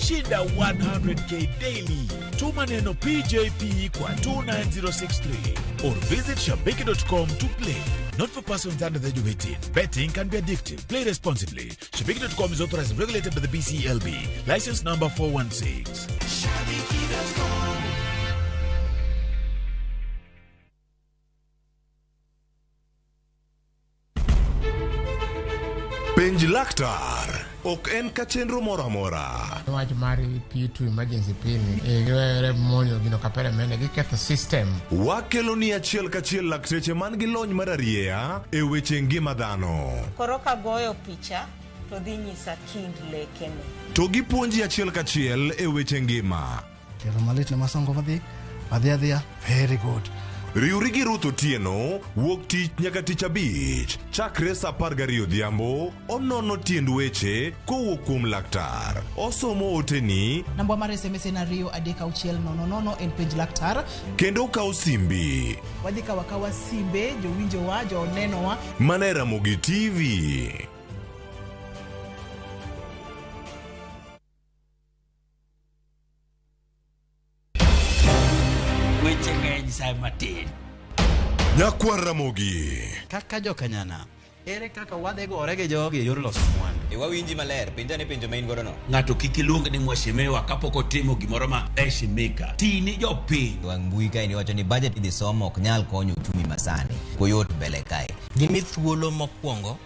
Shinda 100k daily. Tuma neno PJP kwa 29063 or visit shabiki.com to play. Not for persons under the age of 18. Betting can be addictive. Play responsibly. Shabiki.com is authorized and regulated by the BCLB. License number 416. Shabiki.com. Penj laktar ok en ka chenro moro amora. Wach mar P2 emergency pin giwere monjo gino kapere mene giketho system. Wakelo ni achiel kachiel lakteche man gi lony mar arieya e weche ngima dhano. Koro kagoyo picha to dhi nyisa kind lekene. To gipuonji achiel kachiel e weche ngima. Tielo malit ne masongo madhi adhi adhiya very good. Riwri gi Ruth Otieno wuok tich nyaka tich abich chakre saa 12 odhiambo onono tiend weche kowuok kuom laktar. Osomo oteni Namba mar SMS en 23600 en penj laktar. kendo okawo simbi Wadhi kawo akawa simbe jowinjowa, jonenowa. mana e Ramogi TV. Weche ng'eny sa matin. Nyakwar Ramogi. Kaka jokanyana, ere kaka wadhi gore gi jogi e yor loso mwandu? E wawinji maler, penja ne penjo ma in godo no. Ng'ato kik iluong ni mheshimiwa kapok otimo gimoro ma heshimika. Ti ni jopiny. Wang' mbui kae niwacho ni budget idhi somo ok nyal konyo uchumi masani. Koyot mbele kae. Gimi thuolo mokwongo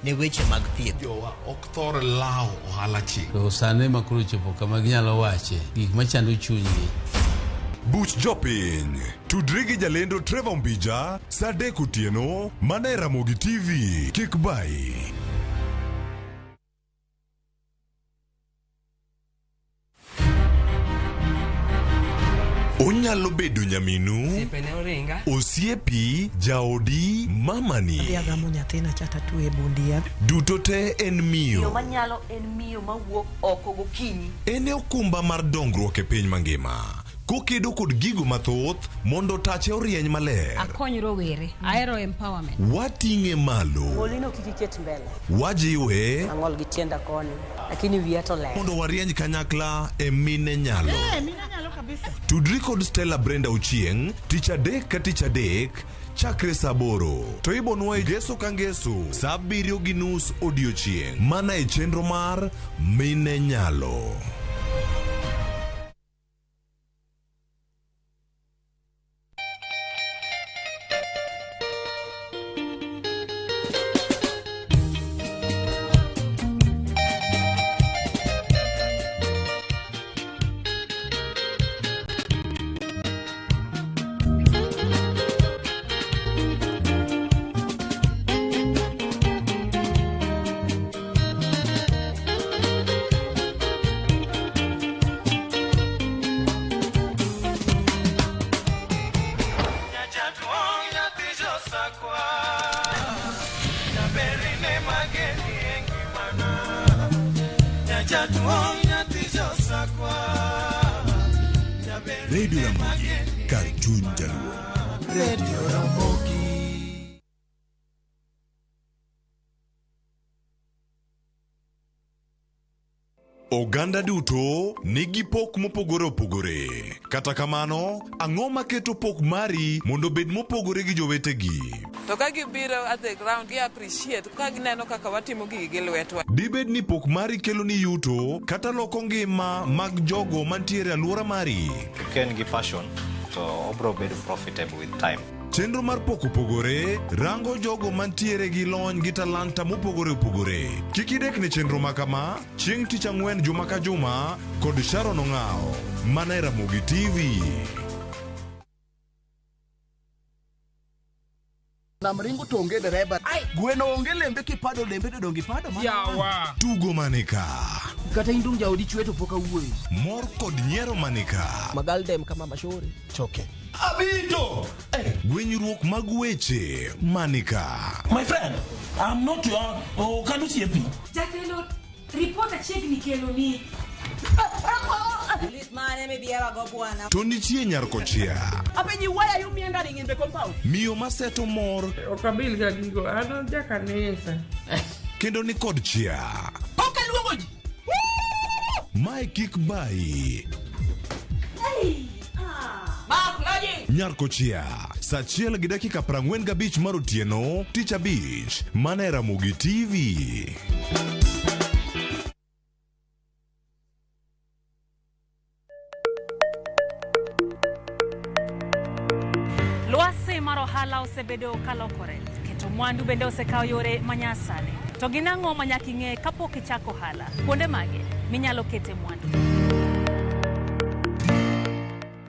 ne weche mag thieth. Jowa ok thor lawo ohala chik. To sani ma koro chopo kama ginyalo wache gik machando chunygi. Buch jopiny. Tudri gi jalendo Trevor Mbija saa 3 otieno mana e Ramogi TV. Kik bayi. Onyalo bedo nyaminu, Osiepe ne oringa. osiepi, jaodi, mamani. Adhi agamo nyathina cha tatwe e bund yath. Duto te en Miyo miyo. manyalo en miyo mawuok oko gokinyi. En e okumba mar dongruok e piny mangima. Kokedo kod gigo mathoth mondo tache orieny maler. Akony rowere, ahero empowerment. Wating'e malo. Olino kik iket mbele. Wajiwe Ang'ol gi tienda koni, lakini wiya to ler. mondo warieny kanyakla e mine nyalo. Mine nyalo kabisa. Tudri kod Stella Brenda Ochieng' tich adek ka tich adek chakre saa aboro to ibonwa e ngeso ka ngeso saa abiriyo gi nus odiochieng' mana e chenro mar Mine Nyalo. Radio Ramogi, kar chuny jaluo. Radio Ramogi. Oganda duto nigi pok mopogore opogore. Kata kamano, ang'o maketo pok mari mondo obed mopogore gi jowetegi? To ka gibiro at the ground, gi appreciate ka gineno kaka watimo gigi gi lwetwa. Dibed ni pok mari kelo ni yuto kata loko ngima mag jogo mantiere e alwora mari? Ka en gi passion to obro bedo profitable with time. Chenro mar pok opogore rango jogo mantiere gi lony gi talanta mopogore opogore. Kik idek ne chenro ma kama chieng' tich ang'wen juma ka juma kod Sharon Ong'awo mana e Ramogi TV. Nam ringo to onge dereba. Gweno onge lembe kipado lembe to donge ipado mana. Yawa. Tugo manika. Kata in dong jaodi chwe to pok awuoyo. Mor kod nyiero manika. Magaldem kama mashori. Choke. Abito! Gwenyruok mag weche manika. My friend, I'm not your oh, can you see me? Jatelo, report achiegni kelo ni. Lit mane mibiera go bwana. To nitie nyar kochia. Apenji why are you meandering in the compound? Miyo maseto mor Ok abil ga gigo, an jakanisa. kendo ni kod chia. Ok aluongo ji. Mae kik bayi. Mark Loji. Nyar kochia. Saa achiel gi dakika 45 mar otieno, tich abich, mana e Ramogi TV. Lwasi mar ohala osebedo kalokore, keto mwandu bende osekawo yore manyasani. To gin ang'o ma nyaka ing'e kapok ichako ohala? Kuonde mage minyalo kete mwandu?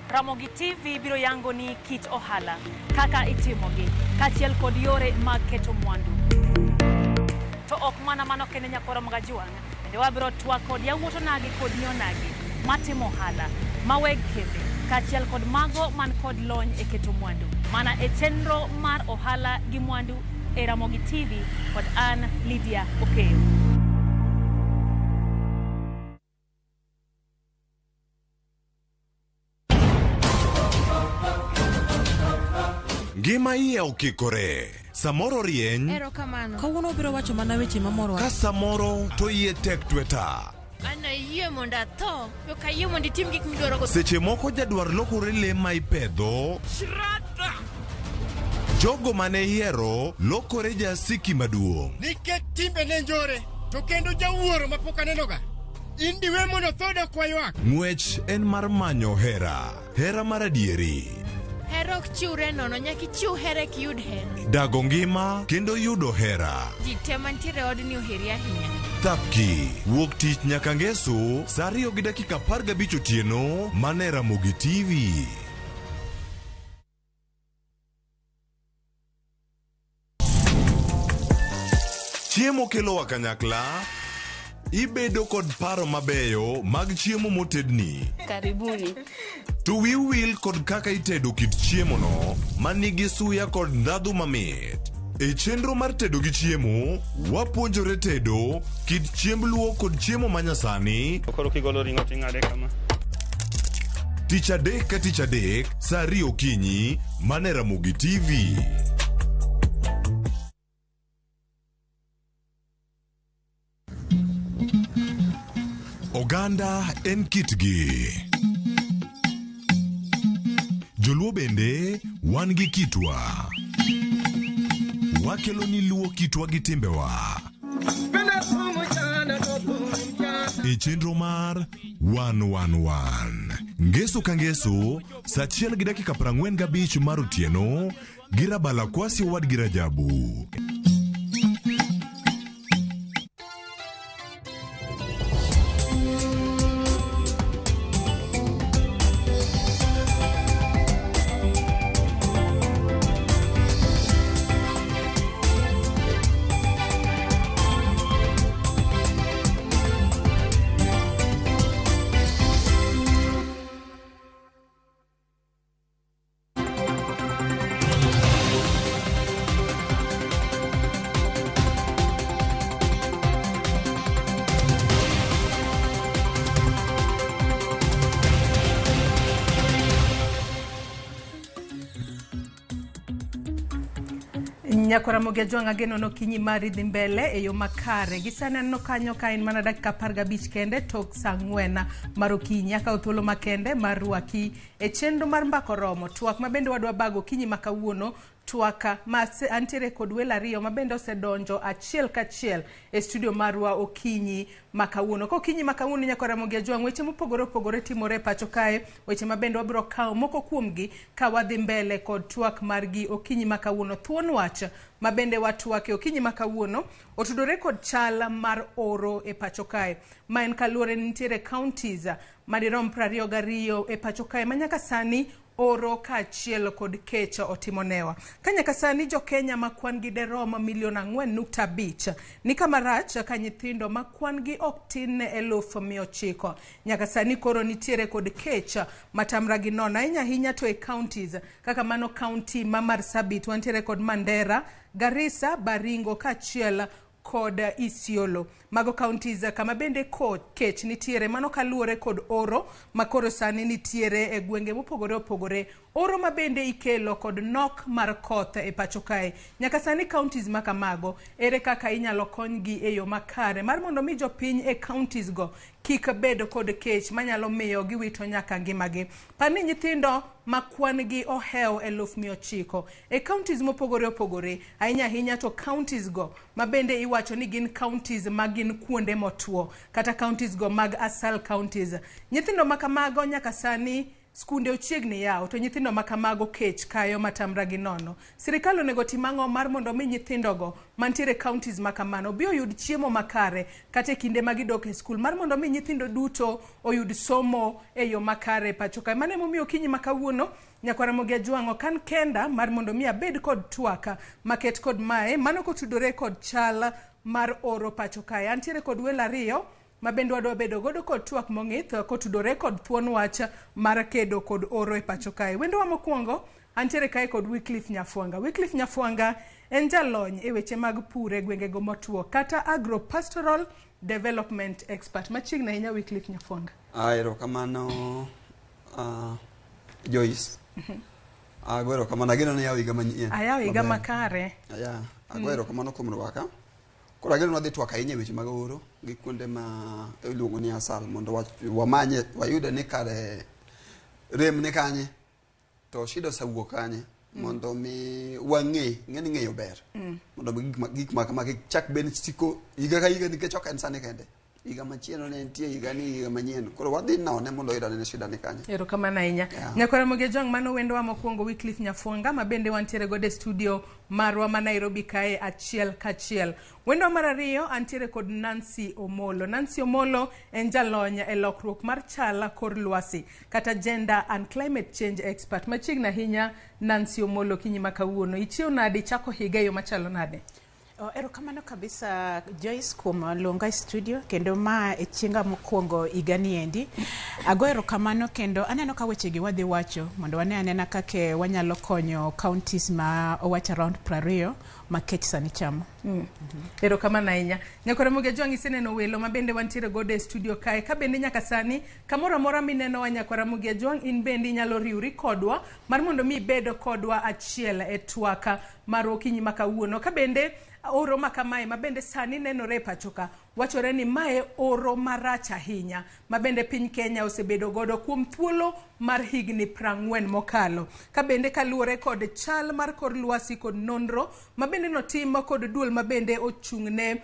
Ramogi TV biro yango ni kit ohala, kaka itimogi, kaachiel kod yore mag keto mwandu. To ok mana mano kende nyakoro Magajuang', bende wabiro twak kod yawuot onagi kod nyi onagi matimo ohala, ma weg kembe, kaachiel kod mago man kod lony e keto mwandu. Mana e chenro mar ohala gi mwandu e Ramogi TV kod an Lydia Okeyo. Ngima iye okikore. Samoro rieny, Erokamano. Kawuono obiro wacho mana weche mamoro. ka samoro to iye tek tweta. An ayie mondo atho, to ok ayie mondo itim gik midwaro go. Seche moko jadwar lokore le ma ipedho. Jogo mane ihero lokore jasiki maduong'. Nikech timbe ne njore, to kendo jawuoro mapok anenoga. In diwe mondo tho dok waywak. Ng'wech en mar manyo hera, hera mar adieri. Hera ok chiwre nono, nyaka ichiw hera eka iyud hera. Dago ngima kendo yudo hera. Ji te mantiere e odni oheri ahinya. Thapki, wuok tich nyaka ngeso, saa ariyo gi dakika 15 otieno, mana e Ramogi TV. Chiemo kelowa kanyakla, ibedo kod paro mabeyo mag chiemo motedni. Karibuni. To wiu wil kod kaka itedo kit chiemono manigi suya kod ndhadhu mamit. E chenro mar tedo gi chiemo, wapuonjore tedo kit chiemb luo kod chiemo manyasani Koro kigolo ring'o ting'ade kama. Tich adek ka tich adek saa 2 okinyi mana e Ramogi TV. Oganda en kitgi. Joluo bende wan gi kitwa. Wakelo ni luo kitwa gi timbewa. E chenro mar 111 Ngeso ka ngeso saa 1:45 mar otieno gi Rabala Kwasi owadgi Rajabu. Nyakora Ramogi Ajwang' ageno nokinyi mari dhi mbele e yo makare. Gi sani aneno kanyo ka en mana dakika 15 kende tok saa 4 mar okinyi. Akawo thuolo makende mar rwaki e chenro mar Mbaka Oromo. Twak ma bende wadwa bago okinyi ma kawuono, twak ma antiere kod welo ariyo ma bende osedonjo achiel kachiel e studio marwa okinyi ma kawuono. Ka okinyi ma kawuono Nyakora Ramogi Ajwang' weche mopogore opogore timore e pacho kae, weche ma bende wabiro kawo moko kuomgi ka wadhi mbele kod twak margi okinyi ma kawuono. Thuon wach ma bende watwake okinyi ma kawuono otudore kod chal mar oro e pacho kae, ma en kaluwore ni nitiere counties madirom 22 e pacho kae ma nyaka sani oro kaachiel kod kech otimo newa. Ka nyaka sani jo Kenya ma kwan gi derom milion 4.5 ni kama rach ka nyithindo ma kwan gi ok tin ne 900,000. Nyaka sani koro nitiere kod kech matamra gi nono ahinya ahinya to e counties kaka mano county ma Marsabit wantiere kod Mandera, Garissa, Baringo kaachiel kod Isiolo. Mago counties kama bende kech nitiere, mano kaluwore kod oro makoro sani nitiere e gwenge mopogore opogore. Oro ma bende ikelo kod nok mar koth e pacho kae. Nyaka sani counties ma kamago, ere kaka inyalo konygi e yo makare mar mondo mi jopiny e counties go kik bed kod kech manyalo miyo giwito nyaka ngimagi. Par ni nyithindo ma kwan gi ohewo 900,000 e counties mopogore opogore, ahinya ahinya to counties go ma bende iwacho ni gin counties ma gin kuonde motwo kata counties go mag asal counties. Nyithindo ma kamago nyaka sani skunde ochiegni yawo to nyithindo ma kamago kech kayo matamra gi nono. Sirikal onego tim ang'o mar mondo mi nyithindogo mantiere counties ma kamano obi oyud chiemo makare kata e kinde ma gidok e skul mar mondo mi nyithindo duto oyud somo e yo makare pacho kae. Mano emomiyo okinyi ma kawuono Nyakwar Ramogi Ajwang' ok an kenda mar mondo mi abed kod twak maket kod mae mano kotudore kod chal mar oro pacho kae. Antiere kod welo ariyo ma bende wadwa bedo godo kod twak mong'ith kotudore kod thuon wach mar kedo kod oro e pacho kae. Wendowa mokwongo antiere kae kod Wycliffe Nyafwanga. Wycliffe Nyafwanga en jalony e weche mag pur e gwengego motwo kata agropastoral development expert. Machiegni ahinya Wycliffe Nyafwanga. Erokamano Joyce. Ago erokamano ageno ni yawo higa manyien. Ayawo higa makare. Aya, ago erokamano kuom rwaka. Koro ageno ni wadhi twak ahinya e weche mag oro gi kuonde ma iluongo ni asal mondo wamanye wayude ni kare rem ni kanye to shida osewuok kanye mondo mi wang'e ng'e ni ng'eyo ber mondo mi gik ma kama kik chak bed siko higa ka higa nikech ok en sani kende. Higa machielo ne nitie higa ni higa manyien. Koro wadhi none mondo wayud ane shida ni kanye. Erokamano ahinya. Nyakwar Ramogi Ajwang' mano wendowa mokwongo Wycliffe Nyafwanga ma bende wantiere godo e studio marwa ma Nairobi kae achiel kachiel. Wendowa mar ariyo antiere kod Nancy Omolo. Nancy Omolo en jalony e lokruok mar chal kor lwasi kata gender and climate change expert. Machiegni ahinya Nancy Omolo okinyi ma kawuono. Ichiew nade ichako higa e yo machalo nade? Erokamano kabisa Joyce kuom luonga e studio kendo ma e chienga mokwongo higa ni endi. Ago erokamano kendo aneno ka wechegi wadhi wacho mondo wane anena kaka wanyalo konyo counties ma owach around 20 ma kech sani chamo. Erokamano ahinya. Nyakora Ramogi Ajwang' iseneno welo ma bende wantiere godo e studio kae. Ka bende nyaka sani, kamoro amora minenowa Nyakora Ramogi Ajwang' in bende inyalo riwri kodwa mar mondo mi ibed kodwa achiel e twaka mar okinyi ma kawuono. Ka bende oro ma kamae ma bende sani nenore e pacho ka, wachore ni mae oro marach ahinya ma bende piny Kenya osebedo godo kuom thuolo mar higni 40 mokalo. Ka bende kaluwore kod chal mar kor lwasi kod nonro ma bende notim kod duol ma bende ochung'ne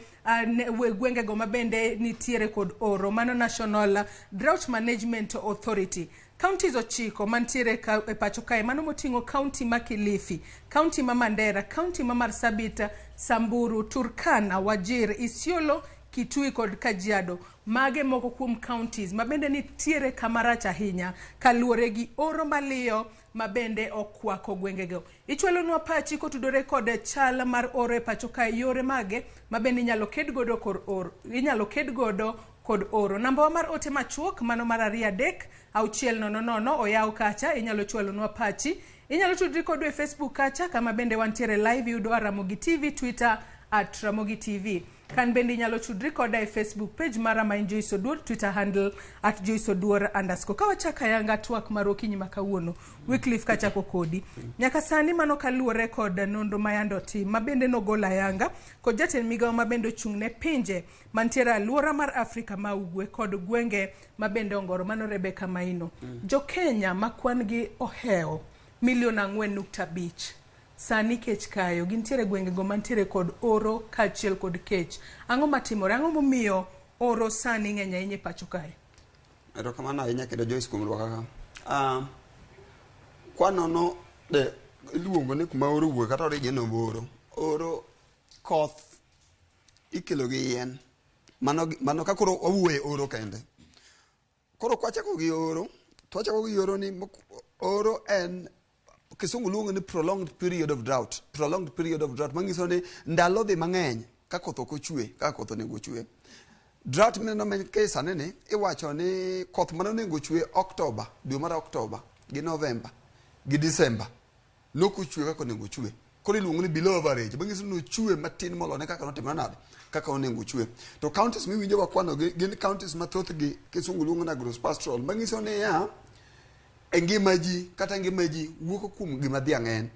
gwengego ma bende nitiere kod oro, mano National Drought Management Authority. Counties 9 mantiere e pacho kae, mano moting'o county ma Kilifi, county ma Mandera, county ma Marsabit, Samburu, Turkana, Wajir, Isiolo, Kitui kod Kajiado. Mage moko kuom counties ma bende nitiere kamarach ahinya kaluwore gi oro maliyo ma bende okwako gwengego. Ichwalonwa pachi kotudore kod chal mar oro e pacho kae, yore mage ma bende inyalo ked godo kod oro, inyalo ked godo kod oro. Namba wa mar ote machuok mano mar 2 3 6 0 0 oyaw kacha, inyalo chwalonwa pachi. Inyalo tudri kodwa e Facebook kacha kama bende wantiere live, iyudo Ramogi TV, Twitter at Ramogi TV. Kan bende inyalo tudri koda e Facebook page mara ma en Joyce Oduor, Twitter handle at Joyce Oduor underscore. Ka wachako ayanga twak mar okinyi ma kawuono, Wycliffe kachako kodi. Nyaka sani mano kaluwore kod nonro ma yande otim ma bende nogol ayanga kod jatend migawo ma bende ochung' ne pinje mantiere alwora mar Afrika ma ugwe kod gwenge ma bende ongoro, mano Rebecca Maino. Jo Kenya ma kwan gi ohewo milion 4.5 sani kech kayo, gintiere gwengego mantiere kod oro kaachiel kod kech. Ang'o matimore? Ang'o momiyo oro sani ng'eny ahinya e pacho kae? Erokamano ahinya kendo Joyce kuom rwaka ka. Kwanono de iluongo ni kuma oro wuok kata origin of oro. Oro koth ikelo gi yien. Mano ka koro wawuoye oro kende. Koro kwachako gi oro, to wachako gi oro ni oro en kisungu luongo ni prolonged period of drought. Prolonged period of drought manyiso ni ndalo dhi mang'eny ka koth ok ochwe, kaka koth onego ochwe. Drought mineno ke sani ni iwacho ni koth mane onego ochwe October, dwe mar October gi November gi December nok ochwe kaka onego ochwe. Koro iluongo ni below average, manyiso ni ochwe matin moloyo kaka notimore nade, kaka onego ochwe. To counties miwinjo wakwano gin counties ma thothgi kisungu luongo ni agropastoral, manyiso ni ya e ngima ji kata ngima ji wuok kuom gima dhiang' en.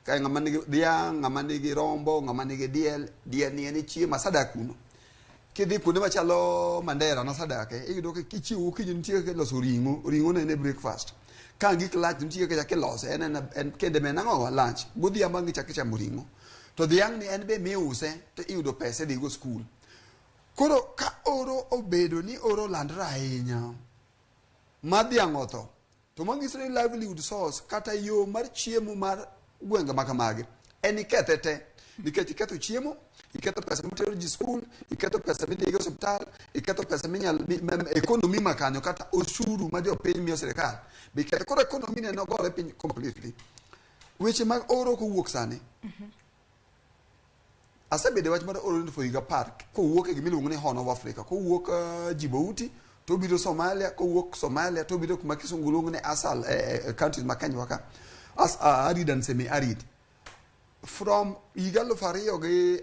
Ka ng'ama nigi dhiang', ng'ama nigi rombo, ng'ama nigi diel, diel ni en chiemo asadak kuno. Kidhi kuonde machalo Mandera nasadake, iyudo ka kichiewo okinyi nitie kaka iloso ring'o, ring'o ne en e breakfast. Ka gik lunch nitie kaka ilose, en kende men ang'o lunch, godhiambo ang' ichako ichamo ring'o. To dhiang' ni en be miuse to iyudo pesa idhigo skul. Koro ka oro obedo ni oro landre ahinya, ma dhiang' otho, to manyiso ni livelihood source kata yo mar chiemo mar gwenge ma kamagi en ikethe te. Nikech iketho chiemo, iketho pesa mitero ji skul, iketho pesa midhigo osiptal, iketho pesa minyal economy ma kanyo kata osuru ma jopiny miyo sirikal be iketho. Koro economy ne nogore piny completely. Weche mag oro kowuok sani, asebedo e wach mar oro for higa 10 kowuok e gimiluongo ni Horn of Africa, kowuok Djibouti to obiro Somalia, kowuok Somalia to obiro kuma kisungu luongo ni Asal, counties ma Kenya ka, arid and semi arid. From higa 2011,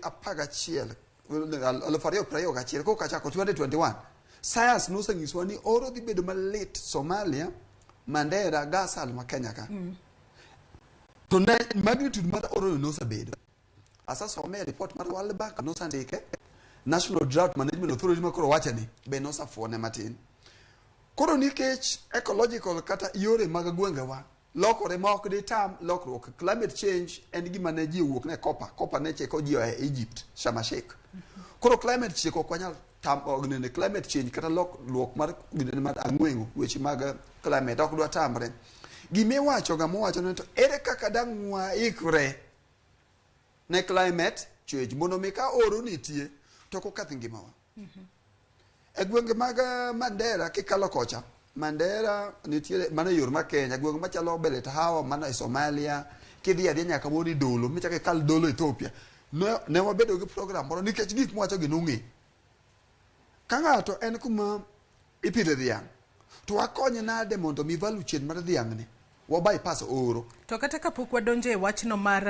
2021, koka chako 2021, science nosenyisowa ni oro dhi bedo malit Somalia, Mandera, Gasal ma Kenya ka. To ne magnitude mar oro nosebedo. Asasome e report mar World Bank nosandike, National Drought Management Authority ma koro wache ni be nosafuone matin. Koro nikech ecological kata yore mag gwengewa lokore ma ok ditam lokruok, climate change en gima ne ji owuok ne Kopa, Kopa ne cheko ji e Egypt, Sharm el Sheikh. Koro climate change ok wanyal tam nene climate change kata lokruok mar ginene mar ang'weng'o weche mag climate ok dwa tamre. Gimiwacho ga mowacho ni to ere kaka dang' waikre ne climate change mondo mi ka oro nitie to ok oketh ngimawa. E gwenge mag Mandera kikalo kocha, Mandera nitiere mana e yor mar Kenya, gwenge machalo Belet Hawa mana e Somalia, kidhi adhiya nyaka moro ni Dolo, michako ikal Dolo Ethiopia. Ne wabedo gi program moro nikech gik mwacho gi nong'e. Ka ng'ato en kuma ipidhe dhiang', to wakonye nade mondo mi value chain mar dhiang' ni Wa bypass oro. To kata kapok wadonjo e wachno mar,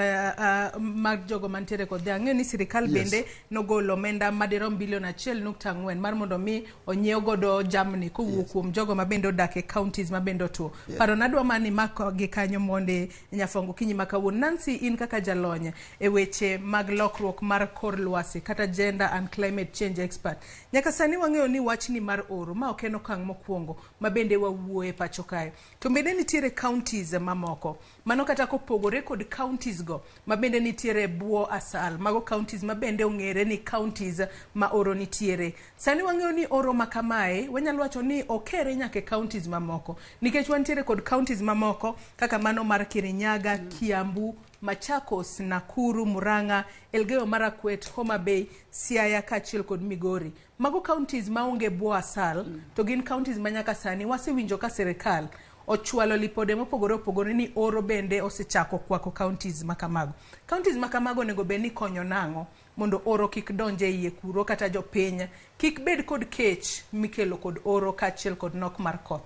mar jogo mantiere kod dhiang', ang'eyo ni sirikal bende nogolo omenda madirom bilion 1.4 mar mondo mi onyiew godo jamni kowuok kuom jogo ma bende odak e counties ma bende otuo. Parona adwa mani mako gi kanyo mondi Nyafongo kinyi ma kawuono. Nancy, in kaka jalony e weche mag lokruok mar kor lwasi kata gender and climate change expert, nyaka sani wang'eyo ni wachni mar oro ma ok en okang' mokwongo ma bende wawuoye pacho kae. To bende nitiere counties mamoko mano kata kopogore kod counties go ma bende nitiere bwo asal, mago counties ma bende ong'ere ni counties ma oro nitiere. Sani wang'eyo ni oro ma kamae wanyalo wacho ni okere nyaka e counties mamoko, nikech wantiere kod counties mamoko kaka mano mar Kirinyaga, Kiambu, Machakos, Nakuru, Murang'a, Elgeyo Marakwet, Homa Bay, Siaya kaachiel kod Migori. Mago counties maonge bwo asal, to gin counties ma nyaka sani wasewinjo ka sirikal ochwalo lipode mopogore opogore ni oro bende osechako kwako counties ma kamago. Counties ma kamago onego bed ni konyo nang'o mondo oro kik donj e iye kuro, kata jopiny kik bed kod kech mikelo kod oro kaachiel kod nok mar koth?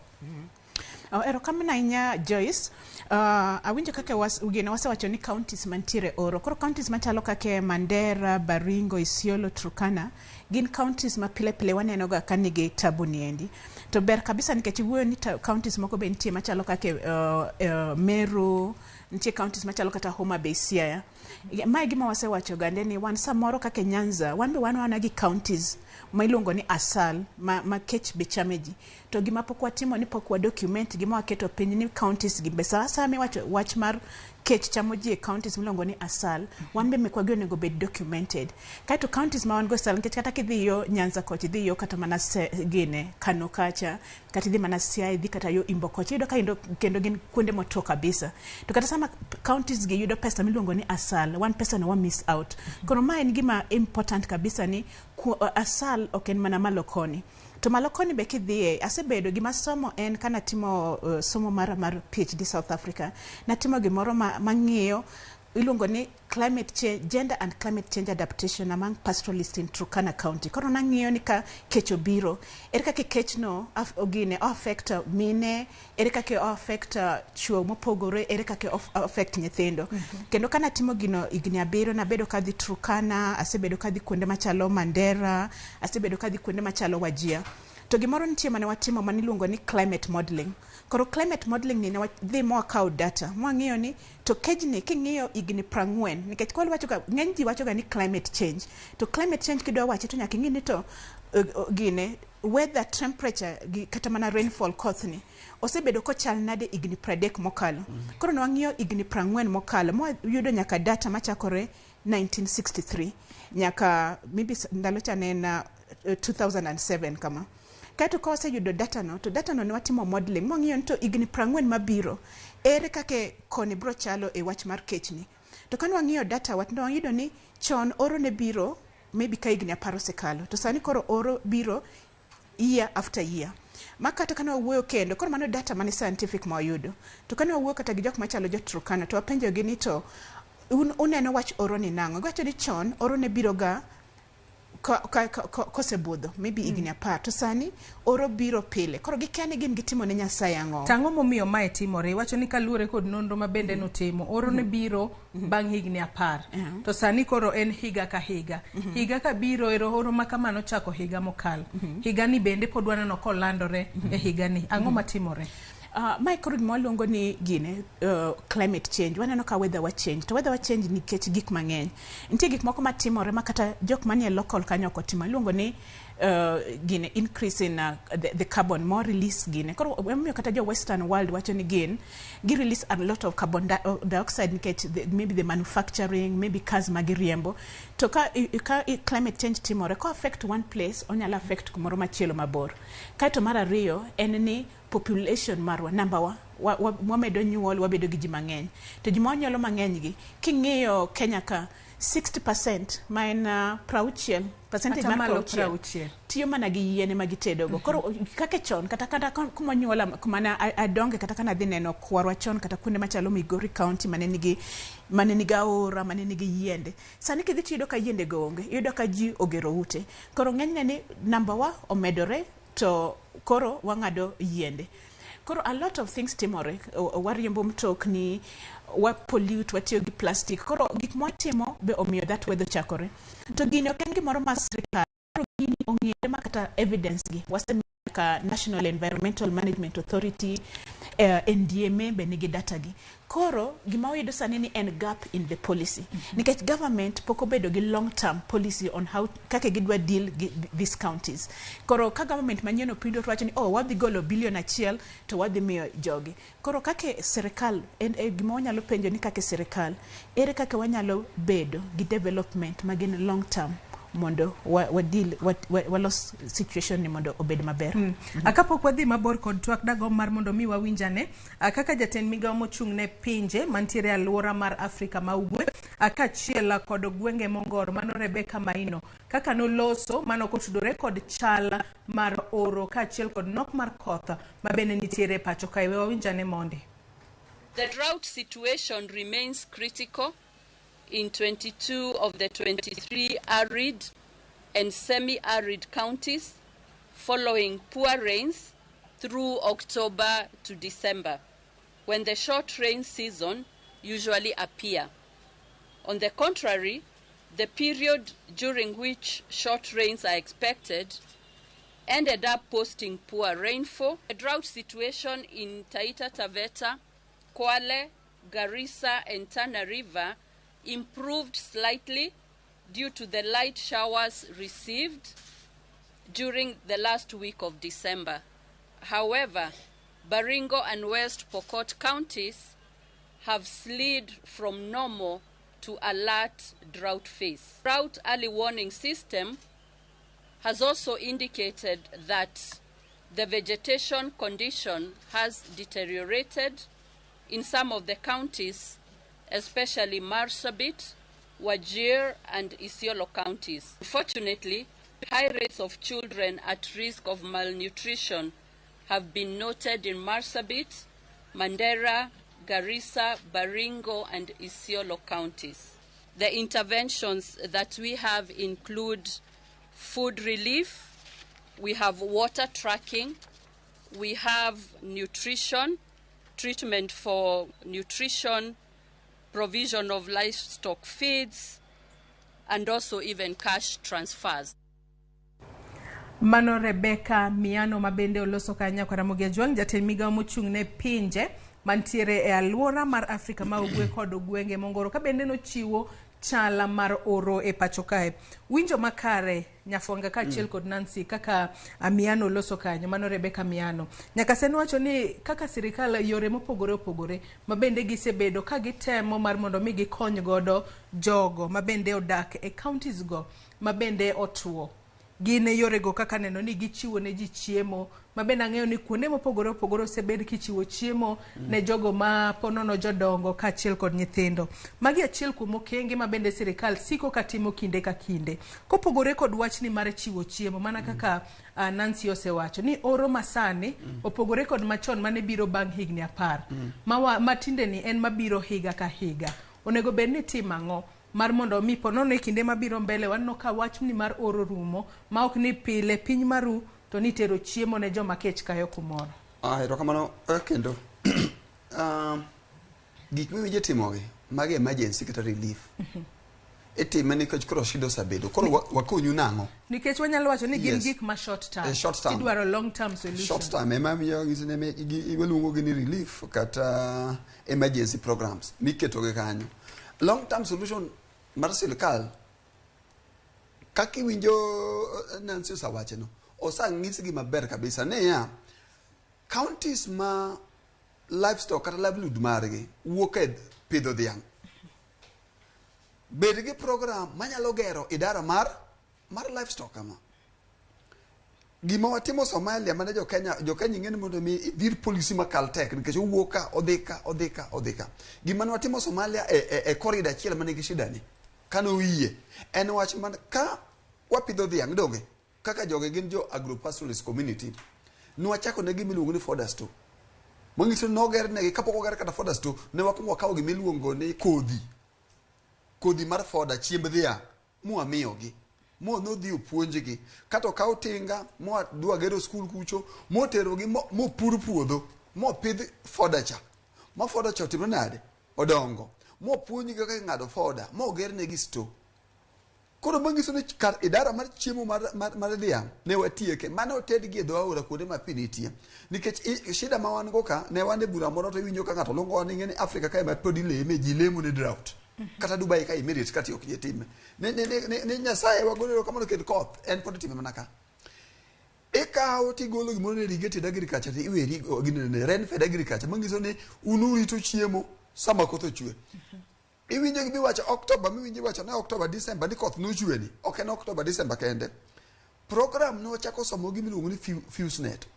Erokamano ahinya Joyce. Awinjo kaka gino wasewacho ni counties mantiere oro. Koro counties machalo kaka Mandera, Baringo, Isiolo, Turkana gin counties ma pile pile waneno ga ka nigi tabu niendi. To ber kabisa nikech iwuoyo ni counties moko be nitie machalo kaka Meru, nitie counties machalo kata Homa Bay, Siaya. Mae gima wasewacho gande ni wan samoro kaka Nyanza, wan be wan wana gi counties ma iluongo ni asal ma kech be chame ji. To gima pok watimo ni pok wa document gima waketo piny ni counties gi be sa miwacho wach mar kech chamo ji e counties miluongo ni asal, wan be mekwa gi onego bed documented. Kaeto counties ma wan go asal, nikech kata kidhi yo Nyanza kocha, idhi yo kata mana gine Kano kacha, kata idhi mana Siaya, idhi kata yo Imbo kocha, iyudo ka kendo gin kuonde motwo kabisa. To kata sama counties gi yudo pesa miluongo ni asal, wan pesa no wa miss out. Koro ma en gima important kabisa ni asal ok en mana malo koni. To malo koni be kidhiye, asebedo gima somo en kana timo somo mara mar PhD South Africa, natimo gimoro mang'iyo iluongo ni climate change, gender and climate change adaptation among pastoralists in Turkana County. Koro nang'iyo ni ka kech obiro, ere kaka kech no ogine o affect mine, ere kaka o affect chuo mopogore, ere kaka o affect nyithindo. Kendo kana timo gino higni 7, nabedo kadhi Turkana, asebedo kadhi kuonde machalo Mandera, asebedo kadhi kuonde machalo Wajir. To gimoro nitie mane watimo mane iluongo ni climate modeling. Koro climate modeling ni ne wadhi mwakawo data, mwang'iyo ni to kejni king'iyo higni 40, nikech kwa wacho ga ng'eny ji wacho ga ni climate change. To climate change kidwa wache to nyaka ing'i ni to gine weather temperature gi kata mana rainfall kothni osebedo kochal nade higni 30 mokalo. Koro ne wang'iyo higni 40 mokalo, mwayudo nyaka data machakore 1963 nyaka maybe ndalo cha ne en 2007 kama. Kaeto ka waseyudo data no, to data no ne watimo modeling, mwang'iyo ni to higni 40 mabiro, ere kaka koni bro chalo e wach mar kechni. To kane wang'iyo data wat, ne wayudo ni chon oro ne biro maybe ka higni 10 osekalo, to sani koro oro biro year after year. Ma kata kane wawuoyo kendo, koro mano data mane scientific ma wayudo. To kane wawuoyo kata gi jok machalo jo Turkana, to wapenjogi ni to uneno wach oro ni nang'o? Giwacho ni chon oro ne biro ga kosebudho maybe higni 10, to sani oro biro pile. Koro gikia ni gin gitimo ne Nyasaye ang'o. Tang'o momiyo mae timore? Iwacho ni kaluwore kod nonro ma bende notimo, oro ne biro bang' higni 10. To sani koro en higa ka higa. Higa ka biro ero oro ma kamano chako higa mokalo. Higa ni bende pod waneno kolandore e higa ni. Ang'o matimore? Mae koro gima waluongo ni gine climate change. Waneno ka weather wa change. To weather wa change nikech gik mang'eny. Nitie gik moko matimore ma kata jok manie local kanyo ok otimo. Iluongo ni gine increase in the carbon, more release gine. Koro emomiyo kata jo western world wacho ni gin gi release a lot of carbon dioxide nikech maybe the manufacturing, maybe cars ma giriembo. To ka climate change timore, ko affect one place, onyalo affect kumoro machielo mabor. Kaeto mar ariyo en ni population marwa, number wa, wamedo nyuol, wabedo gi ji mang'eny. To ji ma wanyuolo mang'eny gi, king'iyo Kenya ka, 60% ma en 60, percentage mar 60 tiyo mana gi yien ema gitedogo. Koro kaka chon, kata kuma nyuola, kuma na adonge, kata kana dhi neno kwarwa chon, kata kuonde machalo Migori County mane nigi aora, mane nigi yiende. Sani kidhi tiyudo ka yiende go onge, iyudo ka ji ogero ute. Koro ng'enyne ni namba wa omedore, to koro wang'ado yiende. Koro a lot of things timore, wariembo mtokni, wa pollute, watiyo gi plastic. Koro gik mwatimo be omiyo that weather chakore. To gini ok en gimoro ma sirikal, koro gini ong'ere ma kata evidence gi wasemiyo ka National Environmental Management Authority, NDMA be nigi data gi. Koro gima wayudo sani ni en gap in the policy. Nikech government pok obedo gi long term policy on how kaka gidwa deal gi these counties. Koro ka government manyien opindo to wacho ni oh, wadhi golo 1 billion to wadhi miyo jogi. Koro kaka sirikal en e gima wanyalo penjo ni kaka sirikal ere kaka wanyalo bedo gi development magin long term mondo wa deal wa, walos situation ni mondo obed maber. Kapok wadhi mabor kod twak, dagomb mar mondo mi wawinjane kaka jatend migawo mochung' ne pinje mantiere e alwora mar Afrika ma Ugwe, kaachiel kod gwenge mongor, mano Rebecca Maino, kaka noloso mano kotudore kod chal mar oro kaachiel kod nok mar koth ma bende nitiere e pacho kae. We wawinjane mondi. The drought situation remains critical in 22 of the 23 arid and semi-arid counties following poor rains through October to December, when the short rain season usually appear. On the contrary, the period during which short rains are expected ended up posting poor rainfall. The drought situation in Taita Taveta, Kwale, Garissa, and Tana River improved slightly due to the light showers received during the last week of December. However, Baringo and West Pokot counties have slid from normal to alert drought phase. Drought early warning system has also indicated that the vegetation condition has deteriorated in some of the counties, especially Marsabit, Wajir, and Isiolo counties. Unfortunately, high rates of children at risk of malnutrition have been noted in Marsabit, Mandera, Garissa, Baringo, and Isiolo counties. The interventions that we have include food relief, we have water tracking, we have nutrition, treatment for nutrition, provision of livestock feeds, and also even cash transfers. Mano Rebecca Miano ma bende oloso ka Ramogi Ajwang', jatend migawo mochung' ne pinje mantiere e alwora mar Afrika ma Ugwe kod gwenge mongoro, ka bende nochiwo chala mar oro e pacho kae. Winjo makare Nyafwanga kaachiel kod Nancy kaka Miano loso kanyo, mano Rebecca Miano. Nyaka sen wacho ni kaka sirikal yore mopogore opogore ma bende gisebedo ka gitemo mar mondo mi gikony godo jogo ma bende odak e counties go ma bende otuo gin e yorego kaka neno ni gichiwo ne ji chiemo, ma bende ang'eyo ni kuonde mopogore opogore osebed kichiwo chiemo ne jogo ma ponono jodongo kaachiel kod nyithindo. Magi achiel kuom okenge ma bende sirikal siko katimo kinde ka kinde. Kopogore kod wachni mar chiwo chiemo, mana kaka Nancy osewacho ni oro masani opogore kod machon mane biro bang' higni 10. Ma tinde ni en mabiro higa ka higa. Onego bed ni timo ang'o mar mondo mi ponono e kinde mabiro mbele waneno ka wachni mar oro rumo ma ok ni pile piny maru to nitero chiemo ne joma kech kayo kumoro. Ah, erokamano kendo. Gik miwinjo timogi, magi emergency kata relief. Itime nikech koro shida osebedo. Koro wakonyu nang'o? Nikech wanyalo wacho ni gin Yes. gik ma short term. Short term. Idwaro long term solution. Short term ema miyo ng'iso ni waluongo gi ni relief kata emergency programs miketogi kanyo. Long term solution mar sirikal kaka iwinjo Nancy osewacho no, osanyisgi maber kabisa niya counties ma livestock kata livelihood margi wuok e pidho dhiang', bed gi program manyalo gero idara mar livestock kama gima watimo Somalia mane jo Kenya, jo Kenya ing'e ni mondo mi idhir policy makal tek nikech owuok ka odhi ka odhi ka odhi ka. Gima ne watimo Somalia e corridor achiel mane nigi shida ni kane oyie en wach man ka wapidho dhiang' donge kaka jogi gin jo agropastoralist community, nwachako ne gima iluongo ni fodder store, manyiso ni noger negi kapok oger kata fodder store ne wakwongo wakawo gima iluongo ni kodhi mar fodder, chiemb dhiang', mwamiyogi mo nodhi opuonjgi kata okaw tinga moa dwa gero skul kucho moterogi mopur puodho. Mopidh fodder cha. Ma fodder cha otimre nade? Odongo. Mopuonjgi kaka ing'ado fodder, mogernegi store. Koro manyiso ni kar idara mar chiemo mar dhiang' ne watieke. Mane otedgi e dho aora kuonde ma pi nitie. Nikech shida ma wan go ka, ne wan e bura moro to iwinjo ka ng'ato luongo wa ni ing'e ni Africa kae ma pod ileme, ji lemo ne drought. Kata Dubai ka Emirates kata ok time. Ni Nyasaye wagolo erokamano ket koth, en pod itime mana ka. Ikawo tigolo gimoro ni irrigated agriculture to iweri ginene rain-fed agriculture manyiso ni un urito chiemo sama koth ochwe. Iwinjo gima iwacho October, miwinjo iwacho ni October, December ni koth nochwe ni. Ok en October, December kende. Program ne wachako somo gima iluongo ni FEWSNET,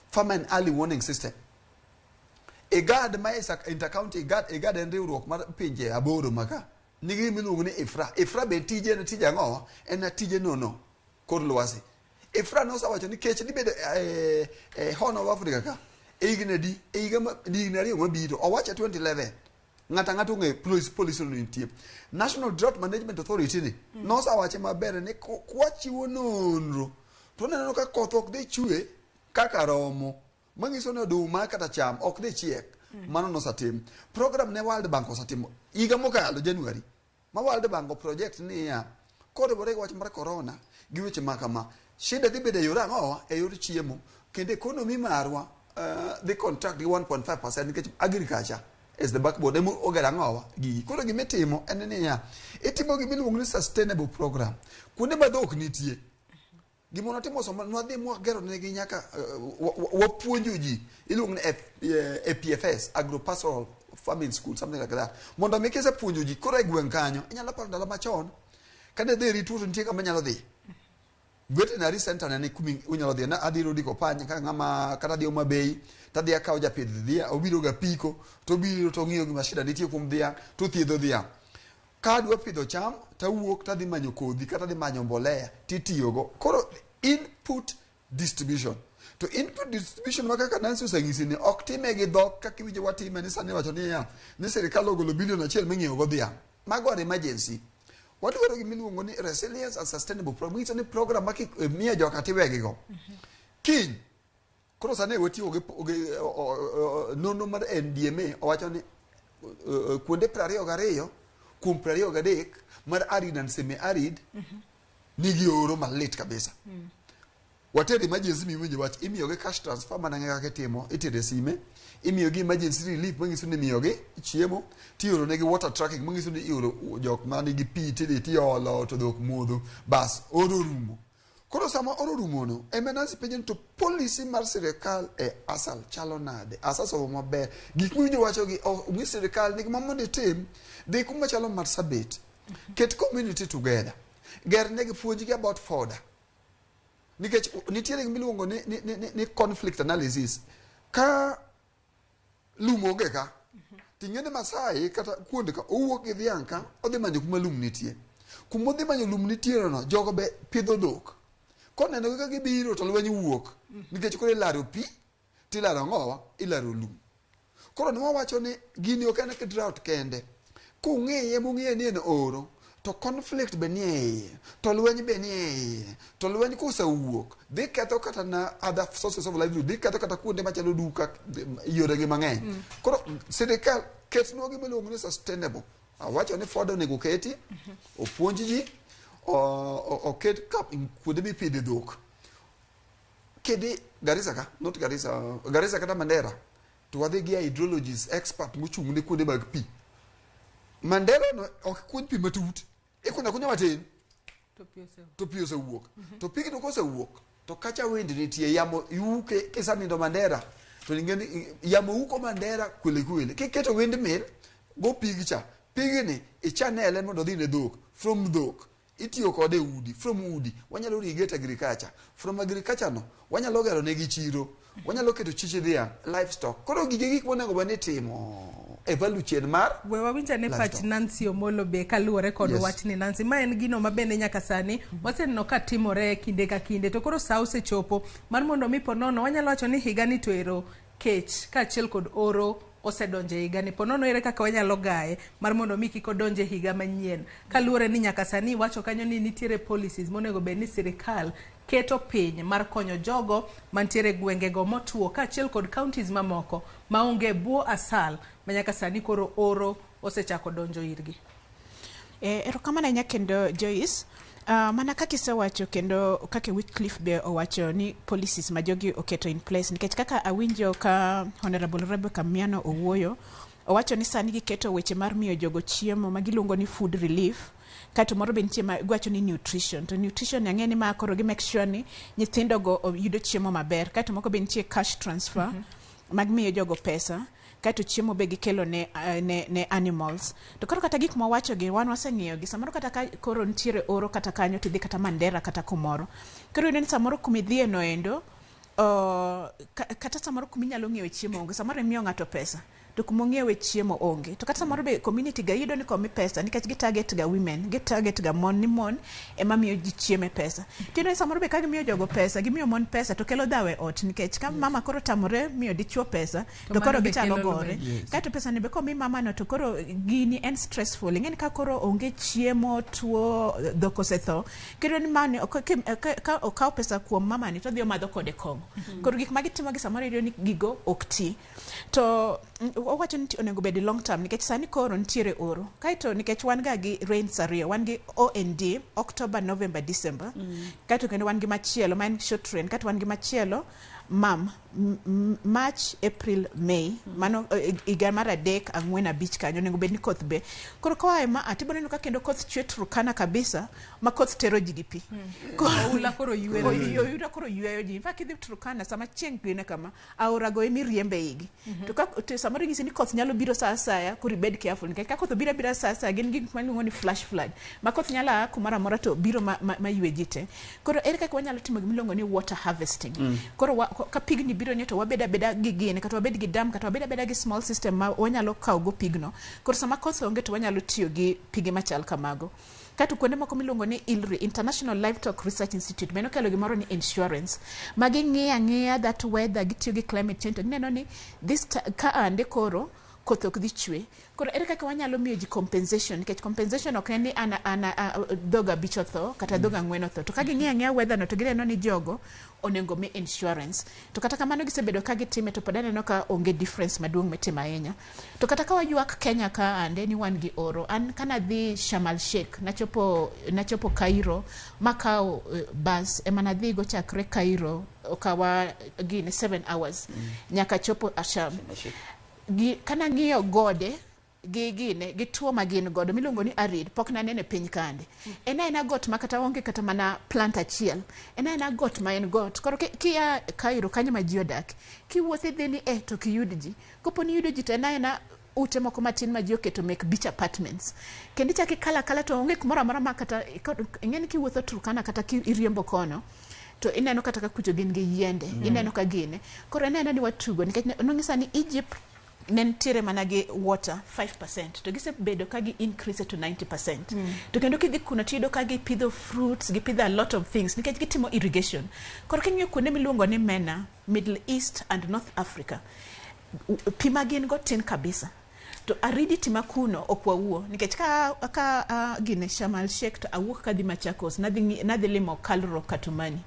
Famine Early Warning System. IGAD ma inter-county IGAD, IGAD en riwruok mar pinje 8 maka. Nigi gima iluongo ni IFRA. IFRA be tije en tij ang'o? En tije nono kor lwasi. IFRA nosewacho ni kech dhi bedo e Horn of Africa ka e higni adi? E higa ma higni 2 mabiro. Owacho 2011. Ng'ato ang'ata ong'eyo policy no nitie. National Drought Management Authority ni nosewache maber ni kwachiwo nonro to waneno ka koth ok dhi chwe kaka romo. Manyiso ni oduma kata cham ok dhi chiek. Mano nosetim. Program ne World Bank osetimo higa mokalo January. Ma World Bank o project niya koriwore gi wach mar corona gi weche ma kama. Shida dhi bedo e yor ang'o? E yor chiemo. Kendo economy marwa dhi contract gi 1.5% nikech agriculture is the backbone. Ema ogero ang'owa gigi. Koro gima itimo en niya, itimo gima iluongo ni sustainable program. Kuonde ma dhok nitie, gima notimo somo, nwadhi mwagero negi nyaka wapuonjo ji iluongo ni APFS, Agropastoral Farming School, something like that. Mondo mi kisepuonjo ji koro e gweng' kanyo, inyalo paro ndalo machon kane dhi rituo to nitie kama inyalo dhi. Veterinary center ne ni kumi unyalo dhi. Na adhi Rodi Kopany ka ng'ama kata adhi Homa Bay to adhi akawo japidh dhiang', obiro ga apiko to obiro to ong'iyo gima shida nitie kuom dhiang' to othiedho dhiang'. Ka adwa pidho cham tawuok tadhi manyo kodhi kata adhi manyo mbolea titiyogo. Koro input distribution. To input distribution ma kaka Nancy oseng'isi ni ok time gi dhok kaka iwinjo watime ni sani iwacho niya ni sirikal ogolo bilion 1 ming'iewo go dhiang'. Mago are emergency. Wadwaro gima iluongo ni resilience and sustainable program. Manyiso ni program ma miyo joka tiwegigo. Kiny, koro sani watiyo gi nonro mar NDMA owacho ni kuonde 22 kuom 23 mar arid and semi-arid nigi oro malit kabisa. Water emergency miwinjo wach imiyogi cash transfer mana kaka itimo itere sime imiyogi emergency relief manyiso ni imiyogi chiemo tioro negi water tracking manyiso ni ioro jok manigi pi tidhi tiolo to dhok modho bas oro rumo. Koro sama oro rumo no ema Nancy penjo ni to policy mar sirikal e ASAL chalo nade? Asasomo maber. Gik miwinjo wacho gi ong'i sirikal ni gima mondo itim dhi kuma chalo Marsabit. Ket community together. Ger negi puonjgi about fodder. Nikech nitiere gima iluongo ni conflict analysis. Ka lum onge ka, ting'e ni Masai kata kuonde ka owuok gi dhiang' ka odhi manyo kuma lum nitie. Kuma odhi manyo lum nitie no, jogo be pidho dhok. Koneno gi ka gibiro to lweny wuok. Nikech koro ilaro pi, tilaro ang'owa, ilaro lum. Koro ne wawacho ni gini ok en drought kende. Kung'iye mung'iye ni en oro, to conflict be nie iye, to lweny be nie iye, to lweny kosewuok, dhi ketho kata na other sources of livelihood, dhi ketho kata kuonde machalo duka, yore gi mang'eny. Koro sirikal ketnwa gima iluongo ni sustainable. Awacho ni fodder onego keti, opuonj ji, oket kuonde mipidhe dhok. Kidhi Garissa ka, not Garissa, Garissa kata Mandera, to wadhi gi hydrologist expert mochung' ne kuonde mag pi. Mandera no ok kuny pi matut, ikunyo akunya matin to pi osewuok. To pigno kosewuok, to kacha wind nitie, yamo yuke kisanindo Mandera, to ing'e ni yamo uko Mandera kwele kwele. Kiketo windmill, go pig cha, pigni ichanele mondo odhi ne dhok, from dhok itiyo kode e udi, from udi wanyalo irrigate agriculture, from agriculture no wanyalo gero negi chiro, wanyalo keto chiche dhiang', livestock. Koro gige gik monego bed ni itimo e value chain mar We wawinj ane pach livestock. Nancy Omolo be kaluwore kod wachni Nancy. Ma en gino ma bende nyaka sani waseneno ka timore kinde ka kinde to koro sa osechopo mar mondo mi ponono wanyalo wacho ni higa ni to ero kech kaachiel kod oro osedonjo e higani. Po nono ere kaka wanyalo gaye mar mondo mi kik odonj e higa manyien, kaluwore ni nyaka sani iwacho kanyo ni nitiere policies monego bed ni sirikal keto piny mar konyo jogo mantiere e gwengego motuo kaachiel kod counties mamoko maonge bwo asal ma nyaka sani koro oro osechako donjo irgi. Erokamano ahinya kendo Joyce. Mana kaka isewacho kendo kaka Wycliffe be owacho ni policies ma jogi oketo in place, nikech kaka awinjo ka Honorable Rebecca Miano owuoyo, owacho ni sani giketo weche mar miyo jogo chiemo ma giluongo ni food relief, kaeto moro be nitie ma giwacho ni nutrition, to nutrition ang'e ni ma koro gi make sure ni nyithindo go yudo chiemo maber, kaeto moko be nitie cash transfer mag miyo jogo pesa, kaeto chiemo be gikelo ne animals. To koro kata gik mwawacho gi wan waseng'iyo gi, samoro kata ka koro nitiere oro kata kanyo, tidhi kata Mandera kata kumoro, koro iyudo ni samoro kumidhiye no endo, kata samoro kuminyalo ng'iewe chiemo onge, samoro imiyo ng'ato pesa to kumong'iewe chiemo onge. To kata samoro be community ga iyudo ni komi pesa, nikech gi target ga women, gi target ga mon, ni mon ema miyo ji chiemo pesa, tiyudo ni samoro be ka gimiyo jogo pesa, gimiyo mon pesa, to kelo dhaw e ot, nikech ka mama koro tamore miyo dichuo pesa, to koro mano be gichako kelo gore. lweny. Kaeto pesa ni be komi mama no, to koro gini en stressful. Ing'eni ka koro onge chiemo, tuo, dhok osetho, kendo ni mani ka okaw pesa kuom mama ni to odhi omadho kode kong'o. Koro gik ma gitimo gi samoro iyudo ni gigo ok ti. To owacho ni onego bed long term, nikech sani koro nitiere oro, kaeto nikech wan ga gi rains ariyo, wan gi OND, October, November, December, kaeto kendo wan gi machielo ma en short rain, kaeto wan gi machielo MAM, March, April, May. Mano higa mar 3, 4, 5 kanyo onego bed ni koth be. Koro koa e ma tibiro neno ka kendo koth chwe Turkana kabisa, ma koth tero ji gi pi. Oula koro ywero ji. Oula koro yweyo ji. In fact kidhi Turkana sama chieng' gine kama, aora go emiriembe igi. To ka to samoro inyisi ni koth nyalo biro sa asaya, koro ibed careful, nikech ka koth obiro abira sa asaya, gin gik ma iluongo ni flash flood, ma koth nyalo a kumoro amora to biro ma ywe ji te. Koro ere kaka wanyalo timo gimiluongo ni water harvesting? Koro ka pigni biro ni to wabed abeda gi gini, kata wabed gi dam, kata wabed abeda gi small system ma wanyalo kawo go pigno. Koro sama koth onge to wanyalo tiyo gi pige machal kamago. Kato kuonde moko miluongo ni ILRI, International Livestock Research Institute, mano kelo gimoro ni insurance. Ma ging'iyo ang'iya that weather, gitiyo gi climate change, to gineno ni this ka ande koro koth ok dhi chwe. Koro ere kaka wanyalo miyo ji compensation, nikech compensation ok en ni an dhog 5 otho kata dhog 4 otho. To ka ging'iyo ang'iya weather no to gineno ni jogo onego mi insurance. To kata kamano gisebedo ka gitime, to pod aneno ka onge difference maduong' mitimo ahinya. To kata ka waywak Kenya ka ande ni wan gi oro, an kanadhi Sharm el Sheikh, nachopo Cairo, makawo bus ema nadhi go chakre Cairo, okawa gini 7 hours nyaka chopo Sharm. Kanang'iyo gode gi gine gi tuo ma gin godo miluongo ni arid, pok nanene piny kande. En aena got ma kata onge kata mana plant achiel, en aena got ma en got. Koro kia Cairo kanyo ma ji odak, kiwuotho idhi ni to ok iyud ji. Kopo ni iyudo ji to en aena ute moko matin ma ji oketo mek beach apartments. Kendo ichako ikalo akala to onge kumoro amora ma kata ing'e ni kiwuotho Turkana kata iriembo kono, to ineno kata ka kucho gin gi yiende, ineno ka gine. Koro en aena ni watugo, nikech nong'isa ni Egypt ne nitiere mana gi water 5%, to gisebedo ka gi increase to 90%. To kendo kidhi kuno tiyudo ka gipidho fruits, gipidho a lot of things, nikech gitimo irrigation. Koro king'iyo kuonde miluongo ni MENA, Middle East and North Africa, pi ma gin go tin kabisa. To aridity ma kuno ok wawuo, nikech ka gine Sharm el Sheikh to awuok kadhi Machakos, nadhi limo Kalro Katumani.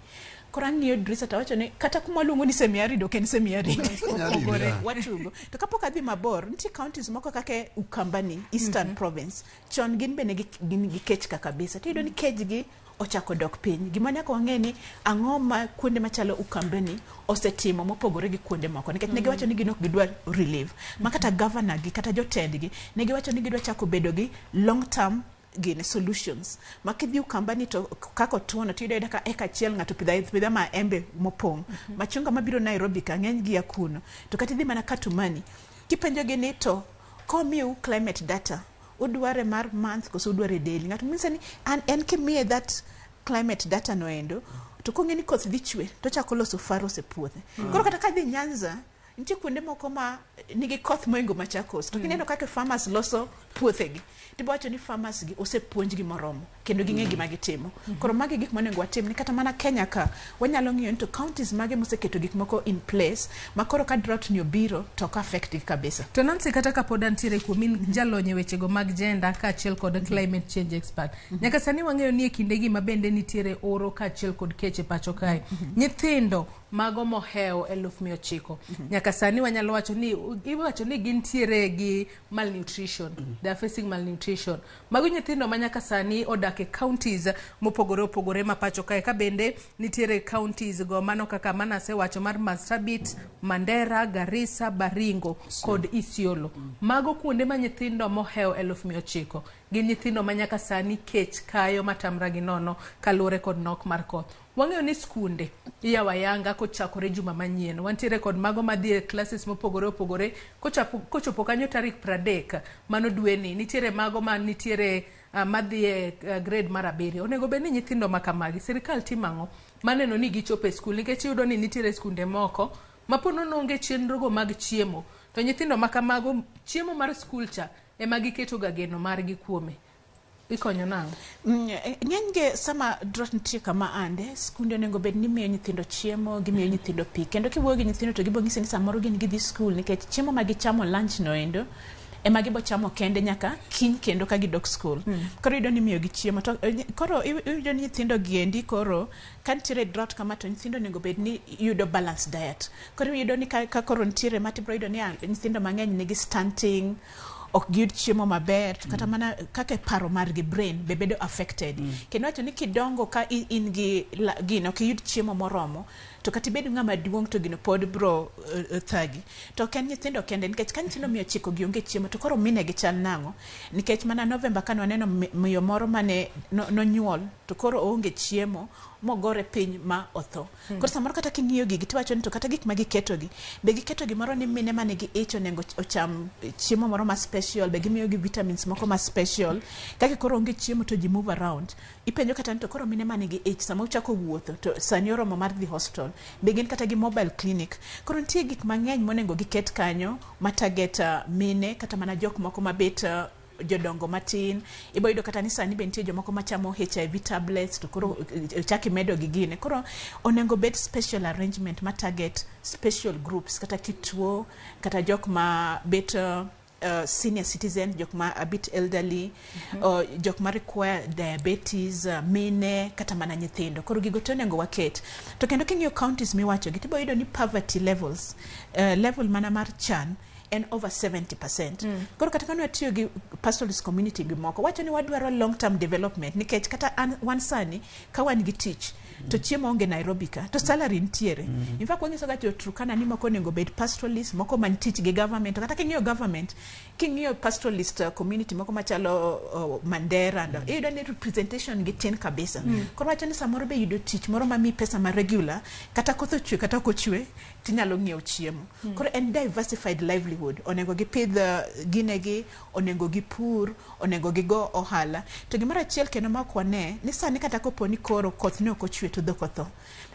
Koro ang'iyo drisa to awacho ni kata kuma waluongo ni semi arid ok en semi arid. Opogore. Watugo. To kapok adhi mabor, nitie counties moko kaka Ukambani, Eastern Province. Chon gin bende gin gi kech ka kabisa. To iyudo ni kechgi ochako dok piny. Gima nyaka wang'e ni ang'o ma kuonde machalo Ukambani osetimo mopogore gi kuonde moko. Nikech ne giwacho ni gin ok gidwar relief. Ma kata governor gi kata jotendgi ne giwacho ni gidwa chako bedo gi long term gin solutions. Ma kidhi Ukambani to kaka otuono tiyudo ayuda ka eka achiel ng'ato pidho apidha maembe mopong'. Machunga mabiro Nairobi ka ng'eny gi ya kuno. To kata idhi mana Katumani, kipenjo gi ni to komiu climate data, udware mar month koso udware daily? Ng'ato nyise ni en kimiye that climate data no endo, to kong'e ni koth dhi chwe, to ochako loso faros e puothe. Koro kata kadhi Nyanza, Nitie kuonde moko ma nigi koth moingo Machakos to kineno kaka farmers loso puothegi, tibo wacho ni farmers gi osepuonjgi moromo kendo ging'e gima gitimo. Koro magi gik monego watim ni kata mana Kenya ka wanyalo ng'iyo ni to counties mage moseketo gik moko in place ma koro ka drought ni obiro to ok affect gi kabisa. To Nancy, kata kapod antiere kuomi, in jalony e wechego mag gender kaachiel kod climate change expert. Nyaka sani wang'eyo ni e kindegi ma bende nitiere oro kaachiel kod kech e pacho kae, nyithindo mago mohewo 900,000 nyaka sani wanyalo wacho ni iwacho ni gintiere gi malnutrition. They are facing malnutrition. Mago nyithindo ma nyaka sani odak e counties mopogore opogore ma pacho kae, ka bende nitiere counties go mano kaka manasewacho mar Marsabit, Mandera, Garissa, Baringo kod Isiolo. Mago kuonde ma nyithindo mohewo 900,000 gin nyithindo ma nyaka sani kech kayo matamra gi nono kaluwore kod nok mar koth. Wang'eyo ni skunde iyawo ayanga kochakore juma manyien. Wantiere kod mago madhi e classes mopogore opogore kochopo kanyo tarik 30 mano dweni. Nitiere mago ma nitiere madhi e grade mar 7. Onego bed ni nyithindo ma kamagi sirikal timo ang'o maneno ni gichopo e skul, nikech iyudo ni nitiere skunde moko ma po nono onge chenrogo mag chiemo, to nyithindo ma kamago chiemo mar skul cha ema giketo ga geno margi kuome. Ikonyo nang'o? Ng'enygi sama drought nitie kama ande, skunde onego bed ni miyo nyithindo chiemo, gimiyo nyithindo pi. Kendo kiwuoyo gi nyithindo to gibo nyisi ni samoro gin gidhi skul nikech chiemo ma gichamo lunch no endo ema gibo chamo kende nyaka kiny kendo ka gidok skul. Koro iyudo ni miyo gi chiemo. To koro iyudo ni nyithindo giendi koro ka nitiere drought kama to nyithindo onego bed ni yudo balanced diet. Koro iyudo ni ka koro nitiere ma tibiro yudo ni nyithindo mang'eny nigi stunting, ok giyud chiemo maber, to kata mana kaka paro margi, brain be bedo affected. Kendo wacho ni kidongo ka in gi gino ok iyud chiemo moromo, to kata ibed ng'ama duong' to gino pod bro thagi. To ok en nyithindo kende, nikech ka nyithindo 900 gi onge chiemo to koro mine gi chal nang'o? Nikech mana November kane waneno miyo moro mane nonyuol to koro oonge chiemo mogore piny ma otho. Koro samoro kata king'iyo gigi tiwacho ni to kata gik ma giketogi be giketo gimoro ni mine manigi ich onego ocham chiemo moro ma special, be gimiyo gi vitamins moko ma special. Kaka koro onge chiemo to ji move around. Ipenjo kata ni to koro mine manigi ich sama uchako wuotho to sani oromo mar dhi hospital, be gin kata gi mobile clinic. Koro nitie gik mang'eny monego giket kanyo ma target mine kata mana jok moko mabet jodongo matin. Ibo yudo kata ni sani be nitie jomoko machamo HIV tablets to koro chak imedo gi gine. Koro onego bed special arrangement ma target special groups kata kituo kata jok ma bet senior citizen, jok ma a bit elderly, jok ma require diabetes, mine kata mana nyithindo. Koro gigo te onego waket. To kendo king'iyo counties miwacho gi tibo yudo ni poverty levels, level mana mar chan en over 70%. Koro kata kane watiyo gi pastoralist community gi moko, wacho ni wadwaro long term development nikech kata an, wan sani ka wan gi tich to chiemo onge Nairobi ka to salary nitiere. In fact wanyiso ga jo Turkana ni moko onego bed pastoralist, moko man tich gi government. To kata king'iyo government, king'iyo pastoralist community moko machalo Mandera, iyudo ni representation gi tin kabisa. Koro wacho ni samoro be yudo tich moro mamiyi pesa ma regular, kata koth ochwe kata ok ochwe, tinyalo ng'iewo chiemo. Koro en diversified livelihood. Onego gipidh ginegi, onego gipur, onego gigo ohala. To gimoro achiel kendo ma ok wane, ni sani kata kopo ni koro koth ne ok ochwe to dhok otho.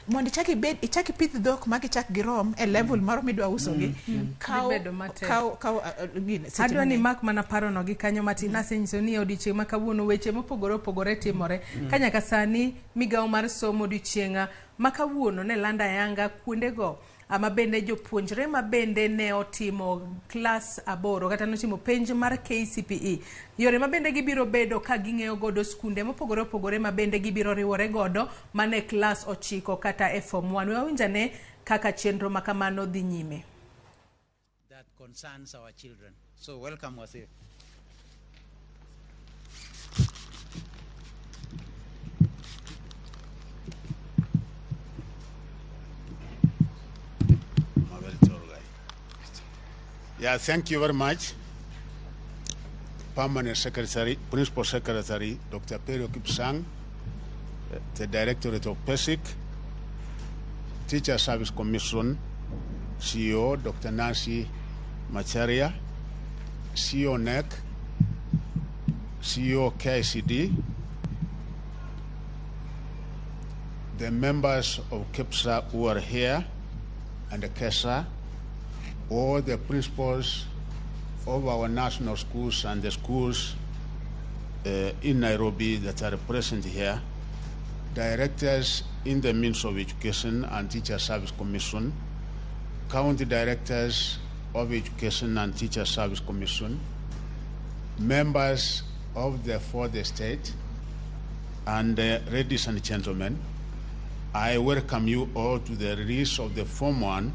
Mondo ichak ibed, ichak ipidh dhok ma gichak girom e level moro midwa usogi, kaw Dhi bedo matek. kaw gine, seche Adwa ni mang'eny. mak mana parono gi kanyo matin. Asenyiso ni e odiochieng' ma kawuono weche mopogore opogore timore. Ka nyaka sani migawo mar somo odiochieng' ma kawuono ne lando ayanga kuondego ama bende jopuonjre ma bende ne otimo klas 8 kata notimo penj mar KCPE, yore ma bende gibiro bedo ka ging'eyo godo skunde mopogore opogore ma bende gibiro riwore godo mana e klas 9 kata e form 1. We wawinj ane kaka chenro ma kamano dhi nyime. That concerns our children. So welcome, Waziri. I'm a very tall guy. Yeah, thank you very much. Permanent Secretary, Principal Secretary, Dr. Pelio Kipsang, the Directorate of PESIC, Teacher Service Commission, CEO, Dr. Nancy Macharia, CEO NEC, CEO KICD, the members of KEPSA who are here, and the KESA, all the principals of our national schools and the schools in Nairobi that are present here, directors in the Ministry of Education and Teacher Service Commission, county directors of Education and Teacher Service Commission, members of the fourth estate, and ladies and gentlemen, I welcome you all to the release of the Form 1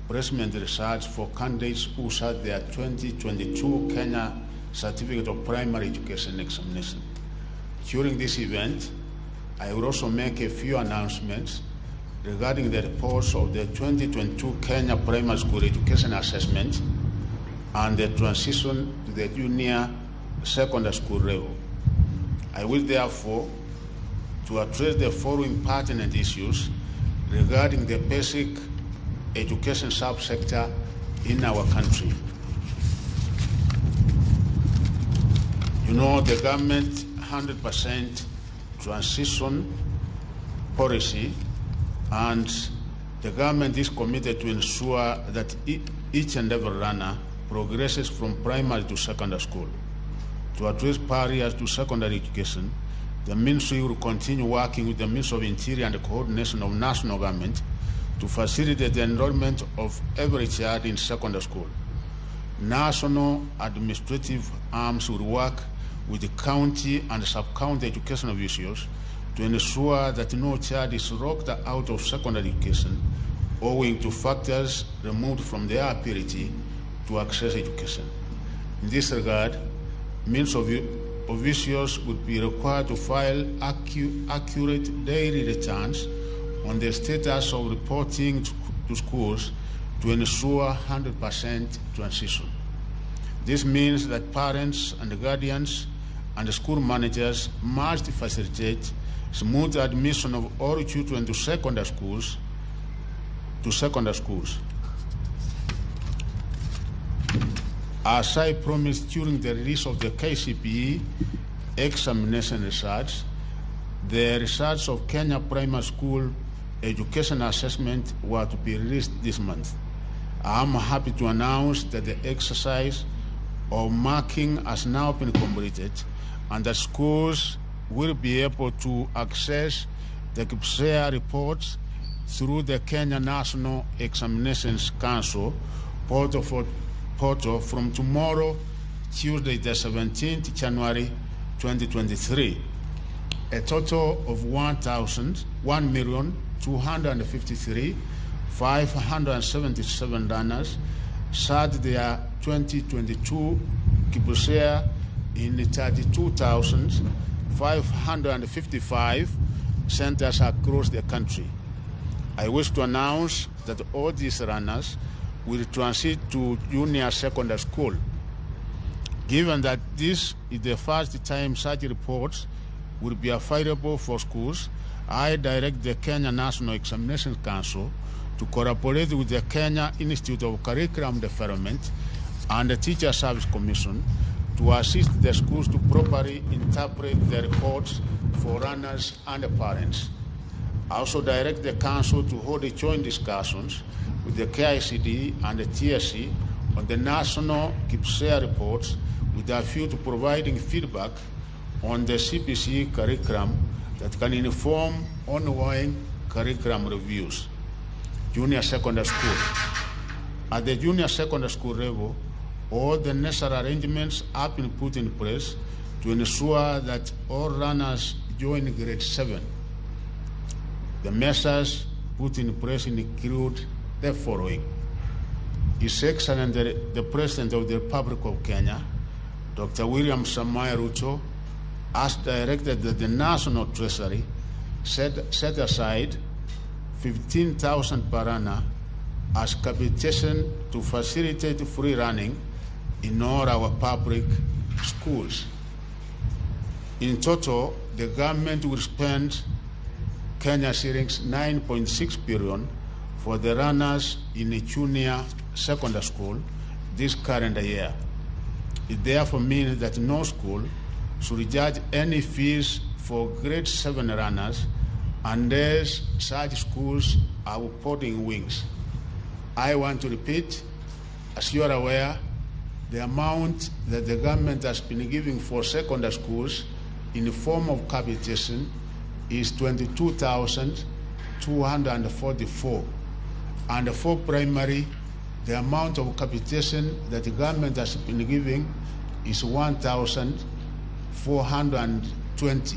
placement results for candidates who sat their 2022 Kenya Certificate of Primary Education examination. During this event, I will also make a few announcements regarding the reports of the 2022 Kenya Primary School Education Assessment and the transition to the junior secondary school level. I will therefore to address the following pertinent issues regarding the basic education subsector in our country. You know, the government 100% transition policy, and the government is committed to ensure that each and every learner progresses from primary to secondary school. To address barriers to secondary education, the ministry will continue working with the Ministry of Interior and the coordination of national government to facilitate the enrollment of every child in secondary school. National administrative arms will work with the county and sub-county education officials to ensure that no child is locked out of secondary education owing to factors removed from their ability to access education. In this regard, means of officials would be required to file accurate daily returns on the status of reporting to schools to ensure 100% transition. This means that parents and guardians and school managers must facilitate smooth admission of all children to secondary schools. As I promised during the release of the KCPE examination results, the results of Kenya Primary School Education Assessment were to be released this month. I am happy to announce that the exercise of marking has now been completed and that schools will be able to access the KPSEA reports through the Kenya National Examinations Council portal from tomorrow, Tuesday, the 17th January 2023. A total of 1,253,577 learners sat their 2022 KPSEA in 32,555 centers across the country. I wish to announce that all these learners will transit to junior secondary school. Given that this is the first time such reports will be available for schools, I direct the Kenya National Examinations Council to collaborate with the Kenya Institute of Curriculum Development and the Teacher Service Commission to assist the schools to properly interpret the reports for learners and the parents. I also direct the Council to hold joint discussions with the KICD and the TSC on the national KPSEA reports with a view to providing feedback on the CBC curriculum that can inform ongoing curriculum reviews. Junior secondary school. At the junior secondary school level, all the necessary arrangements have been put in place to ensure that all learners join grade 7. The measures put in place include the following. His Excellency the President of the Republic of Kenya, Dr. William Samoei Ruto, has directed that the National Treasury set aside 15,000 per annum as capitation to facilitate free running in all our public schools. In total, the government will spend Kenya shillings 9.6 billion for the runners in a junior secondary school this current year. It therefore means that no school should charge any fees for grade 7 runners unless such schools are reporting wings. I want to repeat As you are aware, the amount that the government has been giving for secondary schools in the form of capitation is 22,244. And for primary, the amount of capitation that the government has been giving is 1,420.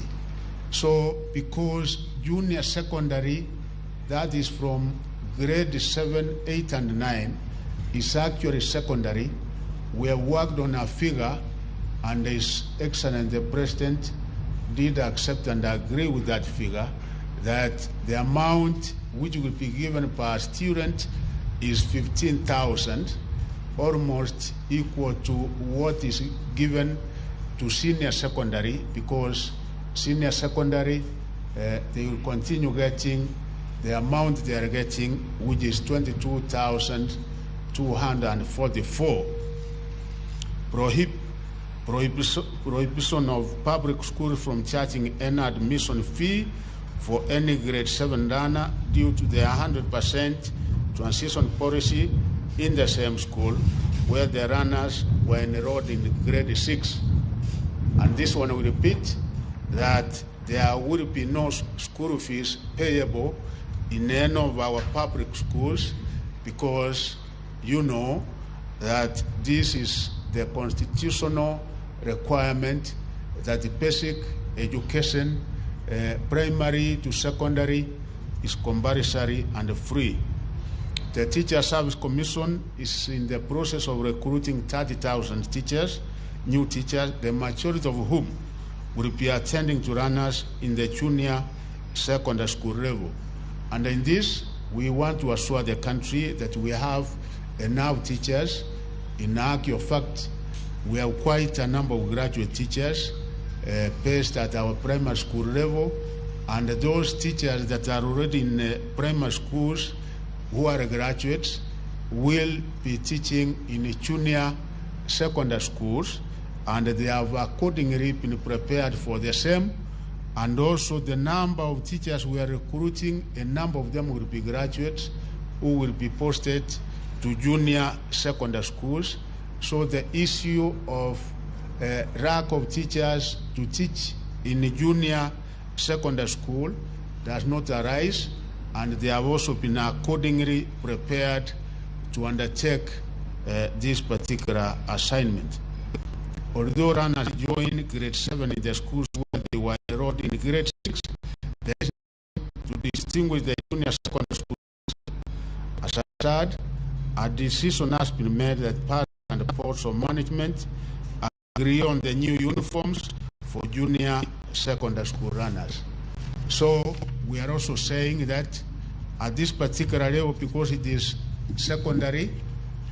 So because junior secondary, that is from grade 7, 8, and 9, is actually secondary, we have worked on a figure, and His Excellency the President did accept and agree with that figure, that the amount which will be given per student is 15,000, almost equal to what is given to senior secondary, because senior secondary, they will continue getting the amount they are getting, which is 22,244. Prohibition of public schools from charging any admission fee for any grade 7 learner due to the 100% transition policy in the same school where the learners were enrolled in grade 6. And this one will repeat that there will be no school fees payable in any of our public schools, because you know that this is the constitutional requirement that the basic education, primary to secondary, is compulsory and free. The Teacher Service Commission is in the process of recruiting 30,000 teachers, new teachers, the majority of whom will be attending to learners in the junior secondary school level. And in this, we want to assure the country that we have enough teachers. In actual fact, we have quite a number of graduate teachers based at our primary school level, and those teachers that are already in primary schools who are graduates will be teaching in junior secondary schools, and they have accordingly been prepared for the same. And also the number of teachers we are recruiting, a number of them will be graduates who will be posted to junior secondary schools. So the issue of lack of teachers to teach in junior secondary school does not arise, and they have also been accordingly prepared to undertake this particular assignment. Although learners join grade 7 in the schools where they were enrolled in grade 6, there is to distinguish the junior secondary schools. As I said, a decision has been made that parents and the boards of management agree on the new uniforms for junior secondary school learners. So we are also saying that at this particular level, because it is secondary,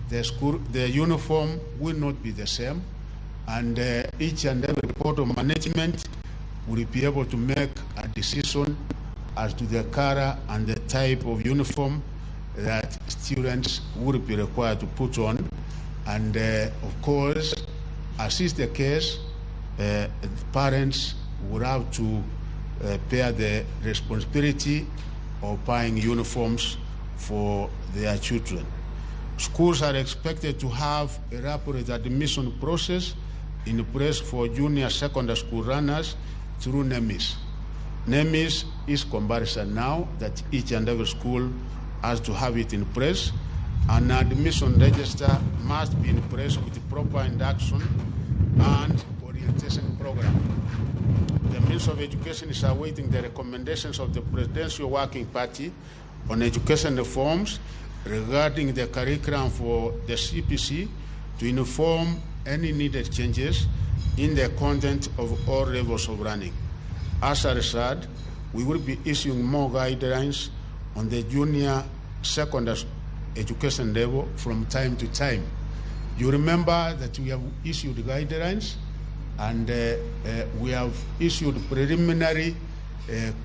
the uniform will not be the same, and each and every board of management will be able to make a decision as to the color and the type of uniform that students would be required to put on. And of course, as is the case, parents would have to bear the responsibility of buying uniforms for their children. Schools are expected to have a rapid admission process in place for junior secondary school runners through NEMIS. NEMIS is comparison now that each and every school has to have it in place. An admission register must be in place with the proper induction and orientation program. The Ministry of Education is awaiting the recommendations of the Presidential Working Party on education reforms regarding the curriculum for the CPC to inform any needed changes in the content of all levels of learning. As a result, we will be issuing more guidelines on the junior secondary education level from time to time. You remember that we have issued guidelines, and we have issued preliminary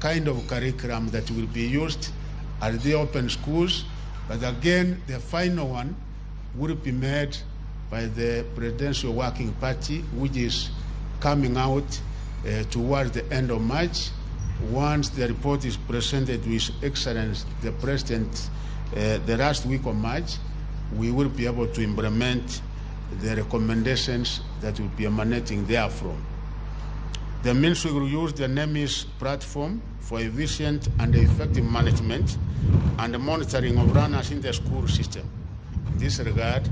kind of curriculum that will be used at the open schools. But again, the final one will be made by the Presidential Working Party, which is coming out towards the end of March. Once the report is presented to His Excellency the President the last week of March, we will be able to implement the recommendations that will be emanating therefrom. The ministry will use the NEMIS platform for efficient and effective management and monitoring of runners in the school system. In this regard,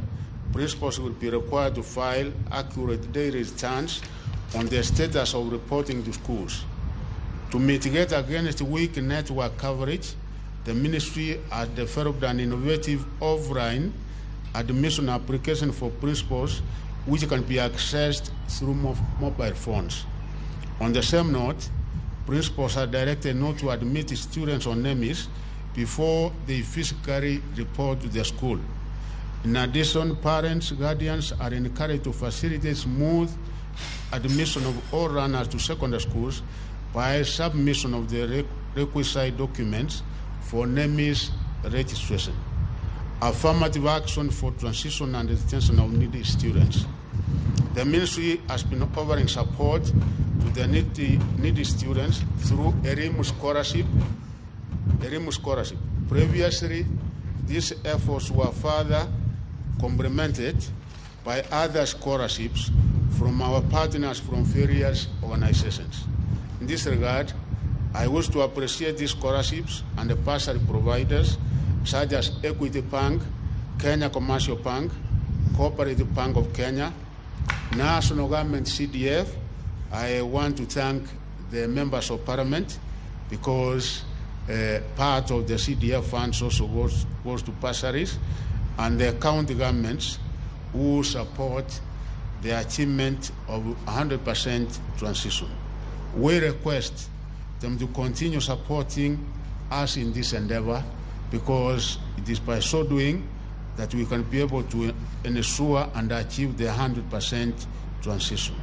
principals will be required to file accurate daily returns on the status of reporting to schools. To mitigate against weak network coverage, the ministry has developed an innovative offline admission application for principals which can be accessed through mobile phones. On the same note, principals are directed not to admit students on NEMIS before they physically report to the school. In addition, parents, guardians are encouraged to facilitate smooth admission of all runners to secondary schools by submission of the requisite documents for NEMIS registration. Affirmative action for transition and retention of needy students. The ministry has been offering support to the needy students through Elimu scholarship. Elimu scholarship. Previously, these efforts were further complemented by other scholarships from our partners from various organizations. In this regard, I wish to appreciate these scholarships and the bursary providers such as Equity Bank, Kenya Commercial Bank, Cooperative Bank of Kenya, National Government CDF. I want to thank the members of Parliament because part of the CDF funds also goes to bursaries, and the county governments who support the achievement of 100% transition. We request them to continue supporting us in this endeavor, because it is by so doing that we can be able to ensure and achieve the 100% transition.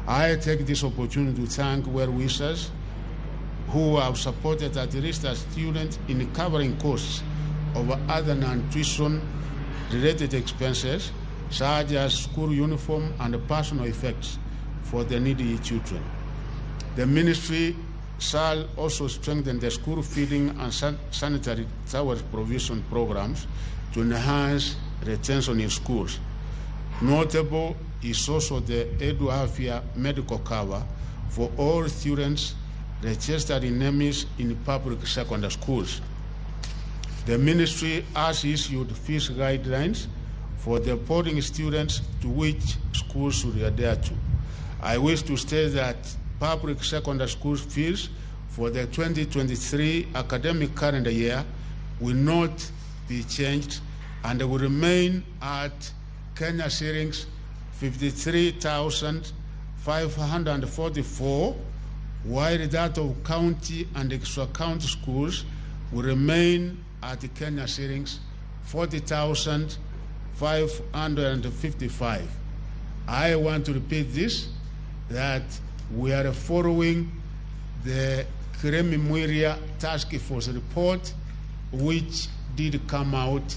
I take this opportunity to thank well-wishers who have supported at least a student in covering costs of other non-tuition related expenses, such as school uniform and personal effects for the needy children. The ministry shall also strengthen the school feeding and sanitary towels provision programs to enhance retention in schools. Notable is also the Edu Afya medical cover for all students registered in NEMIS in public secondary schools. The ministry has issued fees guidelines for the boarding students to which schools should adhere to. I wish to state that public secondary school fees for the 2023 academic calendar year will not be changed and will remain at Kenya shillings 53,544, while that of county and extra county schools will remain at Kenya shillings 40,555. I want to repeat this, that we are following the Kiremi Mwiria Task Force report, which did come out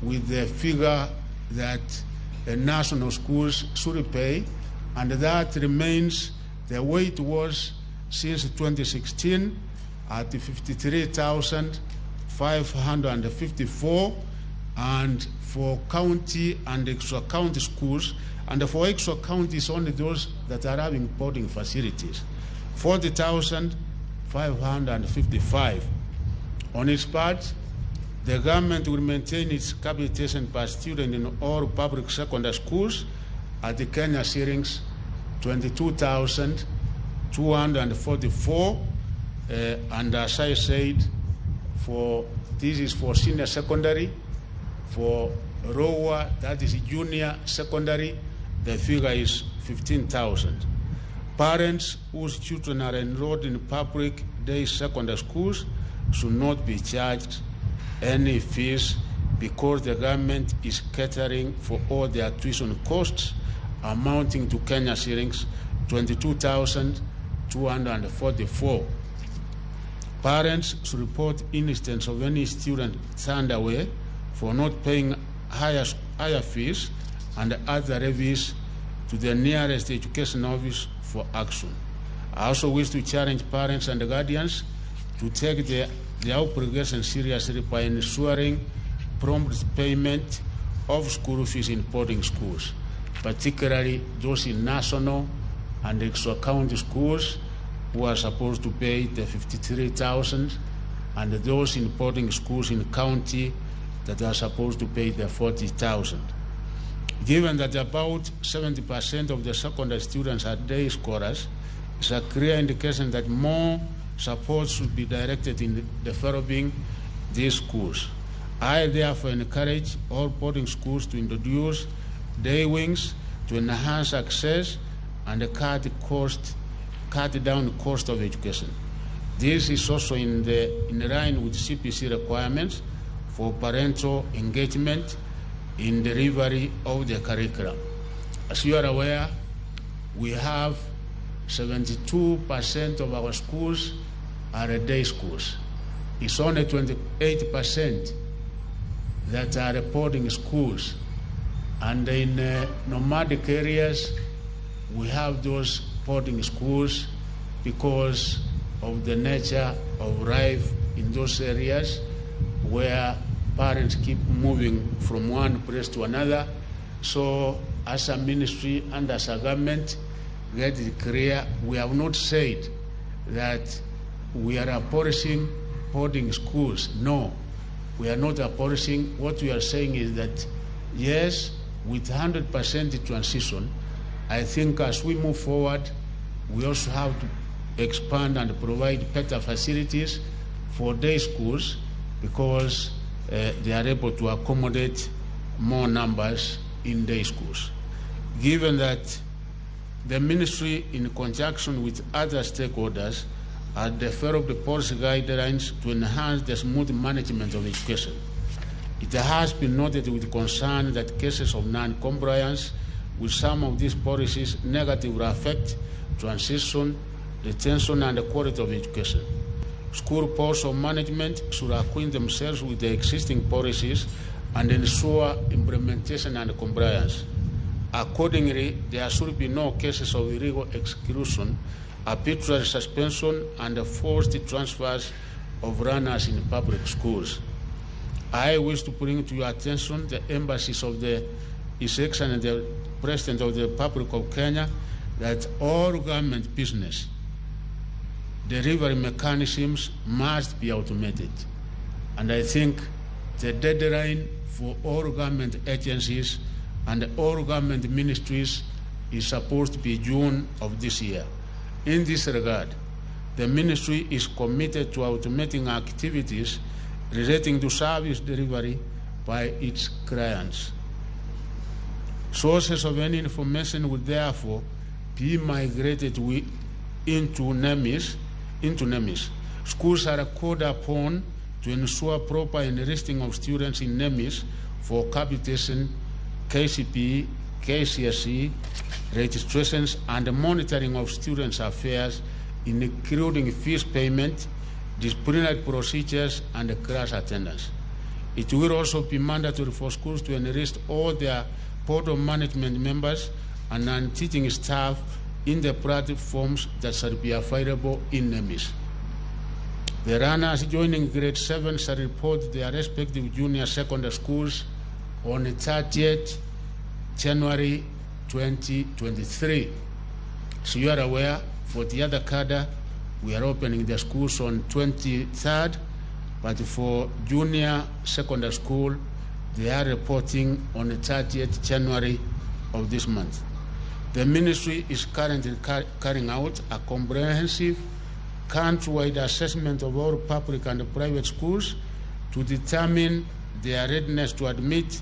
with the figure that the national schools should pay, and that remains the way it was since 2016 at 53,554, and for county and extra county schools, and for extra counties only those that are having boarding facilities, 40,555. On its part, the government will maintain its capitation per student in all public secondary schools at the Kenya shillings 22,244, and as I said, this is for senior secondary. For lower, that is junior secondary, the figure is 15,000. Parents whose children are enrolled in public day secondary schools should not be charged any fees because the government is catering for all their tuition costs amounting to Kenya shillings 22,244. Parents should report instance of any student turned away for not paying higher fees and other levies to the nearest education office for action. I also wish to challenge parents and guardians to take their obligation seriously by ensuring prompt payment of school fees in boarding schools, particularly those in national and extra-county schools who are supposed to pay the 53,000, and those in boarding schools in county that are supposed to pay the 40,000. Given that about 70% of the secondary students are day scholars, it's a clear indication that more support should be directed in developing these schools. I therefore encourage all boarding schools to introduce day wings to enhance access and cut down the cost of education. This is also in line with CPC requirements for parental engagement in delivery of the curriculum. As you are aware, we have 72% of our schools are day schools. It's only 28% that are boarding schools. And in nomadic areas, we have those boarding schools because of the nature of life in those areas where parents keep moving from one place to another. So as a ministry and as a government, get it clear, we have not said that we are abolishing boarding schools. No, we are not abolishing. What we are saying is that, yes, with 100% transition, I think as we move forward, we also have to expand and provide better facilities for day schools because they are able to accommodate more numbers in day schools. Given that the ministry, in conjunction with other stakeholders, has developed policy guidelines to enhance the smooth management of education. It has been noted with concern that cases of non-compliance with some of these policies negatively affect transition, retention, and the quality of education. School boards of management should acquaint themselves with the existing policies and ensure implementation and compliance. Accordingly, there should be no cases of illegal exclusion, arbitrary suspension, and forced transfers of learners in public schools. I wish to bring to your attention the embassies of the His Excellency the President of the Republic of Kenya that all government business delivery mechanisms must be automated. And I think the deadline for all government agencies and all government ministries is supposed to be June of this year. In this regard, the ministry is committed to automating activities relating to service delivery by its clients. Sources of any information will therefore be migrated into NEMIS. Schools are called upon to ensure proper enlisting of students in NEMIS for capitation, KCPE, KCSE, registrations, and the monitoring of students' affairs, including fees payment, disciplinary procedures, and class attendance. It will also be mandatory for schools to enlist all their board of management members and non-teaching staff in the platforms that shall be available in NEMIS. The learners joining grade 7 shall report their respective junior secondary schools on 30th January 2023. So you are aware, for the other cadre, we are opening the schools on 23rd, but for junior secondary school, they are reporting on the 30th January of this month. The ministry is currently carrying out a comprehensive countrywide assessment of all public and private schools to determine their readiness to admit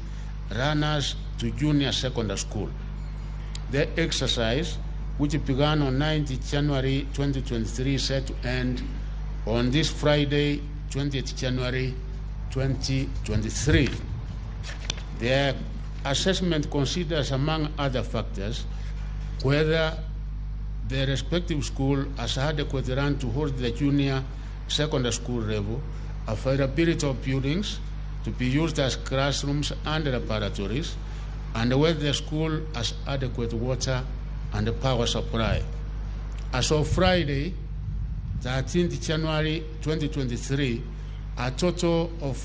learners to junior secondary school. The exercise, which began on 9th January 2023, is set to end on this Friday, 20th January 2023. The assessment considers, among other factors, whether the respective school has adequate run to hold the junior secondary school level, availability of buildings to be used as classrooms and laboratories, and whether the school has adequate water and power supply. As of Friday, 13th January 2023, a total of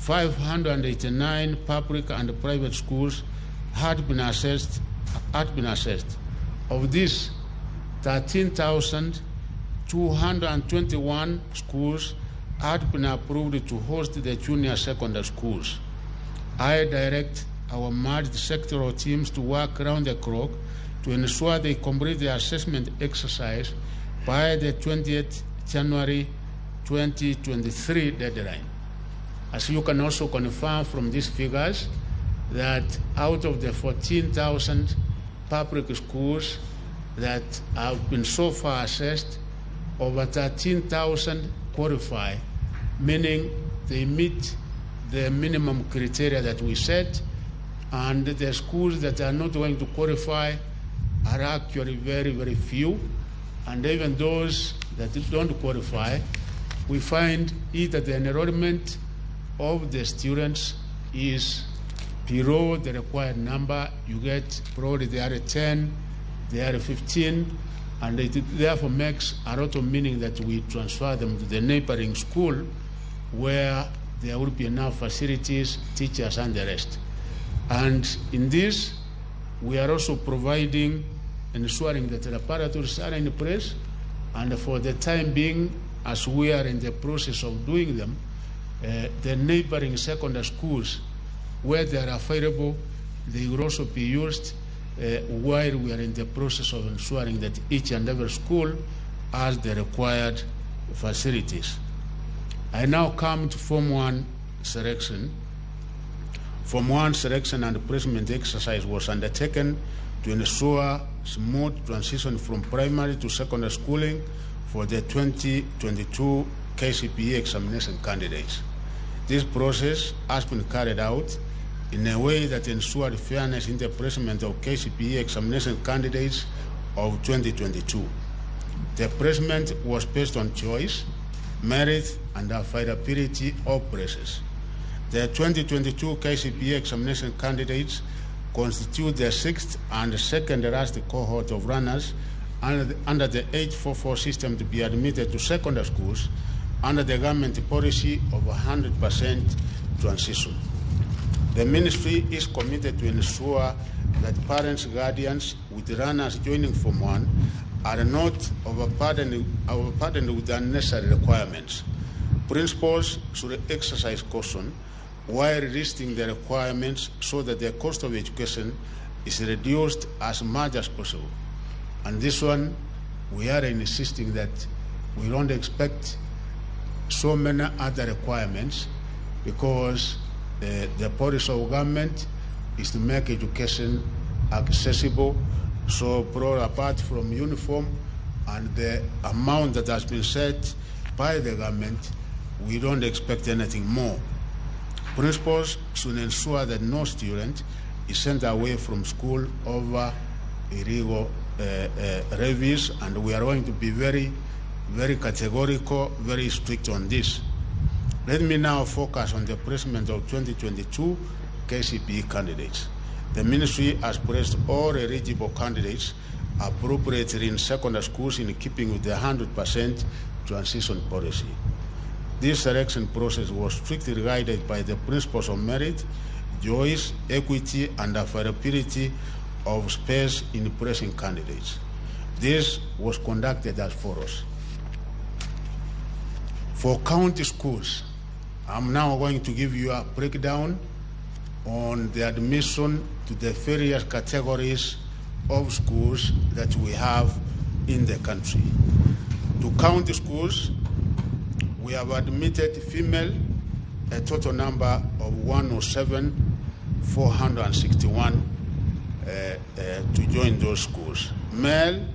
589 public and private schools had been assessed. Of these, 13,221 schools had been approved to host the junior secondary schools. I direct our merged sectoral teams to work round the clock to ensure they complete the assessment exercise by the 20th January 2023 deadline. As you can also confirm from these figures, that out of the 14,000 public schools that have been so far assessed, over 13,000 qualify, meaning they meet the minimum criteria that we set, and the schools that are not going to qualify are actually very, very few. And even those that don't qualify, we find either the enrollment of the students is below the required number. You get probably they are 10, they are 15, and it therefore makes a lot of meaning that we transfer them to the neighboring school where there will be enough facilities, teachers, and the rest. And in this, we are also providing, ensuring that the laboratories are in place, and for the time being, as we are in the process of doing them, the neighboring secondary schools, where they are available, they will also be used while we are in the process of ensuring that each and every school has the required facilities. I now come to Form 1 selection. Form 1 selection and placement exercise was undertaken to ensure smooth transition from primary to secondary schooling for the 2022 KCPE examination candidates. This process has been carried out in a way that ensured fairness in the placement of KCPE examination candidates of 2022. The placement was based on choice, merit, and availability of places. The 2022 KCPE examination candidates constitute the sixth and second last cohort of runners under the 844 system to be admitted to secondary schools under the government policy of 100% transition. The ministry is committed to ensure that parents, guardians with runners joining Form 1 are not overburdened with unnecessary requirements. Principals should exercise caution while listing the requirements so that the cost of education is reduced as much as possible. And this one, we are insisting that we don't expect so many other requirements, because the policy of government is to make education accessible. So apart from uniform and the amount that has been set by the government, we don't expect anything more. Principals should ensure that no student is sent away from school over illegal levies, and we are going to be very, very categorical, very strict on this. Let me now focus on the placement of 2022 KCPE candidates. The ministry has placed all eligible candidates appropriately in secondary schools in keeping with the 100% transition policy. This selection process was strictly guided by the principles of merit, choice, equity, and availability of space in placing candidates. This was conducted as follows. For county schools, I'm now going to give you a breakdown on the admission to the various categories of schools that we have in the country. To county schools, we have admitted female a total number of 107,461 to join those schools. Male,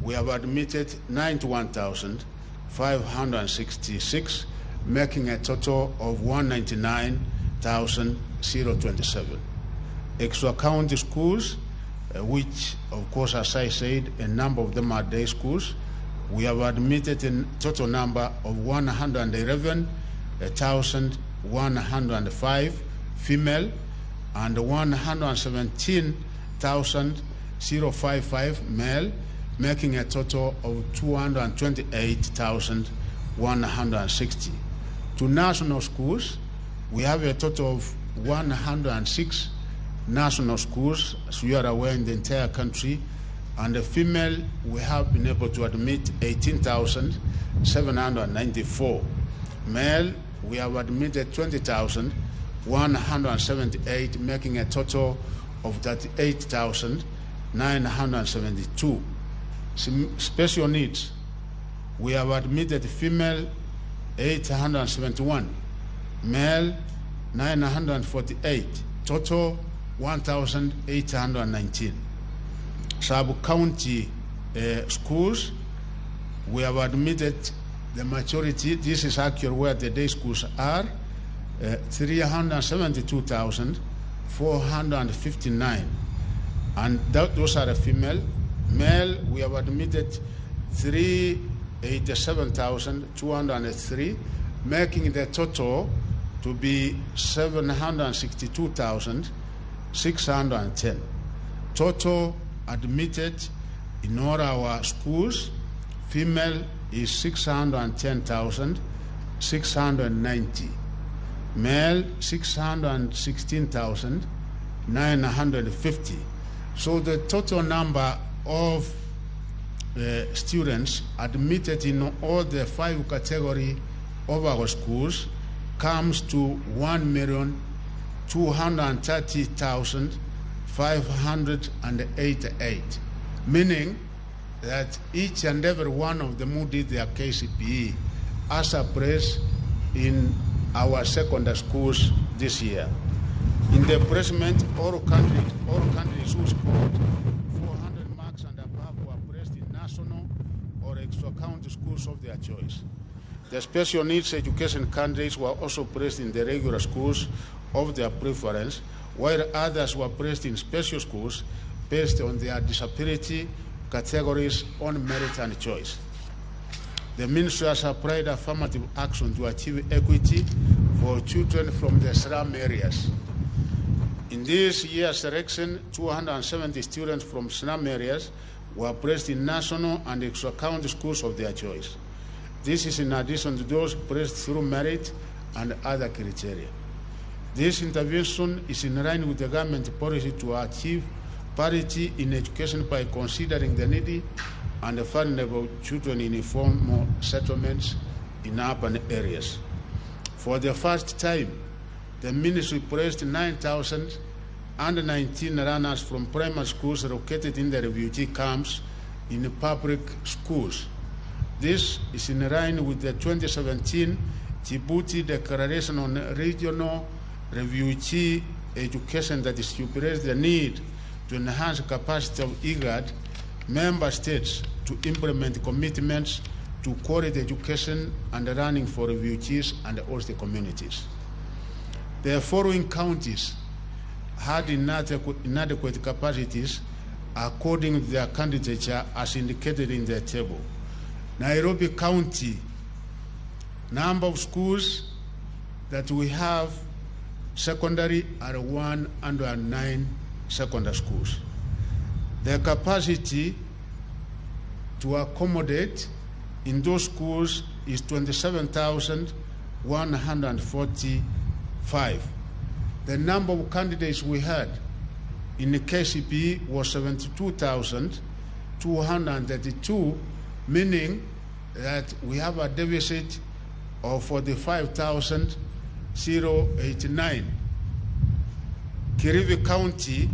we have admitted 91,566, making a total of 199,027. Extra county schools, which, of course, as I said, a number of them are day schools, we have admitted a total number of 111,105 female and 117,055 male, making a total of 228,160. To national schools, We have a total of 106 national schools, as you are aware, in the entire country. And the female, we have been able to admit 18,794. Male, we have admitted 20,178, making a total of 38,972. Special needs, we have admitted female 871, male 948, total 1,819. Sub-county schools, we have admitted the majority, this is actually where the day schools are, 372,459. And those are the female. Male, we have admitted 387,203, making the total to be 762,610. Total admitted in all our schools, female is 610,690, male 616,950. So the total number of students admitted in all the 5 category of our schools comes to 1,230,588, meaning that each and every one of them who did their KCPE as a press in our secondary schools this year. In the placement, all candidates who scored 400 marks and above were placed in national or extra-county schools of their choice. The special needs education candidates were also placed in the regular schools of their preference, while others were placed in special schools based on their disability categories on merit and choice. The ministry has applied affirmative action to achieve equity for children from the slum areas. In this year's selection, 270 students from slum areas were placed in national and extra-county schools of their choice. This is in addition to those placed through merit and other criteria. This intervention is in line with the government policy to achieve parity in education by considering the needy and the vulnerable children in informal settlements in urban areas. For the first time, the ministry placed 9,019 learners from primary schools located in the refugee camps in public schools. This is in line with the 2017 Djibouti Declaration on Regional Refugee Education that stipulates the need to enhance the capacity of IGAD member states to implement commitments to quality education and learning for refugees and host communities. The following counties had inadequate capacities according to their candidature as indicated in the table. Nairobi County, number of schools that we have secondary are 109 secondary schools. The capacity to accommodate in those schools is 27,145. The number of candidates we had in the KCPE was 72,232, meaning that we have a deficit of 45,089. Kirivi County,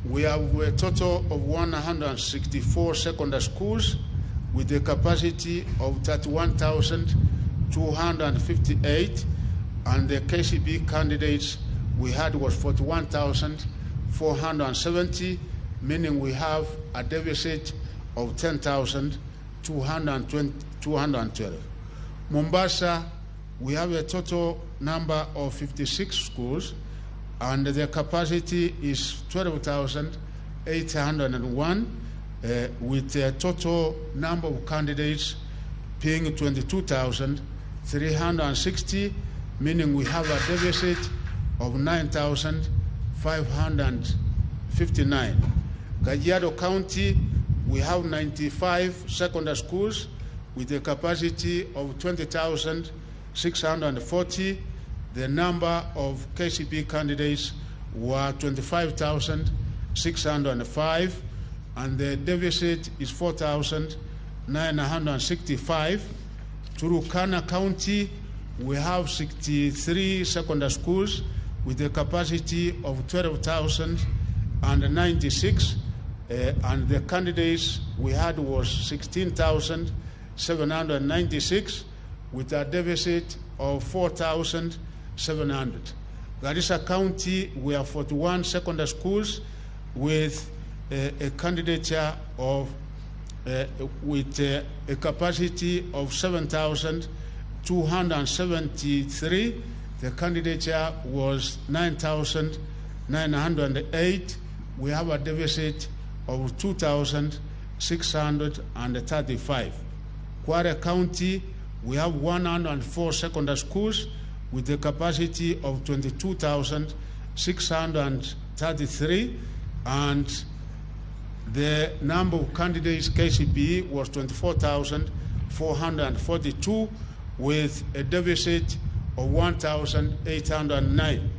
we have a total of 164 secondary schools with a capacity of 31,258, and the KCB candidates we had was 41,470, meaning we have a deficit of 10,212. Mombasa, we have a total number of 56 schools, and the capacity is 12,801, with the total number of candidates being 22,360, meaning we have a deficit of 9,559. Kajiado County, we have 95 secondary schools with a capacity of 20,640, the number of KCP candidates were 25,605, and the deficit is 4,965. Turkana County, we have 63 secondary schools with a capacity of 12,096, and the candidates we had was 16,796 with a deficit of 4,700. Garissa County, we have 41 secondary schools with a candidature of with a capacity of 7,273. The candidature was 9,908. We have a deficit of 2,635. Kware County, we have 104 secondary schools with a capacity of 22,633, and the number of candidates KCPE was 24,442 with a deficit of 1,809.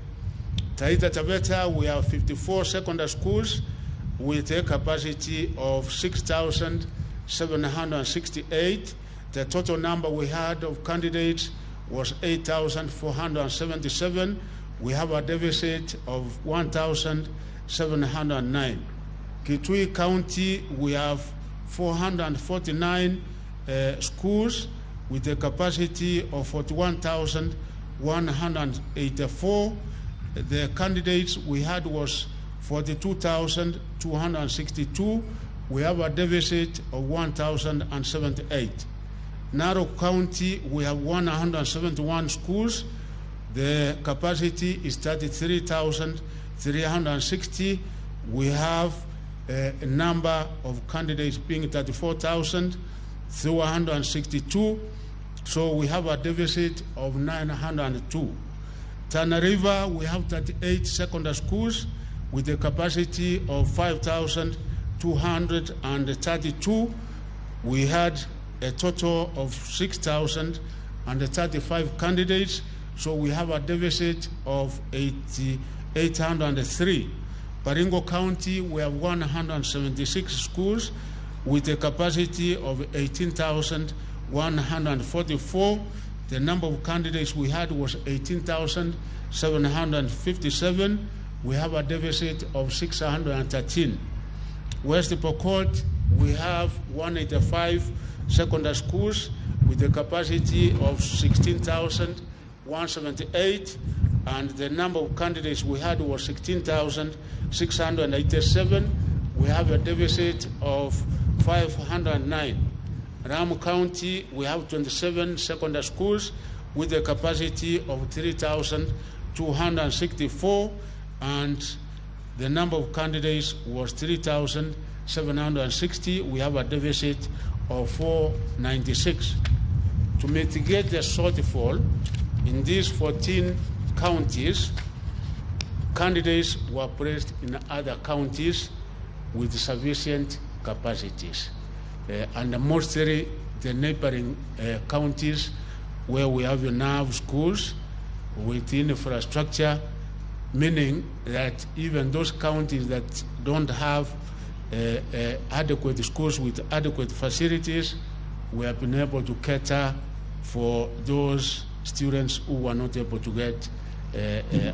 Taita Taveta, we have 54 secondary schools with a capacity of 6,768. The total number we had of candidates was 8,477. We have a deficit of 1,709. Kitui County, we have 449 schools with a capacity of 41,184. The candidates we had was 42,262. We have a deficit of 1,078. Narok County, we have 171 schools. The capacity is 33,360. We have a number of candidates being 34,262. So we have a deficit of 902. Tana River, we have 38 secondary schools with a capacity of 5,232. We had a total of 6,035 candidates, so we have a deficit of 803. Baringo County, we have 176 schools with a capacity of 18,144. The number of candidates we had was 18,757. We have a deficit of 613. West Pokot, we have 185 secondary schools with a capacity of 16,178, and the number of candidates we had was 16,687. We have a deficit of 509. Ram County, we have 27 secondary schools with a capacity of 3,264, and the number of candidates was 3,760. We have a deficit of 496. To mitigate the shortfall in these 14 counties, candidates were placed in other counties with sufficient capacities. And mostly the neighboring counties where we have enough schools with infrastructure, meaning that even those counties that don't have adequate schools with adequate facilities, we have been able to cater for those students who were not able to get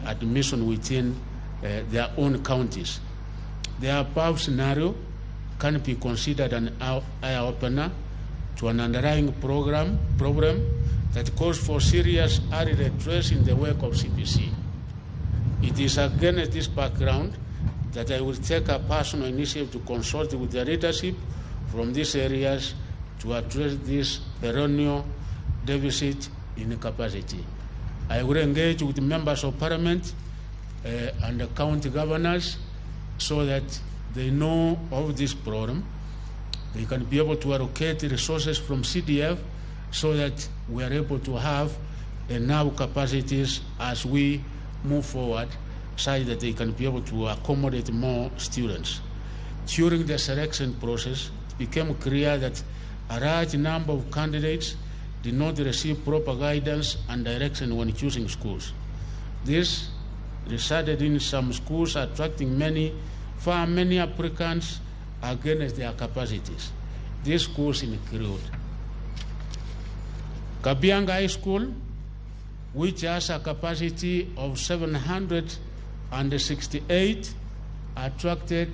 admission within their own counties. The above scenario can be considered an eye-opener to an underlying problem that calls for serious early redress in the work of CBC. It is against this background that I will take a personal initiative to consult with the leadership from these areas to address this perennial deficit in capacity. I will engage with members of parliament and the county governors so that they know of this problem. They can be able to allocate resources from CDF so that we are able to have enough capacities as we move forward, such that they can be able to accommodate more students. During the selection process, it became clear that a large number of candidates did not receive proper guidance and direction when choosing schools. This resulted in some schools attracting far many applicants against their capacities. These schools include Kabianga High School, which has a capacity of 768, attracted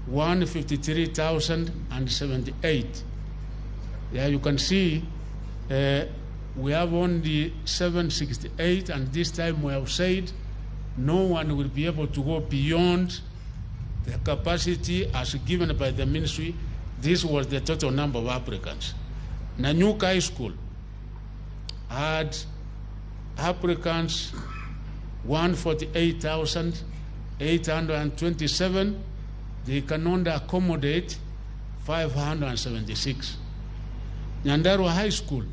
153,078. There you can see we have only 768, and this time we have said no one will be able to go beyond the capacity as given by the ministry. This was the total number of applicants. Nanyuka High School had applicants 148,827. They can only accommodate 576. Nyandarua High School,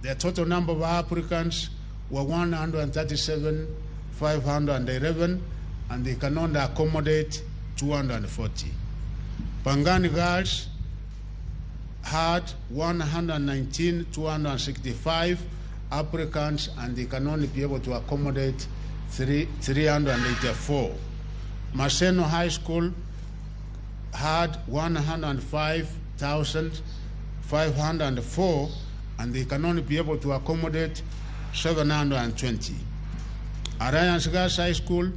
the total number of applicants were 137,511, and they can only accommodate 240. Pangani Girls had 119,265 applicants, and they can only be able to accommodate 384. Maseno High School had 105,504, and they can only be able to accommodate 720. Alliance Girls High School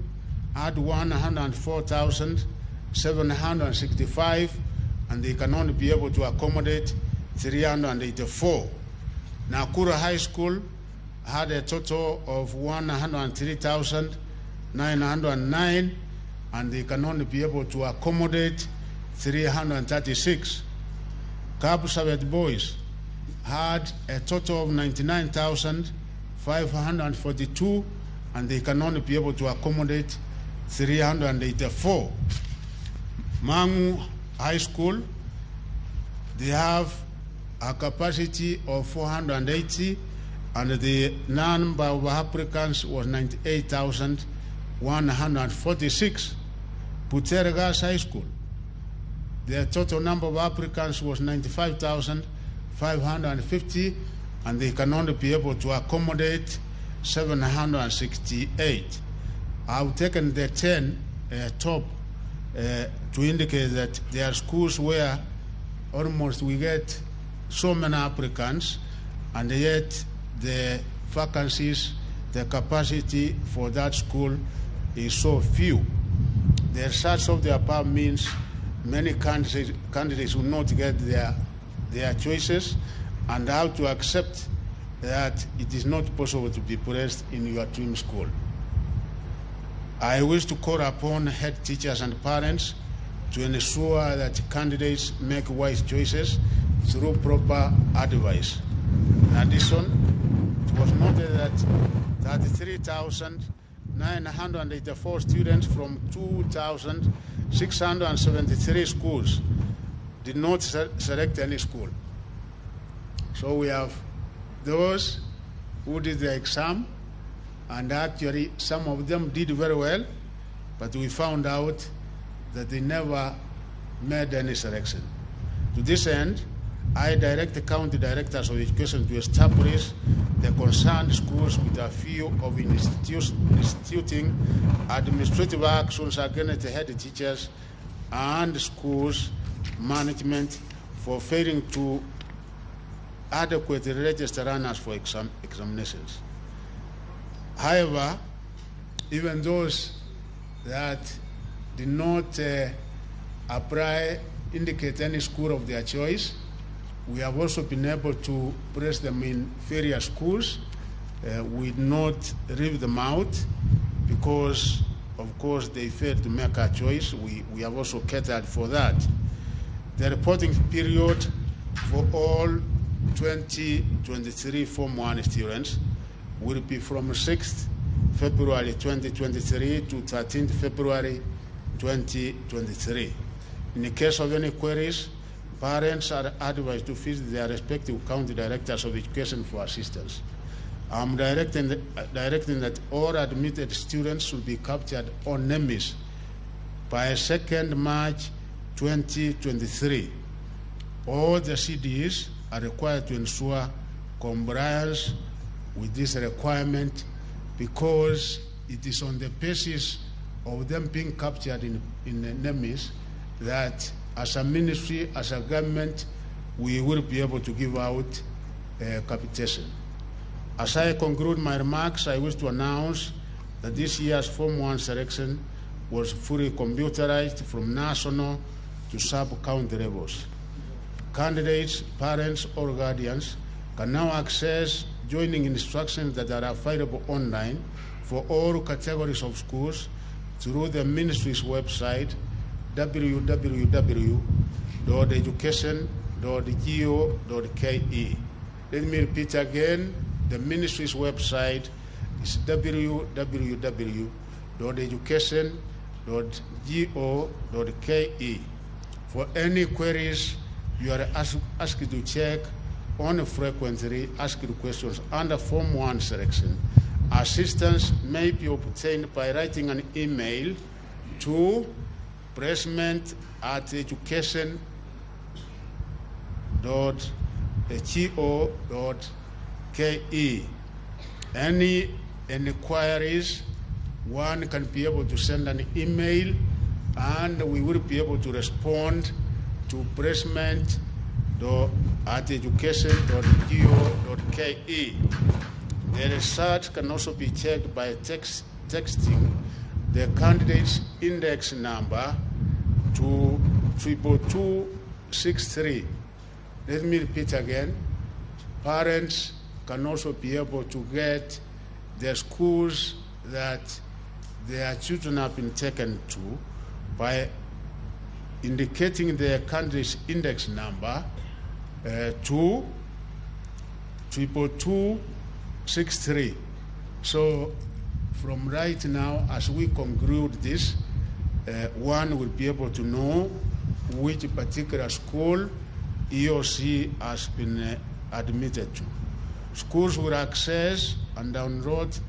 had 104,765, and they can only be able to accommodate 384. Nakuru High School had a total of 103,909, and they can only be able to accommodate 336. Kapsabet Boys had a total of 99,542, and they can only be able to accommodate 384. Mangu High School, they have a capacity of 480, and the number of applicants was 98,146. Butere Girls High School, the total number of applicants was 95,550, and they can only be able to accommodate 768. I've taken the 10 top to indicate that there are schools where almost we get so many applicants, and yet the vacancies, the capacity for that school is so few. The results of the above means many candidates will not get their choices, and have to accept that it is not possible to be placed in your dream school. I wish to call upon head teachers and parents to ensure that candidates make wise choices through proper advice. In addition, it was noted that 33,984 students from 2,673 schools did not select any school. So we have those who did the exam, and actually some of them did very well, but we found out that they never made any selection. To this end, I direct the county directors of education to establish the concerned schools with a view of instituting administrative actions against the head teachers and schools management for failing to adequately register runners for examinations. However, even those that did not apply, indicate any school of their choice, we have also been able to place them in various schools. We did not leave them out because, of course, they failed to make a choice. We have also catered for that. The reporting period for all 2023 Form 1 students will be from 6th February 2023 to 13th February 2023. In the case of any queries, parents are advised to visit their respective county directors of education for assistance. I'm directing that all admitted students should be captured on NEMIS by 2nd March 2023. All the CDs are required to ensure compliance with this requirement because it is on the basis of them being captured in NEMIS that as a ministry, as a government, we will be able to give out capitation. As I conclude my remarks, I wish to announce that this year's Form 1 selection was fully computerized from national to sub-county levels. Candidates, parents, or guardians can now access joining instructions that are available online for all categories of schools through the ministry's website, www.education.go.ke. Let me repeat again, the ministry's website is www.education.go.ke. For any queries, you are asked to check on frequently asked questions under Form 1 selection. Assistance may be obtained by writing an email to placement@education.go.ke. Any inquiries, one can be able to send an email and we will be able to respond to placement@education.go.ke. The results can also be checked by texting the candidate's index number to 22263. Let me repeat again. Parents can also be able to get the schools that their children have been taken to by indicating their candidate's index number to 22263. So from right now, as we conclude this, one will be able to know which particular school he or she has been admitted to. Schools will access and download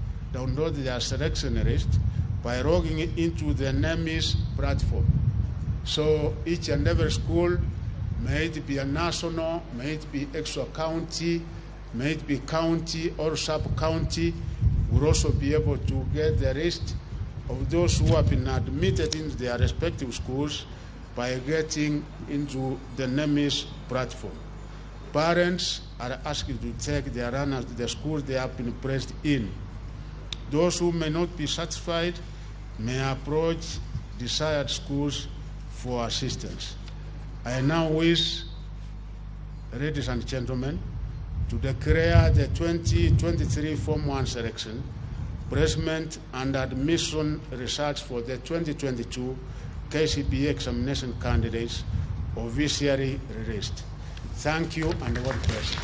their selection list by logging into the NEMIS platform. So each and every school, may it be a national, may it be extra county, may it be county or sub-county, will also be able to get the list of those who have been admitted into their respective schools by getting into the NEMIS platform. Parents are asked to take their runners to the schools they have been placed in. Those who may not be satisfied may approach desired schools for assistance. I now wish, ladies and gentlemen, to declare the 2023 Form 1 selection, placement and admission results for the 2022 KCPE examination candidates officially released. Thank you and God bless you.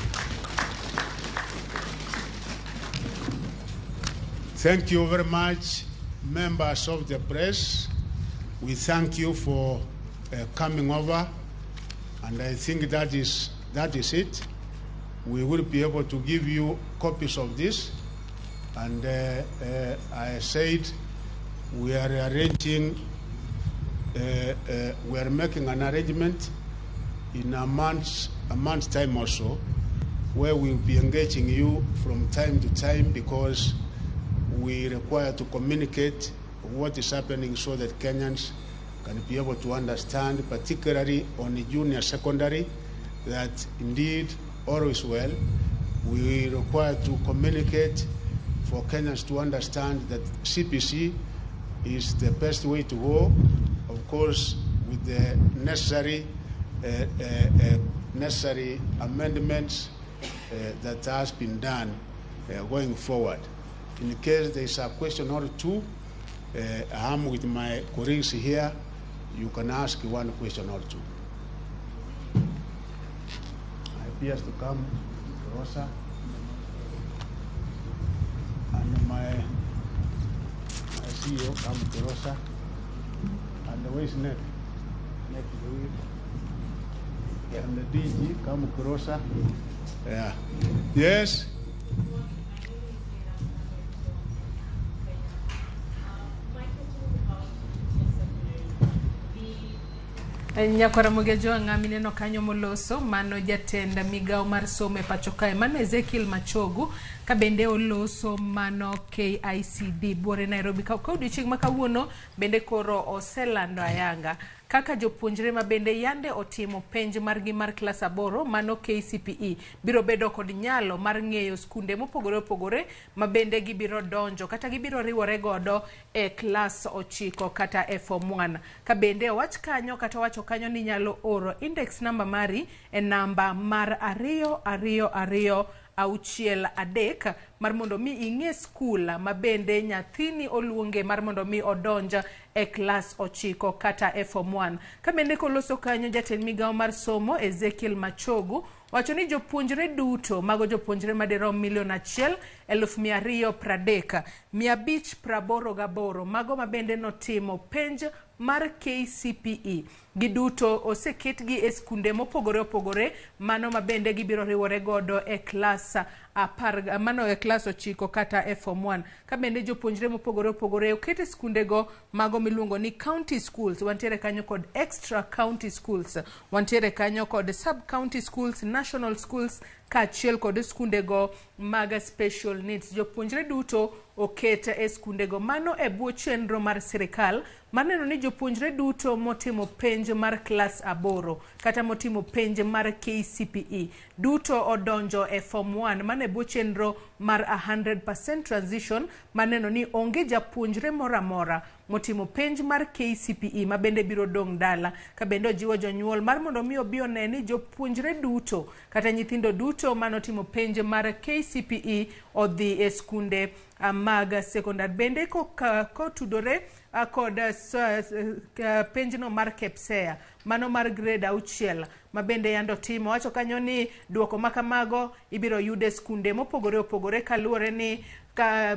Thank you very much, members of the press. We thank you for coming over, and I think that is it. We will be able to give you copies of this, and I said we are arranging, we are making an arrangement in a month's time or so, where we will be engaging you from time to time, because we require to communicate what is happening so that Kenyans can be able to understand, particularly on the junior secondary, that indeed all is well. We require to communicate for Kenyans to understand that CBC is the best way to go, of course, with the necessary amendments that has been done going forward. In case there is a question or two, I am with my colleagues here. You can ask one question or two. I appears to come, Rosa, and my CEO come to Rosa, and where is Nick? Nick, and the DG come closer. Yeah. Yes. Nyakwara Mogejo ng'ama ineno kanyo moloso mano jatend migawo mar somo e pacho kae mano Ezekiel Machogu ka bende oloso mano KICD buore Nairobi ka odiochieng' ma kawuono bende koro oselando ayanga kaka jopuonjre ma bende yande otimo penj margi mar klas 8 mano KCPE biro bedo kod nyalo mar ng'eyo skunde mopogore opogore ma bende gibiro donjo kata gibiro riwore godo e klas 9 kata e form 1. Ka bende owach kanyo kata owacho kanyo ni inyalo oro index number mari e namba mar 2 2 2 6 3 mar mondo mi ing'e skul ma bende nyathini oluonge mar mondo mi odonj e klas 9 kata e form 1. Ka bende koloso kanyo jatend migawo mar somo Ezekiel Machogu wacho ni jopuonjre duto mago jopuonjre madirom 1,230,588 mago ma bende notimo penj mar KCPE giduto oseketgi e skunde mopogore opogore mano ma bende gibiro riwore godo e klas 10 mano e klas 9 kata e form 1. Ka bende jopuonjre mopogore opogore oket e skundego mago miluongo ni county schools, wantiere kanyo kod extra county schools, wantiere kanyo kod sub county schools, national schools kaachiel kod skundego mag special needs. Jopuonjre duto oket e skundego mano e bwo chenro mar sirikal mar neno ni jopuonjre duto motimo penj mar klas 8 kata motimo penj mar KCPE duto odonjo e form 1 mano e bwo chenro mar 100% transition mar neno ni onge japuonjre moro amora motimo penj mar KCPE ma bende biro dong' dala. Ka bende ojiwo jonyuol mar mondo mi obi one ni jopuonjre duto kata nyithindo duto manotimo penj mar KCPE odhi e skunde mag sekondar. Bende kotudore kod penjno mar KPSEA mano mar grade 6 ma bende yando timo, wacho kanyo ni duoko makamago ibiro yud e skunde mopogore opogore kaluwore ni ka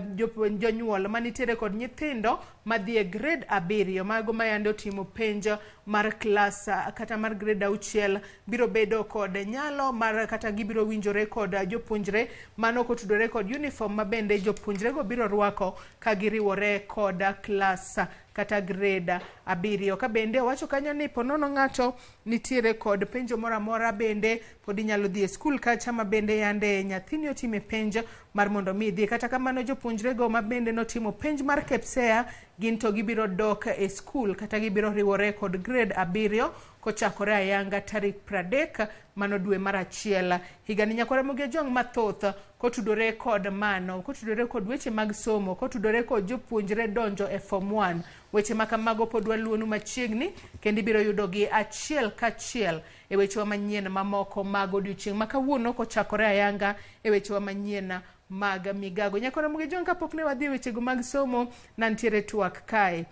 jonyuol manitiere kod nyithindo madhi e grade 7 mago ma yande otimo penj mar klas kata mar grade 6 biro bedo kod nyalo mar kata gibiro winjore kod jopuonjre mano kotudore kod uniform ma bende jopuonjrego biro rwako ka giriwore kod klas kata grade 7. Ka bende owacho kanyo ni ponono ng'ato nitiere kod penjo moro amora bende pod inyalo dhi e skul kacha ma bende yande nyathini otime penj mar mondo mi idhi. Kata kamano jopuonjrego ma bende notimo penj mar KPSEA gin to gibiro dok e skul kata gibiro riwore kod grade 7 kochakore ayanga tarik 30 mano dwe mar 1 higani. Nyakwara Ramogi Ojwang' mathoth kotudore kod mano, kotudore kod weche mag somo, kotudore kod jopuonjre donjo e form 1, weche ma kamago pod waluonu machiegni kendo ibiro yudogi achiel kachiel e wechewa manyien mamoko mag odiochieng' ma kawuono kochakore ayanga e wechewa manyien mag migago. Nyakwara Ramogi Ojwang' kapok ne wadhi e wechego mag somo, nantiere twak kae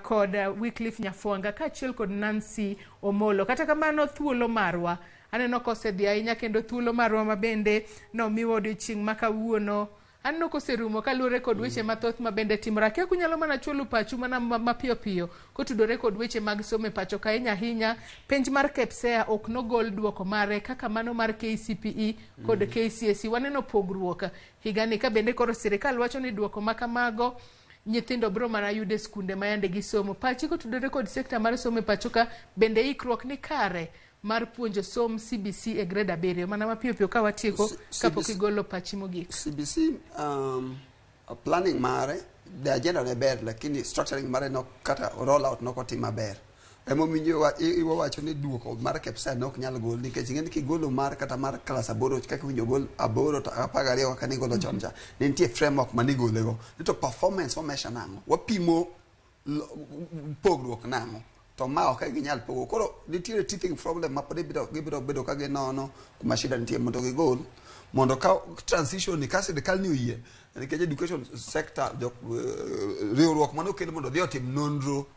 kod Wycliffe Nyafwanga kaachiel kod Nancy Omolo. Kata kamano thuolo marwa aneno kosedhi ahinya kendo thuolo marwa ma bende nomiwa odiochieng' ma kawuono aneno koserumo kaluwore kod weche mathoth ma bende timore. Akia kunyalo mana chuolo pachu mana mapiyo piyo kotudore kod weche mag somo e pacho ka ahinya ahinya. Penj mar KPSEA ok nogol duoko mare kaka mano mar KCPE kod KCSE. Waneno pogruok higani ka bende koro sirikal wacho ni duoko ma kamago nyithindo biro mana yudo e skunde ma yande gisomo. Pachi kotudore kod sekta mar somo e pacho ka bende ikruok ni kare mar puonjo som CBC e grade 7 mana mapiyo piyo ka watieko kapok igolo pachi mogik. CBC planning mare, the agenda ne ber, lakini structuring mare no kata roll out nokotim maber. Emomiyo iwacho ni duoko mar KPSEA ne ok nyal gol nikech ing'e ni kigolo mar kata mar klas 8 kaka iwinjo gol 8 to 12 kaka nigolo chon cha, ne nitie framework manigolego. Ni to performance wa measure nang'o? Wapimo pogruok nang'o? To ma ok ginyal pogo. Koro nitiere teething problem ma pod gibiro bedo ka ginono kuma shida nitie mondo gigol mondo ka transition ni ka sirikal ni oyie nikech education sector riwruok manokel mondo odhi otim nonro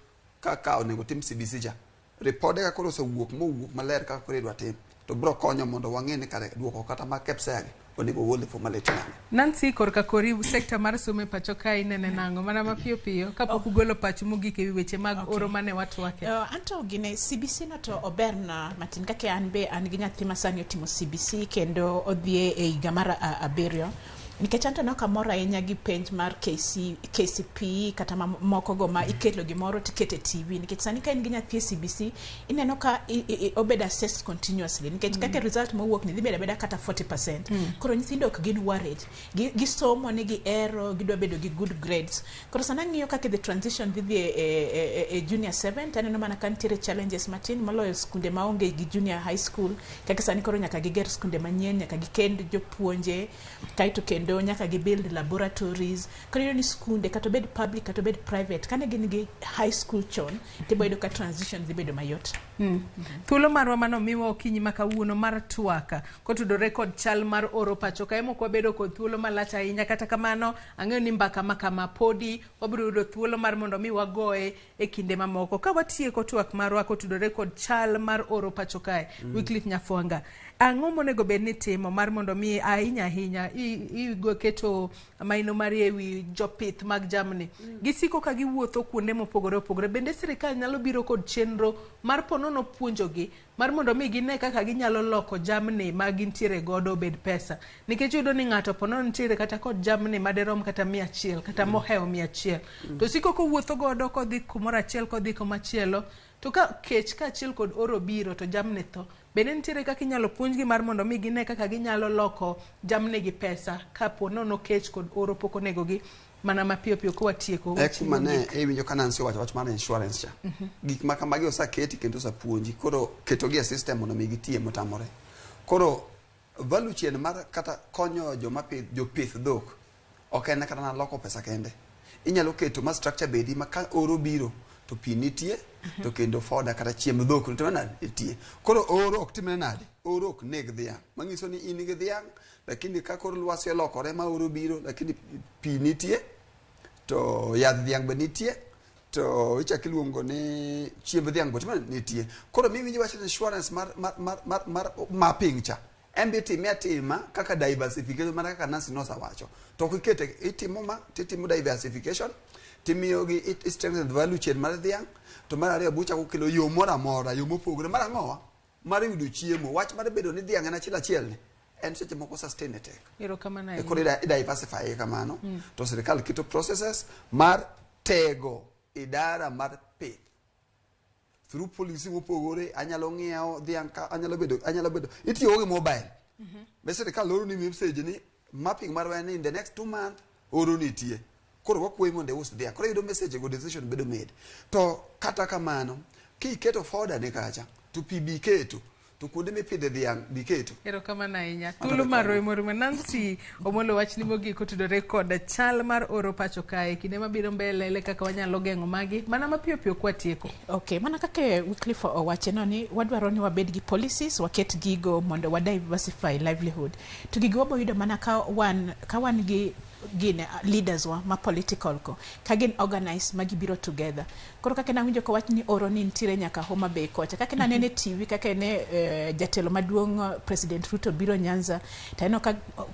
kaka onego tim CBC cha. Ripode ka koro osewuok mowuok maler kaka koro idwa tim to biro konyo mondo wang'e ni kare duoko kata mag KPSEA gi onego ogol e formality nang'o. Nancy, korka kori sekta mar somo e pacho ka inene nang'o mana mapiyo piyo kapok ugolo pachu mogik ewi weche mag oro mane watwake. Anto gine CBC no to oberna matin kaka an be an gi nyathi ma sani otimo CBC kendo odhi e higa mar 7. Nikech anto ne ok amor ahinya gi penj mar KC, KCPE kata mamoko go ma ikelo gimoro tikete e TV nikech sani ka in gi nyathi e CBC ineno ka obedo assessed continuously nikech kaka result mowuok ni dhi bedo abeda kata 40%. Koro nyithindo ok gin worried. Gisomo ni gihero, gidwa bedo gi good grades. Koro sana ang'iyo kaka the transition dhi dhi e junior 7 to aneno mana ka nitiere challenges matin moloyo skunde maonge gi junior high school kaka sani koro nyaka giger skunde manyien, nyaka gikend jopuonje, kaeto kendo nyaka gibuild laboratories. Koro iyudo ni skunde kata obed public kata obed private kane gin gi high school chon tibo yudo ka transition dhi bedo mayot. Thuolo marwa manomiwa okinyi ma kawuono mar twak kotudore kod chal mar oro pacho kae mok wabedo kod thuolo malach ahinya. Kata kamano ang'eyo ni mbaka ma kama podi wabiro yudo thuolo mar mondo mi wagoye e kinde mamoko. Ka watieko twak marwa kotudore kod chal mar oro pacho kae, Wycliffe Nyafwanga, ang'o monego bed ni timo mar mondo mi ahinya ahinya igo keto maino mari ewi jopith mag jamni? Gisiko ka giwuotho kuonde mopogore opogore. Bende sirikal nyalo biro kod chenro mar ponono puonjogi mar mondo mi gine kaka ginyalo loko jamni ma gintiere godo obed pesa, nikech iyudo ni ng'ato ponono nitiere kata kod jamni maderom kata 100 kata mohewo 100 to siko kowuotho godo kodhi kumoro achiel kodhi kumachielo, to ka kech kaachiel kod oro biro to jamni tho. Bende nitiere kaka inyalo puonjgi mar mondo mi gine kaka ginyalo loko jamni gi pesa kapo nono kech kod oro pok onegogi mana mapiyo piyo kowatieko E kuma ne iwinjo ka Nancy owacho wach mar insurance cha. Gik ma kamagi oseketi kendo osepuonji, koro ketogi e system mondo mi gitie motamore. Koro value chain mar kata konyo joma pith, jopith dhok ok en kata na loko pesa kende. Inyalo keto ma structure bedi ma ka oro biro to pi nitie to kendo fodder kata chiemb dhok nitie nade nitie. Koro oro ok timre nade? Oro ok neg dhiang'. Manyiso ni in gi dhiang' lakini ka kor lwasi olokore ma oro biro lakini pi nitie to yadh dhiang' be nitie to ichak iluongo ni chiemb dhiang' be timre nitie. Koro miwinjo wach insurance mar mapping cha en be itime atima kaka diversification mana kaka Nancy nosewacho. To ok ikete itimo ma titimo diversification timiyogi it strengthen the value chain mar dhiang' to mar ariyo buchako kelo yo moro amora yo mopogore mar ang'owa mar yudo chiemo. Wach mar bedo ni dhiang' en achiel achiel ni en seche moko sustain e tek. Erokamano E ahinya. koro i diversify kamano to sirikal keto processes mar tego idara mar pith through policy mopogore. Anyalo ng'iewo dhiang' ka anyalo bedo itiyo gi mobile be sirikal oro ni message ni mapping marwa en ni in the next 2 months oro nitie, koro wakwayi mondo ius dhiang'. Koro iyudo message go decision bedo made. To kata kamano kiketo fodder ne kacha to pi bi keto to kuonde mipidhe dhiang' bi keto. Erokamano ahinya. Thuolo mar romo Nancy Omolo, wachni mogik otudore kod chal mar oro pacho kae kinde mabiro mbele le kaka wanyalo geng'o magi mana mapiyo piyo kwatieko. Okay, mana kaka Wycliffe owacho no ni wadwaro ni wabed gi policies, waket gigo mondo wa diversify livelihood. To gigo wabo yudo mana ka wan gi gine leaders wa ma political ko ka gin organize ma gibiro together. Koro kaka nawinjo kowach ni oro ni nitiere nyaka Homa Bay kocha, kaka nanene e TV kaka ne jatelo maduong' President Ruto biro Nyanza to aneno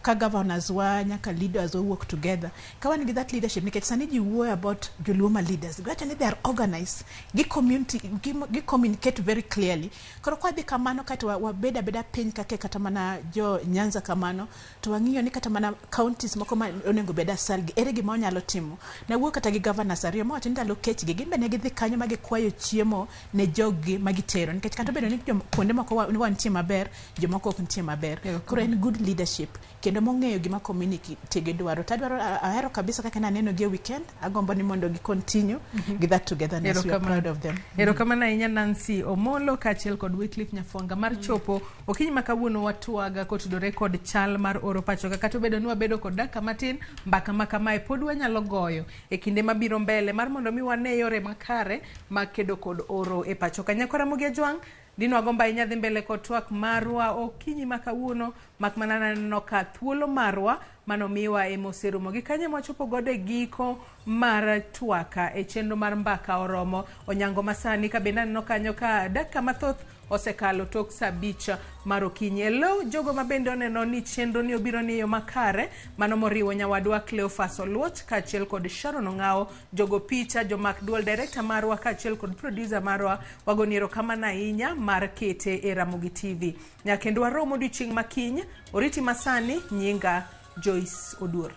ka governors wa nyaka leaders owuok together ka wan gi that leadership, nikech sani ji wuoyo about joluo ma leaders, giwacho ni they are organized gi community gi communicate very clearly. Koro kwadhi kamano kaeto wabed abeda piny kaka kata mana jo Nyanza kamano to wang'iyo ni kata mana counties moko ma onego bed asal gi ere gima wanyalo timo. Nawuoyo kata gi governors ariyo mawacho ni ndalo kech gi gin be ne gidhi kanyo ma gikwayo chiemo ne jog-gi ma gitero, nikech kata obedo ni kuonde moko wantie maber, jomoko ok nitie maber. Koro en good leadership kendo mong'eyo gima community gi dwaro. To adwaro ahero kabisa kaka naneno gi e weekend, agombo ni mondo gi continue gi that togetherness. We are proud of them. Erokamano ahinya Nancy Omolo kaachiel kod Wycliffe Nyafwanga mar chopo okinyi ma kawuono watwaga kotudore kod chal mar oro pacho ka. Kata obedo ni wabedo kod dakika matin, mbaka ma kamae pod wanyalo goyo e kinde mabiro mbele mar mondo mi wane yore makare mag kedo kod oro e pacho ka. Nyakwa Ramogi Ajwang' dino agombo ahinya dhi mbele kod twak marwa okinyi ma kawuono, mak mana naneno ka thuolo marwa manomiwa ema oserumo. Gi kanyo ema wachopo godo e giko mar twaka e chenro mar mbaka oromo onyango masani ka bende aneno kanyo ka dakika mathoth osekalo tok sa 5 mar okinyi. E lo jogo ma bende oneno ni chenro ni obiro ni e yo makare, mano moriwo nyawadwa Cleophas Oluoch kaachiel kod Sharon Ong'awo, jogo picha, jomak duol, director marwa kaachiel kod producer marwa, wagoni erokamano ahinya mar kete e Ramogi TV. Nyaka kendo warom odiochieng' makiny, oriti masani, nyinga Joyce Oduor.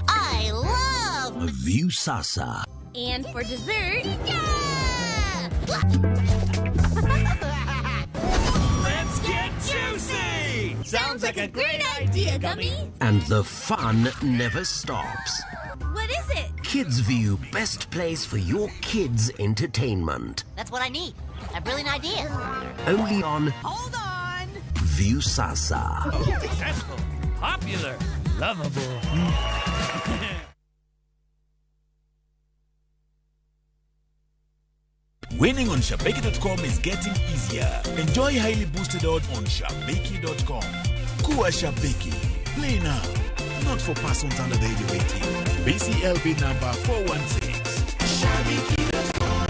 I love Viusasa. And for dessert, yeah! Let's get juicy! Sounds like a great idea, Gummy. And the fun never stops. What is it? Kids View, best place for your kids' entertainment. That's what I need. A brilliant idea. Only on Hold on. Viusasa. Successful, popular, lovable. Winning on Shabiki.com is getting easier. Enjoy highly boosted odds on Shabiki.com. Kuwa Shabiki. Play now. Not for persons under the age of 18. BCLB number 416. Shabiki.com.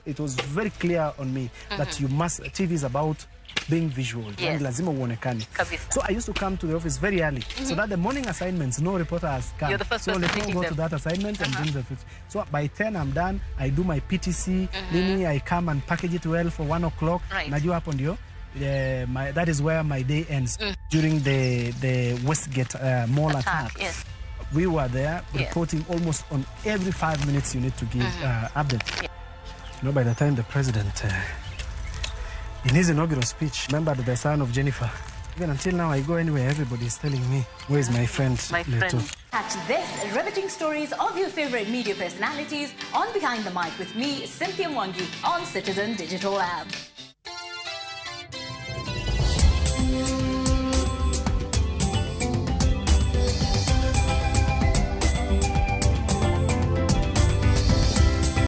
It was very clear on me that you must, TV is about being visual. Yes. Lazima uonekane. Kabisa. So I used to come to the office very early so that the morning assignments, no reporter has come. You're the first so person let me picking go them. to that assignment and bring the 50. So by 10 I'm done. I do my PTC. Nini, I come and package it well for 1 o'clock. Right. Najua hapo ndio. That is where my day ends. During the Westgate mall attack, yes. we were there Yes. reporting almost on every 5 minutes you need to give update. You know, by the time the president, in his inaugural speech, remembered the son of Jennifer. Even until now, I go anywhere, everybody is telling me, where is my friend? My friend. Leto? Catch this riveting stories of your favorite media personalities on Behind the Mic with me, Cynthia Mwangi, on Citizen Digital App.